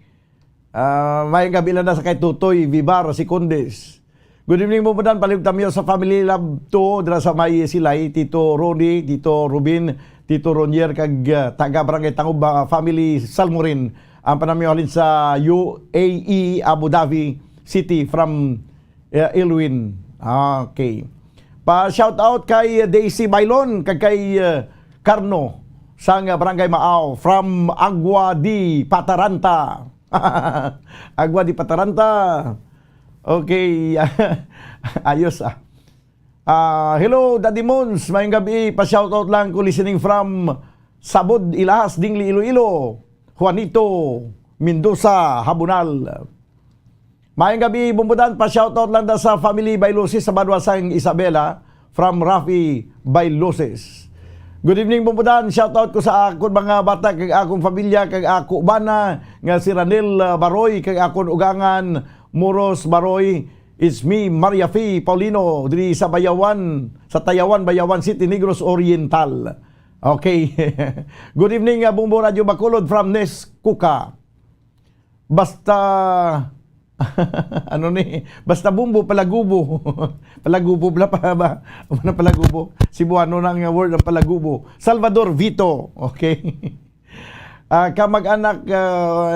Ah, mayang gabi lang na sa kay Tutoy Vivar Secondes. Good evening, Bumbudan. Palihog tamyaw sa family love to, dira sa may Silay, Tito Ronnie, Tito Rubin, Tito Ronier, kag, ah, taga Barangay Tangob, ah, family Salmorin. Ang panamyaw halin sa U A E, Abu Dhabi City, from, ah, Elwin. Okay. Pa shout out kay Daisy Bailon, kag kay, ah, Carno, sang Barangay Maaw, from Agua de Pataranta. Agua de Pataranta. Okay. Ayos, ah. Ah, hello, Daddy Mons. Mayong gabi. Pa-shoutout lang ko, listening from Sabod, Ilahas, Dingli, Iloilo. Juanito Mendoza, Habonal. Mayong gabi, Bumbudan. Pa-shoutout lang da sa family Bailusis sa Banwa sang Isabela, from Rafi Bailusis. Good evening, Bumbudan. Shoutout ko sa akon mga bata, kag akong pamilya, kag ako bana nga si Ranel, ah, Baroy, kag akon ugangan, Moros Baroy. It's me, Maria Fe Paulino, diri sa Bayawan, sa Tayawan, Bayawan City, Negros Oriental. Okay. Good evening, ah, Bumbo Radyo Bacolod from Nes Cuca. Basta, ano ni? Basta Bumbo, palagubo. Palagubo, bla pa ba? Ano palagubo? Cebuano na nga word ang palagubo. Salvador Vito. Okay. Ah, kamag-anak, ah,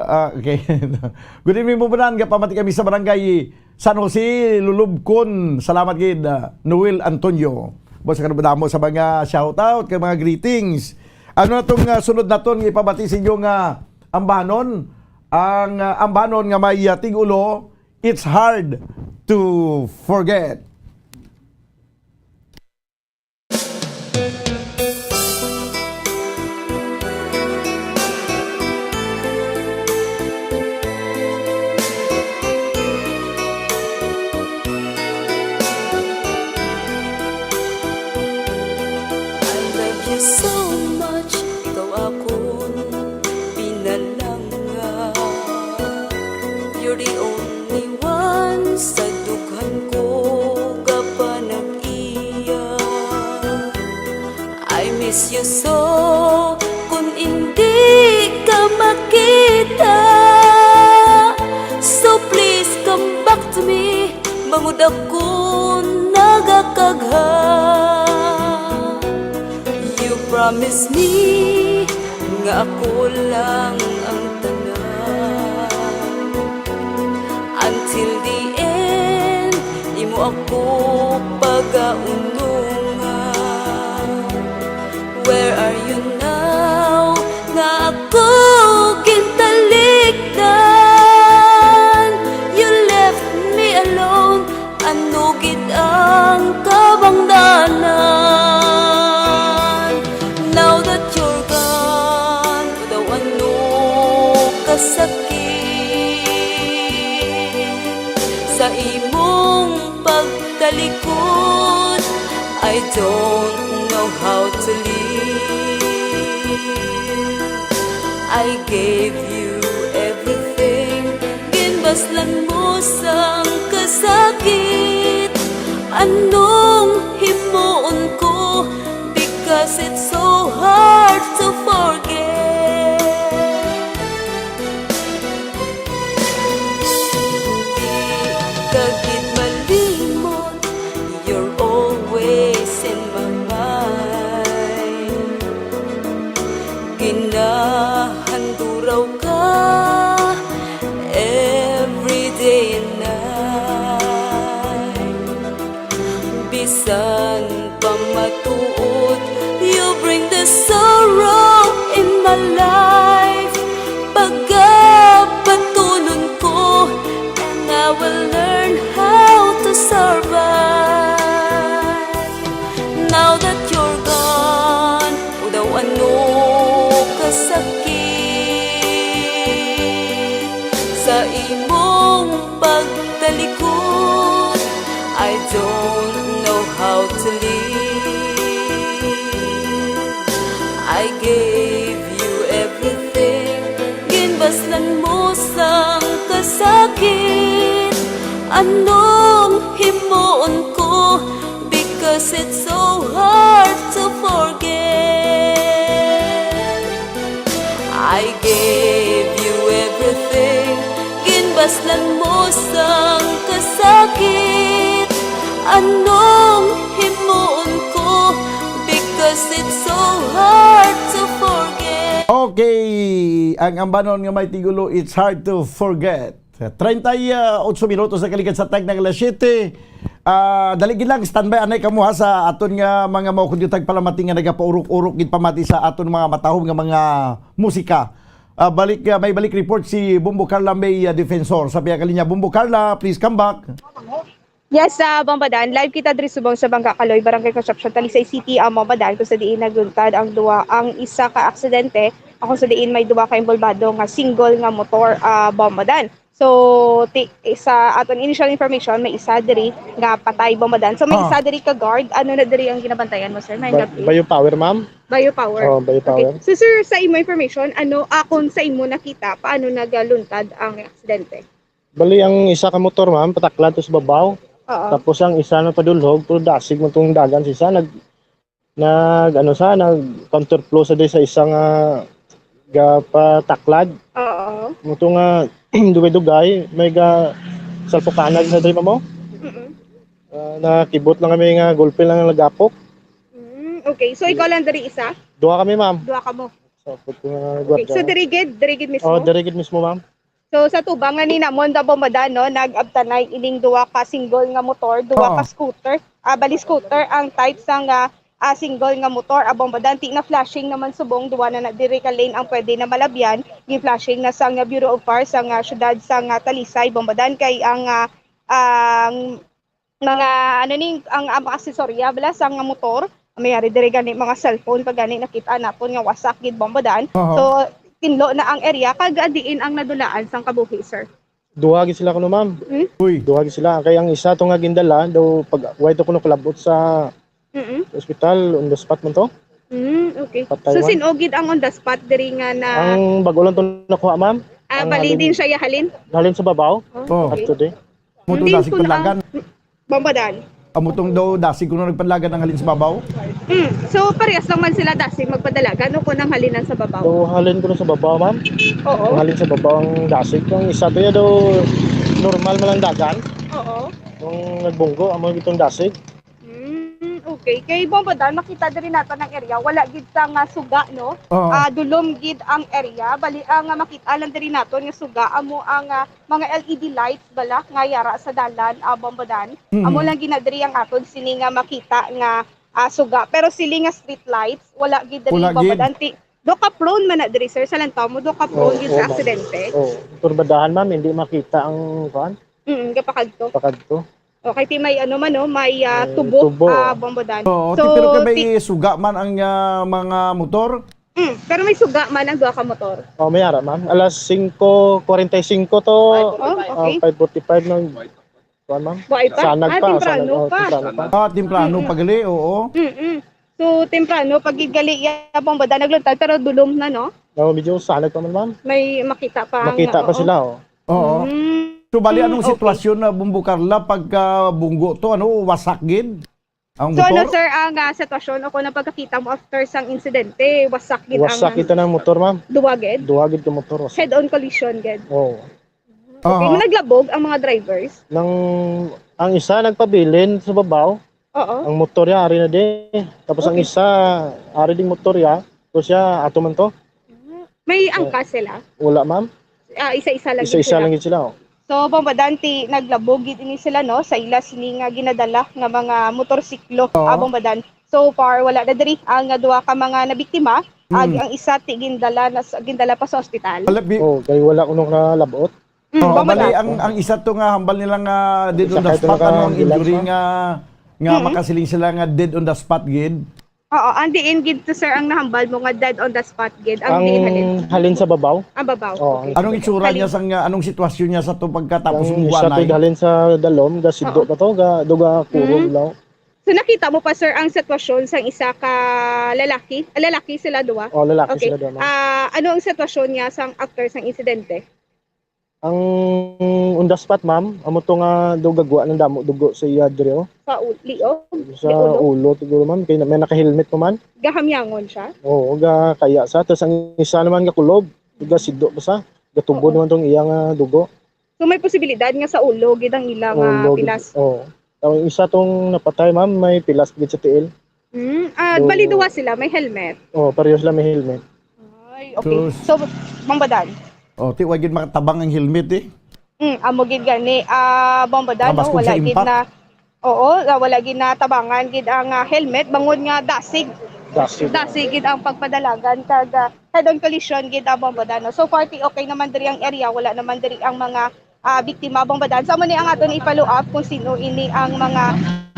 ah, okay. Good evening, Bombodan. Gapamati kami sa barangay San Jose, Lulubcon. Salamat gid, ah, Noel Antonio. Boss, kadamo sa mga shoutout, kay mga greetings. Ano na tong, ah, sunod naton nga ipabati sa inyo nga ambahanon? Ang, ah, ambahanon nga may, ah, tig-ulo, It's Hard to Forget. I love you so much, ikaw akon pinalangga. You're the only one sa dughan ko gapanag-iya. I miss you so, kun indi ka makita. So please come back to me, bangod ako nagakagha. You promise me nga ako lang ang tanan. Until the end, imo ako pagaunungan. Where are you now? Nga ako gintalikdan. You left me alone. Ano gid ang kabangdanan? Now that you're gone, daw ano kasakit sa imong pagtalikod. I don't know how to live. I gave you everything. Ginbaslan mo sang kasakit. Anong himuon ko? Because it's so hard to forget. Di ka gid malimot, you're always in my mind. Ginahanduraw ka every day and night. Bisan pa matuod, you bring the sorrow in my life. Pagabatunon ko, and I will learn how to survive. Now that you're gone, o daw ano kasakit sa imong pagtalikod. I don't know how to live. I gave you everything. Ginbaslan mo sang kasakit. Anong himuon ko? Because it's so hard to forget. I gave you everything. Ginbaslan mo sang kasakit. Anong himuon ko? Because it's so hard to forget. Okay, ang ambanon nga may tigulo, It's Hard to Forget. Treinta y ocho minutos na kaligad sa tag ng alas siyete. Ah, dali gid lang, standby anay kamo ha sa aton nga mga mao kundi tagpalamati nga nagapaurok-urok gid pamati sa aton mga matahom nga mga musika. Ah, balik, ah, may balik report si Bombo Carla May, ah, Defensor. Sa pihak linya, Bombo Carla, please come back. Yes, sa Bombo Dan, live kita diri subong sa Bangka Kaloy, Barangay Concepcion, Talisay City, ang Bombo Dan, kung sa diin nagluntad ang duwa, ang isa ka aksidente, kung sa diin may duwa ka involbado nga single nga motor, ah, Bombo Dan. So, ti-, sa aton initial information, may isa diri nga patay, Bombo Dan. So, may Ah. isa diri ka guard. Ano na diri ang ginabantayan mo, sir? May Ba-, update? Bio Power, ma'am. Bio Power. Oh, Bio Okay. Power. So, sir, sa imo information, ano, akon sa imo nakita, paano nagaluntad ang aksidente? Bali, ang isa ka motor, ma'am, pataklad to sa babaw. Oo. Tapos ang isa na padulhog, pero dasig man tong dagan sa isa, nag-, nag-, ano sa, nag-counterflow sa di sa isa nga gapataklad. Oo. Mo to nga dugay-dugay, may ga salpukanag sa diri, ma'am, oh. Mm-mm. Ah, nakibot lang kami nga gulpi lang ang nagapok. Mm, okay. So, ikaw lang diri isa? Duha kami, ma'am. Duha ka mo. So, pag, uh, Okay, so gwardiya. Diri gid, diri gid mismo? Oh, diri gid mismo, ma'am. So, sa tubang na ni namon, Bombodan, no, nag-abtanay ining duha ka single nga motor, duha Oo. ka scooter, ah, bali scooter ang type sang, ah, ah, single nga motor, Bombodan. Ti na flashing naman subong, duha na na diri ka lane ang pwede na malabyan. Gi-flashing na sang, ah, Bureau of Fire sang, ah, siyudad sang, ah, Talisay, Bombodan, kay ang, ah, ang mga, ano ni, ang, ang mga aksesorya bala sang motor, may ari diri gani mga cellphone pa gani nakita naton nga wasak gid, Bombodan. Aha. So, tinlo na ang area, kag diin ang nadulaan sang kabuhi, sir? Duha gid sila kuno, ma'am. Hmm? Uy. Duha gid sila. Kay ang isa to nga gindala, daw pag, way to kuno kalabot sa Mm-mm. ospital, on the spot man to. Mm, okay. Patay So, man. Sin-o gid ang on the spot diri nga na Ang bago lang to nakuha, ma'am. Ah, Ang bali halin, din siya ya halin? Halin sa babaw. Oh, Oh. okay. After day. Mo to Hindi dasig ko na ang panlagan. Bombodan. Amo tong daw dasig kuno nagpanlagan ang halin sa babaw? Mm. So, parehas lang man sila dasig magpadalagan o kung ang halinan sa babaw? Daw halin kuno sa babaw, ma'am. Oo. Ang halin sa babaw ang dasig. Ang isa to ya daw normal man ang dagan. Oo. Kung nagbunggo, amo itong dasig. Mm, okay. Kay Bombodan, makita diri nato ang area. Wala gid sa nga suga, no? Oo. Ah, dulom gid ang area. Bali, ang, ah, makita lang diri nato nga suga, amo ang, ah, mga L E D lights bala nga yara sa dalan, ah, Bombodan. Mm. Amo lang gina diri ang aton sini nga makita nga, ah, suga. Pero sili nga street lights, wala gid diri, Wala gid. Bombodan. Ti-, do ka prone man na diri, sir, sa lantaw mo, do ka prone Oo, gid sa oo, ma'am. aksidente. Oo. Turbadahan, ma'am, hindi makita ang, kuan, Mm, kapakadto. pakadto. Okay, ti may ano man, no, may, ah, May tubo, tubo. ah, Bombodan. Oo, So, ti-, pero kay may ti- suga man ang, ah, mga motor? Mm, pero may suga man ang duha ka motor. Oh, may ara, ma'am. Alas singko kwarenta y singko to, Oh, ah, okay. five forty-five na. Kuwan, ma'am? Buhay pa? Sanag Ah, pa, temprano sanag, oh, pa. temprano pa. Ah, temprano Mm-mm. pa gali, oo. Mm-mm. So, temprano, pag gali, ya, Bombodan, nagluntad, pero dulom na, no? No, medyo sanag pa man, ma'am. May makita pa ang, Makita pa oo. sila, oh. Oo. Mm. So, bali, Mm, anong okay. sitwasyon na, Bombo Carla, pagka bunggo to, ano, wasak gid ang So, ano, motor? sir, ang, ah, sitwasyon o kung ang pagkakita mo after sang insidente, wasak gid ang Wasak ito ng motor, ma'am. Duwa gid? Duwa gid ka motor, wasak. Head-on collision gid? Oo. Okay, Aha. mo naglabog ang mga drivers? Nang, ang isa nagpabilin sa babaw, Oo. ang motor niya, ari na di. Tapos ang Okay. isa, ari ding motor niya, tapos siya, ato man to. May Oh. angkas sila? Wala, ma'am. Ah, isa-isa lang gid Isa-isa sila. lang gid sila, oh. So, Bombodan, ti naglabog gid ini sila, no, sa ila sini nga ginadala nga mga motorsiklo, Oo. ah, Bombodan. So far, wala na diri ang, ah, duha ka mga nabiktima. Ag Mm. ang isa ti gindala na sa, gindala pa sa ospital. Wala, bi- Oh, kay wala kuno nalabot. Mm, Oo, Bombodan. bali, ang, ang isa to nga hambal nila nga dead on the Isa ka ito spot, ano, ang nakaambulans injury pa? nga, nga Mm. makasiling sila nga dead on the spot gid. Oo, ang diin gid to, sir, ang nahambal mo nga dead on the spot gid. Ang Ang diin halin? halin sa babaw. Ang babaw. Oo, Okay. ang Anong itsura Halin. niya sa nga, anong sitwasyon niya sa to pagkatapos Ang mong isa buwanay? to halin sa dalom, ga siddo Oo. pa to, ga, do ga kurog Mm. lang. So, nakita mo pa, sir, ang sitwasyon sang isa ka lalaki? Ah, lalaki sila duha? Oh, lalaki Okay. sila duha, ma'am. Ah, ano ang sitwasyon niya sang after sang insidente? Ang on the spot, ma'am, amo to nga daw gagwa ng damo dugo sa iya diri, oh. Sa u-, liog? Sa Liog? ulo, siguro, ma'am. Kay na-, may naka-helmet pa man. Gahamyangon siya? Oo, ga-, kaya sa. Tapos ang isa naman gakulob, gasido pa sa. Gatubo Oo. naman tong iya nga dugo. So, may posibilidad nga sa ulo gid ang ila nga Ulo gid, pilas? Oo. Ang isa tong napatay, ma'am, may pilas gid sa tiil. Hmm, ah, So, bali duha sila, may helmet. Oh, pareho sila may helmet. Ay, okay. Sus. So, Bombodan. Oh, ti, wa gid makatabang ang helmet, eh. Mm, amo gid gani, ah, Bombodan, Ah, no? baskog Wala sa gid impact. na, oo, ah, wala gid natabangan gid ang, ah, helmet, bangod nga dasig. Dasig. Dasig gid ang pagpadalagan kag, ah, head-on collision gid, ah, Bombodan, no? So far, ti okay naman diri ang area, wala naman diri ang mga ah, biktima, Bombodan. So, amo ni ang aton i-follow up kung sino ini ang mga,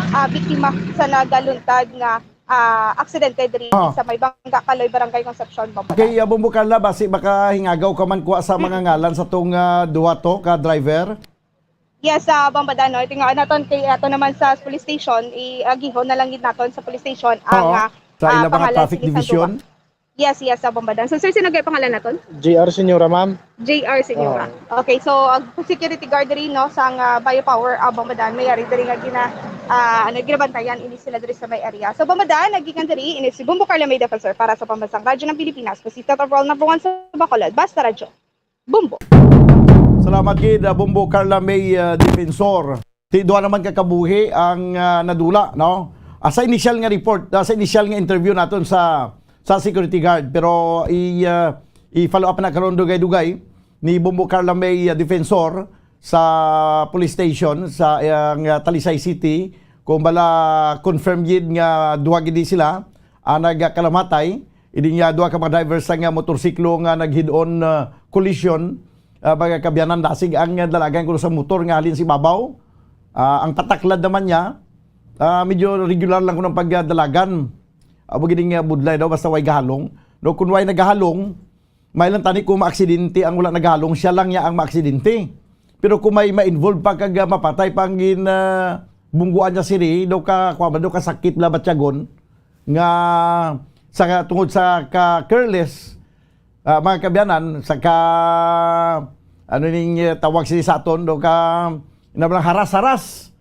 ah, biktima sa nagaluntad nga, ah, aksidente diri Ah. sa may Bangga Kaloy, Barangay Concepcion, Bombodan. Okay, ah, Bombo Carla, basi makahingagaw ka man kuha sa mga Mm. ngalan sa tong, ah, duha to ka driver? Yes, ah, Bombodan, no? Ito nga naton kay ato naman sa police station, i-agihon na lang gid naton sa police station ang, Oo. ah, Sa ah, ila mga pangalan traffic sa isang division? duha. Yes, yes, sa Bombodan. So, sir, sino gay pangalan naton? J R Senyora, ma'am. J R Senyora. Oo. Okay, so, ang security guard diri, no, sang, ah, Biopower, ah, Bombodan, may ari diri nga gina-, ah, ano, ginabantayan ini sila diri sa may area. So, Bombodan, nagikan diri, ini si Bombo Carla May Defensor para sa Pambansang Radyo ng Pilipinas, Consistent of World Number One sa Bacolod, Basta Radyo. Bombo. Salamat gid, ah, Bombo Carla May, ah, Defensor. Ti duha naman ka kabuhi ang, ah, nadula, no? Ah, sa initial nga report, ah, sa initial nga interview naton sa, sa security guard. Pero i, ah, i-follow up na karon dugay-dugay ni Bombo Carla May, ah, Defensor sa police station sa, ah, nga Talisay City kung bala confirm gid nga duha gid sila ang nagkalamatay. Ini nga duha ka mga driver sa nga motorsiklo nga nag-head-on, ah, collision, ah, mga kaabyanan, dasig ang dalagan kuno sa motor nga halin sa ibabaw. Ah, ang pataklad naman niya, ah, medyo regular lang kuno ang pagdalagan. Amo gid nga budlay daw basta way gahalong. No, kung way nagahalong, may lang tani kung maaksidente ang wala nagahalong, siya lang niya ang maaksidente. Pero kung may ma-involve pa kag, ah, mapatay pa ang gin, ah, bungguan niya sini, daw ka, kuwan ba, daw ka sakit la batyagon, nga sa, tungod sa ka careless, ah, mga kaabyanan, sa ka, ano ning, eh, tawag sini sa aton, daw ka, ina lang, haras-haras.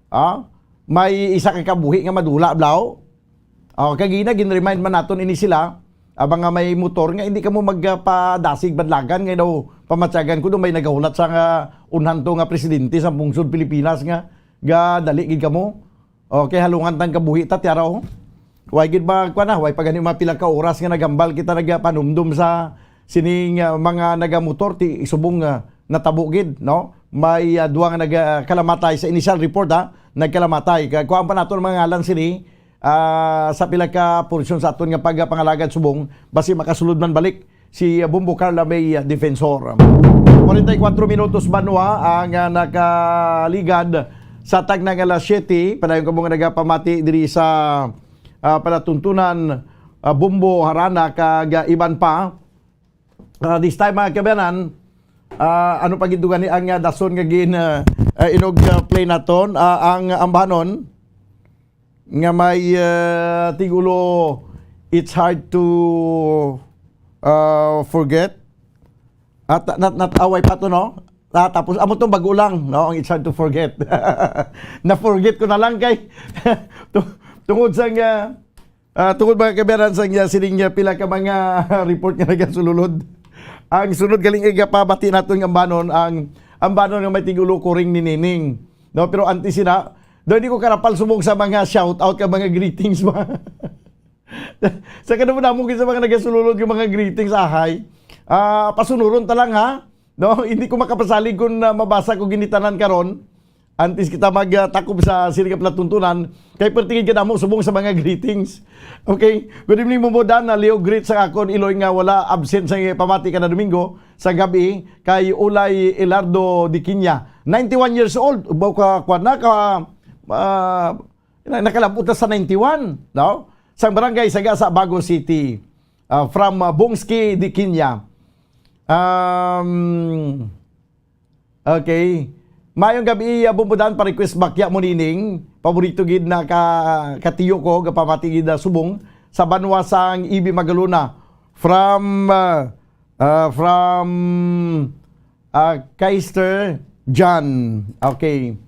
Ah, may isa ka kabuhi nga madula, blaw. Oh, kag ina, gin-remind man naton ini sila, abang nga may motor, nga hindi kamo magpadasig badlagan, nga daw pamatyagan ko daw may nagahulat sa nga unhan to nga presidente sa pungsod Pilipinas nga gadali gid kamo. Okay, halungan tang kabuhi ta, tiyara, oh. Way gid ba, kwa na, way pa gani mga pila ka oras nga nagambal kita nagapanumdum sa sining, ah, mga nagamotor, ti subong, ah, natabo gid, no? May, ah, duha nga nagkalamatay sa initial report, ha? Nagkalamatay. Kaya kuhaan pa nato ang mga ngalan sini, ah, sa pila ka porsyon sa aton nga pagpangalagad subong, basi makasulod man balik si, ah, Bombo Carla May, ah, Defensor. Forty-four minutos banwa ang, ah, nakaligad sa tagna nga alas siyete. Padayon kamo nga nagapamati diri sa, ah, palatuntunan, ah, Bombo, Harana, kag, ah, iban pa. Ah, this time, mga kaabyanan, ah, ano pa gid gani ang, ah, dason nga gin, ah, ah, inog, ah, play naton, ah, ang ambanon nga may, ah, tigulo, It's Hard to, ah, Forget. At nat-, nat-, away pa to, no? Ah, tapos, amo tong bago lang, no? Ang It's Hard to Forget. Na-forget ko na lang kay tu-, tungod sa nga, ah, tungod, mga kaabyanan, sa nga sining nga pila ka mga report nga nagasululod. Ang sunod galing igapabati naton nga ambanon, ang ambanon nga may tigulo, Kuring ni Nining. No, pero antes sina, daw hindi ko karapal subong sa mga shout out ka mga greetings ba. Sa kadamo-damo gid sa mga nagasululod yung mga greetings, ahay. Ah, pasunuron ta lang, ha? No, hindi ko makapasalig kung, ah, mabasa ko gini tanan karon. Antes kita mag, ah, takob sa sini nga palatuntunan, kay pertingin ka namo subong sa mga greetings. Okay? Good evening, Bombo Dan. Na Leo greet sa akon iloy nga wala absent sa pamati kada Domingo sa gabi kay Ulay Elardo Diquiña. Ninety-one years old. Ubaw ka, kwan na ka, ah, na-, nakalabot na sa ninety-one, no? Sa barangay Sagasa, Bago City. Ah, from, ah, Bongski Diquiña. Um, Okay. Mayong gabi, ah, Bombo Dan, pa-request bakya mo nining. Paborito gid na ka, katiyo ko, gapamati gid na subong sa banwa sang Ibi Magalona. From, ah, ah, from, ah, Kaister John. Okay.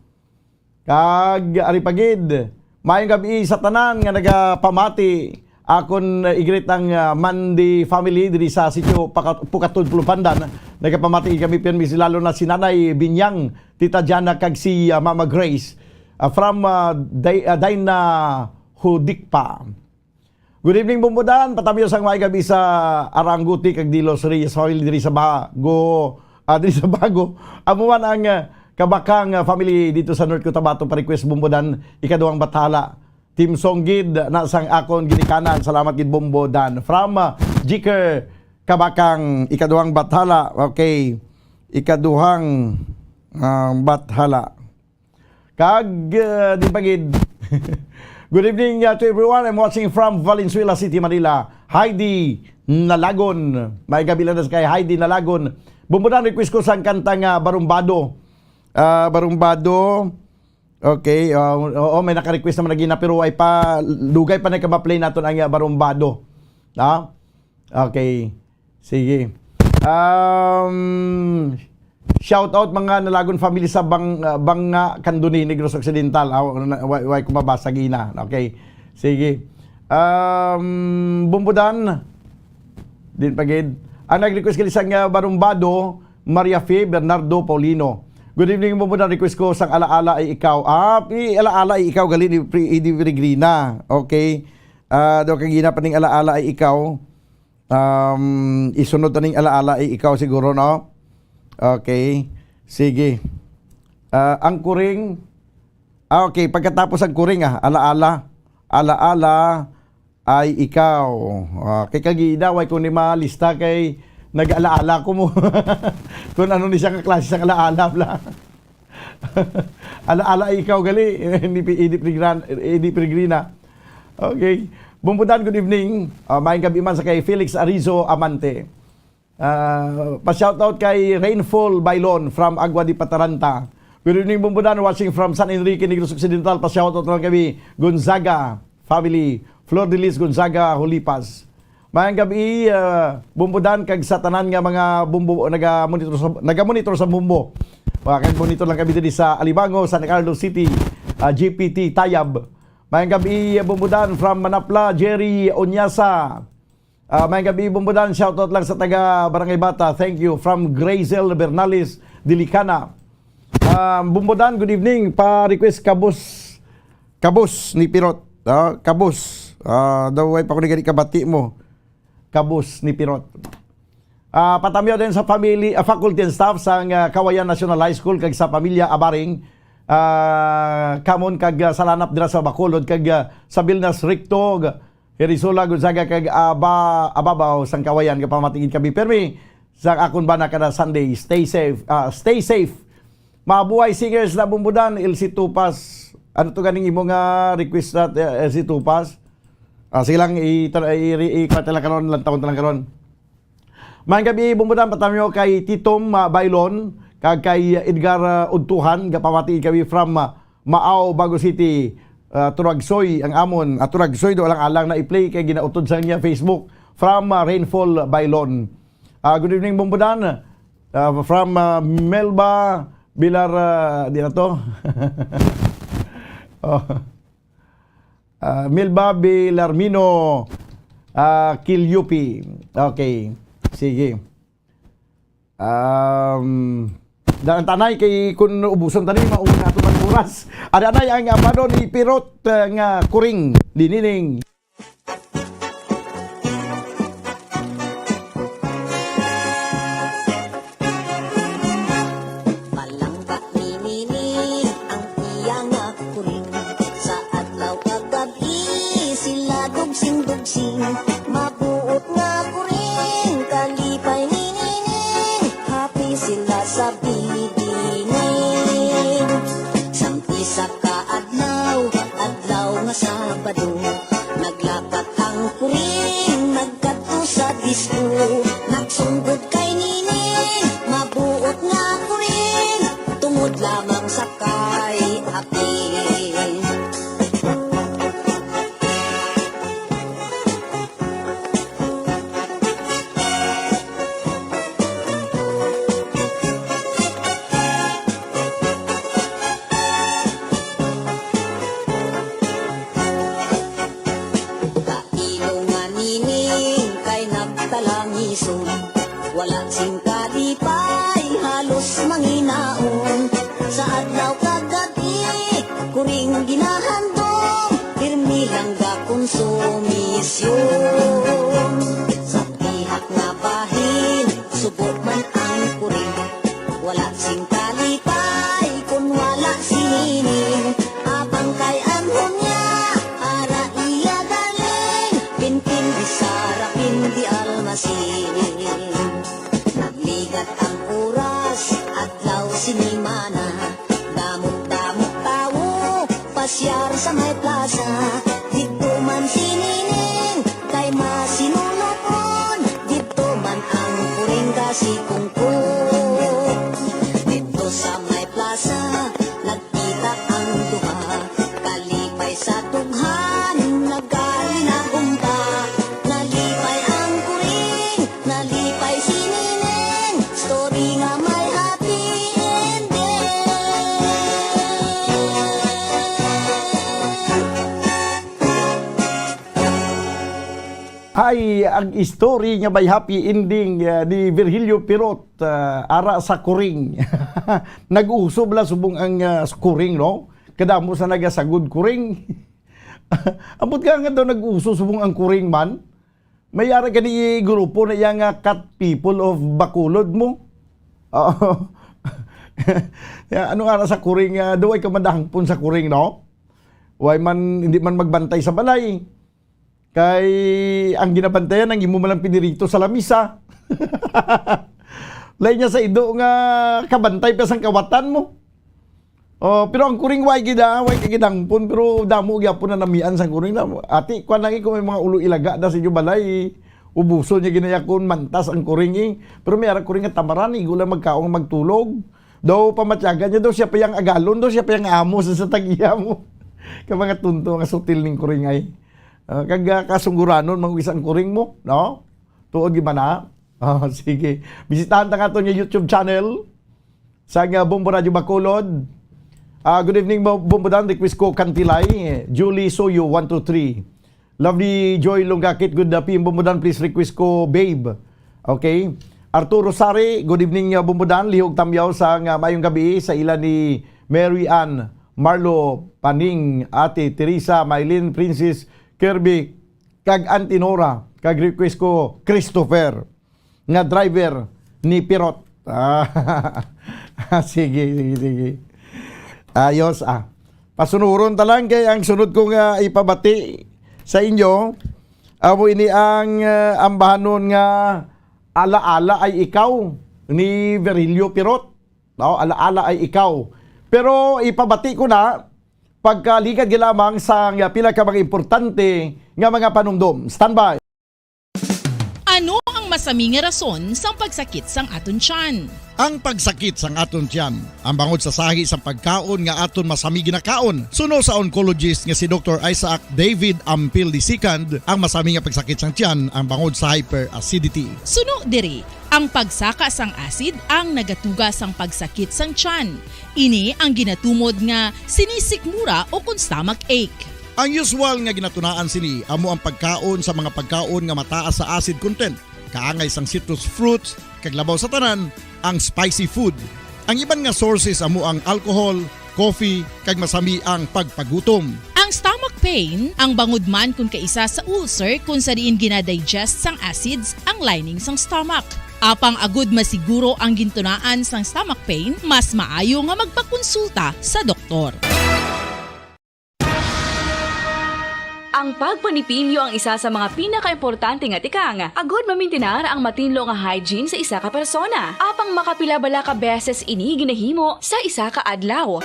Kag ari pa gid, mayong gabi sa tanan nga nagapamati. Akon, eh, i-greet ang, ah, Mandy family diri sa sitio Paka-, Pukatod, Pulupandan. Nagapamati kami pirmi, si lalo na si Nanay Binyang, Tita Jana, kag si, ah, Mama Grace. Ah, from, ah, Day-, ah, Dayna Hudikpa. Good evening, Bombo Dan. Patamyo sang may gabi sa Aranguti kag Dilos Reyes family diri sa Bago, ah, diri sa Bago. Amo man ang, ah, Kabakang, ah, family dito sa North Cotabato, pa-request, Bombo Dan, ikaduhang bathala. Team song gid na sang akon ginikanan. Salamat gid, Bombo Dan. From, ah, Jiker Kabakang, ikaduhang bathala. Okay. Ikaduhang, ah, bathala. Kag, ah, di pa gid. Good evening, ah, to everyone. I'm watching from Valenzuela City, Manila. Heidi Nalagon. May gabi lang na sa kay Heidi Nalagon. Bombo Dan, request ko sang kanta nga Barumbado. Ah, Barumbado. Okay, ah, oo, may naka-request naman lagi na, pero ay pa, dugay pa na ka ma-play naton ang, ah, Barumbado. Ha? Okay. Sige. Um, shout out mga Nalagon family sa Bang-, ah, Banga, Candoni, Negros Occidental. Ah, wala na, why, why ko mabasa gina? Okay. Sige. Um, Bombo Dan. Din pa gid. Ang nag-request gali sang, ah, Barumbado, Maria Fe Bernardo Paulino. Good evening, Bombo Dan. Request ko sang Alaala Ay Ikaw. Ah, i-, Alaala Ay Ikaw gali ni Pre-, Eddie Peregrina. Okay. Ah, daw kagina pa ning alaala ay ikaw. Um, isunod ta ning alaala ay ikaw siguro, no? Okay. Sige. Ah, ang kuring, ah, okay, pagkatapos ang kuring, ah, alaala, alaala ay ikaw. Ah, kay kagina, way ko ni malista kay nag-alaala ko mo. Kung ano ni siya ka klase sa alaala, bla. Alaala ay ikaw gali, ni Pi-, Eddie Peregrin-, Eddie Peregrina. Okay. Bumbudan, good evening. Ah, maayong gabi man sa kay Felix Arizo Amante. Ah, pa-shoutout kay Rainfall Bailon from Agua de Pataranta. Good evening, Bumbudan, watching from San Enrique, Negros Occidental. Pa-shoutout lang kami, Gonzaga family, Flor de Lis Gonzaga Holipas. Maayong gabi, ah, Bumbudan, kag sa tanan nga mga bumbo, naga-monitor sa, naga-monitor sa bumbo. Mga kag monitor lang kami diri sa Alimango, San Carlos City, ah, G P T Tayab. Maayong gabi, Bumbudan, from Manapla, Jerry Onyasa. Ah, maayong gabi, Bumbudan. Shoutout lang sa taga Barangay Bata. Thank you. From Grazel Bernales Dilicana. Ah, Bumbudan, good evening. Pa-request kabus, kabus ni Pirot. Ah, kabus. Ah, daw way pa ko ni gani kabati mo. Kabus ni Pirot. Ah, patamyo din sa family, ah, faculty and staff sang, ah, Kawayan National High School kag sa pamilya Abaring, ah, Kamon kag, ah, sa Lanap dira sa Bacolod kag, ah, sa Vilnas Recto, Hirisola, Gonzaga kag Aba-, Ababaw sang Kawayan, gapamati gid kami. Permi sa akon bana kada Sunday. Stay safe, ah, stay safe. Mabuhay singers na Bumbudan, Elsie Tupas. Ano to ganing imo nga request na, eh, Elsie Tupas? Ah, sige lang, i-, i-, i-, i-, kuwan ta lang karon, lantawon ta lang karon. Maayong gabi, Bumbudan, patamyo kay Titom, ah, Bailon, kag kay Edgar, ah, Udtuhan, gapamati kami from, ah, Maao, Bago City, ah, Turagsoy, ang amon, ah, Turagsoy, do lang alang na i-play kay ginautod sa niya Facebook from, ah, Rainfall Bailon. Ah, good evening, Bumbudan. Ah, from, ah, Melba Bilar, ah, di na to. Oh. Ah, Melba Bilarmino, ah, Kilyupi. Okay. Sige. Um, daan ta anay kay kun ubuson tani, mauna ato ang oras. Ada anay ang abado ni Pirot, ah, nga kuring dinining. Palangga ni Nini ang iya nga kuring. Sa adlaw kag gab-i sila dugsing-dugsing. Mabuot nga kuring, kalipay ni Nining. Happy sila sa bibining. Sang isa ka adlaw, adlaw nga Sabado, naglakat ang kuring, nagkadto sa disco. Nagsunggod kay Nining, mabuot nga kuring, tungod lamang sa kay Aping. Kailo nga Nining kay nagtalangison, wala sing kalipay, halos manginaon. Sa adlaw kag gab-i, kuring ginahandom, pirmi lang gakonsumisyon. Sa dihak nga bahin, subo man ang kuring. Wala sing kalipay kun wala si Nining. Abang kay anhon niya, ara iya darling, pinpin di Sara, pin di Almasin. Nagligat ang oras, adlaw, sinimana, damo-damo tawo, pasyar sa may plaza. Didto man si Nining kay masinulopon, didto man ang kuring kasikungkot. Didto sa may plaza, nagkita ang duha, kalipay sa dughan, nagkalinagumba. Nalipay ang kuring, nalipay si Nining, story nga may happy ending. Ay, ang story nga may happy ending, ah, ni Virgilio Pirot, ah, ara sa kuring. Nag-uso bala subong ang, ah, kuring, no? Kadamo sa nagasagod kuring. Ambot ka nga daw nag-uso subong ang kuring man. May ara gani grupo na iya nga Cat People of Bacolod mo. Oo. Ya, ano ara sa kuring, ah, daw ay ka madahangpon sa kuring, no? Way man, hindi man magbantay sa balay. Kay ang ginabantayan ang imo malang pinirito sa lamisa. Lain niya sa ido nga kabantay pa sang kawatan mo. Oh, pero ang kuring way gid, ah, way ka gid hangpon, pero damo gyapon na namian sang kuring na. Ati, kuan lagi kung may mga ulo ilaga na sa inyo balay, ubuson niya ginayakon mantas ang kuring, eh. Pero may ara kuring nga tamaran, igo lang magkaon magtulog. Daw pamatyagan niya daw siya pa yang agalon, daw siya pa yang amo sa, sa tag-iya mo. Ka mga tunto nga sutil ning kuring ay. Ah, kag, ah, kasungguranon mang isang kuring mo, no? Tuod gyud man na. Ah, sige. Bisitahan ta nga aton nga YouTube channel sa nga Bombo Radio Bacolod. Ah, good evening, Bo-, Bombo Dan. Request ko Kantilay. Julie Soyo, one two three. Lovely Joy Lungakit, good, uh, P M Bombo Dan. Please request ko Babe. Okay. Arturo Sari, good evening, uh, Bombo Dan. Lihog Tamyaw sa nga maayong gabi sa ila ni Mary Ann, Marlo, Paning, Ate Teresa, Mylene, Princess, Kirby, kag Auntie Nora, kag request ko Christopher nga driver ni Pirot. Ah, sige, sige, sige. Ayos, ah. Pasunuron ta lang kay ang sunod ko nga ipabati sa inyo, amo ini ang, ah, ambahanon nga Alaala Ay Ikaw ni Virilio Pirot. No, Alaala Ay Ikaw. Pero ipabati ko na pagkaligad gyud lamang sa nga pila ka mga importante nga mga panumdom. Standby. Ano ang masami nga rason sang pagsakit sang aton tiyan? Ang pagsakit sang aton tiyan, ang bangod sa sahi sang pagkaon nga aton masami ginakaon. Suno sa oncologist nga si Doktor Isaac David Ampil the second, ang masami nga pagsakit sang tiyan ang bangod sa hyperacidity. Suno diri, ang pagsaka sang acid ang nagatuga sang pagsakit sang tiyan. Ini ang ginatumod nga sinisikmura o kon stomach ache. Ang usual nga ginatunaan sini amo ang pagkaon sa mga pagkaon nga mataas sa acid content, kaangay sang citrus fruits, kag labaw sa tanan, ang spicy food. Ang iban nga sources amo ang alcohol, coffee, kag masami ang pagpagutom. Ang stomach pain, ang bangod man kon kaisa sa ulcer kon sa diin ginadigest sang acids ang lining sang stomach. Apang agud masiguro ang gintunaan sang stomach pain, mas maayo nga magpakonsulta sa doktor. Ang pagpanipilyo ang isa sa mga pinakaimportante nga tikang agud mamintinar ang matinlo nga hygiene sa isa ka persona. Apang makapila bala ka beses ini ginahimo sa isa ka adlaw?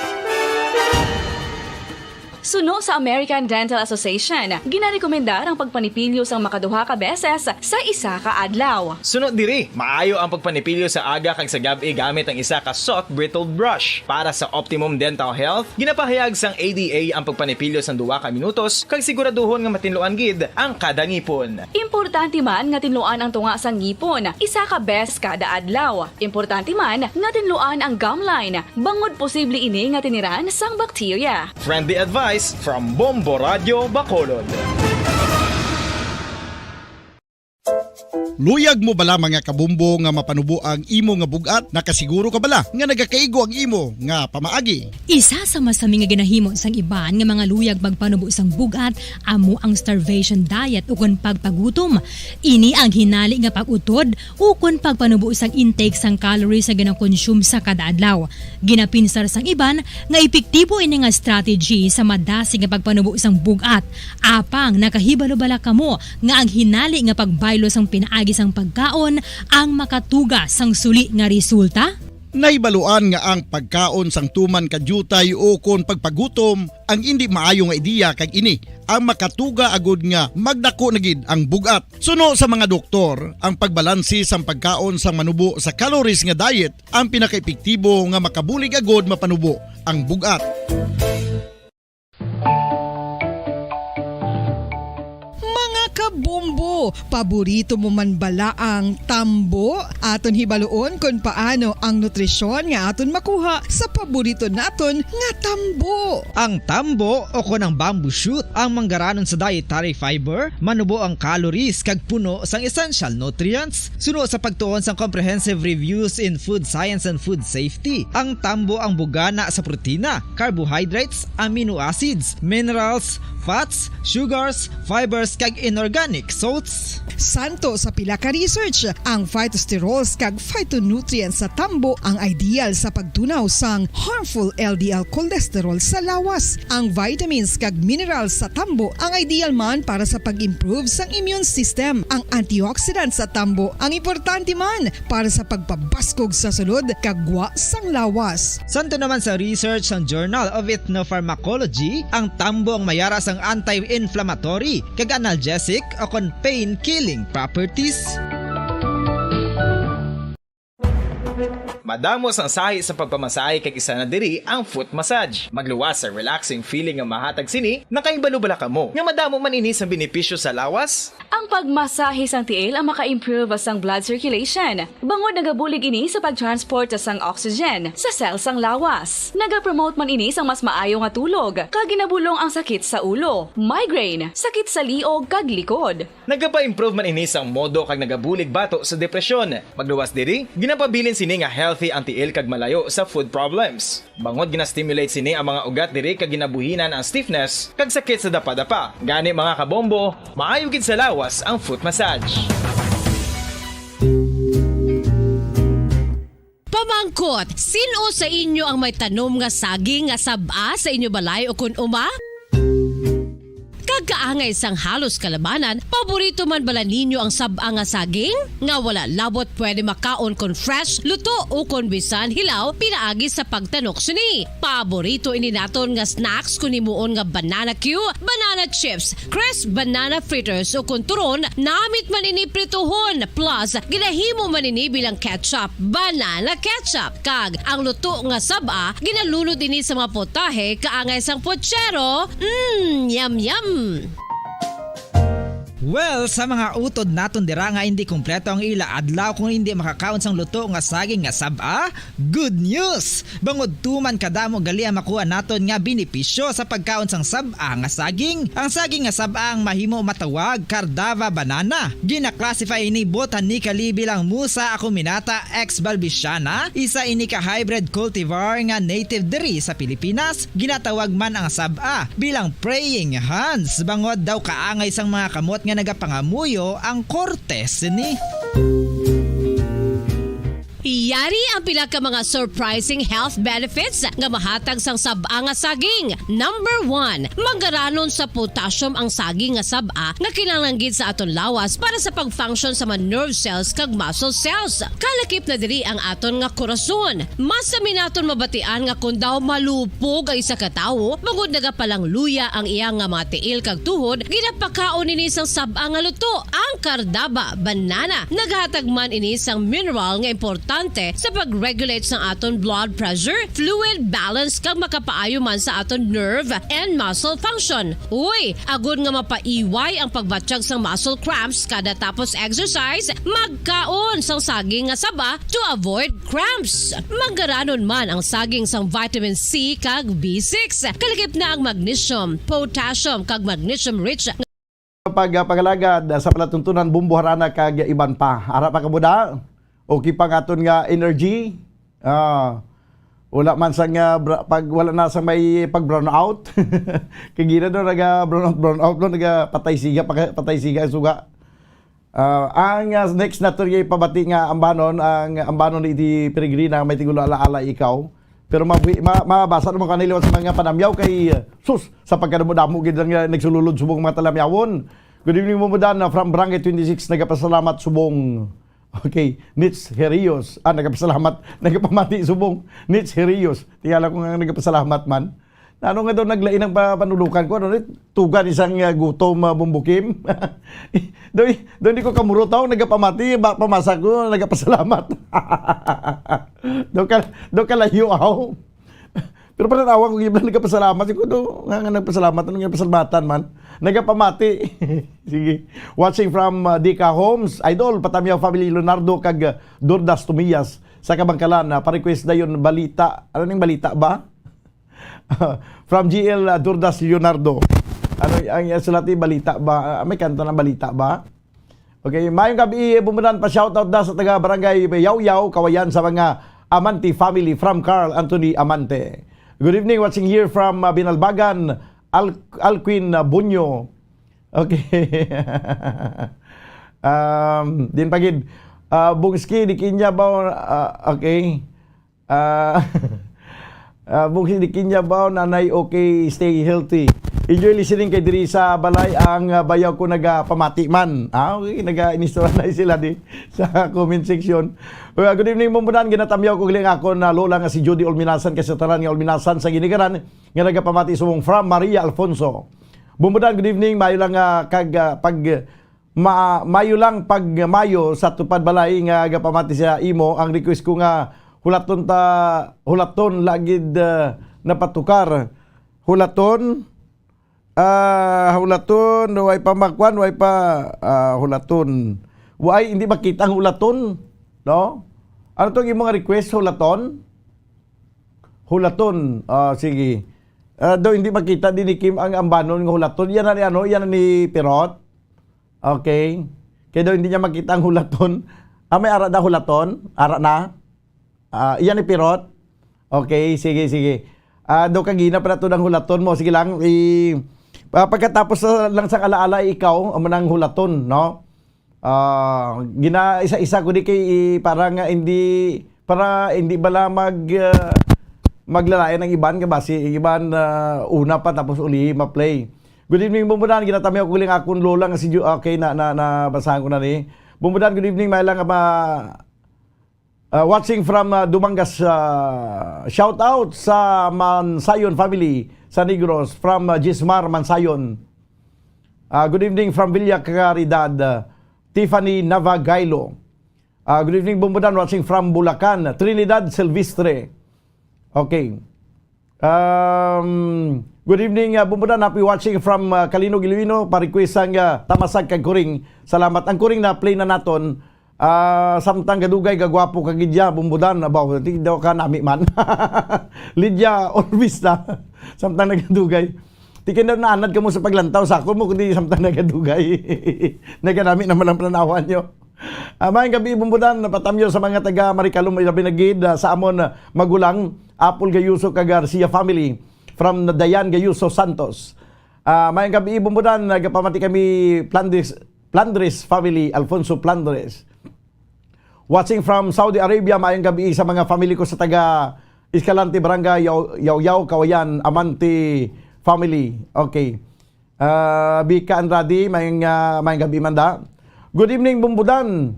Suno sa American Dental Association, ginarekomendar ang pagpanipilyo sang makaduha ka beses sa isa ka adlaw. Suno diri, maayo ang pagpanipilyo sa aga kag sa gab-i gamit ang isa ka soft bristled brush. Para sa optimum dental health, ginapahayag sang A D A ang pagpanipilyo sang duha ka minutos kag siguraduhon nga matinluan gid ang kada ngipon. Importante man nga tinluan ang tunga sang ngipon isa ka beses kada adlaw. Importante man nga tinluan ang gum line, bangod posible ini nga tiniran sang bakterya. Friendly advice from Bombo Radio Bacolod. Luyag mo bala, mga kabombo, nga mapanubo ang imo nga bug-at? Nakasiguro ka bala nga nagakaigo ang imo nga pamaagi? Isa sa masami nga ginahimo sang iban nga mga luyag magpanubo sang bug-at amo ang starvation diet ukon pagpagutom. Ini ang hinali nga pag-utod ukon pagpanubo sang intake sang calories nga ginakonsume sa kada adlaw. Ginapinsar sang iban nga epektibo ini nga strategy sa madasig nga pagpanubo sang bug-at. Apang nakahibalo bala kamo nga ang hinali nga pagbaylo sang pinaagi sang pagkaon ang makatuga sang suli nga resulta? Nahibaluan nga ang pagkaon sang tuman ka diutay ukon pagpagutom ang indi maayo nga ideya, kag ini ang makatuga agud nga magdako na gid ang bug-at. Suno sa mga doktor, ang pagbalanse sang pagkaon sang manubo sa calories nga diet ang pinakaepektibo nga makabulig agud mapanubo ang bug-at. Mga kabombo, paborito mo man bala ang tambo? Aton hibaluon kon paano ang nutrisyon nga aton makuha sa paborito naton nga tambo. Ang tambo, o kon ang bamboo shoot, ang manggaranon sa dietary fiber, manubo ang calories kag puno sang essential nutrients. Suno sa pagtuon sang Comprehensive Reviews in Food Science and Food Safety, ang tambo ang bugana sa protina, carbohydrates, amino acids, minerals, fats, sugars, fibers, kag inorganic salts. Santo sa pila ka research, ang phytosterols kag phytonutrients sa tambo ang ideal sa pagtunaw sang harmful L D L cholesterol sa lawas. Ang vitamins kag minerals sa tambo ang ideal man para sa pag-improve sang immune system. Ang antioxidants sa tambo ang importante man para sa pagpabaskog sa sulod kag gwa sang lawas. Santo naman sa research sang Journal of Ethnopharmacology, ang tambo ang mayara sang anti-inflammatory kag analgesic o kon pain-killing properties. Madamo sang sahi sa pagpamasahe kag isa na diri ang foot massage. Magluwas sa relaxing feeling nga mahatag sini, nakahibalo bala kamo nga madamo man ini sang benepisyo sa lawas? Ang pagmasahe sang tiil ang maka-improve sang blood circulation, bangod nagabulig ini sa pag-transport sang oxygen sa cell sang lawas. Nagapromote man ini sang mas maayo nga tulog, kag ginabulong ang sakit sa ulo, migraine, sakit sa liog, kag likod. Nagapa-improve man ini sang modo kag nagabulig bato sa depresyon. Magluwas diri, ginapabilin sini nga healthy ang tiil kag malayo sa foot problems. Bangod gina-stimulate sini ang mga ugat diri kag ginabuhinan ang stiffness kag sakit sa dapadapa. Gani, mga kabombo, maayo gid sa lawas ang foot massage. Pamangkot, sin-o sa inyo ang may tanom nga saging nga sab-a sa inyo balay o kun uma? Kag kaangay sang halos kalabanan, paborito man bala ninyo ang sab-a nga saging? Nga wala labot pwede makaon kon fresh, luto, o kon bisan hilaw pinaagi sa pagtanok sini. Paborito ini naton nga snacks kon himuon nga banana cue, banana chips, crisp banana fritters, o kon turon, namit man ini prituhon, plus ginahimo man ini bilang ketchup, banana ketchup. Kag ang luto nga sab-a, ginalunod ini sa mga potahe kaangay sang pochero. Mm, yum, yum! Well, sa mga utod naton dira nga hindi kompleto ang ila adlaw kung hindi makakaon sang luto nga saging nga sab-a, good news! Bangod tuman kadamo gali ang makuha naton nga benepisyo sa pagkaon sang sab-a nga saging. Ang saging nga sab-a ang mahimo matawag Cardava banana. Gina-classify ini botanically bilang Musa acuminata ex balbisiana, isa ini ka hybrid cultivar nga native diri sa Pilipinas. Ginatawag man ang sab-a bilang praying hands, bangod daw kaangay sang mga kamot nga nagapangamuyo ang korte sini. Yari ang pila ka mga surprising health benefits nga mahatag sang sab-a nga saging. Number one, magaranon sa potassium ang saging nga sab-a nga kinahanglan gid sa aton lawas para sa pag-function sa mga nerve cells kag muscle cells. Kalakip na diri ang aton nga korason. Mas sami naton mabatian nga kon daw malupog ang isa ka tawo, bangod nagapalangluya ang iya nga mga tiil kag tuhod, ginapakaon ini sang sab-a nga luto, ang Cardaba banana. Naghatag man ini sang mineral nga importante sa pag-regulate sang aton blood pressure, fluid balance, kag makapaayo man sa aton nerve and muscle function. Uy, agod nga mapaiway ang pagbatyag sang muscle cramps kada tapos exercise, magkaon sang saging nga saba to avoid cramps. Magaranon man ang saging sang vitamin C kag B six. Kalakip na ang magnesium, potassium, kag magnesium-rich Pag, ah, pag-alagad, ah, sa palatuntunan, Bombo Harana kag iban pa. Ara pa kamo da? Okay pa ang aton nga energy? Ah, wala man sa nga bra-, pag wala na sa may pag-brown out. Kay gina daw naga brown out, brown out, no? Naga patay siga, paka-, patay siga ang suga. Ah, ang, ah, next nato nga ipabati nga ambanon, ang ambanon ni di Peregrina, may tigulo ala-ala ikaw. Pero mabi-, ma-, mabasa naman ka nila sa mga panamyaw kay, ah, sus, sa pagkadamo-damo gid lang, ah, nagsululod subong mga talamyawon. Good evening, Momodan, ah, from Barangay twenty-six, nagapasalamat subong. Okay, Nits Herios. Ah, nagapasalamat, nagapamati subong. Nits Herios. Tingala ko nga nagapasalamat man. Ano nga daw naglain ang pa-, panudukan ko? Ano ni? Tugan isang, ah, gutom, ah, bumbukim. Doy, doy, di ko kamuro tao, nagapamati, ba, pamasa ko, nagapasalamat. Daw ka, daw kalayo, aw. Pero pananawa ko, gibla nagapasalamat. Ko, do, nga, nga nagpasalamat, ano nga pasalamatan man? Nagapamati. Sige. Watching from, uh, Dika Homes. Idol, Patamyaw family, Leonardo kag, uh, Dordas Tumias sa Kabangkalan. Uh, pa-request dayon balita. Ano ning balita ba? From G L, uh, Dordas Leonardo. Ano ang, ang sulat ni balita ba? Ah, may kanta na balita ba? Okay, mayong gabi, Bumunan, pa shoutout da sa taga Barangay Yawyaw, Kawayan sa mga Amante family from Carl Anthony Amante. Good evening, watching here from, uh, Binalbagan, Al-, Alquin, ah, Bunyo. Okay. Um, din pa gid, ah, Bungski, di kinya ba, ah, okay. Ah, ah, Bungsi, di kinya ba, Nanay, okay, stay healthy. Enjoy listening kay diri sa balay ang, ah, bayaw ko nagapamati man. Ah, okay, naga-inistorya na sila di sa comment section. Well, good evening, Bumbunan. Ginatamyaw ko gali ang akon na lola nga si Judy Olminasan, kay sa tanan nga Olminasan sa ginikanan nga nagapamati subong from Maria Alfonso. Bumbunan, good evening. Mayo lang, ah, kag, ah, pag ma-, mayo lang pag mayo sa Tupad Balay nga gapamati sa imo. Ang request ko nga hulaton ta, hulaton lagid, ah, napatukar. Hulaton, ah, hulaton, way pa magkuan, way pa, ah, hulaton. Way, hindi makita ang hulaton, no? Ano to ang imong request, hulaton? Hulaton, ah, sige. Ah, daw hindi makita din ni Kim ang ambanon nga hulaton. Yan na ni ano, yan na ni Pirot. Okay. Kaya daw hindi niya makita ang hulaton. Ah, may ara na hulaton? Ara na? Ah, iyan ni Pirot? Okay, sige, sige. Ah, daw kagina pa na to ng hulaton mo. Sige lang, i-, ah, pagkatapos na lang sa alaala, ikaw, amo nang hulaton, no? Ah, gina-isa-isa ko di kay, i-, para nga hindi, para hindi bala mag, ah, maglalain ang iban, nga basi ang iban, ah, una pa tapos uli ma-play. Good evening, Bumbunan. Ginatamihan ko lang akon lola nga si Ju-, okay, na, na, nabasahan ko na ni. Bumbunan, good evening. May lang nga ba, ah, watching from, ah, Dumangas, ah, shout out sa Mansayon family sa Negros from, ah, Jismar Mansayon. Ah, good evening from Villa Caridad, ah, Tiffany Navagailo. Ah, good evening, Bumbudan, watching from Bulacan. Trinidad Silvestre. Okay. Um, good evening, ah, Bumbudan. Happy watching from, ah, Calinog, Iloilo. Pa-request sang, ah, Tamasag kag Kuring. Salamat. Ang Kuring na play na naton. Ah, samtang gadugay, gagwapo ka gid ya, Bumbudan. Abaw, di daw ka nami man. Lydia Orbista. Samtang nagadugay. Di ka daw naanad ka mo sa paglantaw sa ako mo, kundi samtang nagadugay. Naganami naman ang planawan nyo. Ah, maayong gabi, Bumbudan, napatamyo sa mga taga Maricalom, ilabi na gid, ah, sa amon, ah, magulang, Apple Gayuso kag Garcia family, from Dayan Gayuso Santos. Ah, maayong gabi, Bumbudan, nagapamati kami, Plandres, Plandres family, Alfonso Plandres. Watching from Saudi Arabia, maayong gabi sa mga family ko sa taga Escalante, Barangay Yaw-, Yaw-Yaw, Kawayan, Amante family. Okay. Ah, Bika Andrade, maayong, ah, maayong gabi man da. Good evening, Bumbudan.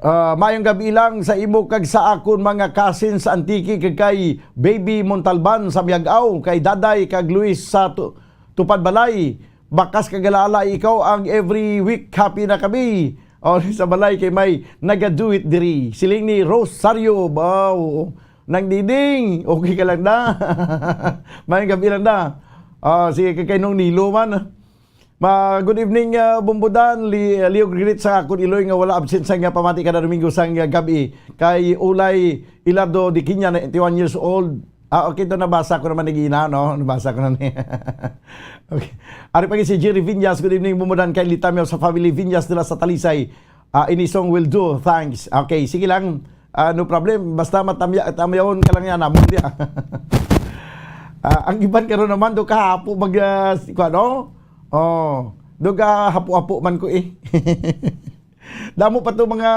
Ah, maayong gabi lang sa imo kag sa akon mga cousin sa Antique, kag kay Baby Montalban sa Miag-aw, kay Daday kag Luis sa Tu-, Tupad Balay. Bakas kag alaala ikaw ang every week happy na kami. O, sa balay kay may naga-do it diri. Siling ni Rosario, wow. Nang Diding, okay ka lang da? Maayong gabi lang da. Ah, sige, kay, kay Nong Nilo man. Ma, good evening, ah, Bumbudan. Li-, Leo Greet sa akon iloy nga wala absent sa nga pamati kada Domingo sang, ah, gabi. Kay Ulay Ilardo Diquiña, ninety-one years old. Ah, okay, ito nabasa ko naman ni Gina, no? Nabasa ko na ni. Okay. Ari pa si Jerry Viñas, good evening, Bumbudan, kay Litamyo sa family Viñas nila sa Talisay. Ah, any song will do, thanks. Okay, sige lang. Ah, no problem. Basta matamya-, tamyawon ka lang yan, amon diya. Ah, ang iban karon naman, do kahapo mag, ah, si-, kuwan, no? Oh, do kahapo-hapo man ko eh. Damo pa to mga,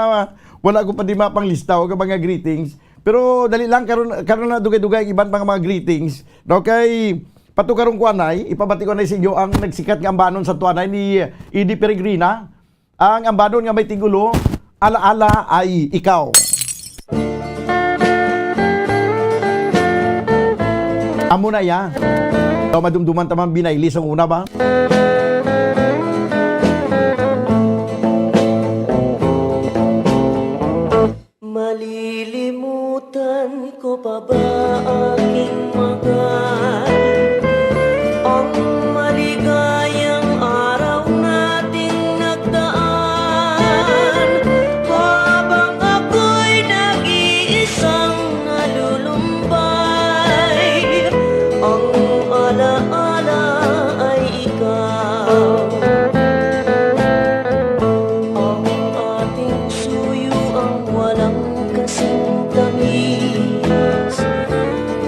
wala ko pa di mapanglista o mga greetings. Pero dali lang, karon, karon na dugay-dugay ang iban pang mga greetings. Okay, pato karong kuanay, ipabati ko na sa inyo ang nagsikat nga ambanon sa tuanay ni Eddie Peregrina. Ang ambanon nga may tigulo, Alaala Ay Ikaw. Amo na ya. Daw madumduman ta man binayli sa una ba? Malilimutan ko pa ba, aking mahal, ang maligayang araw nating nagdaan? Habang ako'y nag-iisang nalulumbay, ang alaala ay ikaw. Ang ating suyo ang walang kasing tamis.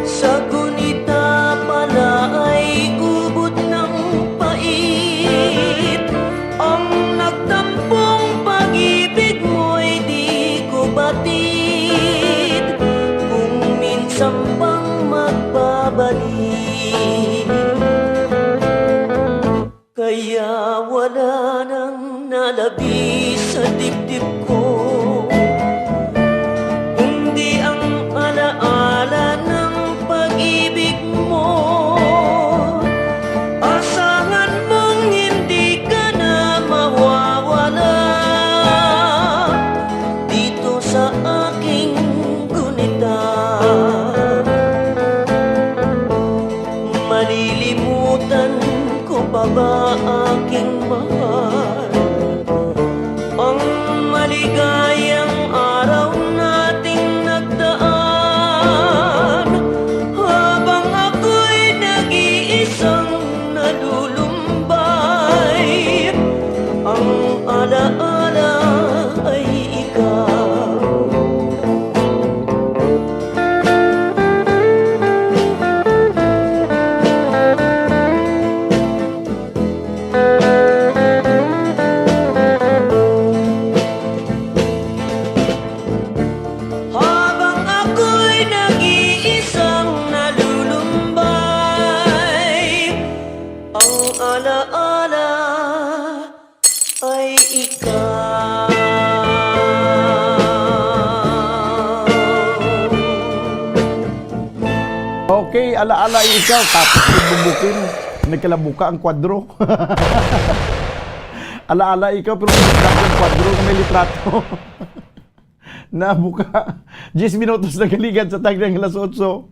Sa gunita Kay ala-ala ikaw, tapos yung bubukin, nagkalabuka ang kwadro. Ala-ala ikaw, pero nagkalabuka ang kwadro na may litrato. Nabuka. Diyes minutos na galigan sa tagdang alas otso.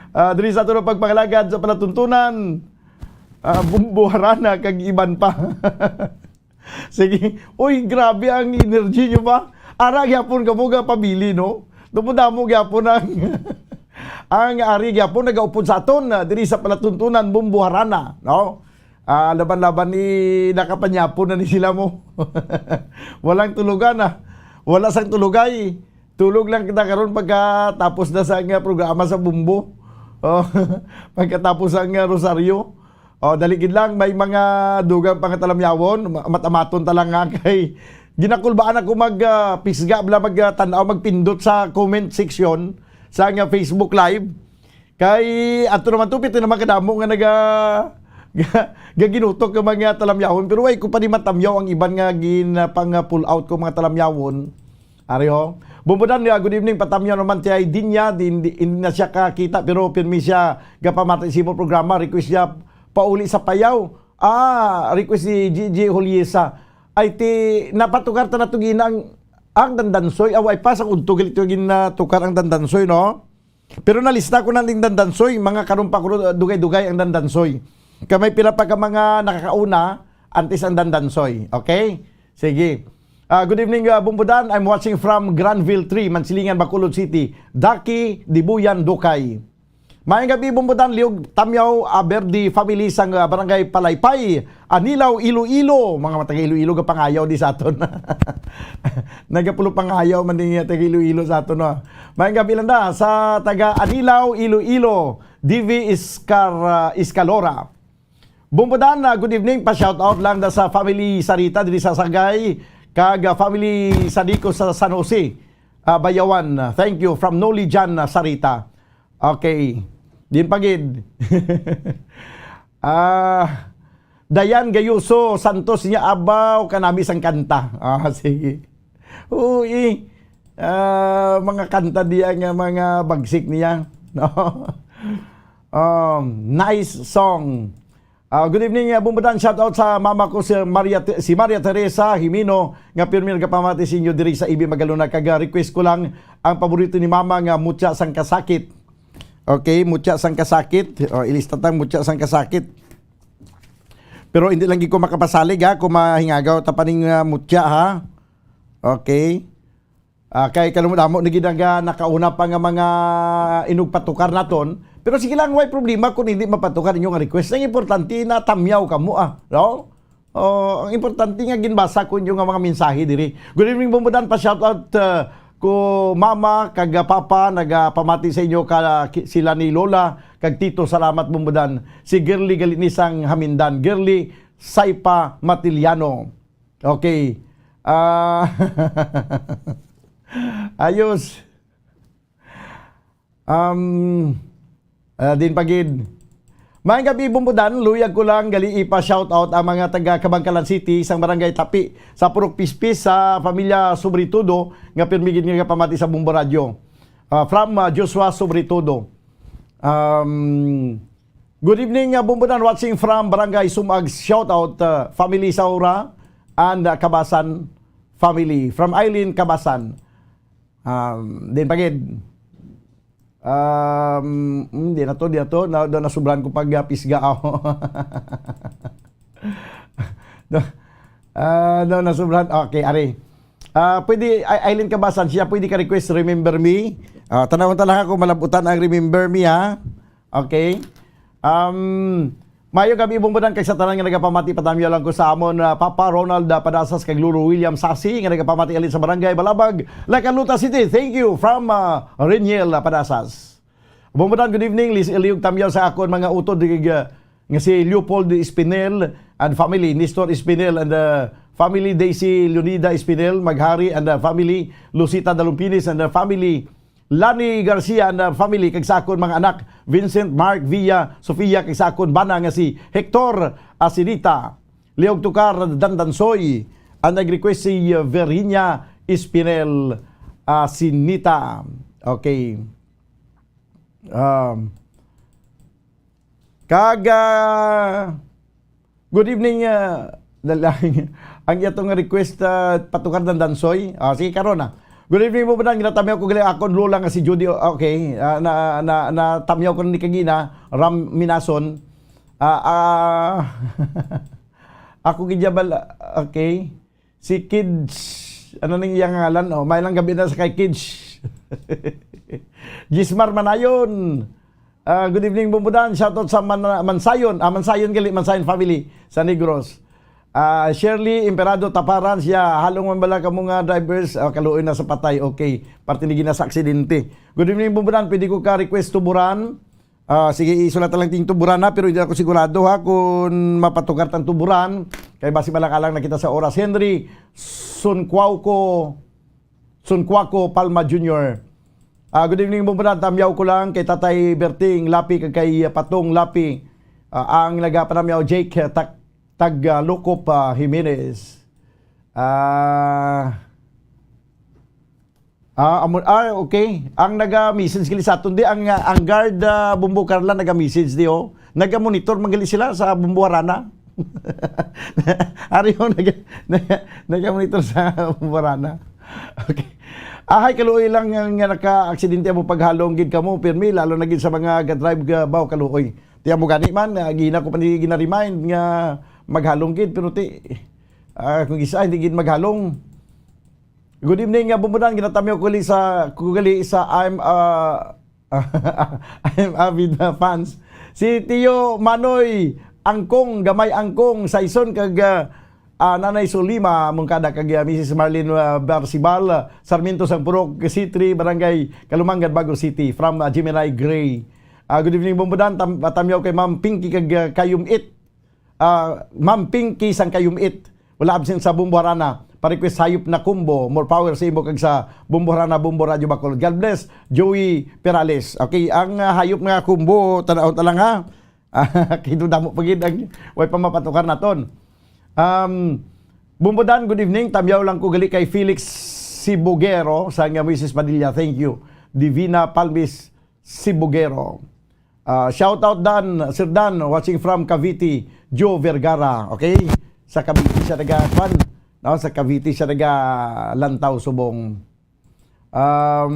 Ah, diri sa ato na pagpangalagad sa palatuntunan, ah, bumbuharana kag iban pa. Sige. Uy, grabe ang energy nyo ba? Ara gyapon kamo nga pabili, no? Damo-damo gyapon ang, ang ari gyapon nagaupod sa aton, ah, diri sa palatuntunan, bumbuharana, no? Ah, laban-laban ni nakapanyapon na ni sila mo. Walang tulugan, ah. Wala sang tulugay. Tulog lang kita karon pagkatapos na sa nga programa sa Bumbo. Oh, pagkatapos ang, ah, Rosario. Oh, dali gid lang, may mga dugang pangatalamyawon, ma-, matamaton ta lang nga kay ginakulbaan ako mag, ah, pisga, bala mag, ah, tan-aw, magpindot sa comment section sa nga Facebook Live. Kay ato naman to, pito naman kadamo nga naga-, ga-, gaginutok ang mga talamyawon, pero way ko pa ni matamyaw ang iban nga gin, ah, pang, ah, pull out ko mga talamyawon. Ari ho. Bumbudan niya, good evening, patamyaw naman ti ay Dinya, di, di, hindi na siya kakita, pero pirmi siya gapamati sa imong programa, request niya pauli sa Payaw. Ah, request ni G G Juliesa. Ay ti, napatukar ta na to gina ang, ang Dandansoy. Aw, ay pa, sa udto gali to ginatukar ang Dandansoy, no? Pero nalista ko na ning Dandansoy, mga karon pa ko dugay-dugay ang Dandansoy. Kay may pila pa ka mga nakakauna, antes ang Dandansoy. Okay? Sige. Ah, good evening, ah, Bumbudan. I'm watching from Granville three, Mansilingan, Bacolod City. Daki Dibuyan Dukay. Maayong gabi, Bumbudan, Liog Tamyaw, ah, Verdi family sang, ah, Barangay Palaypay, Anilaw, Iloilo. Mga taga Iloilo, gapangayaw di sa aton. Nagapulo pangayaw man din nga taga Iloilo sa aton, no? Maayong gabi lang da sa taga Anilaw, Iloilo, D V Iscar-, ah, Iscalora. Bumbudan, ah, good evening. Pa-shout out lang da sa family Sarita diri sa Sagay, kag, ah, family Sadico sa San Jose, ah, Bayawan. Thank you. From Noli Jan, ah, Sarita. Okay. Din pa gid. Ah, Dayan Gayuso Santos niya, abaw, kanami sang kanta. Ah, sige. Uy, ah, mga kanta diya nga mga bagsik niya, no? Um, nice song. Ah, good evening, ah, Bumbudan. Shout out sa mama ko, si Maria Te-, si Maria Teresa Jimeno, nga pirmi nagapamati sa inyo diri sa Ibi Magalona. Kag, ah, request ko lang ang paborito ni mama nga Mutya sang Kasakit. Okay, Mutya sang Kasakit. O, ilista tang Mutya sang Kasakit. Pero hindi lang gid ko makapasalig, ha, kung mahingagaw ta pa ning, ah, Mutya, ha. Okay. Ah, kay kalumod-amo na gid ang, ah, nakauna pa nga mga inugpatukar naton. Pero sige lang, way problema kung hindi mapatukar inyo nga request. Ang importante na tamyaw kamo, ah, no? Oh, ang importante nga ginbasa ko inyo nga mga mensahe diri. Good evening, Bumbudan. Pa-shout out, ah, ko mama kag, ah, papa, nagapamati sa inyo ka, ki-, sila ni Lola kag Tito. Salamat, Bumbudan. Si Girly Galinisang Hamindan. Girly Saipa Matiliano. Okay. Ah, ayos. Um, ah, din pa gid. Maayong gabi, Bumbudan. Luyag ko lang gali ipa-shout out ang mga taga Kabankalan City, sang Barangay Tapi, sa Purok Pispis, sa pamilya Sobretodo, nga pirmi gid nga pamati sa Bumbo Radio. Ah, from, ah, Joshua Sobretodo. Um, good evening, ah, Bumbudan, watching from Barangay Sumag. Shout out, ah, family Saura and, ah, Kabasan family. From Eileen Kabasan. Um, din pa gid. Um, hmm, di na to, di na to. Na, na, nasubran ko pag, ah, pisga ako. No, ah, no, nasubran. Okay, ari. Ah, pwede, Ai-, Eileen Kabasan, siya pwede ka request Remember Me. Ah, tanawon ta lang ako, malabutan ang Remember Me, ha? Okay. Um, maayong gabi, Bumbudan, kag sa tanan nga nagapamati, patamyaw lang ko sa amon, ah, Papa Ronald, ah, Padasas kag Lolo William Sasi nga nagapamati ali sa Barangay Balabag, Lacaluta City. Thank you from, ah, Reniel, ah, Padasas. Bumbudan, good evening. Lis-, liog tamyaw sa akon mga utod, dig-, ah, nga si Leopold Espinel and family, Nestor Espinel and, ah, family, Daisy Leonida Espinel Maghari and, ah, family, Lucita Dalumpinis and, ah, family, Lani Garcia and, uh, family, kag sa akon mga anak, Vincent, Mark, Via, Sofia, kag sa akon bana nga si Hector Asinita. Liog tukar Dandansoy. Ang nag-request si, uh, Verinia Espinel Asinita. Okay. Um, Kag, ah, good evening, ah, dala-, ang iya tong request, ah, patukar ng Dansoy. Ah, sige, karon na. Good evening, Bumbudan. Ginatamyaw ko gali akon lola nga si Judy. O-, okay. Ah, na, na, natamyaw ko ni kagina, Ram Minason. Ah, ah, ako gid ya bala-, okay. Si Kids, ano ning iyang ngalan? Oh, may lang gabi na sa kay Kids. Gismar Manayon. Ah, good evening, Bumbudan. Shoutout sa Man-, Mansayon. Ah, Mansayon gali, Mansayon family sa Negros. Ah, Shirley Imperado Taparan, siya, "Halong man bala kamo nga drivers?" Ah, kaluoy na sa patay. Okay. Parte ni gina sa aksidente. Good evening, Bumbudan. Pwede ko ka request tuburan? Ah, sige, isulat na lang ting tuburan na, pero hindi ako sigurado ha kung mapatukar tang tuburan. Kay basi malang-alang na kita sa oras. Henry Sunquauco, Sunquaco Palma Junior. Ah, good evening, Bumbudan. Tamyaw ko lang kay Tatay Berting Lapi kag kay Patong Lapi. Ah, ang nagapanamyaw, Jake, eh, Tag-, Tag-, ah, Lukop, ah, Jimenez. Ah, ah, amo, ah, okay. Ang naga-message gali sa aton di, ang, ah, ang guard, ah, Bumbo Carla naga-message di, oh. Naga-monitor man gali sila sa Bumbo Harana. Ari yung naga, naga, naga-monitor sa Bumbo Harana. Okay. Ahay, kaluoy lang nga, nga naka-aksidente mo paghalong gid kamo, pirmi, lalo na gid sa mga ga-drive ga baw kaluoy. Tiyan mo gani man, ah, gina ko pa ni gina-remind nga maghalong gid, pero ti, ah, kung isa, hindi gid maghalong. Good evening, ah, Bumbudan. Ginatamyaw ko gali sa, ko gali sa, I'm, ah, I'm avid na fans. Si Tiyo Manoy Angkong, Gamay Angkong, Saison, kag, ah, ah, Nanay Sulima Mungkada, kag, ah, Missus Marlene, ah, Barcibal, ah, Sarmiento, Sang Purok, C three, Barangay Kalumangan, Bago City, from, ah, Gemini Gray. Ah, good evening, Bumbudan. Tam-, patamyaw kay Ma'am Pinky kag, ah, Kayum It. Ah, Ma'am Pinky sang Kayum It. Wala absent sa Bumbo Harana. Pa-request Hayop na Combo. More power sa imo kag sa Bumbo Harana, Bumbo Radyo Bacolod. God bless, Joey Perales. Okay, ang, ah, Hayop nga Combo, tan-aw ta lang ha. Ah, kay damo pa gid ang way pa mapatukar naton. Um, Bumbudan, good evening. Tamyaw lang ko gali kay Felix Sibugero sa nga Moises Padilla. Thank you. Divina Palmis Sibugero. Ah, shout out Dan, Sir Dan, watching from Cavite, Joe Vergara. Okay? Sa Cavite siya naga, kwan, no? Sa Cavite siya naga lantaw subong. Um,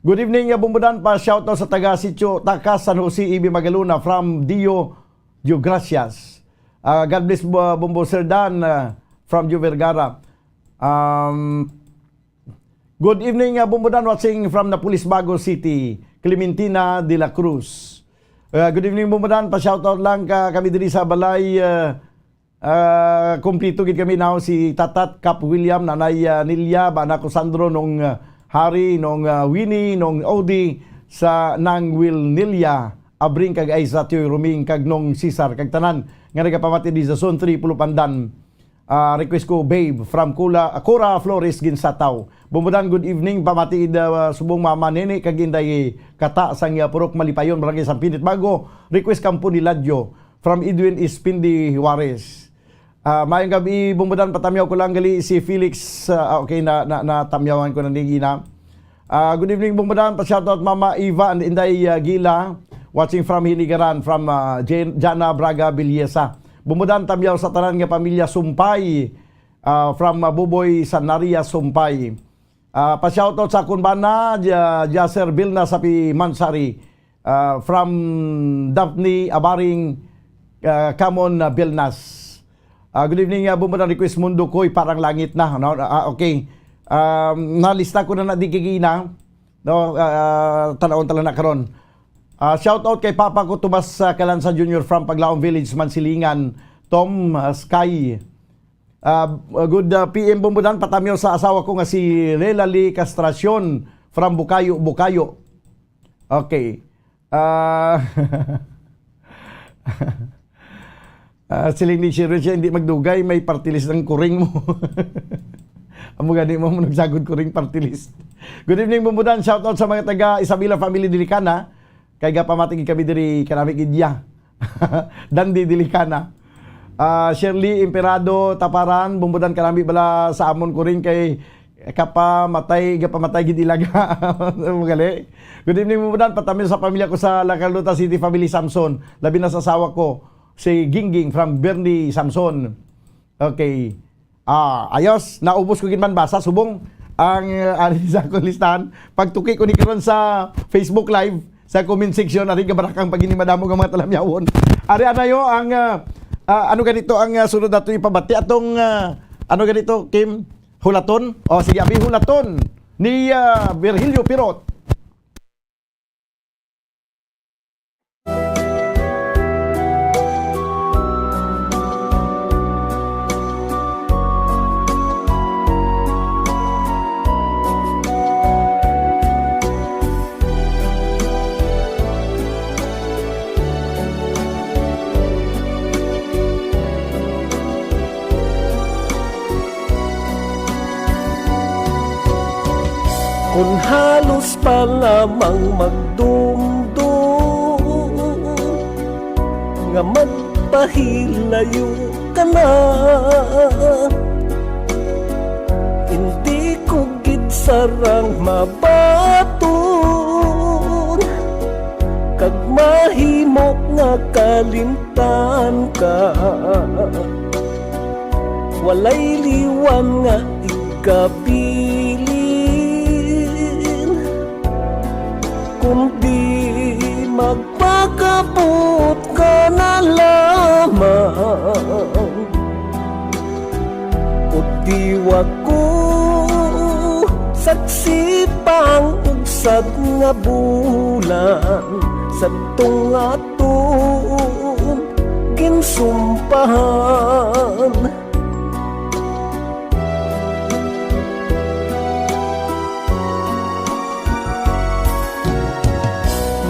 good evening, uh, Bumbudan, pa shout out sa taga Sitio Takas, San Jose, Ibi Magaluna, from Dio, Dio Gracias. Ah, God bless, Bu-, Bumbo Sir Dan, ah, from Joe Vergara. Um, Good evening, uh, Bumbudan, watching from Napolis, Bago City, Clementina de la Cruz. Uh, good evening, Bumbudan. Pa-shoutout lang ka kami diri sa balay, uh, uh, kompleto gid kami now, si Tatat, Kap William, Nanay, uh, Nilia, Bana ko Sandro, Nong, uh, Harry, Nong, uh, Winnie, Nong Odi, sa Nang Will Nilia, Abring kag Aisa, Tioy Ruming, kag Nong Cesar, kag tanan nga nagapamati di sa Zone three, Pulupandan. Ah, request ko, Babe, from Kula, Cora Flores, Ginsataw. Bumbudan, good evening. Pamati ida, ah, subong Mama Nene kag Inday Kata sang, ah, Purok Malipayon, Barangay Sampinit Bago. Request Kampo ni Ladyo from Edwin Espindi Juarez. Ah, maayong gabi, Bumbudan, patamyaw ko lang gali si Felix, ah, ah, okay, na, na, natamyawan ko na ni Gina. Ah, good evening, Bumbudan. Pa-shoutout Mama Eva and Inday, ah, Gila, watching from Hinigaran, from, ah, Jan-, Jana Braga Villesa. Bumbudan, tamyaw sa tanan nga pamilya Sumpay, ah, from, ah, Buboy Sanaria Sumpay. Ah, pa-shoutout sa akon bana, Ja-, Jaser Vilna sa Pimansari, ah, from Daphne Abaring, ah, Camon, ah, Vilnas. Ah, good evening, ah, Bumbudan, request Mundo Koy, Parang Langit Na, no? Ah, okay. Um, nalista ko na na di kagina, no? Ah, tan-awon ta lang na karon. Ah, shout out kay Papa ko, Tomas, ah, Calanza Junior from Paglaom Village, Mansilingan, Tom, ah, Sky. Ah, good, ah, P M Bumbudan, patamyaw sa asawa ko nga si Lela Lee Castracion from Bukayo, Bukayo. Okay. Ah, ah, siling ni Sharon siya, hindi magdugay, may party list ng kuring mo. Amo gani mo, mo nagsagod kuring party list. Good evening, Bumbudan. Shout out sa mga taga Isabela family Dilicana. Kay gapamati gid kami diri kanami gid ya. Dandi Dilicana. Ah, Shirley Imperado Taparan, Bumbudan, kanami bala sa amon kuring kay Kapamatay, kapamatay gid ilaga. Magali. Good evening, Mudan. Patami sa pamilya ko sa La Carlota City, family Samson. Labi na sa asawa ko, si Gingging from Bernie Samson. Okay. Ah, ayos. Naubos ko gid man basa. Subong ang, uh, ari sa akong listahan. Pagtuki ko ni karon sa Facebook Live, sa comment section, ari gabarakang paginimadamo nga mga talamyawon. Ari anayo ang, ah, ah, ano ganito ang, ah, sunod nato ipabati atong, ah, ano ganito, Kim? Hulaton? O, sige, abi hulaton ni, ah, Virgilio Pirot. Kon halos pa lamang magdumdom nga magpahilayo ka na, hindi ko gid sarang mabaton kag mahimo nga kalimtan ka. Walay liwan nga igabilin, kundi magpakabot ka na lamang. O diwa ko saksi pa ang ugsad nga bulan sa tunga aton ginsumpahan.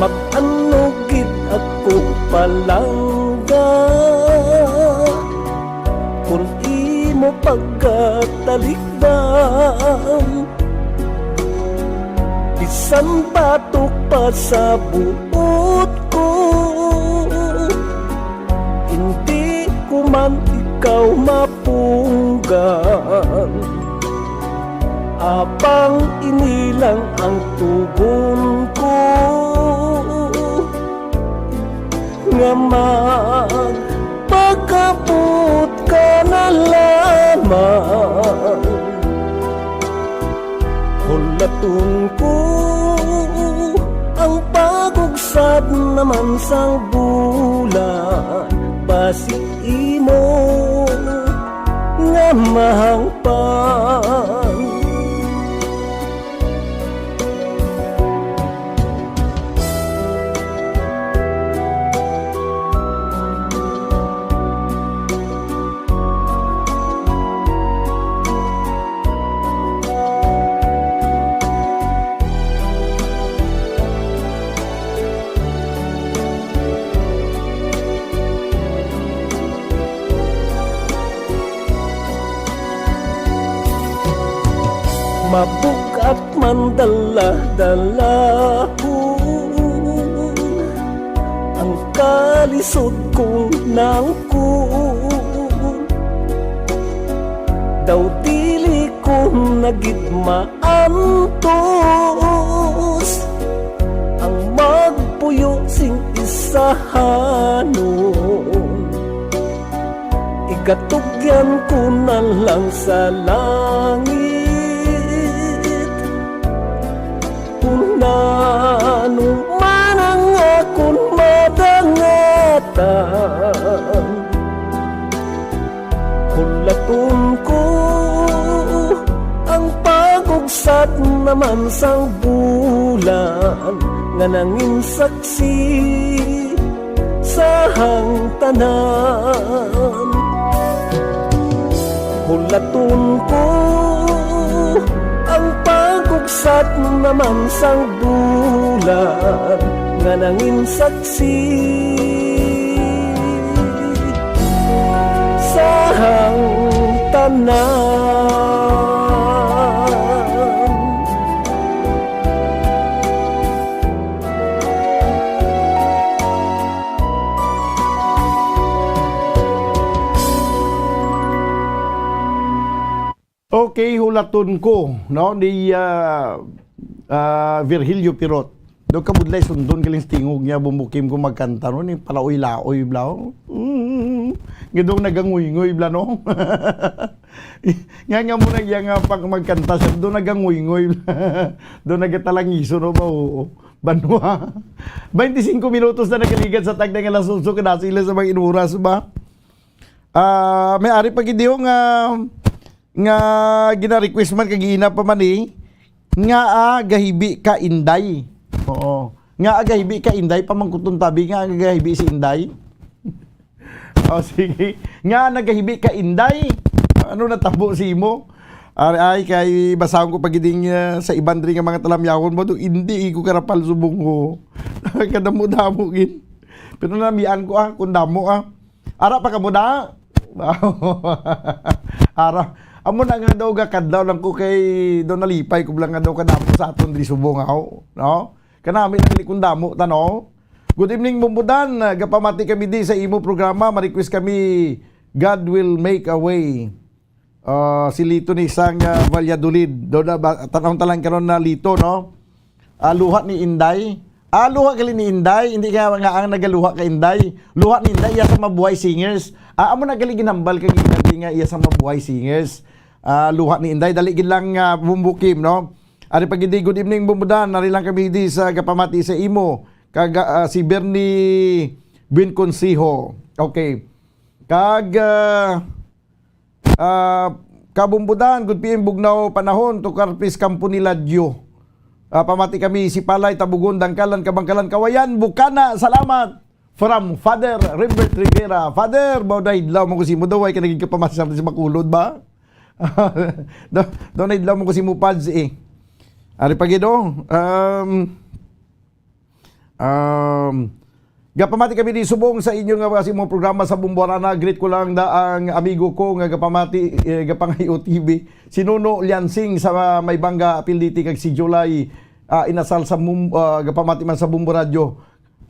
Mag-ano gid ako palangga kon imo pagkatalikdan. Bisan batok pa sa buot ko, hindi ko man ikaw mapunggan. Apang ini lang ang tugon ko, nga magpakabot ka na lamang. Hulaton ko ang pag-ugsad naman sang bulan, basi imo nga mahangpan. Mabug-at man dala-dalahon ang kalisod kong nangkon. Daw dili ko na gid maantos ang magpuyo sing isahanon. Igatugyan ko na lang sa langit, kung nano man ang akon madangatan. Hulaton ko ang pag-ugsad naman sang bulan nga nangin saksi sa hangtanan. Hulaton ko ang pag-ugsad naman sang bulan nga nangin saksi sa hangtanan. Okay, Ulaton ko, no, ni, ah, ah, Virgilio Pirot. Do kabudlay sundon galing sa tingog niya, Bumbukim, ko magkanta, no, ni palaoy-laoy, blaw. Mm, nga daw naganguynguyb, bla, no? Nga, nga mo na iya nga pag magkanta siya, do naganguynguyb. Do nagatalangiso, no, ba? Oo. Banwa. Twenty-cinco minutos na nagaligat sa tagda nga alas otso, kada sila sa mga inuras, ba? Ah, may ari pa gid nga, nga gina-request man kag ina pa man, eh, nga, ah, gahibi ka, Inday. Oo. Nga, ah, gahibi ka, Inday, pamangkuton tabi nga, ah, gahibi si Inday. Oh, sige. Nga, nagahibi ka, Inday. Ano natabo sa imo? Ari ay, kay basahon ko pa gid ing, ah, sa iban diri nga mga talamyahon mo, do, hindi ko karapal subong ko. Kadamo-damo gid. Pero namian ko, ah, kung damo, ah. Ara pa kamo na? Ara. Amo na nga daw gakadlaw lang ko kay daw nalipay ko lang nga daw kadamo sa aton diri subong, aw, no? Kanami lang likon damo ta, no? Good evening, Bumbudan. Gapamati kami di sa imo programa. Ma-request kami, God will make a way. Ah, si Lito ni sang, ah, Valladolid. Do na ba, tanawon ta lang karon na Lito, no? Ah, luha ni Inday. Ah, luha gali ni Inday. Hindi ka nga ang nagaluha ka Inday. Luha ni Inday, iya sa Mabuhay Singers. Ah, amo na gali ginhambal kag Inday nga iya sa Mabuhay Singers. Ah, luha ni Inday. Dali gid lang, ah, Bumbukim, no? Ari pa gid, good evening, Bumbudan. Ari lang kami di sa gapamati sa imo. Kag, ah, si Bernie Buenconsiho. Okay. Kag, ah, Ah, Kabumbudan, good P M Bugnaw, panahon, Tukarpis, Kampo ni Ladyo. Ah, pamati kami, si Palay, Tabugon, Dangkalan, Kabangkalan, Kawayan, Bukana, salamat. From Father Rimbert Rivera. Father, daw na idlaw mo ko si mo daw, ay ka naging kapamasar sa Bacolod ba? Daw, daw na idlaw mo ko si mo, Pads, eh. Ari pa gid, oh. Um, Um, gapamati kami di subong sa inyo nga, sa imong programa sa Bumbuarana. Greet ko lang da ang amigo ko nga gapamati, eh, gapangayo T V, si Nuno Liansing sa Maybanga, Apil Diti, kag si July, ah, Inasal sa Mum-, ah, gapamati man sa Bumbo Radio.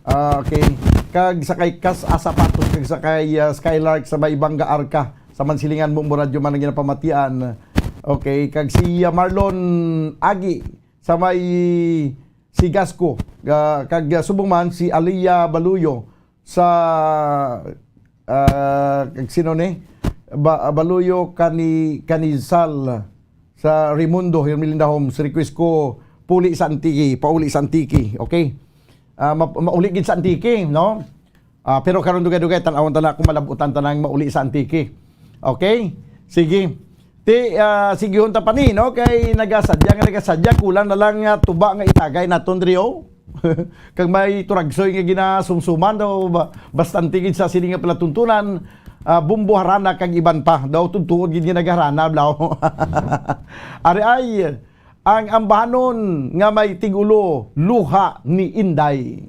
Ah, okay. Kag sa kay Kas Asapatos, kag sa kay, ah, Skylark sa Maybanga Arca, sa Mansilingan, Bumbo Radio man ang ginapamatian. Okay. Kag si, ah, Marlon Agi sa may Sigasco, ah, kag, ah, subong man si Aliyah Baluyo sa, ah, kag sino ni? Ba-, Baluyo kani, Kanizal sa Raimundo Hermelinda Homes. Request ko, Puli sa Antique, Pauli sa Antique. Okay? Ah, ma-, mauli gid sa Antique, no? Ah, pero karon dugay-dugay, tan-awon ta na kung malab-utan ta nang mauli sa Antique. Okay? Sige. Ti, ah, sigihon ta pa ni, no? Kay nagasadya nga nagasadya, kulang na lang nga tuba nga itagay naton diri, oh. Kag may turagsoy nga ginasumsuman daw, ba-, bastante gid sa sini nga palatuntunan, ah, bumbuharana kag iban pa. Daw tugtuod gid nga nagharana, blaw. Ari ay, ang ambahanon nga may tigulo, Luha ni Inday.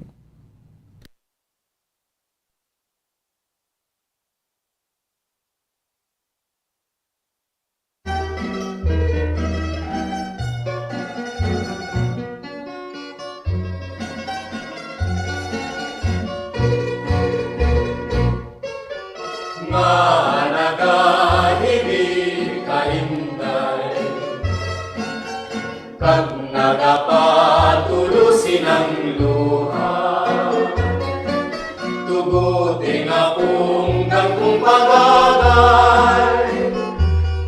Nga nagahili ka, Inday, kag nagapatulo sinang luha. Tuguti nga punggan kong pagagay,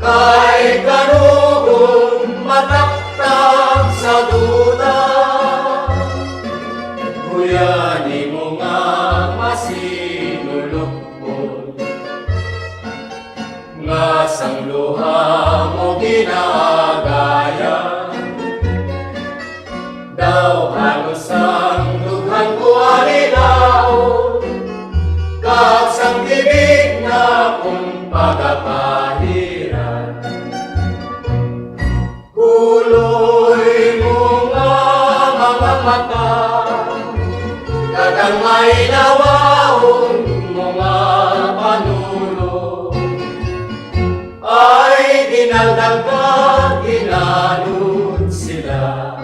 kay kanugon mataktak sa duta. Kuya nimo nga masinulog nga sang luha mo ginaagayan. Daw halos ang dughan ko alilaw, kag sang tibig na kong pagapahiran. Kuloy mo nga mga mata, kag ang mailawahon mo nga panulong, ay dinaldal kag ginanod sila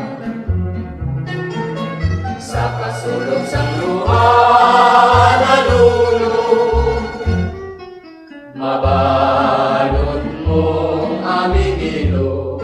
sa kasulog sang luha nga lulong. Mabalod mo, aming ilong,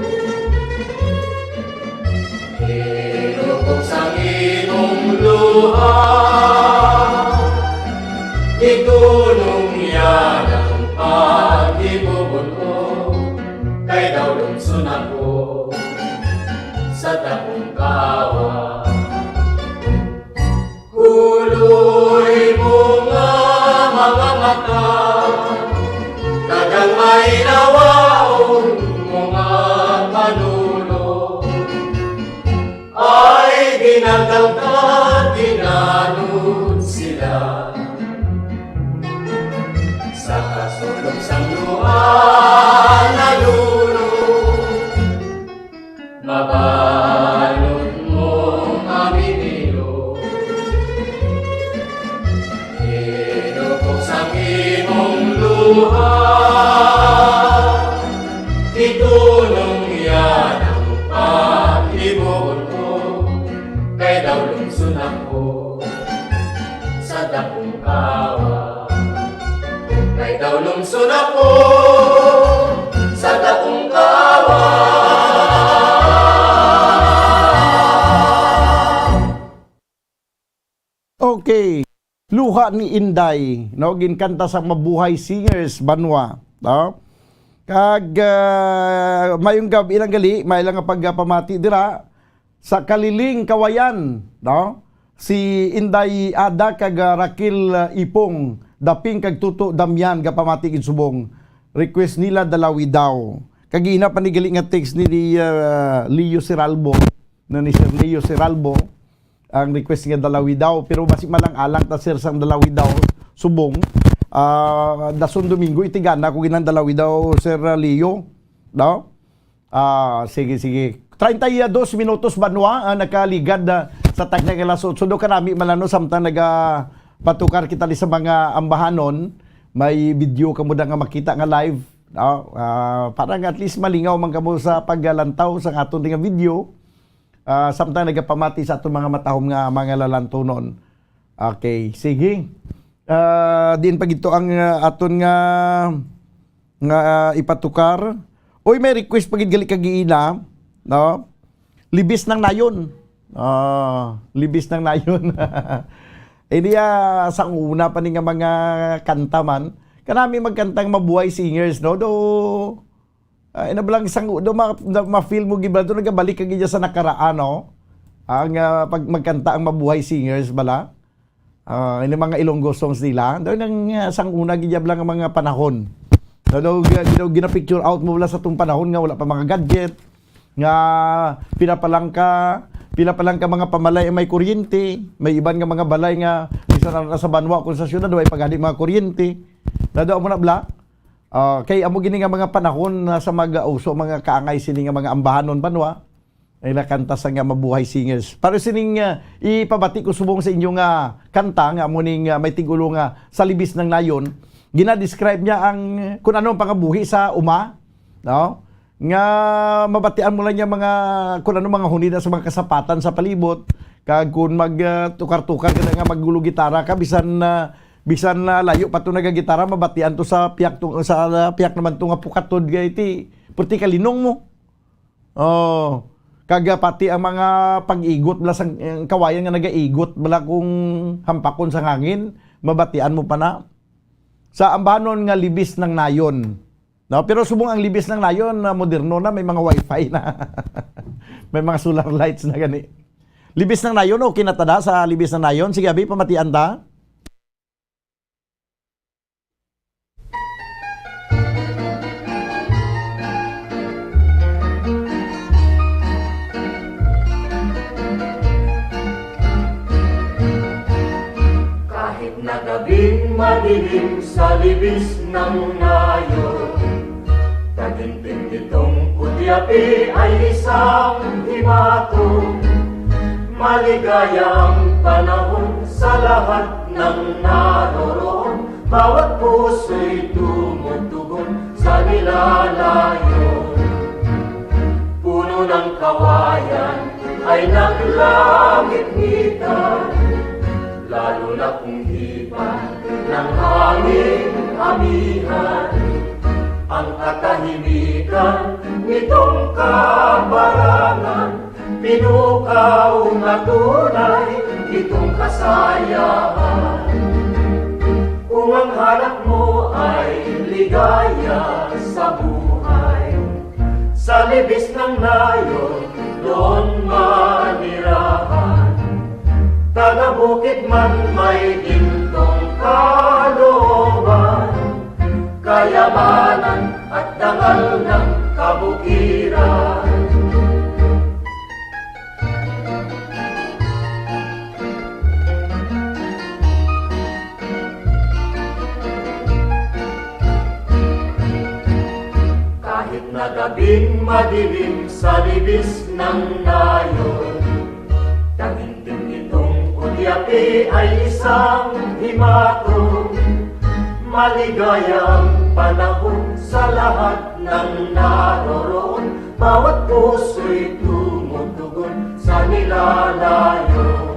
Tuhan, itunong yan ang paghimuon ko, kay daw lungsod ako sa dakong kawa. Kay daw lungsod ako sa dakong kawa. Okay. Luha ni Inday, no? Ginkanta sa Mabuhay Singers Banwa, no? Kag, ah, mayong gab-i lang gali, may lang nga pagpamati dira sa Kaliling, Kawayan, no? Si Inday Ada kag, ah, Raquel, ah, Ipong, Daping kag Tuto Damian, gapamati gid subong. Request nila Dalawi Daw. Kag ina pa ni gali nga text ni, ni, ah, Leo Siralbo, no, ni Sir Leo Siralbo, ang request nga Dalawi Daw. Pero basi malang alang ta, sir, sang Dalawi Daw, subong. Ah, dason Domingo, itigana ko ginang Dalawi Daw, Sir, ah, Leo. No? Ah, sige, sige. Treinta y dos minutos, Banwa, ah, nakaligad, ah, sa tagna nga alas otso. Do kanami man, ano, samtang nagapatukar kita ni sa mga ambahanon, may video kamo da nga makita nga live. No? Ah, para nga at least malingaw man kamo sa paglantaw sa aton nga video. Ah, samtang nagapamati sa aton mga matahom nga mga lalantunon. Okay, sige. Ah, diin pa gito ang, ah, aton nga, nga, ah, ipatukar. Uy, may request pa gid gali kag giina, no? Libis ng Nayon. Ah, Libis ng Nayon. Ini, ah, sang una pa ni nga mga kanta man. Kanami magkantang Mabuhay Singers, no? Do, ah, ina ba lang sang, do ma-, do ma-feel mo gid ba? Do nagabalik ka gid sa nakaraan, no? Ang, ah, pag magkanta ang Mabuhay Singers bala. Ah, ini mga Ilonggo songs nila. Do nang, ah, sang una gid lang ang mga panahon. Do, do, do, gina-picture out mo wala sa tong panahon nga wala pa mga gadget. Nga pila pa lang ka, pila pa lang ka mga pamalay ang may kuryente, may iban nga mga balay nga bisan na sa banwa kung sa syudad, way pa gani mga kuryente. Nado mo na bla? Ah, kay amo gini nga mga panahon na sa mag-uso, mga kaangay sini nga mga ambahanon banwa. Ay nakanta sa nga Mabuhay Singers. Para sining, ah, ipabati ko subong sa inyo nga kanta nga amo ning, ah, may tigulo nga Sa Libis ng Nayon. Gina-describe niya ang kung ano ang pangabuhi sa uma, no? Nga mabatian mo lang niya mga, kung ano, mga hunida sa mga kasapatan sa palibot, kag kung mag, ah, tukar-tukar ka na nga maggulo gitara ka, bisan, ah, bisan na layo pa to nagagitara, mabatian to sa piyak to, sa, ah, piyak naman to nga pukatod kay ti, purti kalinong mo. Oh, kag, ah, pati ang mga pag-igot bala sang, ang kawayan nga nagaigot bala kung hampakon sang hangin, mabatian mo pa na. Sa ambanon nga Libis ng Nayon. No, pero subong ang Libis ng Nayon na moderno na, may mga wifi na. May mga solar lights na gani. Libis ng Nayon, okay na tada sa Libis ng Nayon. Sige, abi, pamatian ta. Kahit na gabing madilim sa Libis ng Nayon, taginting nitong putyapi ay isang himato. Maligayang panahon sa lahat ng naroroon. Bawat puso'y tumutugon sa nilalayon. Puno ng kawayan ay naglangit-ngitan, lalo na kung hipan ng hangin amihan. Ang katahimikan nitong kabarangan, pinukaw na tunay itong kasayahan. Kung ang hanap mo ay ligaya sa buhay, sa Libis ng Nayon, doon manirahan. Taga-bukid man may gintong kalooban, kayamanan at dangal ng kabukiran. Kahit na gabing madilim sa Libis ng Nayon, taginting itong putyapi ay isang himato. Maligayang panahon sa lahat ng naroroon. Bawat puso'y tumutugon sa nilalayo.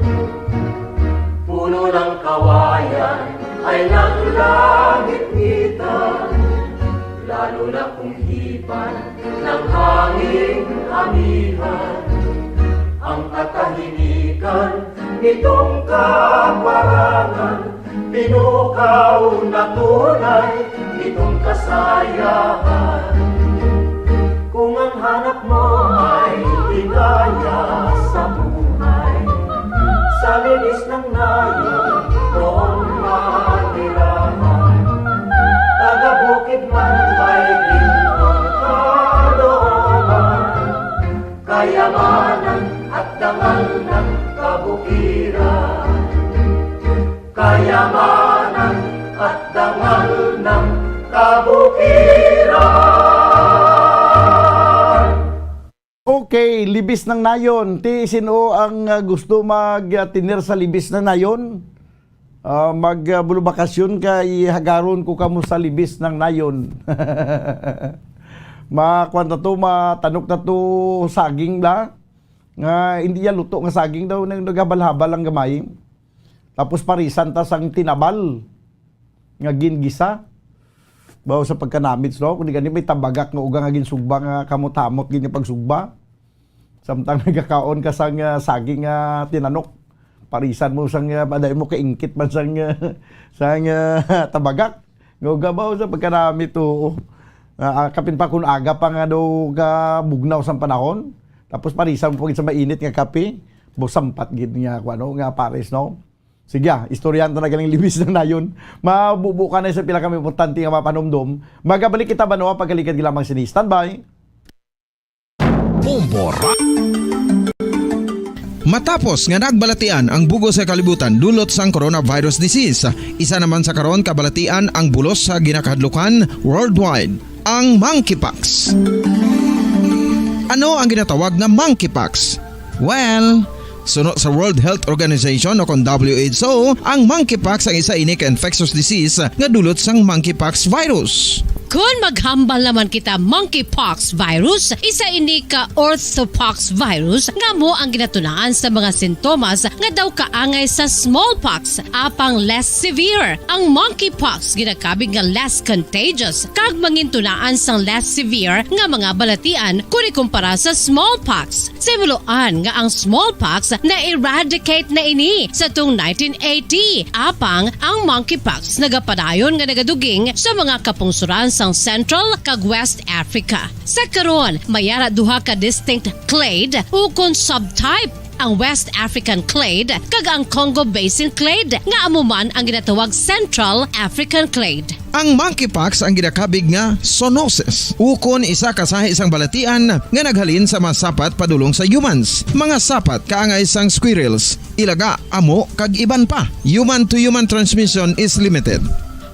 Puno ng kawayan ay naglangitan, lalo na kung hipan ng hanging amihan. Ang katahimikan nitong kaparangan, pinukaw na tunay nitong kasayahan. Kung ang hanap mo ay ligaya sa buhay, sa libis ng nayon noon manirahan. Taga-bukid man may gintong kalooban, kayamanan at dangal ng kabukiran. Kayamanan at dangal ng kabukiran. Okay, libis ng nayon. Ti sino ang, ah, gusto mag, ah, tener sa libis ng nayon? Ah, mag, ah, bulubakasyon kay hagaron ko kamo sa libis ng nayon. Makuan ta to, matanok ta to saging la. Nga hindi ya luto nga saging daw, nag-, naghabal-habal lang gamay. Tapos parisan ta sang tinabal nga gingisa. Baw sa pagkanamits, no? Kundi gani may tabagak nga uga nga ginsugba nga kamot-hamot gid nga pagsugba. Samtang nagakaon ka sang, ah, saging nga tinanok, parisan mo sang, ah, paday mo kaingkit man sang, ah, sang, ah, tabagak. Nga uga baw sa pagkanamit, oo. Ah, ah, kapin pa kun aga pa nga daw ka bugnaw sang panahon, tapos parisan mo pa gid sa mainit nga kape, baw sampat gid nga, kuan, no, nga pares, no? Sige, ah, istoryahan ta na galing libis ng nayon. Mabubo ka na sa pila kami importante nga mapanumdom. Magabalik kita, Banwa, pagkalikad lamang sini. Standby. Bombo Rock. Matapos nga nagbalatian ang bugos sa kalibutan dulot sang coronavirus disease, isa naman sa karon kabalatian ang bulos sa ginakahadlukan worldwide, ang monkeypox. Ano ang ginatawag nga monkeypox? Well, suno sa World Health Organization o kon W H O, ang monkeypox ang isa ini ka infectious disease nga dulot sang monkeypox virus. Kon maghambal naman kita, monkeypox virus, isa ini ka orthopox virus nga amo ang ginatunaan sa mga sintomas nga daw kaangay sa smallpox, apang less severe. Ang monkeypox ginakabig nga less contagious kag mangintunaan sang less severe nga mga balatian kon ikumpara sa smallpox. Sa himuloan nga ang smallpox na-eradicate na ini sa tung nineteen eighty, apang ang monkeypox nagapadayon nga nagaduging sa mga kapungsoran sang Central kag West Africa. Sa karon, may ara duha ka distinct clade ukon subtype, ang West African clade kag ang Congo Basin clade, nga amo man ang ginatawag Central African clade. Ang monkeypox ang ginakabig nga zoonosis, ukon isa ka sahi sang balatian nga naghalin sa mga sapat padulong sa humans, mga sapat kaangay sang squirrels, ilaga, amo, kag iban pa. Human to human transmission is limited.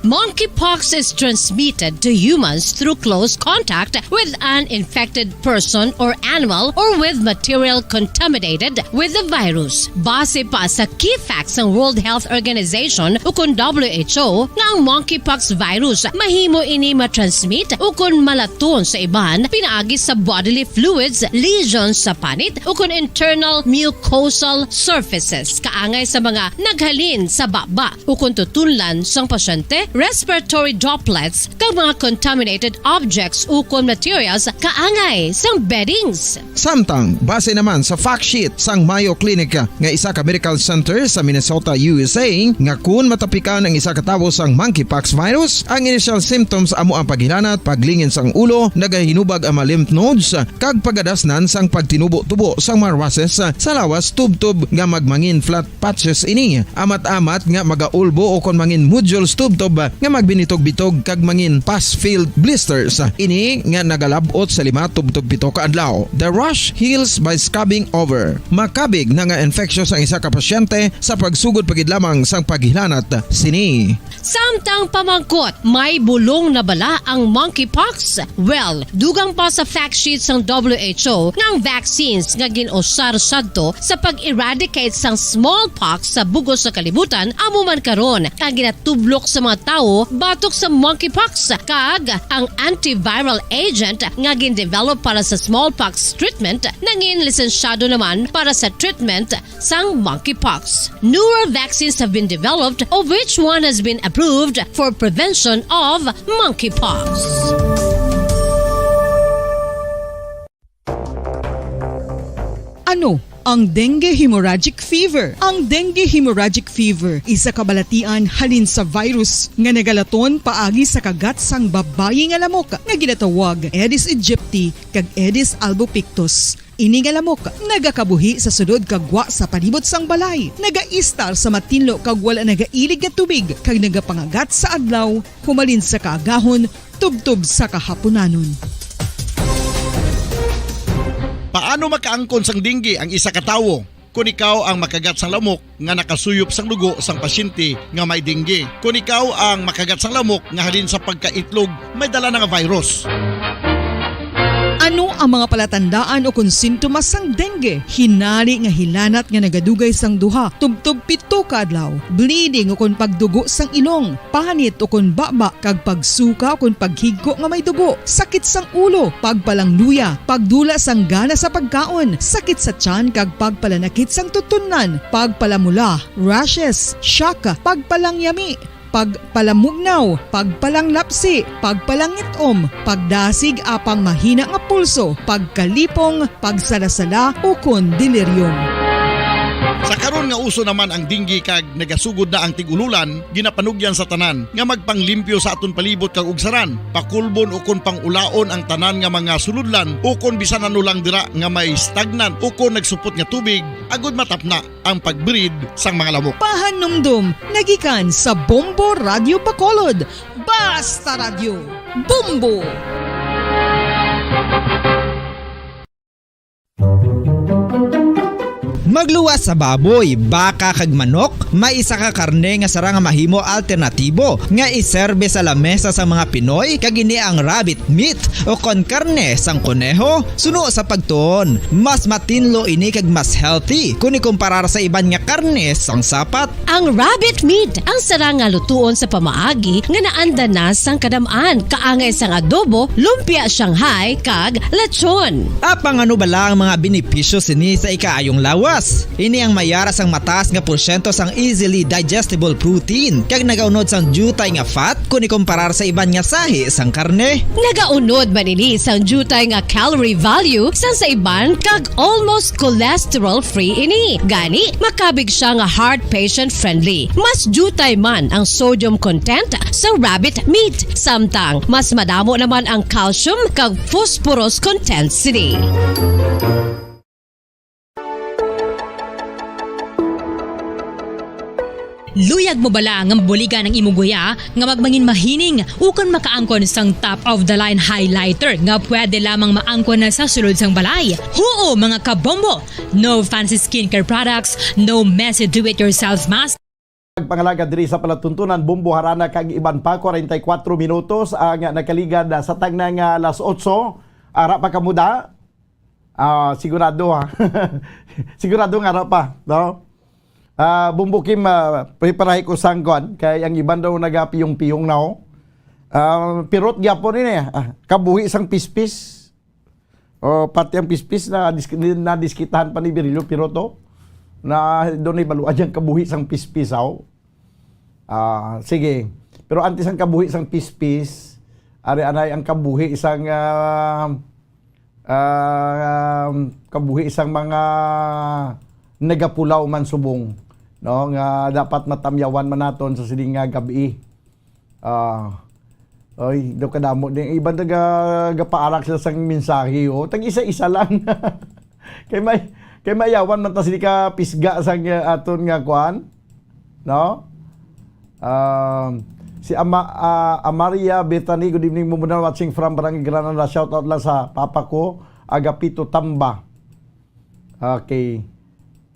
Monkeypox is transmitted to humans through close contact with an infected person or animal or with material contaminated with the virus. Base pa sa key facts sang World Health Organization ukon W H O, nga ang monkeypox virus mahimo ini matransmit ukon malaton sa iban pinaagi sa bodily fluids, lesions sa panit, ukon internal mucosal surfaces, kaangay sa mga naghalin sa baba ukon tutunlan sang pasyente, respiratory droplets, kag mga contaminated objects ukon materials kaangay sang beddings. Samtang, base naman sa fact sheet sang Mayo Clinic nga isa ka medical center sa Minnesota, U S A, nga kun matapikan ang isa ka tawo sang monkeypox virus, ang initial symptoms amo ang paghilanat, paglingin sang ulo, nagahinubag ang mga lymph nodes, kag pagadasnan sang pagtinubo-tubo sang mga rushes sa lawas tubtob nga magmangin flat patches ini. Amat-amat nga magaulbo o kon mangin nodules tubtob nga magbinitog-bitog kag mangin pus-filled blisters. Ini nga nagalab-ot sa lima tubtob pito ka adlaw. The rash heals by scabbing over. Makabig na nga infectious ang isa ka pasyente sa pagsugod pa gid lamang sang paghilanat sini. Samtang pamangkot, may bulong na bala ang monkeypox? Well, dugang pa sa fact sheet sang W H O nga ang vaccines nga gin-usar sadto sa pag-eradicate sang smallpox sa bugos sa kalibutan amo man karon ang ginatublok sa mga tawo batok sa monkeypox, kag ang antiviral agent nga gindevelop para sa smallpox treatment nangin lisensyado naman para sa treatment sang monkeypox. Newer vaccines have been developed, of which one has been approved for prevention of monkeypox. Ano ang dengue hemorrhagic fever? Ang dengue hemorrhagic fever isa ka balatian halin sa virus nga nagalaton paagi sa kagat sang babayi nga lamok nga ginatawag Aedes aegypti kag Aedes albopictus. Ini nga lamok nagakabuhi sa sulod kag gwa sa palibot sang balay, nagaistar sa matinlo kag wala nagailig nga tubig, kag nagapangagat sa adlaw humalin sa kaagahon tubtob sa kahapunanon. Paano makaangkon sang dengue ang isa ka tawo? Kon ikaw ang makagat sang lamok nga nakasuyop sang dugo sang pasyente nga may dengue. Kon ikaw ang makagat sang lamok nga halin sa pagkaitlog may dala na nga virus. Ano ang mga palatandaan o kon sintomas sang dengue? Hinari nga hilanat nga nagadugay sang duha tubtob pito ka adlaw, bleeding o kon pagdugo sang ilong, panit o kon baba, kag pagsuka o kon paghigko nga may dugo, sakit sang ulo, pagpalangluya, pagdula sang gana sa pagkaon, sakit sa tiyan kag pagpalanakit sang tutunlan, pagpalamula, rashes, shock, pagpalangyami, pagpalamugnaw, pagpalanglapsi, pagpalangit-om, pagdasig apang mahina nga pulso, pagkalipong, pagsalasala, ukon delirium. Sa karon nga uso naman ang dengue kag nagasugod na ang tig-ululan, ginapanugyan sa tanan nga magpanglimpyo sa aton palibot kag ugsaran, pakulbon ukon pang-ulaon ang tanan nga mga sulodlan ukon bisan ano lang dira nga may stagnant ukon nagsupot nga tubig, agud matapna ang pag-breed sang mga lamok. Pahanumdom nga gikan sa Bombo Radyo Bacolod. Basta Radyo, Bombo! Magluwas sa baboy, baka, kag manok, may isa ka karne nga sarang nga mahimo alternatibo nga iserbe sa lamesa sang mga Pinoy, kag ini ang rabbit meat, o kon karne sang kuneho. Suno sa pagtuon, mas matinlo ini kag mas healthy kon ikumparar sa iban nga karne sang sapat. Ang rabbit meat ang sarang nga lutuon sa pamaagi nga naanda na sang kadam-an, kaangay sang adobo, lumpia Shanghai, kag lechon. Apang ano bala ang mga benepisyo sini sa ikaayong lawas? Ini ang may ara sang mataas nga porsyento sang easily digestible protein, kag nagaunod sang diutay nga fat kon ikumparar sa iban nga sahi sang karne. Nagaunod man ini sang diutay nga calorie value sang sa iban, kag almost cholesterol-free ini. Gani, makabig siya nga heart patient-friendly. Mas diutay man ang sodium content sa rabbit meat, samtang mas madamo naman ang calcium kag phosphorus content sini. Luyag mo bala nga mabuligan ang imong guya nga magmangin mahining ukon makaangkon sang top of the line highlighter nga pwede lamang maangkon na sa sulod sang balay? Huo, mga kabombo! No fancy skincare products, no messy do-it-yourself mask. Pangalaga diri sa palatuntunan, Bombo Harana kag iban pa, forty-four minutos ang nakaligad, ah, sa tagna nga alas otso. Ara pa kamo da? Ah, sigurado, ha? Sigurado nga ara pa, no? Ah, Bombo Kim, ah, preparahi ko sang kuan, kay ang iban daw nagapiyong-piyong na, oh. Ah, pirot gyapon ini, ah, kabuhi sang pispis. Oh, pati ang pispis na dis-, na diskitahan pa ni Virilio, pirot, oh. Na, doon ay baluan yang kabuhi sang pispis, oh. Ah, sige. Pero antes ang kabuhi sang pispis, ari anay ang kabuhi sang, ah, ah, kabuhi sang mga nagapulaw man subong, no, nga dapat matamyawan man naton sa sining nga gab-i. Ah, oy, daw kadamo din. Iban taga, gapaarak sila sang mensahe, oh. Tag-isa-isa lang. Kay may, kay mayawan man ta sini ka pisga sang, uh, aton nga kuan, no? Um, si Ama-, ah, Amaria Bethany, good evening, Mumbunan, watching from Barangay Granada. Shout out lang sa papa ko, Agapito Tamba. Okay.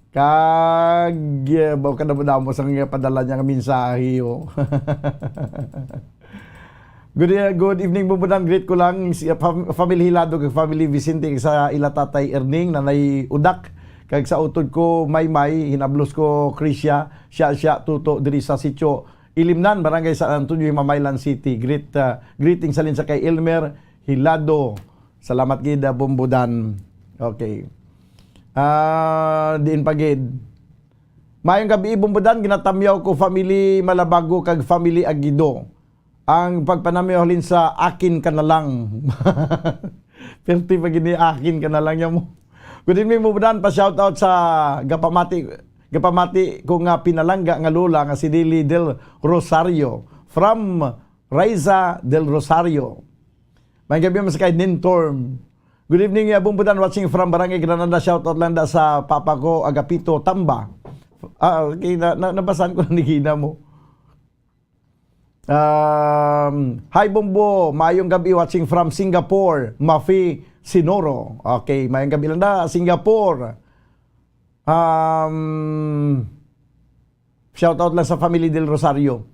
Kag, eh, baw ka damo-damo sa nga padala niya nga mensahe, oh. Good, eh, good evening, Bubudang. Greet ko lang si, ah, fam-, family Hilado kag family Vicente sa ila tatay Erning, nanay Udak, kag sa utod ko, Maymay, hinablos ko, Krisya, siya, siya, tuto, diri sa sitio Ilimnan, Barangay San Antonio, Himamaylan City. Greet, ah, greetings halin sa kay Elmer Hilado. Salamat gid, ah, Bombodan. Okay. Ah, diin pa gid. Mayong gabi, Bombodan. Ginatamyaw ko family Malabago kag family Aguido. Ang pagpanamyaw halin sa akin ka na lang. Perti pa gini, akin ka na lang niya mo. Good evening, Bombodan. Pa-shoutout sa gapamati, gapamati ko nga pinalangga nga lola nga si Dili Del Rosario. From Raiza Del Rosario. May gabi mo sa kay Nintorm. Good evening, uh, Bombodan, watching from Barangay Granada. Shoutout lang da sa papa ko, Agapito Tamba. Ah, okay, na, na, nabasahan ko na ni Gina mo. Um, hi, Bombo. Maayong gabi, watching from Singapore. Mafi Sinoro. Okay, maayong gabi lang da, Singapore. Um, shout out lang sa family Del Rosario.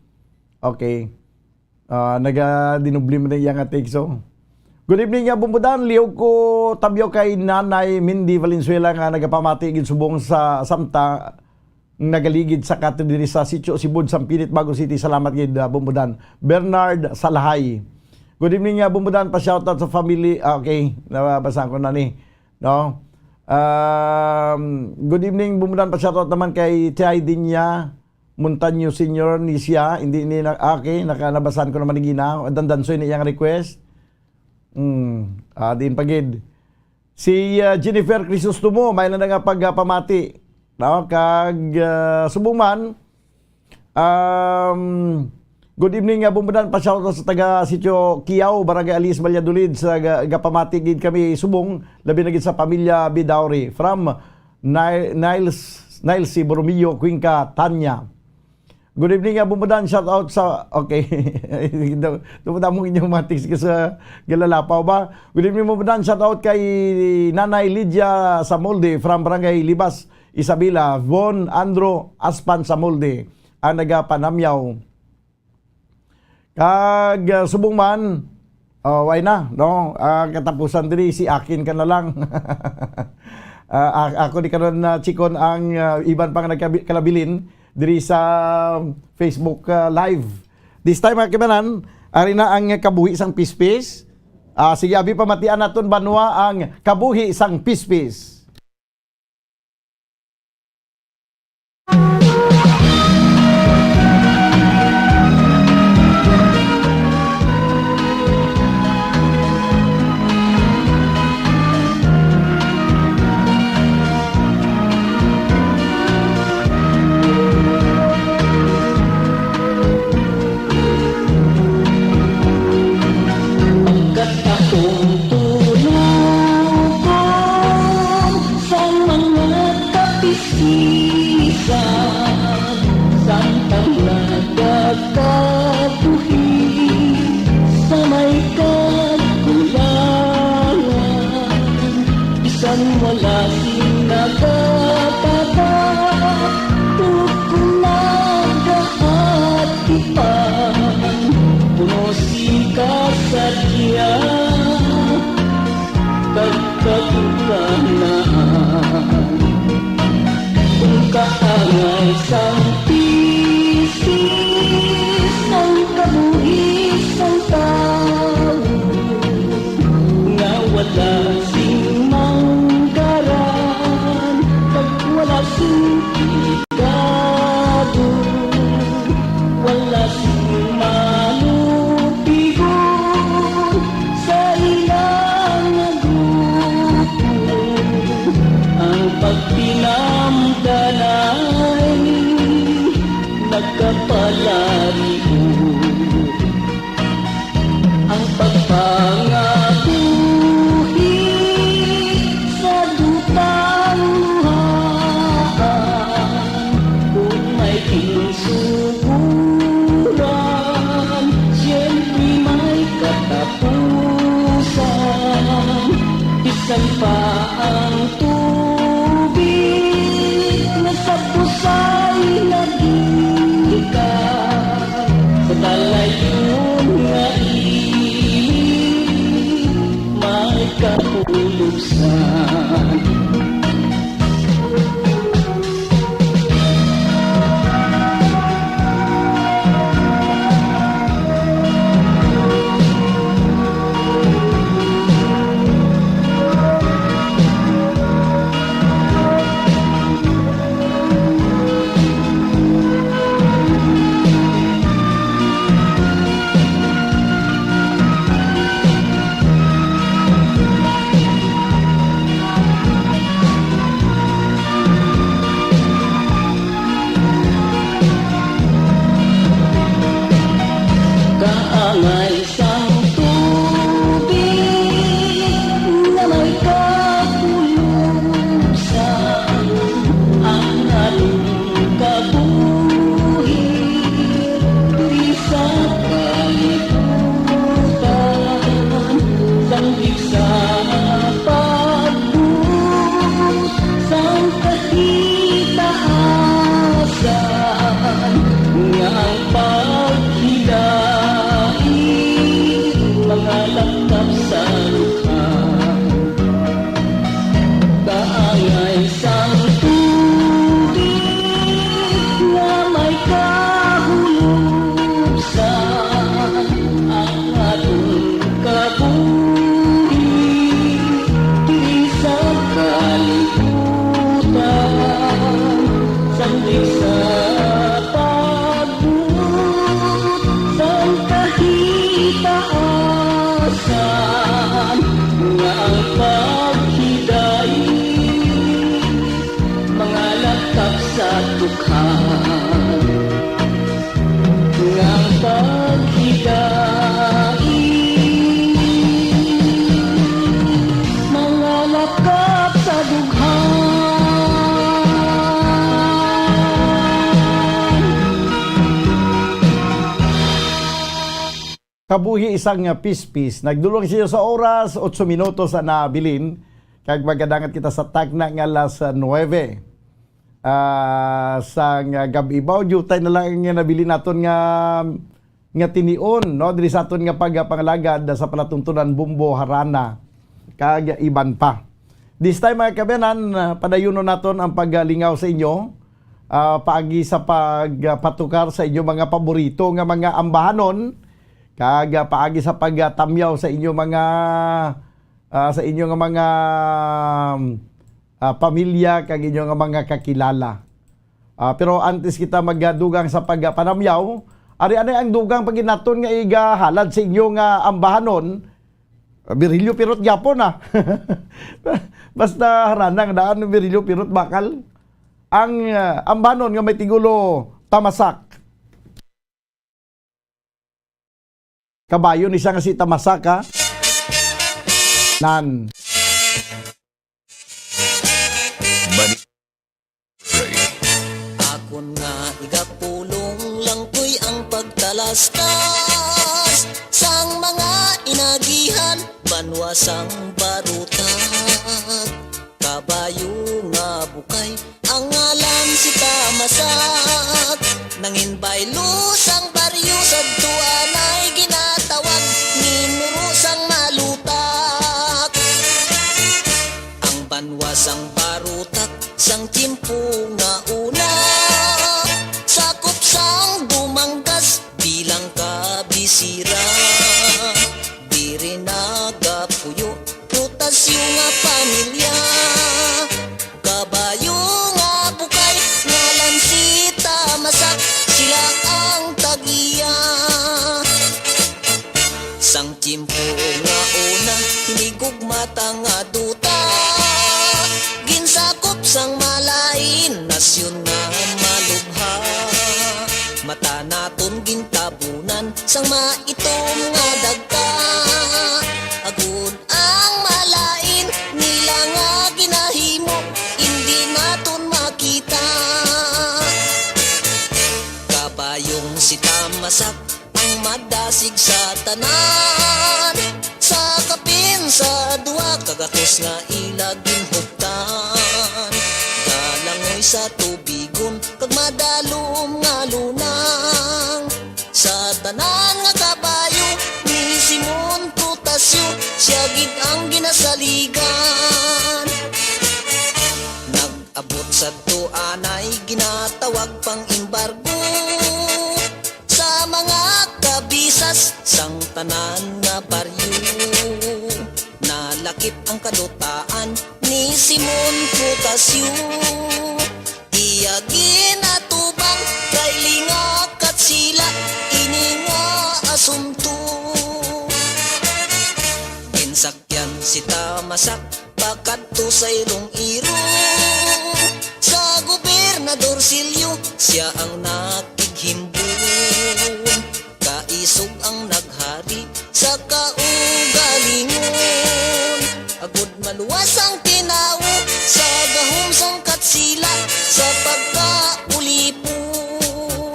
Okay. Ah, naga-dinubli man ang iyang text, oh. Good evening, ah, Bombodan. Liog ko tabyo kay Nanay Mindy Valenzuela nga nagapamati gid subong sa samta nagaligid sa katre diri sa Sitio Sibud, Sampilit, Bago City. Salamat gid, ah, Bombodan. Bernard Salahay. Good evening, ah, Bombodan. Pa-shoutout sa family. Ah, okay, nabasa ko na ni. No? Um, good evening, Bombodan. Pa-shoutout naman kay Chay Dinya Montaño Senior ni siya. Hindi ni na, ah, okay, naka, nabasahan ko naman ni Gina. Dandansoy ni iyang request. Hmm, ah, diin pa gid. Si, ah, Jennifer Crisostomo, may na nga pagpamati. No? Kag, ah, subong man, um, good evening, ah, Bombodan. Pa-shoutout sa taga Sitio Kiao, Barangay Alice, Valladolid. Sa ga-, gapamati gid kami subong, labi na gid sa pamilya Bidauri. From Ni-, Niles, Niles si Borromeo, Cuenca, Tanya. Good evening, ah, Bombodan. Shout out sa, okay. Ito, ito po tamong inyong mga text ka sa Galalapaw ba? Good evening, Bombodan. Shout out kay Nanay Lydia Samolde from Barangay Libas, Isabela. Von Andro Aspan Samolde ang nagapanamyaw. Kag, ah, subong man, oh, why na, no? Ah, katapusan diri, si akin ka na lang. Ah, a-, ako di karon na chikon ang, ah, iban pang nagkabi-, kalabilin diri sa Facebook, ah, Live. This time, mga kibanan, ari na ang kabuhi sang pispis. Ah, sige, abi, pamatian naton, banwa, ang kabuhi sang pispis. Pagkat akong tulog sa mga kapistisan, samtang nagkakabuhi sa may kagulangan, bisan wala sing nakakatago, kung nagaatipan, puno sing kasadya kag kakulangan. Kung kaangay sang pispis ang kabuhi sang tawo, nga wala sing manggaran kag wala sing pigado, wala sing malupigon sa ila nga grupo. Ang pagtinamdanay nagkapalayo. Ang pagpangabuhi sa dutang luhaan, kung may ginsuguran, siyempre may katapusan. Bisan pa ang tubig nga sa busay nagikan sa kalayon nga ilim, Kabuhi isang, ah, pispis. Nagdulong siya sa oras, otso minutos na nabilin. Kag magadangat kita sa tagna nga alas nuebe, ah, sang, ah, gab-i. Baw, diutay na lang nga nabilin naton nga, nga tinion, no? Diri sa aton nga pagpangalagad sa palatuntunan, bumbo, harana, kag iban pa. This time, mga kaabyanan, ah, padayunon naton ang paglingaw sa inyo, ah, paagi sa pagpatukar sa inyo mga paborito nga mga ambahanon, kag, ah, paagi sa pagtamyaw sa inyo mga, ah, sa inyo nga mga, ah, pamilya kag inyo nga mga kakilala. Ah, pero antes kita magdugang sa pagpanamyaw, ari anay ang dugang pa gid naton nga igahalad sa inyo nga ambahanon, ah, birilyo pirot gyapon, ah. Basta haranang daan, birilyo pirot bakal. Ang, ah, ambahanon nga may tigulo, tamasak. Kabayo ni siya nga si Tamasaka. Nan. Mani-, Akon nga igapulong lang ko'y ang pagtalastas sang mga inagihan, banwa sang barutan. Kabayo nga bukay, ang ngalan si Tamasak. Nangin baylo sang baryo, sadto anay ginatawag, minuro sang malutak. Ang banwa sang barutak, sang tiyempo nga una, sakop sang Dumanggas bilang kabisira. Diri nagapuyo, prutasyo nga pamilya. Kabayo nga bukay, ngalan si Tamasak, sila ang tag-iya. Sang tiyempo nga una, hinigugma ta nga duta, ginsakop sang malain nasyon nga malubha. Mata naton gintabunan sang maitom nga dagta. Agod ang malain nila nga ginahimo, indi naton makita. Kabayong si Tamasak ang madasig sa tanan. Sa kapin sa duha ka gatos nga ila ginhuptan, galangoy sa tubigon kag madalom nga lunang. Sa tanan nga kabayo ni Simon Prutasyo, siya gid ang ginasaligan. Nag-abot sadto anay ginatawag pang-embargo sa mga kabisas sang tanan nga baryo. Nalakip ang kadutaan ni Simon Prutasyo. Iya ginatubang kay lingakat sila ini nga asunto. Ginsakyan si Tamasak pakadto sa Iloilo. Sa Gobernador Silio, siya ang nakighimbon. Kaisog ang naghari sa kaugalingon. Agod maluwas ang tinawo sa gahom sang Katsila sa pagkaulipon.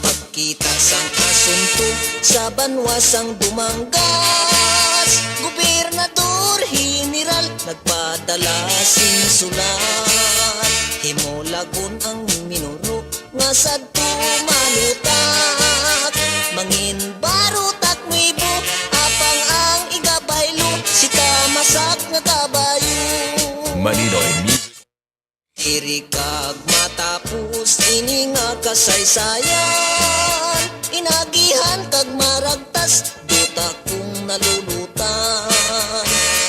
Pagkita sang asunto sa banwa sang Dumangas, Gobernador General nagpadala sing sulat. Himulagon ang minuro nga sadto malutak. Mangin barutak nuibo, apang ang igabaylo si Tamasak nga kabayo. Maninoy Music. Diri kag matapos ini nga kasaysayan, inagihan kag maragtas, duta kong nalulutan.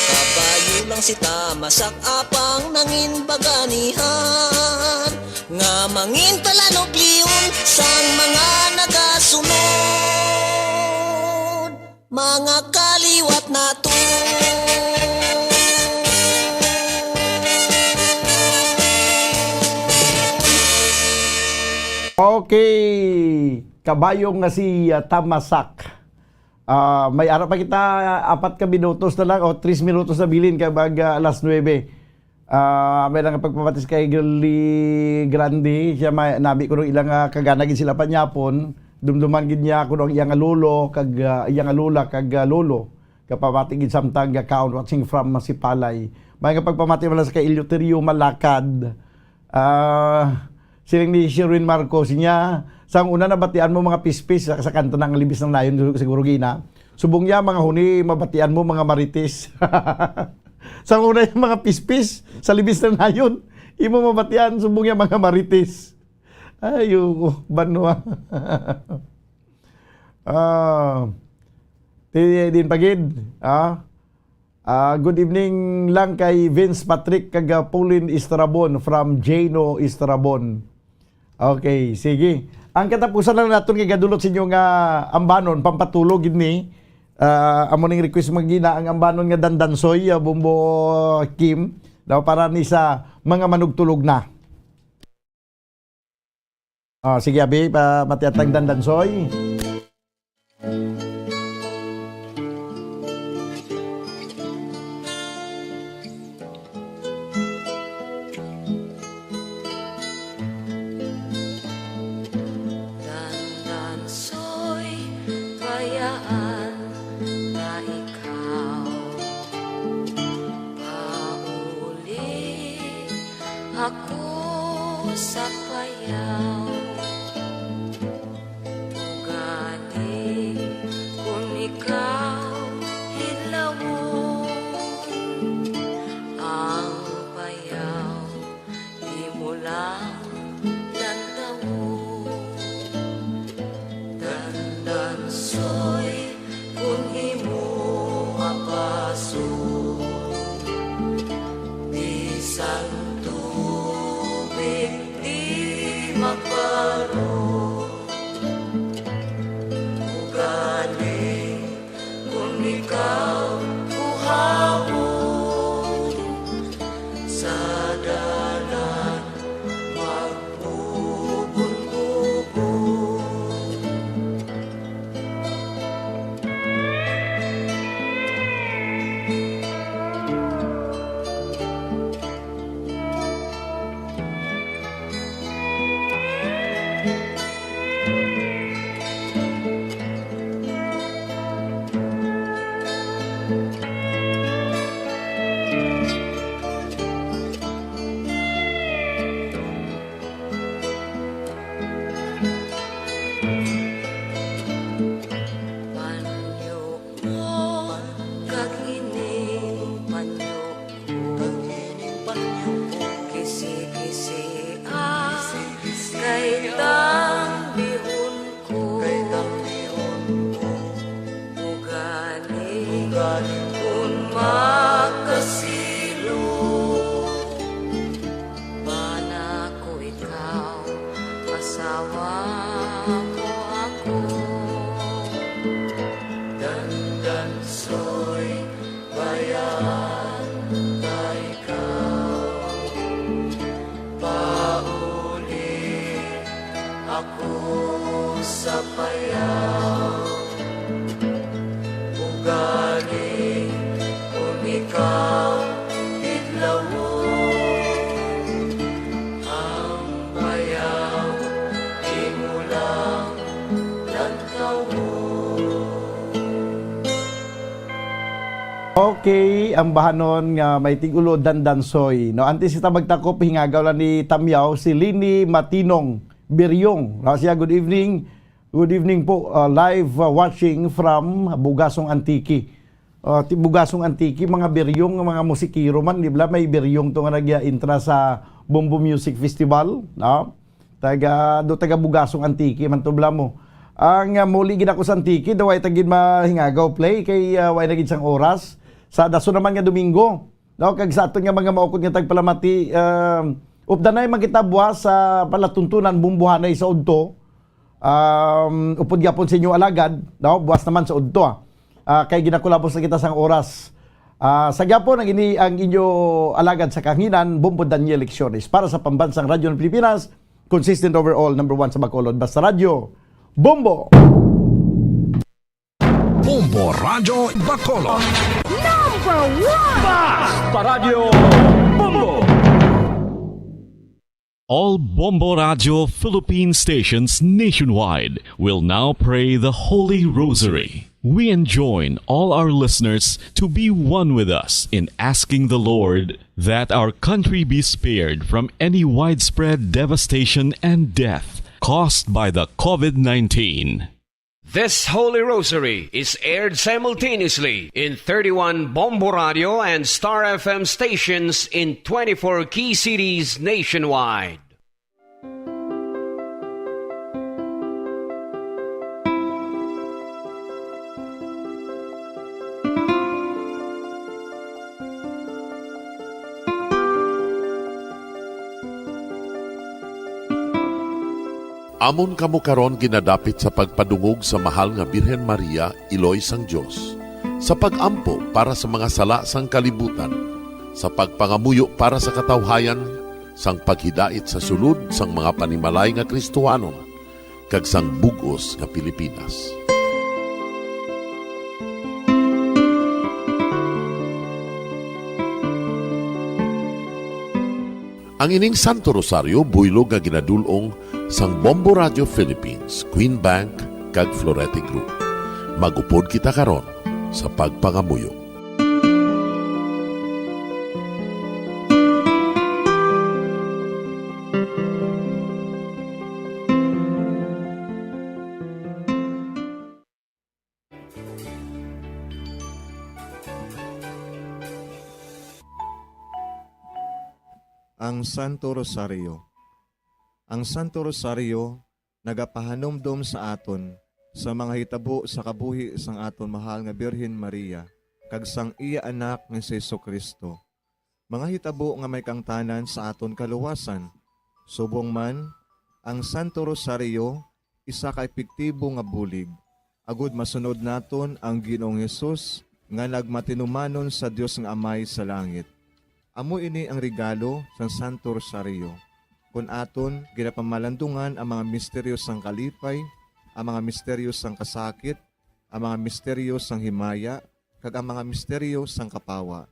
Kabayo lang si Tamasak apang nangin baganihan, nga mangin talanog liyon sang mga nagasunod. Mga kaliwat naton. Okay, kabayong nga si, ah, Tamasak. Ah, may ara pa kita, apat ka minutos na lang o tres minutos na bilin kay mag, ah, alas nuebe. Ah, may lang pagpapatis kay Girly Grande, siya may, nabi ko nung ilang, ah, kagana gid sila panyapon. Dumduman gid niya kuno ang iya nga lolo kag, ah, iya nga lola kag, ah, lolo. Kapamati gid samtang gakaon, watching from Masipalay. May nga pagpamati man sa kay Eleuterio Malakad. Ah, siling ni Sherwin Marcos niya, "Sang una nabatian mo mga pispis sa, sa kanta ng Libis ng Nayon, siguro gina. Subong niya mga huni, mabatian mo mga marites." Sang una yung mga pispis sa Libis ng Nayon, imo mabatian, subong niya mga marites. Ay, oo, banwa. Ah, ti-, din pa gid, ah. Ah, good evening lang kay Vince Patrick kag, ah, Pauline Estrabon from Jano Estrabon. Okay, sige. Ang katapusan lang naton nga gadulot sa inyo nga ambanon, pampatulog gid ni. Ah, amo ning request magina ang ambanon nga Dandansoy, ah, Bombo Kim, daw para ni sa mga manugtulog na. Ah, sige, abi, pa, matiat lang, Dandansoy. Dandansoy, bayaan na ikaw. Pauli ako sa payaw. Ugaling kun ikaw hidlawon, ang payaw imo lang lantawon. Dandansoy, kun imo apason, bisan tubig di maparo. Ugaling kun ikaw kuhawon, sa dalan magkubon-kubon. Panyo mo kag ining panyo ko, kisi-kisi ang kay tambihon ko. Ugaling kun makasilo, bana ko ikaw, asawa mo ako. Dandansoy, bayaan na ikaw. Pauli ako sa payaw. Ugaling kun ikaw hidlawon, ang payaw imo lang lantawon. Okay, ang bahanon nga may tig-ulo, Dandansoy. No, antes kita magtakop, hingagaw lang ni Tamyaw, si Lini Matinong Biryong. No, siya, good evening. Good evening po. Uh, live, uh, watching from Bugasong, Antique. Uh, ti-, Bugasong, Antique, mga Biryong, mga musikero man, di ba? May Biryong to nga nag-intra sa Bombo Music Festival, no? Taga, do taga Bugasong, Antique man to, bala mo. Ang, ah, muli gid ako sa Antique, daw ay tagid mahingagaw play kay, ah, way na gid sang oras. Sa dason naman nga Domingo, no, kag sa aton nga mga maukod nga tagpalamati, ah, updanay man kita buwas sa palatuntunan, bumbuhanay sa udto. Um, upod gyapon sa inyo alagad, no, buwas naman sa udto, ah. Ah, kay ginakulabos na kita sang oras. Ah, sa gyapon ang ini ang inyo alagad sa kahanginan, Bombo Daniel Lecciones. Para sa Pambansang Radyo ng Pilipinas, consistent overall, number one sa Bacolod. Basta Radyo, Bombo! Bombo Radyo Bacolod. Number one! Basta Radyo, Bombo! All Bombo Radio Philippine stations nationwide will now pray the Holy Rosary. We enjoin all our listeners to be one with us in asking the Lord that our country be spared from any widespread devastation and death caused by the COVID nineteen. This Holy Rosary is aired simultaneously in thirty-one Bombo Radio and Star F M stations in twenty-four key cities nationwide. Amon kamo karon ginadapit sa pagpadungog sa Mahal nga Birhen Maria, Iloy sang Dios, sa pag-ampo para sa mga sala sang kalibutan, sa pagpangamuyo para sa katawhayan, sang paghidait sa sulod sang mga panimalay nga Kristohanon, kag sang bug-os nga Pilipinas. Ang ining Santo Rosario buylog nga ginadul-ong sang Bombo Radio Philippines, Queen Bank, kag Florete Group. Mag-upod kita karon sa pagpangamuyo. Ang Santo Rosario. Ang Santo Rosario nagapahanumdom sa aton sa mga hitabo sa kabuhi sang aton mahal nga Birhen Maria kag sang iya Anak nga si Jesu-Cristo, mga hitabo nga may kaangtanan sa aton kaluwasan. Subong man, ang Santo Rosario isa ka epektibo nga bulig agod masunod naton ang Ginoong Hesus nga nagmatinumanon sa Dios nga Amay sa langit. Amo ini ang regalo sang Santo Rosario, kon aton ginapamalandungan ang mga misteryo sang kalipay, ang mga misteryo sang kasakit, ang mga misteryo sang himaya, kag ang mga misteryo sang kapawa.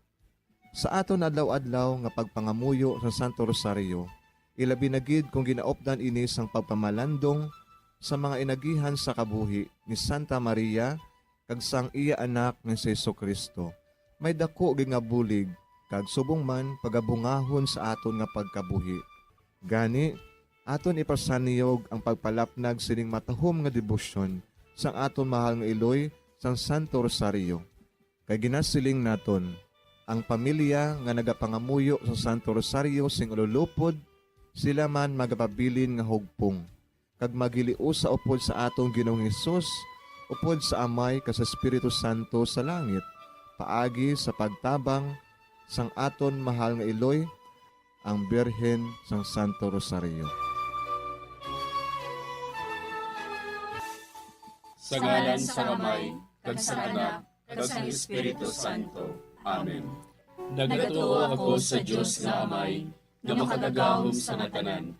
Sa aton adlaw-adlaw nga pagpangamuyo sang Santo Rosario, ilabi na gid kon ginaupdan ini sang pagpamalandong sa mga inagihan sa kabuhi ni Santa Maria kag sang iya Anak nga si Jesu-Cristo, may daku gid nga bulig kag subong man pagabungahon sa aton nga pagkabuhi. Gani, aton ipasanyog ang pagpalapnag sining matahom nga debosyon sang aton mahal nga iloy sang Santo Rosario. Kay ginasiling naton, ang pamilya nga nagapangamuyo sa Santo Rosario sing ululupod, sila man magapabilin nga hugpong, kag maghiliusa upod sa aton Ginoong Hesus, upod sa Amay kag sa Espiritu Santo sa langit, paagi sa pagtabang sang aton mahal nga iloy, ang Birhen sang Santo Rosario. Sa ngalan sang Amay, kag sang Anak, kag sang Espiritu Santo. Amen. Nagatuo ako sa Dios nga Amay, nga makagagahom sa nga tanan,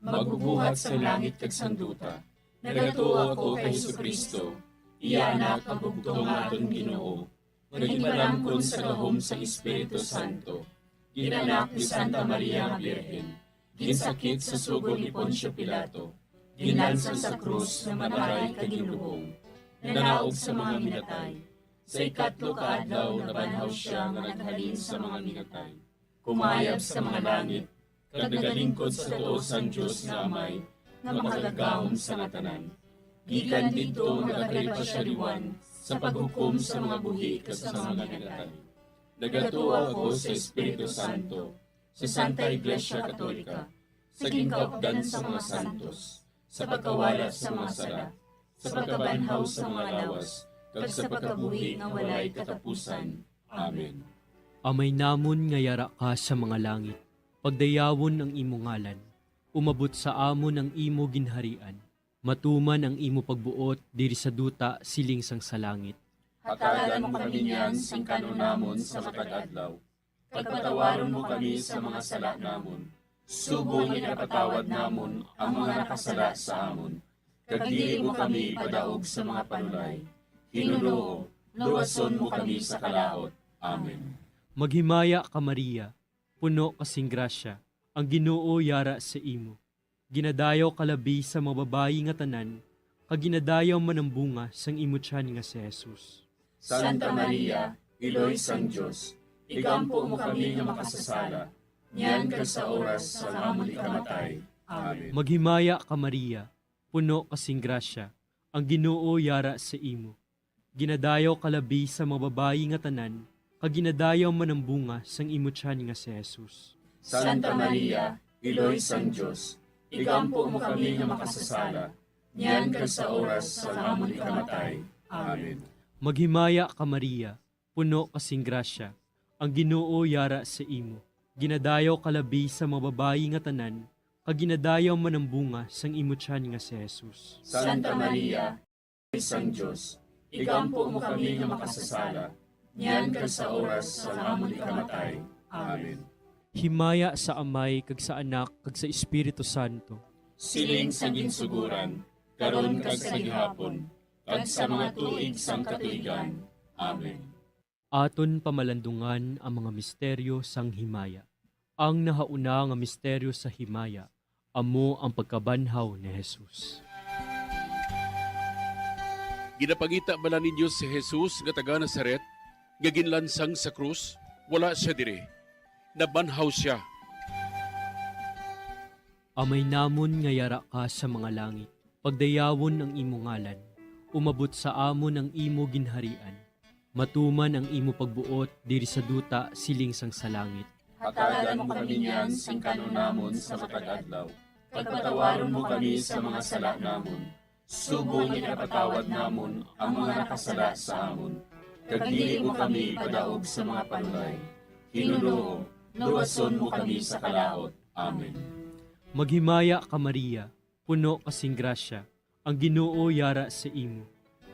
magbubuhat sang langit kag sang duta. Nagatuo ako kay Jesu-Cristo, iya Anak nga bugtong nga aton Ginoo, nga ginpalamkon sa gahom sang Espiritu Santo, ginanak ni Santa Maria nga Birhen, ginsakit sa sugo ni Poncio Pilato, ginlansang sa krus, namatay kag ginlubong, nanaog sa mga minatay. Sa ikatlo ka adlaw nabanhaw sia nga naghalin sa mga minatay, kumayab sa mga langit, kag nagalingkod sa tuo sang Dios nga Amay, nga makagagahom sa nga tanan. Gikan didto nagakalipa sia liwan sa paghukom sa mga buhi kag sa mga minatay. Nagatuo ako sa Espiritu Santo, sa Santa Iglesia Katolika, sa ginkaupdan sa mga santos, sa pagkawala sa mga sala, sa pagkabanhaw sa mga lawas, kag sa pagkabuhi nga walay katapusan. Amen. Amay namon nga yara ka sa mga langit, pagdayawon ang imo ngalan. Umabot sa amon ang imo ginharian. Matuman ang imo pagbuot diri sa duta siling sang sa langit. Hatagan mo kami niyan sing kan-on namon sa matag adlaw. Kag patawaron mo kami sa mga sala namon, subong nga ginapatawad namon ang mga nakasala sa amon. Kag dili mo kami ipadaog sa mga panulay. Ginoo, luwason mo kami sa kalaut. Amen. Maghimaya ka, Maria, puno ka sing grasya, Ang Ginoo yara sa imo. Ginadayaw ka labi sa mga babayi nga tanan, kag ginadayaw man ang bunga sang imo tiyan nga si Jesus. Santa Maria, Iloy sang Dios, igampo mo kami nga makasasala, niyan kag sa oras sang amon ikamatay. Amen. Maghimaya ka, Maria, puno ka sing grasya, ang Ginoo yara sa imo. Ginadayaw ka labi sa mga babayi nga tanan, kag ginadayaw man ang bunga sang imo tiyan nga si Jesus. Santa Maria, Iloy sang Dios, igampo mo kami nga makasasala, niyan kag sa oras sang amon ikamatay. Amen. Maghimaya ka, Maria, puno ka sing grasya, ang Ginoo yara sa imo. Ginadayaw ka labi sa mga babayi nga tanan, kag ginadayaw man ang bunga sang imo tiyan nga si Jesus. Santa Maria, Iloy sang Dios, igampo mo kami nga makasasala, niyan kag sa oras sang amon ikamatay. Amen. Himaya sa Amay, kag sa Anak, kag sa Espiritu Santo. Siling sa ginsuguran, karon kag sa gihapon, kag sa mga tuig sang katuigan. Amen. Aton pamalandungan ang mga misteryo sang himaya. Ang nahauna nga misteryo sa himaya amo ang pagkabanhaw ni Jesus. Ginapangita bala ninyo si Jesus nga taga Nazaret nga ginlansang sa krus? Wala sia diri. Nabanhaw sia. Amay namon nga yara ka sa mga langit, pagdayawon ang imo ngalan. Umabot sa amon ang imo ginharian. Matuman ang imo pagbuot diri sa duta siling sang sa langit. Hatagan mo kami niyan sing kan-on namon sa matag adlaw, kag patawaron mo kami sa mga sala namon, subong nga ginapatawad namon ang mga nakasala sa amon, kag dili mo kami ipadaog sa mga panulay. Ginoo, luwason mo kami sa kalaut. Amen. Maghimaya ka, Maria, puno ka sing grasya, ang Ginoo yara sa imo.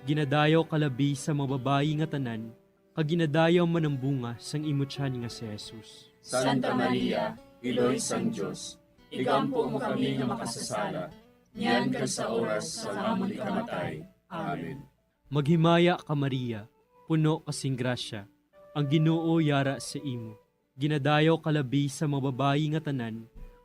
Ginadayaw ka labi sa mga babayi nga tanan, kag ginadayaw man ang bunga sang imo tiyan nga si Jesus. Santa Maria, Iloy sang Dios, igampo mo kami nga makasasala, niyan kag sa oras sang amon ikamatay. Amen. Maghimaya ka, Maria, puno ka sing grasya, ang Ginoo yara sa imo. Ginadayaw ka labi sa mga babayi nga tanan,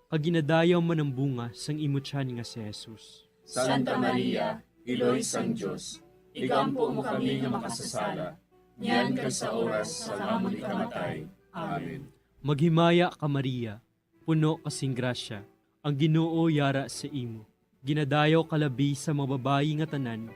kag ginadayaw man ang bunga sang imo tiyan nga si Jesus. Santa Maria, Iloy sang Dios, igampo mo kami nga makasasala, niyan kag sa oras sang amon ikamatay. Amen. Maghimaya ka, Maria, puno ka sing grasya, ang Ginoo yara sa imo. Ginadayaw ka labi sa mga babayi nga tanan,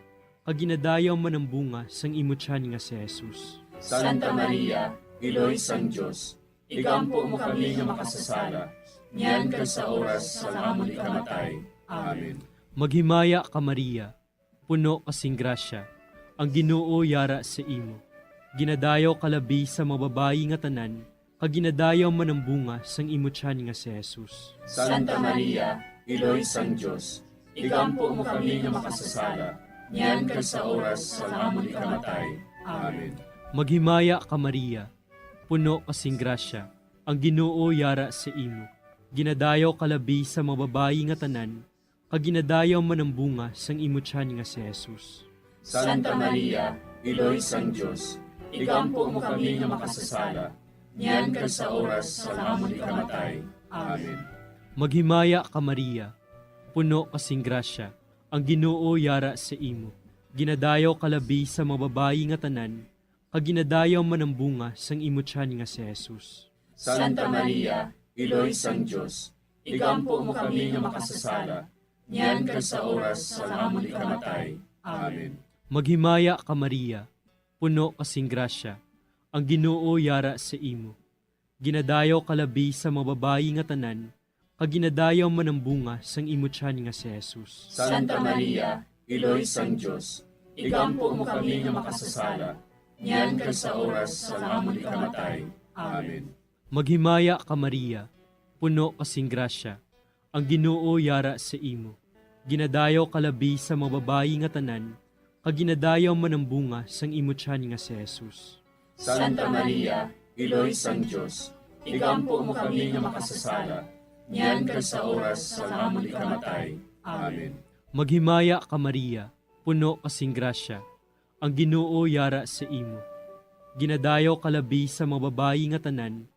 kag ginadayaw man ang bunga sang imo tiyan nga si Jesus. Santa Maria, Iloy sang Dios, igampo mo kami nga makasasala, niyan kag sa oras sang amon ikamatay. Amen. Maghimaya ka, Maria, puno ka sing grasya, ang Ginoo yara sa imo. Ginadayaw ka labi sa mga babayi nga tanan, kag ginadayaw man ang bunga sang imo tiyan nga si Jesus. Santa Maria, Iloy sang Dios, igampo mo kami nga makasasala, niyan kag sa oras sang amon ikamatay. Amen. Maghimaya ka, Maria, puno ka sing grasya, ang Ginoo yara sa imo. Ginadayaw ka labi sa mga babayi nga tanan, kag ginadayaw man ang bunga sang imo tiyan nga si Jesus. Santa Maria, Iloy sang Dios, igampo mo kami nga makasasala, niyan kag sa oras sang amon ikamatay. Amen. Maghimaya ka, Maria, puno ka sing grasya, ang Ginoo yara sa imo. Ginadayaw ka labi sa mga babayi nga tanan, kag ginadayaw man ang bunga sang imo tiyan nga si Jesus. Santa Maria, Iloy sang Dios, igampo mo kami nga makasasala, niyan kag sa oras sang amon ikamatay. Amen. Maghimaya ka, Maria, puno ka sing grasya, ang Ginoo yara sa imo. Ginadayaw ka labi sa mga babayi nga tanan, kag ginadayaw man ang bunga sang imo tiyan nga si Jesus. Santa Maria, Iloy sang Dios, igampo mo kami nga makasasala, niyan kag sa oras sang amon ikamatay. Amen. Maghimaya ka, Maria, puno ka sing grasya, ang Ginoo yara sa imo. Ginadayaw ka labi sa mga babayi nga tanan, kag ginadayaw man ang bunga sang imo tiyan nga si Jesus. Santa Maria, Iloy sang Dios, igampo mo kami nga makasasala, niyan kag sa oras sang amon ikamatay. Amen. Maghimaya ka, Maria, puno ka sing grasya, ang Ginoo yara sa imo. Ginadayaw ka labi sa mga babayi nga tanan,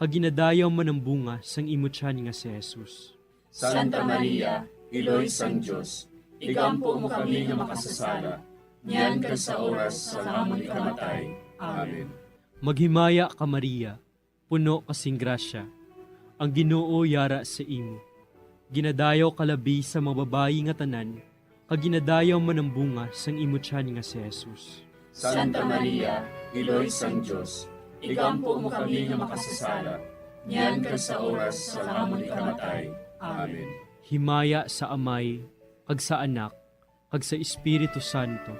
kag ginadayaw man ang bunga sang imo tiyan nga si Jesus. Santa Maria, Iloy sang Dios, igampo mo kami nga makasasala, niyan kag sa oras sang amon ikamatay. Amen. Maghimaya ka, Maria, puno ka sing grasya, ang Ginoo yara sa imo. Ginadayaw ka labi sa mga babayi nga tanan, kag ginadayaw man ang bunga sang imo tiyan nga si Jesus. Santa Maria, Iloy sang Dios, igampo mo kami nga makasasala, niyan kag sa oras sang amon ikamatay. Amen. Himaya sa Amay, kag sa Anak, kag sa Espiritu Santo.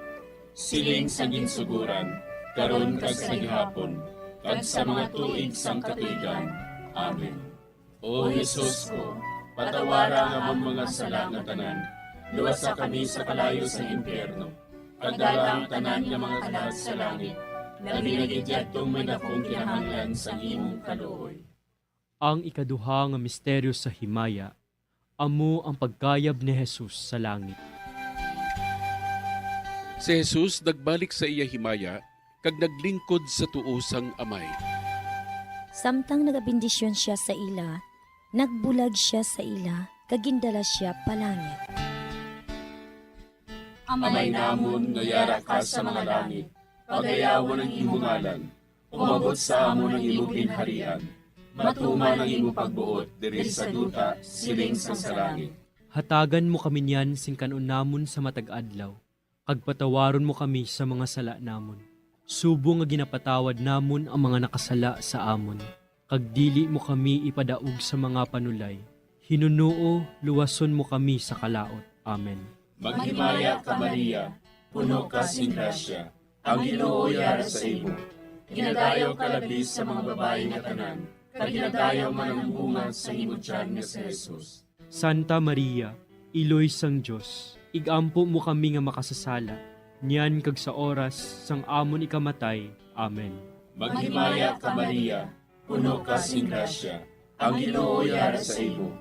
Siling sa ginsuguran, karon kag sa gihapon, kag sa mga tuig sang katuigan. Amen. O Jesus ko, patawara ang amon mga sala nga tanan, luwasa kami sa kalayo sa impyerno, kag dala ang tanan nga mga kalag sa langit, labi na gid yadtong may dakong kinahanglan sang imong kaluoy. Ang ikaduha nga misteryo sa himaya, amo ang pagkayab ni Jesus sa langit. Si Jesus nagbalik sa iya himaya kag naglingkod sa tuo sang Amay. Samtang nagabendisyon sia sa ila, nagbulag sia sa ila kag gindala sia pa langit. Amay namon nga yara ka sa mga langit, pagayawon ang imo ngalan. Umabot sa amon ang imo ginharian. Matuman ang imo pagbuot diri sa duta, siling sang sa langit. Hatagan mo kami niyan sing kan-on namon sa matag adlaw, kag patawaron mo kami sa mga sala namon, subong nga ginapatawad namon ang mga nakasala sa amon, kag dili mo kami ipadaog sa mga panulay. Hinunoo, luwason mo kami sa kalaut. Amen. Maghimaya ka, Maria, puno ka sing grasya, ang Ginoo yara sa imo. Ginadayaw ka labi sa mga babayi nga tanan, kag ginadayaw man ang bunga sang imo tiyan nga si Jesus. Santa Maria, Iloy sang Dios, igampo mo kami nga makasasala, niyan kag sa oras sang amon ikamatay. Amen. Maghimaya ka, Maria, puno ka sing grasya, ang Ginoo yara sa imo.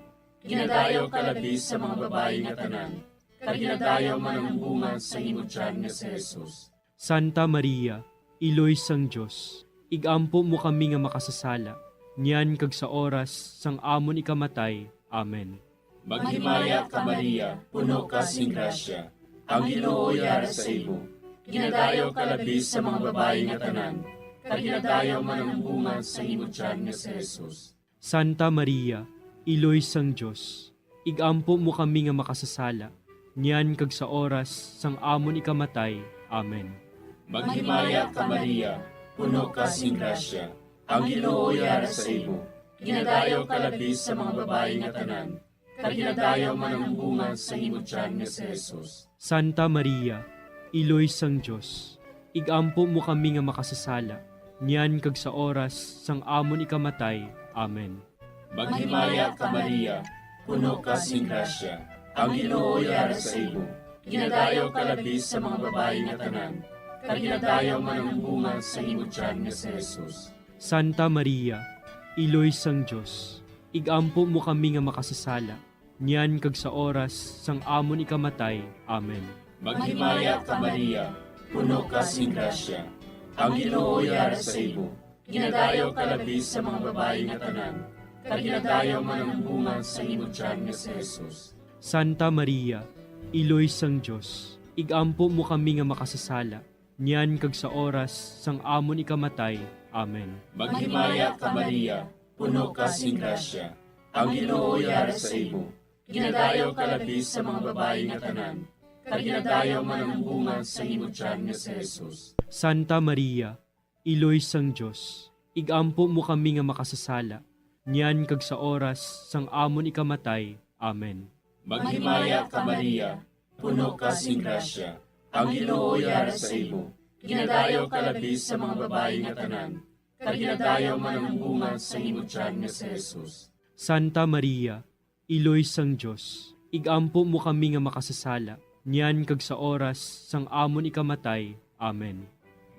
Ginadayaw ka labi sa mga babayi nga tanan, kag ginadayaw man ang bunga sang imo tiyan nga si Jesus. Santa Maria, Iloy sang Dios, igampo mo kami nga makasasala, niyan kag sa oras sang amon ikamatay. Amen. Maghimaya ka, Maria, puno ka sing grasya, ang Ginoo yara sa imo. Ginadayaw ka labi sa mga babayi nga tanan, kag ginadayaw man ang bunga sang imo tiyan nga si Jesus. Santa Maria, Iloy sang Dios, igampo mo kami nga makasasala, niyan kag sa oras sang amon ikamatay. Amen. Maghimaya ka, Maria, puno ka sing grasya, ang Ginoo yara sa imo. Ginadayaw ka labi sa mga babayi nga tanan, kag ginadayaw man ang bunga sang imo tiyan nga si Jesus. Santa Maria, Iloy sang Dios, igampo mo kami nga makasasala, niyan kag sa oras sang amon ikamatay. Amen. Maghimaya ka, Maria, puno ka sing grasya, ang Ginoo yara sa imo. Ginadayaw ka labi sa mga babayi nga tanan, kag ginadayaw man ang bunga sang imo tiyan nga si Jesus. Santa Maria, Iloy sang Dios, igampo mo kami nga makasasala, niyan kag sa oras sang amon ikamatay. Amen. Maghimaya ka, Maria, puno ka sing grasya, ang Ginoo yara sa imo. Ginadayaw ka labi sa mga babayi nga tanan, kag ginadayaw man ang bunga sang imo tiyan nga si Jesus. Santa Maria, Iloy sang Dios, igampo mo kami nga makasasala, niyan kag sa oras sang amon ikamatay. Amen. Maghimaya ka, Maria, puno ka sing grasya, ang Ginoo yara sa imo. Ginadayaw ka labi sa mga babayi nga tanan, kag ginadayaw man ang bunga sang imo tiyan nga si Jesus. Santa Maria, Iloy sang Dios, igampo mo kami nga makasasala, niyan kag sa oras sang amon ikamatay. Amen. Maghimaya ka, Maria, puno ka sing grasya, ang Ginoo yara sa imo. Ginadayaw ka labi sa mga babayi nga tanan, kag ginadayaw man ang bunga sang imo tiyan nga si Jesus. Santa Maria, Iloy sang Dios, igampo mo kami nga makasasala, niyan kag sa oras sang amon ikamatay. Amen.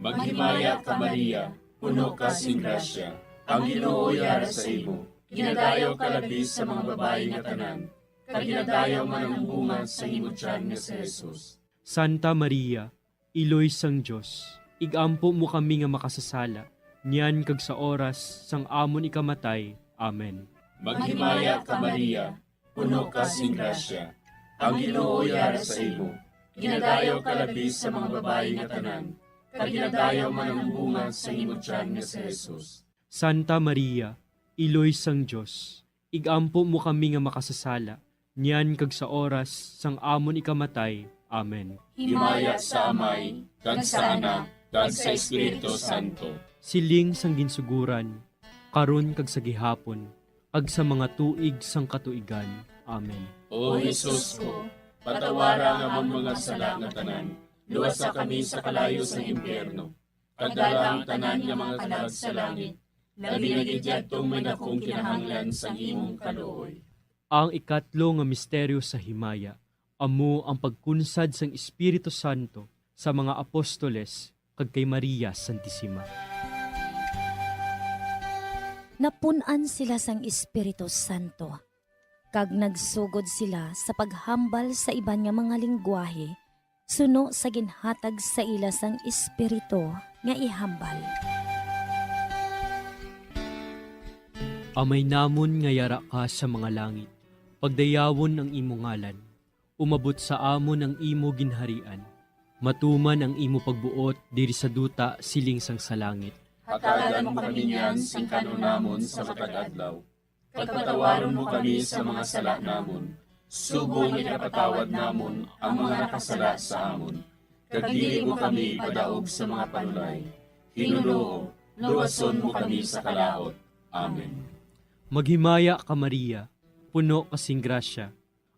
Maghimaya ka, Maria, puno ka sing grasya, ang Ginoo yara sa imo. Ginadayaw ka labi sa mga babayi nga tanan, kag ginadayaw man ang bunga sang imo tiyan nga si Jesus. Santa Maria, Iloy sang Dios, igampo mo kami nga makasasala, niyan kag sa oras sang amon ikamatay. Amen. Maghimaya ka, Maria, puno ka sing grasya. Ang Ginoo yara sa imo. Ginadayaw ka labi sa mga babayi nga tanan, kag ginadayaw man ang bunga sang imo tiyan nga si Jesus. Santa Maria, Iloy sang Dios, igampo mo kami nga makasasala, niyan kag sa oras sang amon ikamatay. Amen. Himaya sa Amay, kag sa Anak, kag sa Espiritu Santo. Siling sang ginsuguran, karon kag sa gihapon, kag sa mga tuig sang katuigan. Amen. O Jesus ko, patawara ang amon mga sala nga tanan, luwasa kami sa kalayo sang impyerno, kag dala ang tanan nga mga kalag sa langit, labi na gid yadtong may dakong kinahanglan sang imong kaluoy. Ang ikatlo nga misteryo sa himaya amo ang pagkunsad sang Espiritu Santo sa mga apostoles kag kay Maria Santisima. Napun-an sila sang Espiritu Santo, kag nagsugod sila sa paghambal sa iban nga mga linggwahe suno sa ginhatag sa ila sang Espiritu nga ihambal. Amay namon nga yara ka sa mga langit, pagdayawon ang imo ngalan. Umabot sa amon ang imo ginharian. Matuman ang imo pagbuot diri sa duta siling sang sa langit. Hatagan mo kami niyan sing kan-on namon sa matag adlaw. Pagpatawaron mo kami sa mga sala namon, subong nga ginapatawad namon ang mga nakasala sa amon. Kag dili mo kami ipadaog sa mga panulay. Ginoo, luwason mo kami sa kalaut. Amen. Maghimaya ka, Maria, puno ka sing grasya,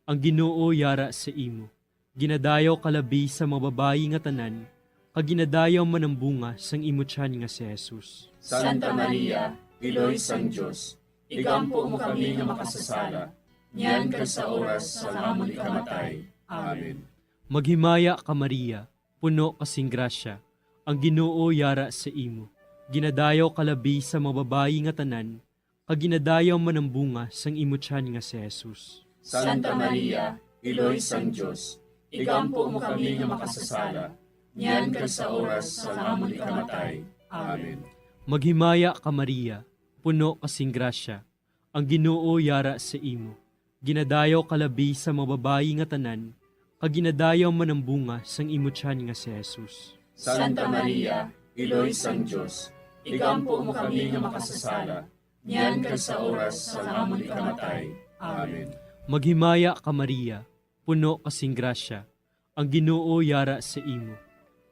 ang Ginoo yara sa imo. Ginadayaw ka labi sa mga babayi nga tanan, kag ginadayaw man ang bunga sang imo tiyan nga si Jesus. Santa Maria, Iloy sang Dios, igampo mo kami nga makasasala, niyan kag sa oras sang amon ikamatay. Amen. Maghimaya ka, Maria, puno ka sing grasya, ang Ginoo yara sa imo. Ginadayaw ka labi sa mga babayi nga tanan, kag ginadayaw man ang bunga sang imo tiyan nga si Jesus. Santa Maria, Iloy sang Dios, igampo mo kami nga makasasala, niyan kag sa oras sang amon ikamatay. Amen. Maghimaya ka, Maria, puno ka sing grasya, ang Ginoo yara sa imo. Ginadayaw ka labi sa mga babayi nga tanan, kag ginadayaw man ang bunga sang imo tiyan nga si Jesus. Santa Maria, Iloy sang Dios, igampo mo kami nga makasasala, niyan kag sa oras sang amon ikamatay. Amen. Maghimaya ka, Maria, puno ka sing grasya, ang Ginoo yara sa imo.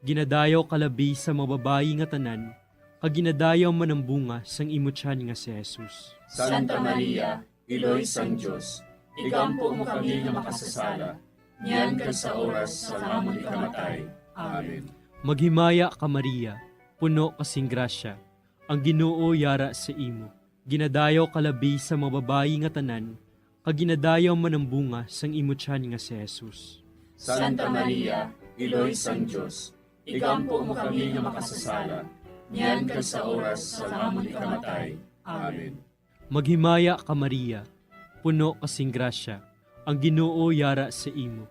Ginadayaw ka labi sa mga babayi nga tanan, kag ginadayaw man ang bunga sang imo tiyan nga si Jesus. Santa Maria, Iloy sang Dios, igampo mo kami nga makasasala, niyan kag sa oras sang amon ikamatay. Amen. Maghimaya ka, Maria, puno ka sing grasya, ang Ginoo yara sa imo. Ginadayaw ka labi sa mga babayi nga tanan, kag ginadayaw man ang bunga sang imo tiyan nga si Jesus. Santa Maria, Iloy sang Dios, igampo mo kami nga makasasala, niyan kag sa oras sang amon ikamatay. Amen. Maghimaya ka, Maria, puno ka sing grasya, ang Ginoo yara sa imo.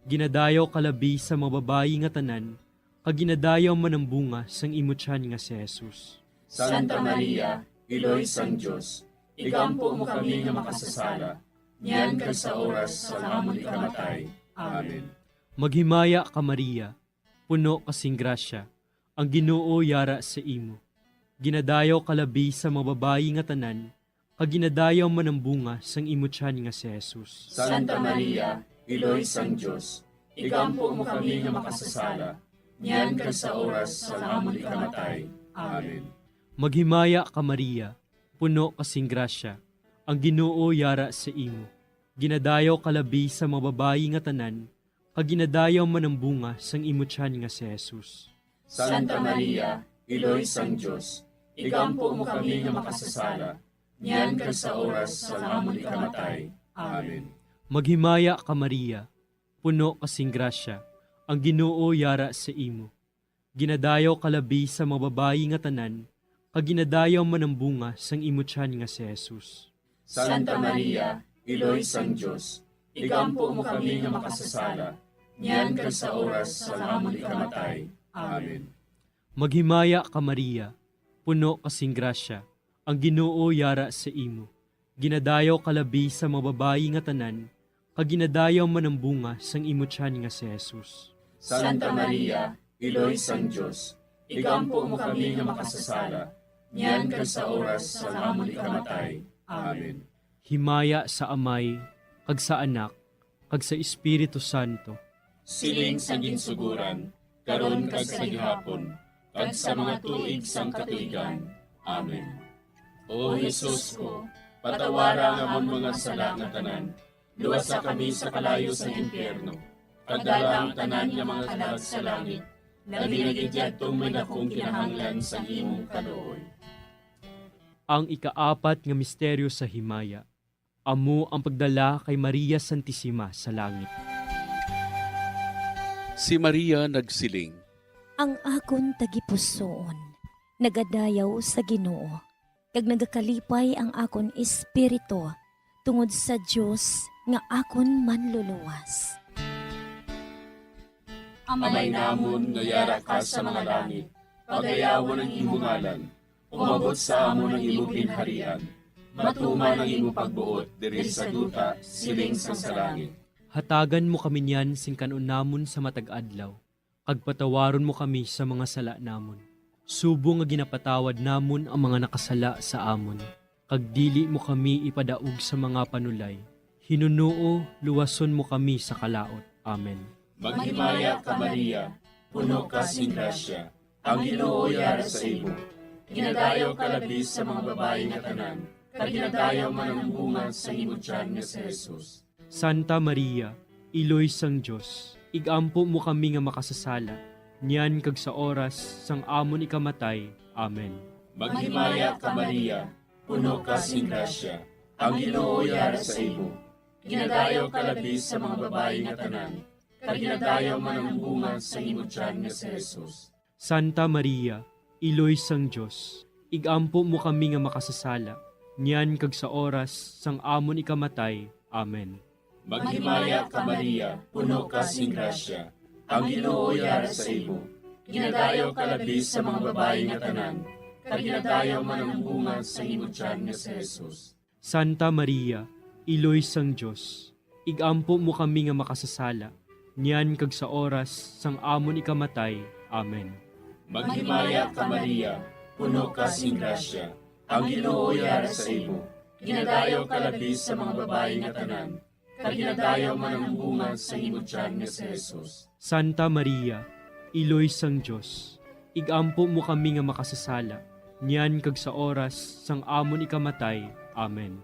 Ginadayaw ka labi sa mga babayi nga tanan, kag ginadayaw man ang bunga sang imo tiyan nga si Jesus. Santa Maria, Iloy sang Dios, igampo mo kami nga makasasala, niyan kag sa oras sang amon ikamatay. Amen. Maghimaya ka, Maria, puno ka sing grasya, ang Ginoo yara sa imo. Ginadayaw ka labi sa mga babayi nga tanan, kag ginadayaw man ang bunga sang imo tiyan nga si Jesus. Santa Maria, Iloy sang Dios, igampo mo kami nga makasasala, niyan kag sa oras sang amon ikamatay. Amen. Maghimaya ka, Maria, puno ka sing grasya, ang Ginoo yara sa imo. Ginadayaw ka labi sa mga babayi nga tanan, kag ginadayaw man ang bunga sang imo tiyan nga si Jesus. Santa Maria, Iloy sang Dios, igampo mo kami nga makasasala, niyan kag sa oras sang amon ikamatay. Amen. Maghimaya ka, Maria, puno ka sing grasya, ang Ginoo yara sa imo. Ginadayaw ka labi sa mga babayi nga tanan, kag ginadayaw man ang bunga sang imo tiyan nga si Jesus. Santa Maria, Iloy sang Dios, igampo mo kami nga makasasala, niyan kag sa oras sang amon ikamatay. Amen. Maghimaya ka, Maria, Puno ka sing grasya, ang Ginoo yara sa imo. Ginadayaw ka labi sa mga babayi nga tanan, kag ginadayaw man ang bunga sang imo tiyan nga si Jesus. Santa Maria, Iloy sang Dios, igampo mo kami nga makasasala, niyan kag sa oras sang amon ikamatay. Amen. Himaya sa Amay, kag sa Anak, kag sa Espiritu Santo. Siling sa ginsuguran, karon kag sa gihapon, kag sa mga tuig sang katuigan. Amen. O Jesus ko, patawara ang amon mga sala nga tanan, luwasa kami sa kalayo sang impyerno, kag dala ang tanan nga mga kalag sa langit, labi na gid yadtong may dakong kinahanglan sang imong kaluoy. Ang ikaapat nga misteryo sa himaya, amo ang pagdala kay Maria Santisima sa langit. Si Maria nagsiling, Ang akon tagipusoon nagadayaw sa Ginoo, kag nagakalipay ang akon espiritu tungod sa Dios nga akon Manluluwas. Amay namon nga yara ka sa mga langit, pagayawon ang imo ngalan. Umabot sa amon ang imo ginharian. Matuman ang imo pagbuot diri sa duta, siling sang sa langit. Hatagan mo kami niyan sing kan-on namon sa matag adlaw, kag patawaron mo kami sa mga sala namon, subong nga ginapatawad namon ang mga nakasala sa amon. Kag dili mo kami ipadaog sa mga panulay. Hinunoo, luwason mo kami sa kalaut. Amen. Maghimaya ka, Maria, puno ka sing grasya, ang Ginoo yara sa imo. Ginadayaw ka labi sa mga babayi nga tanan, kag ginadayaw man ang bunga sa imo tiyan nga si Jesus. Santa Maria, Iloy sang Dios, igampo mo kami nga makasasala, niyan kag sa oras sang amon ikamatay. Amen. Maghimaya ka, Maria, puno ka sing grasya, ang Ginoo yara sa imo. Ginadayaw ka labi sa mga babayi nga tanan, kag ginadayaw man ang bunga sa imo tiyan nga si Jesus. Santa Maria, Iloy sang Dios, igampo mo kami nga makasasala, niyan kag sa oras sang amon ikamatay. Amen. Maghimaya ka, Maria, puno ka sing grasya, ang Ginoo yara sa imo. Ginadayaw ka labi sa mga babayi nga tanan, kag ginadayaw man ang bunga sa imo tiyan nga si Jesus. Santa Maria, Iloy sang Dios, igampo mo kami nga makasasala, niyan kag sa oras sang amon ikamatay. Amen. Maghimaya ka, Maria, puno ka sing grasya, ang Ginoo yara sa imo. Ginadayaw ka labi sa mga babayi nga tanan, kag ginadayaw man ang bunga sa imo tiyan nga si Jesus. Santa Maria, Iloy sang Dios, igampo mo kami nga makasasala, niyan kag sa oras sang amon ikamatay. Amen.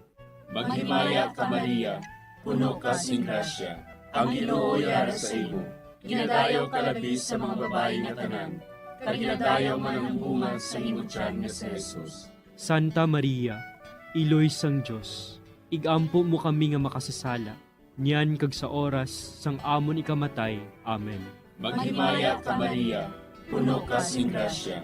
Maghimaya ka, Maria, puno ka sing grasya, ang Ginoo yara sa imo. Ginadayaw ka labi sa mga babayi nga tanan, kag ginadayaw man ang bunga sa imo tiyan nga si Jesus. Santa Maria, Iloy sang Dios, igampo mo kami nga makasasala, niyan kag sa oras sang amon ikamatay. Amen. Maghimaya ka, Maria, puno ka sing grasya,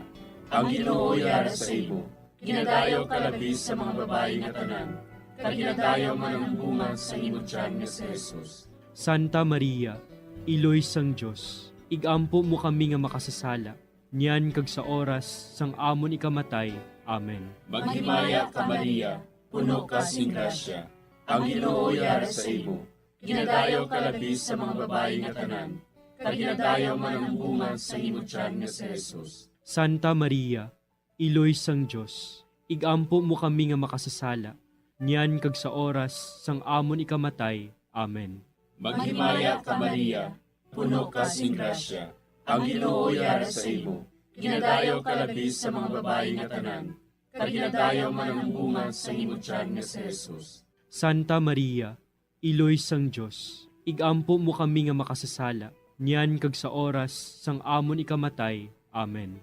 ang Ginoo yara sa imo. Ginadayaw ka labi sa mga babayi nga tanan, kag ginadayaw man ang bunga sa imo tiyan nga si Jesus. Santa Maria, Iloy sang Dios, igampo mo kami nga makasasala, niyan kag sa oras sang amon ikamatay. Amen. Maghimaya ka, Maria, puno ka sing grasya, ang Ginoo yara sa imo. Ginadayaw ka labi sa mga babayi nga tanan, kag ginadayaw man ang bunga sa imo tiyan nga si Jesus. Santa Maria, Iloy sang Dios, igampo mo kami nga makasasala, niyan kag sa oras sang amon ikamatay. Amen. Maghimaya ka, Maria, puno ka sing grasya, ang Ginoo yara sa imo. Ginadayaw ka labi sa mga babayi nga tanan, kag ginadayaw man ang bunga sa imo tiyan nga si Jesus. Santa Maria, Iloy sang Dios, igampo mo kami nga makasasala, niyan kag sa oras sang amon ikamatay. Amen.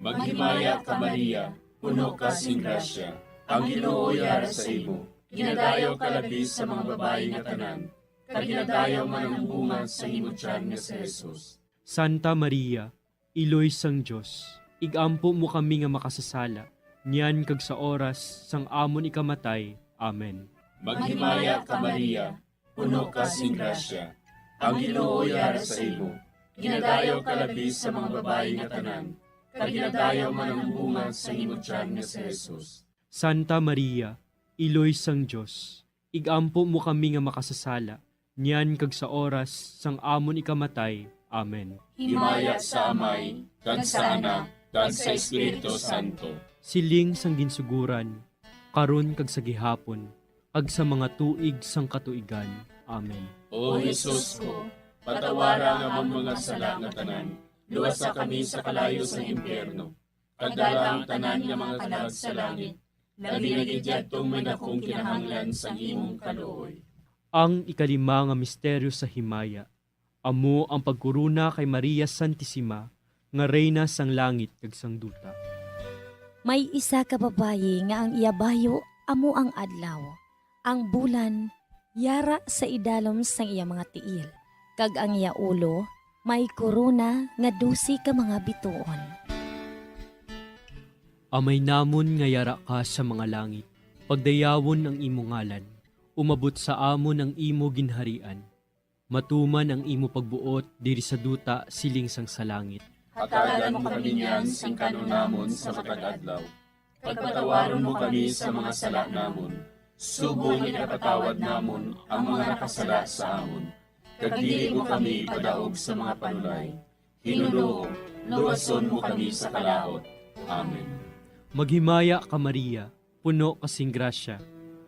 Maghimaya ka, Maria, puno ka sing grasya, ang Ginoo yara sa imo. Ginadayaw ka labi sa mga babayi nga tanan, kag ginadayaw man ang bunga sa imo tiyan nga si Jesus. Santa Maria, Iloy sang Dios, igampo mo kami nga makasasala, niyan kag sa oras sang amon ikamatay. Amen. Maghimaya ka, Maria, puno ka sing grasya, ang Ginoo yara sa imo. Ginadayaw ka labi sa mga babayi nga tanan, kag ginadayaw man ang bunga sang imo tiyan nga si Jesus. Santa Maria, Iloy sang Dios, igampo mo kami nga makasasala, niyan kag sa oras sang amon ikamatay. Amen. Himaya sa Amay, kag sa Anak, kag sa Espiritu Santo. Siling sang ginsuguran, karon kag sa gihapon, kag sa mga tuig sang katuigan. Amen. O Jesus ko, patawara ang amon mga sala nga tanan, luwasa kami sa kalayo sang impyerno, kag dala ang tanan nga mga kalag sa langit, labi na gid yadtong may dakong kinahanglan sang imong kaluoy. Ang ikalima nga misteryo sa himaya, amo ang pagkorona kay Maria Santisima nga Reyna sang langit kag sang duta. May isa ka babayi nga ang iya bayo amo ang adlaw, ang bulan yara sa idalom sang iya mga tiil, kag ang iya ulo may korona nga dose ka mga bituon. Amay namon nga yara ka sa mga langit, pagdayawon ang imo ngalan, umabot sa amon ang imo ginharian, matuman ang imo pagbuot diri sa duta siling sang sa langit. Hatagan mo kami niyan sing kan-on namon sa matag adlaw. Pagpatawaron mo kami sa mga sala namon, subong nga ginapatawad namon ang mga nakasala sa amon. Kag dili mo kami ipadaog sa mga panulay. Ginoo, luwason mo kami sa kalaut. Amen. Maghimaya ka, Maria, puno ka sing grasya.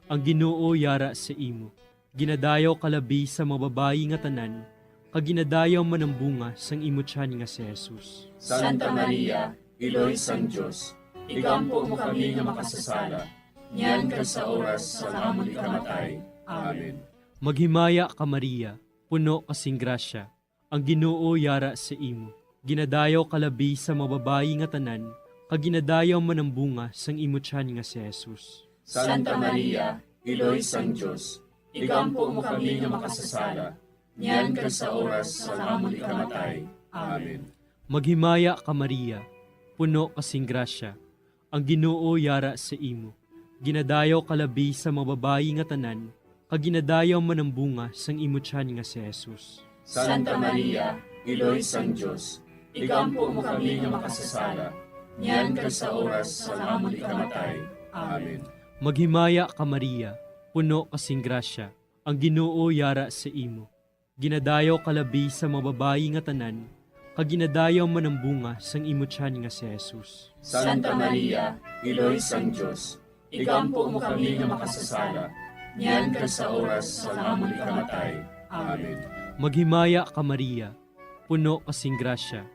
Ang Ginoo yara sa imo. Ginadayaw ka labi sa mga babayi nga tanan, kag ginadayaw man ang bunga sang imo tiyan nga si Jesus. Santa Maria, Iloy sang Dios, igampo mo kami nga makasasala, niyan kag sa oras sang amon ikamatay. Amen. Maghimaya ka, Maria, puno ka sing grasya. Ang Ginoo yara sa imo. Ginadayaw ka labi sa mga babayi nga tanan, kag ginadayaw man ang bunga sang imo tiyan nga si Jesus. Santa Maria, Iloy sang Dios, igampo mo kami nga makasasala, niyan kag sa oras sang amon ikamatay. Amen. Maghimaya ka, Maria, puno ka sing grasya. Ang Ginoo yara sa imo. Ginadayaw ka labi sa mga babayi nga tanan, kag ginadayaw man ang bunga sang imo tiyan nga si Jesus. Santa Maria, Iloy sang Dios, igampo mo kami nga makasasala, niyan kag sa oras sang amon ikamatay. Amen. Maghimaya ka, Maria, puno ka sing grasya. Ang Ginoo yara sa imo. Ginadayaw ka labi sa mga babayi nga tanan, kag ginadayaw man ang bunga sang imo tiyan nga si Jesus. Santa Maria, Iloy sang Dios, igampo mo kami nga makasasala, niyan kag sa oras sang amon ikamatay. Amen. Maghimaya ka, Maria, puno ka sing grasya,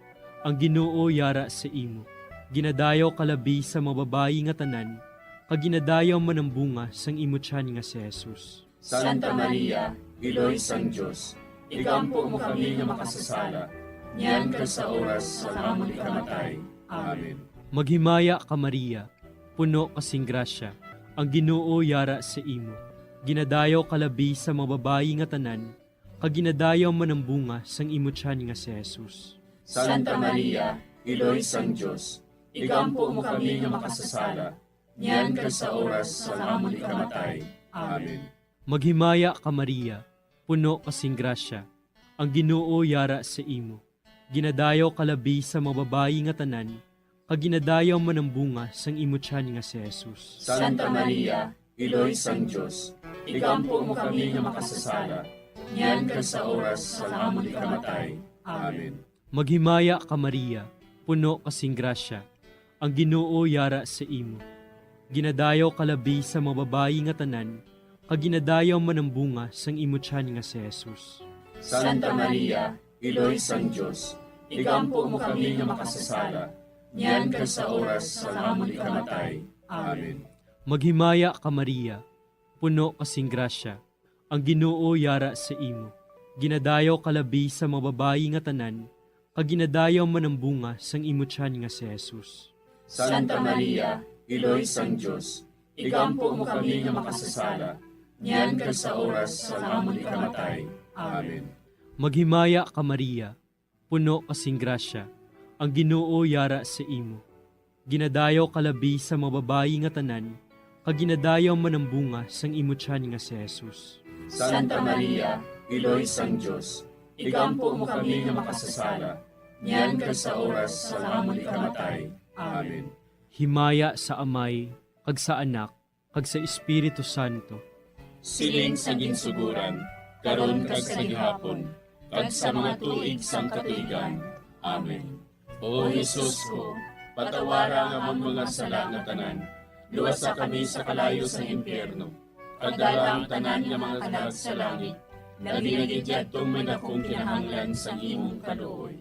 ang Ginoo yara sa imo. Ginadayaw ka labi sa mga babayi nga tanan, kag ginadayaw man ang bunga sang imo tiyan nga si Jesus. Santa Maria, Iloy sang Dios, igampo mo kami nga makasasala, niyan kag sa oras sang amon ikamatay. Amen. Maghimaya ka, Maria, puno ka sing grasya, ang Ginoo yara sa imo. Ginadayaw ka labi sa mga babayi nga tanan, kag ginadayaw man ang bunga sang imo tiyan nga si Jesus. Santa Maria, Iloy sang Dios, igampo mo kami nga makasasala, niyan kag sa oras sang amon ikamatay. Amen. Maghimaya ka, Maria, puno ka sing grasya, ang Ginoo yara sa imo. Ginadayaw ka labi sa mga babayi nga tanan, kag ginadayaw man ang bunga sang imo tiyan nga si Jesus. Santa Maria, Iloy sang Dios, igampo mo kami nga makasasala, niyan kag sa oras sang amon ikamatay. Amen. Maghimaya ka, Maria, puno ka sing grasya, ang Ginoo yara sa imo. Ginadayaw ka labi sa mga babayi nga tanan, kag ginadayaw man ang bunga sang imo tiyan nga si Jesus. Santa Maria, Iloy sang Dios, igampo mo kami nga makasasala, niyan kag sa oras sang amon ikamatay. Amen. Maghimaya ka, Maria, puno ka sing grasya, ang Ginoo yara sa imo. Ginadayaw ka labi sa mga babayi nga tanan, kag ginadayaw man ang bunga sang imo tiyan nga si Jesus. Santa Maria, Iloy sang Dios, igampo mo kami nga makasasala, niyan kag sa oras sang amon ikamatay. Amen. Maghimaya ka, Maria, puno ka sing grasya, ang Ginoo yara sa imo. Ginadayaw ka labi sa mga babayi nga tanan, kag ginadayaw man ang bunga sang imo tiyan nga si Jesus. Santa Maria, Iloy sang Dios, igampo mo kami nga makasasala, niyan kag sa oras sang amon ikamatay. Amen. Himaya sa Amay, kag sa Anak, kag sa Espiritu Santo. Siling sa ginsugoran, karon kag sa gihapon, kag sa mga tuig sang katuigan. Amen. O Jesus ko, patawara ang amon mga sala nga tanan, luwasa kami sa kalayo sang impyerno, kag dala ang tanan nga mga kalag sa langit, labi na gid yadtong may dakong kinahanglan sang imong kaluoy.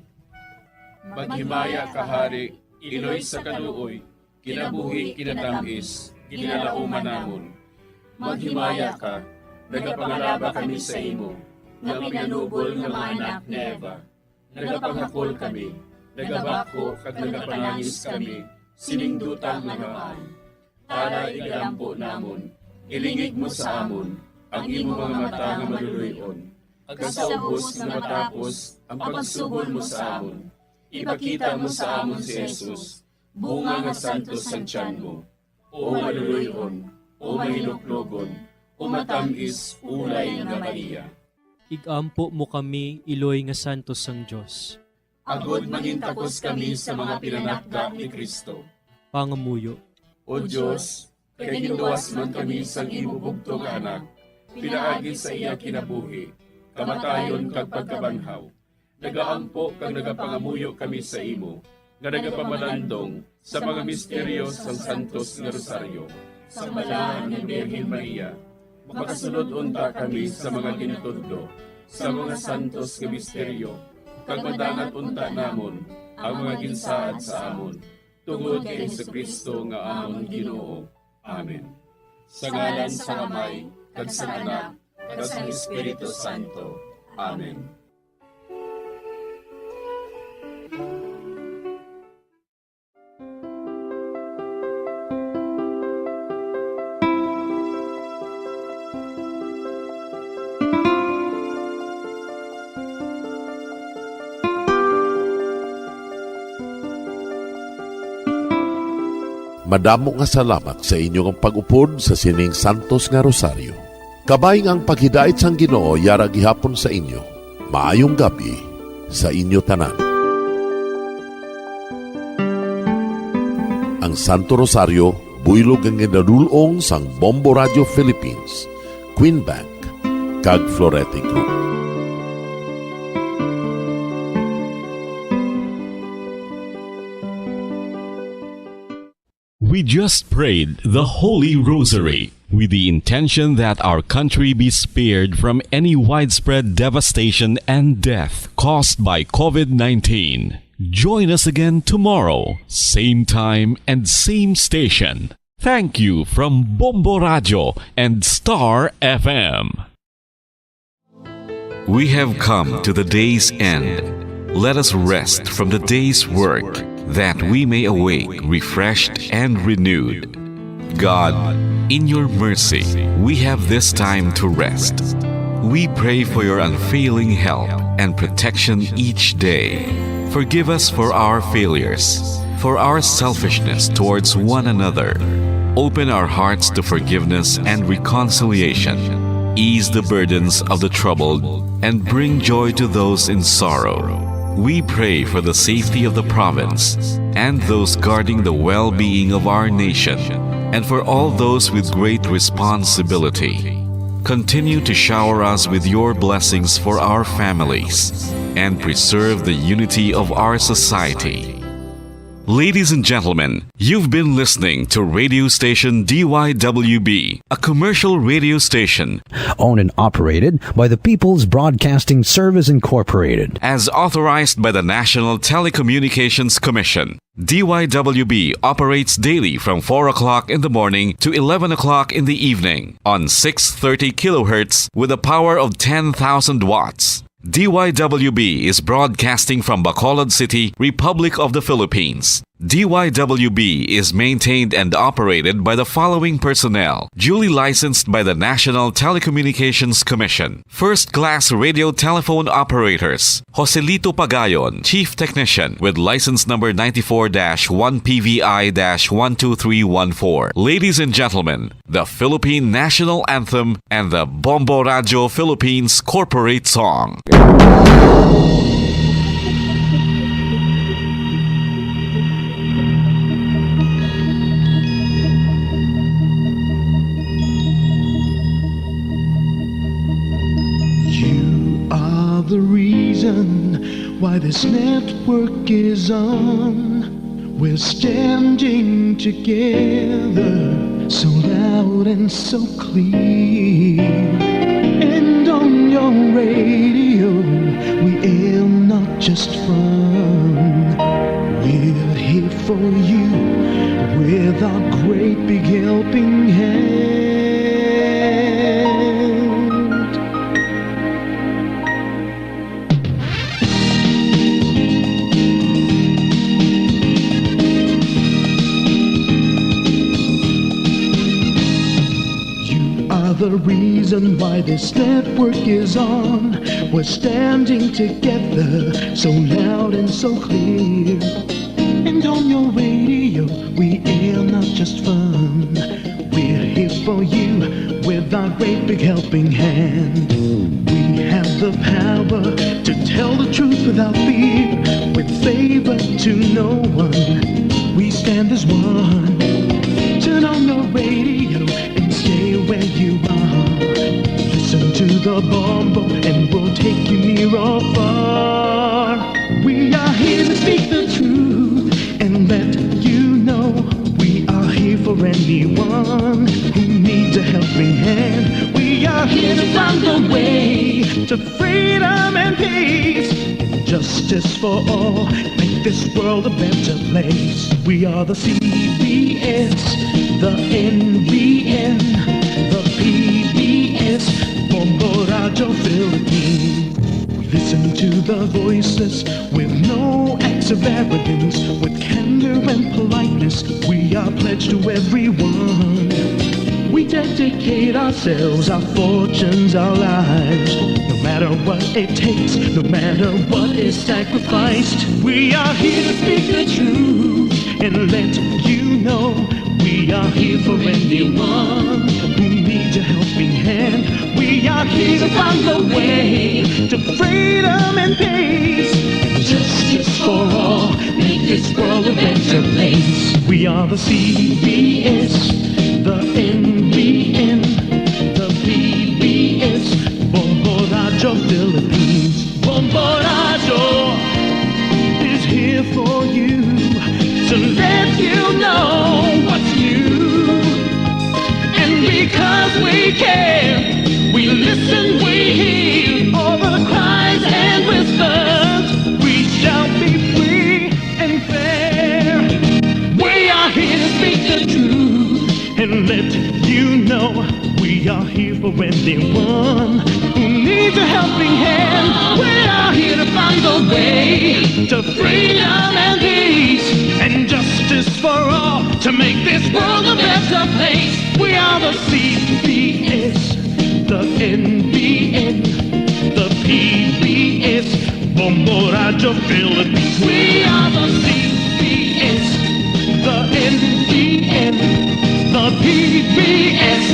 Maghimaya ka, Hari, iloy sa kaluoy, kinabuhi, kinatamis, ginalauman namon. Maghimaya ka, nagapangalaba kami sa imo, nga pinanubol nga mga anak ni Eva. Nagapanghakol kami, nagabakho kag nagapanangis kami sining duta nga namaan. Tara, igalampo namon, ilingig mo sa amon ang imo mga mata nga maluloy-on, kag sa ubos nga matapos ang pagsugol mo sa amon, ipakita mo sa amon si Jesus, bunga nga santos sang tiyan mo. O maluloy-on, o mahinuklogon, o matamis ulay nga Maria. Igampo mo kami, iloy nga santos sang Dios. Agod mangintakos kami sa mga pinanakda ni Cristo. Pangamuyo. O Dios, kay ginluwas man kami sang imo bugtong nga Anak, pinaagi sa iya kinabuhi, kamatayon kag pagkabanhaw, nagaampo kag nagapangamuyo kami sa imo, nga nagapamalandong sa mga misteryo sang Santos nga Rosaryo. Sang Balaan nga Birhen Maria, makasulod unta kami sa mga gintudlo sa mga santos nga misteryo, kag madangat unta namon ang mga ginsaad sa amon, tungod kay Jesu-Cristo nga amon Ginoo. Amen. Sa ngalan sang Amay, kag sang Anak, kag sang Espiritu Santo. Amen. Madamo nga salamat sa inyo nga pag-upod sa sining santos nga rosaryo. Kabay nga ang paghidait sang Ginoo yara gihapon sa inyo. Maayong gab-i sa inyo tanan. Ang Santo Rosario, buylog nga ginadul-ong sang Bombo Radio Philippines, Queen Bank, kag Florete Group. We just prayed the Holy Rosary with the intention that our country be spared from any widespread devastation and death caused by COVID nineteen. Join us again tomorrow, same time and same station. Thank you from Bombo Radio and Star F M. We have come to the day's end. Let us rest from the day's work, that we may awake refreshed and renewed. God, in your mercy, we have this time to rest. We pray for your unfailing help and protection each day. Forgive us for our failures, for our selfishness towards one another. Open our hearts to forgiveness and reconciliation. Ease the burdens of the troubled and bring joy to those in sorrow. We pray for the safety of the province and those guarding the well-being of our nation, and for all those with great responsibility. Continue to shower us with your blessings for our families and preserve the unity of our society. Ladies and gentlemen, you've been listening to radio station D Y W B, a commercial radio station owned and operated by the People's Broadcasting Service Incorporated, as authorized by the National Telecommunications Commission. D Y W B operates daily from four o'clock in the morning to eleven o'clock in the evening on six thirty kilohertz with a power of ten thousand watts. D Y W B is broadcasting from Bacolod City, Republic of the Philippines. D Y W B is maintained and operated by the following personnel, duly licensed by the National Telecommunications Commission. First-class radio telephone operators, Joselito Pagayon, Chief Technician, with license number ninety-four dash one P V I dash one two three one four. Ladies and gentlemen, the Philippine National Anthem and the Bombo Radio Philippines Corporate Song. This network is on. We're standing together, so loud and so clear. And on your radio, we aim not just fun. We're here for you with our great big helping hand. You are the reason why this network is on. We're standing together, so loud and so clear. And on your radio, we air not just fun. We're here for you with our great big helping hand. We have the power to tell the truth without fear, with favor to no one. We stand as one. Turn on your radio and stay where you are. Listen to the Bombo and we'll take you near or far. We are here to speak the truth and let you know we are here for anyone who needs a helping hand. We are here to find the way to freedom and peace, justice for all, make this world a better place. We are the C B S, the N B N, the P B S, Bombo Radyo Philippines. We listen to the voiceless with no acts of arrogance, with candor and politeness. We are pledged to everyone. We dedicate ourselves, our fortunes, our lives, no matter what it takes, no matter what is sacrificed. We are here to speak the truth and let you know we are here for anyone who needs a helping hand. We are here to find the way to freedom and peace and justice for all. Make this world a better place. We are the C B S, the N B N, the P B S, Bombo Radyo Philippines. Bombo Radyo is here for you to let you know what's new. And because we care, we listen, we hear all the cries and whispers. We shall be free and fair. We are here to speak the truth and let you know we are here for anyone who needs a helping hand. We are here to find a way to freedom and peace and justice for all, to make this world a better place. We are the C B S, the N B N, the P B S, Bombo Radyo Philippines. We are the C B S, the N B N, the P B S,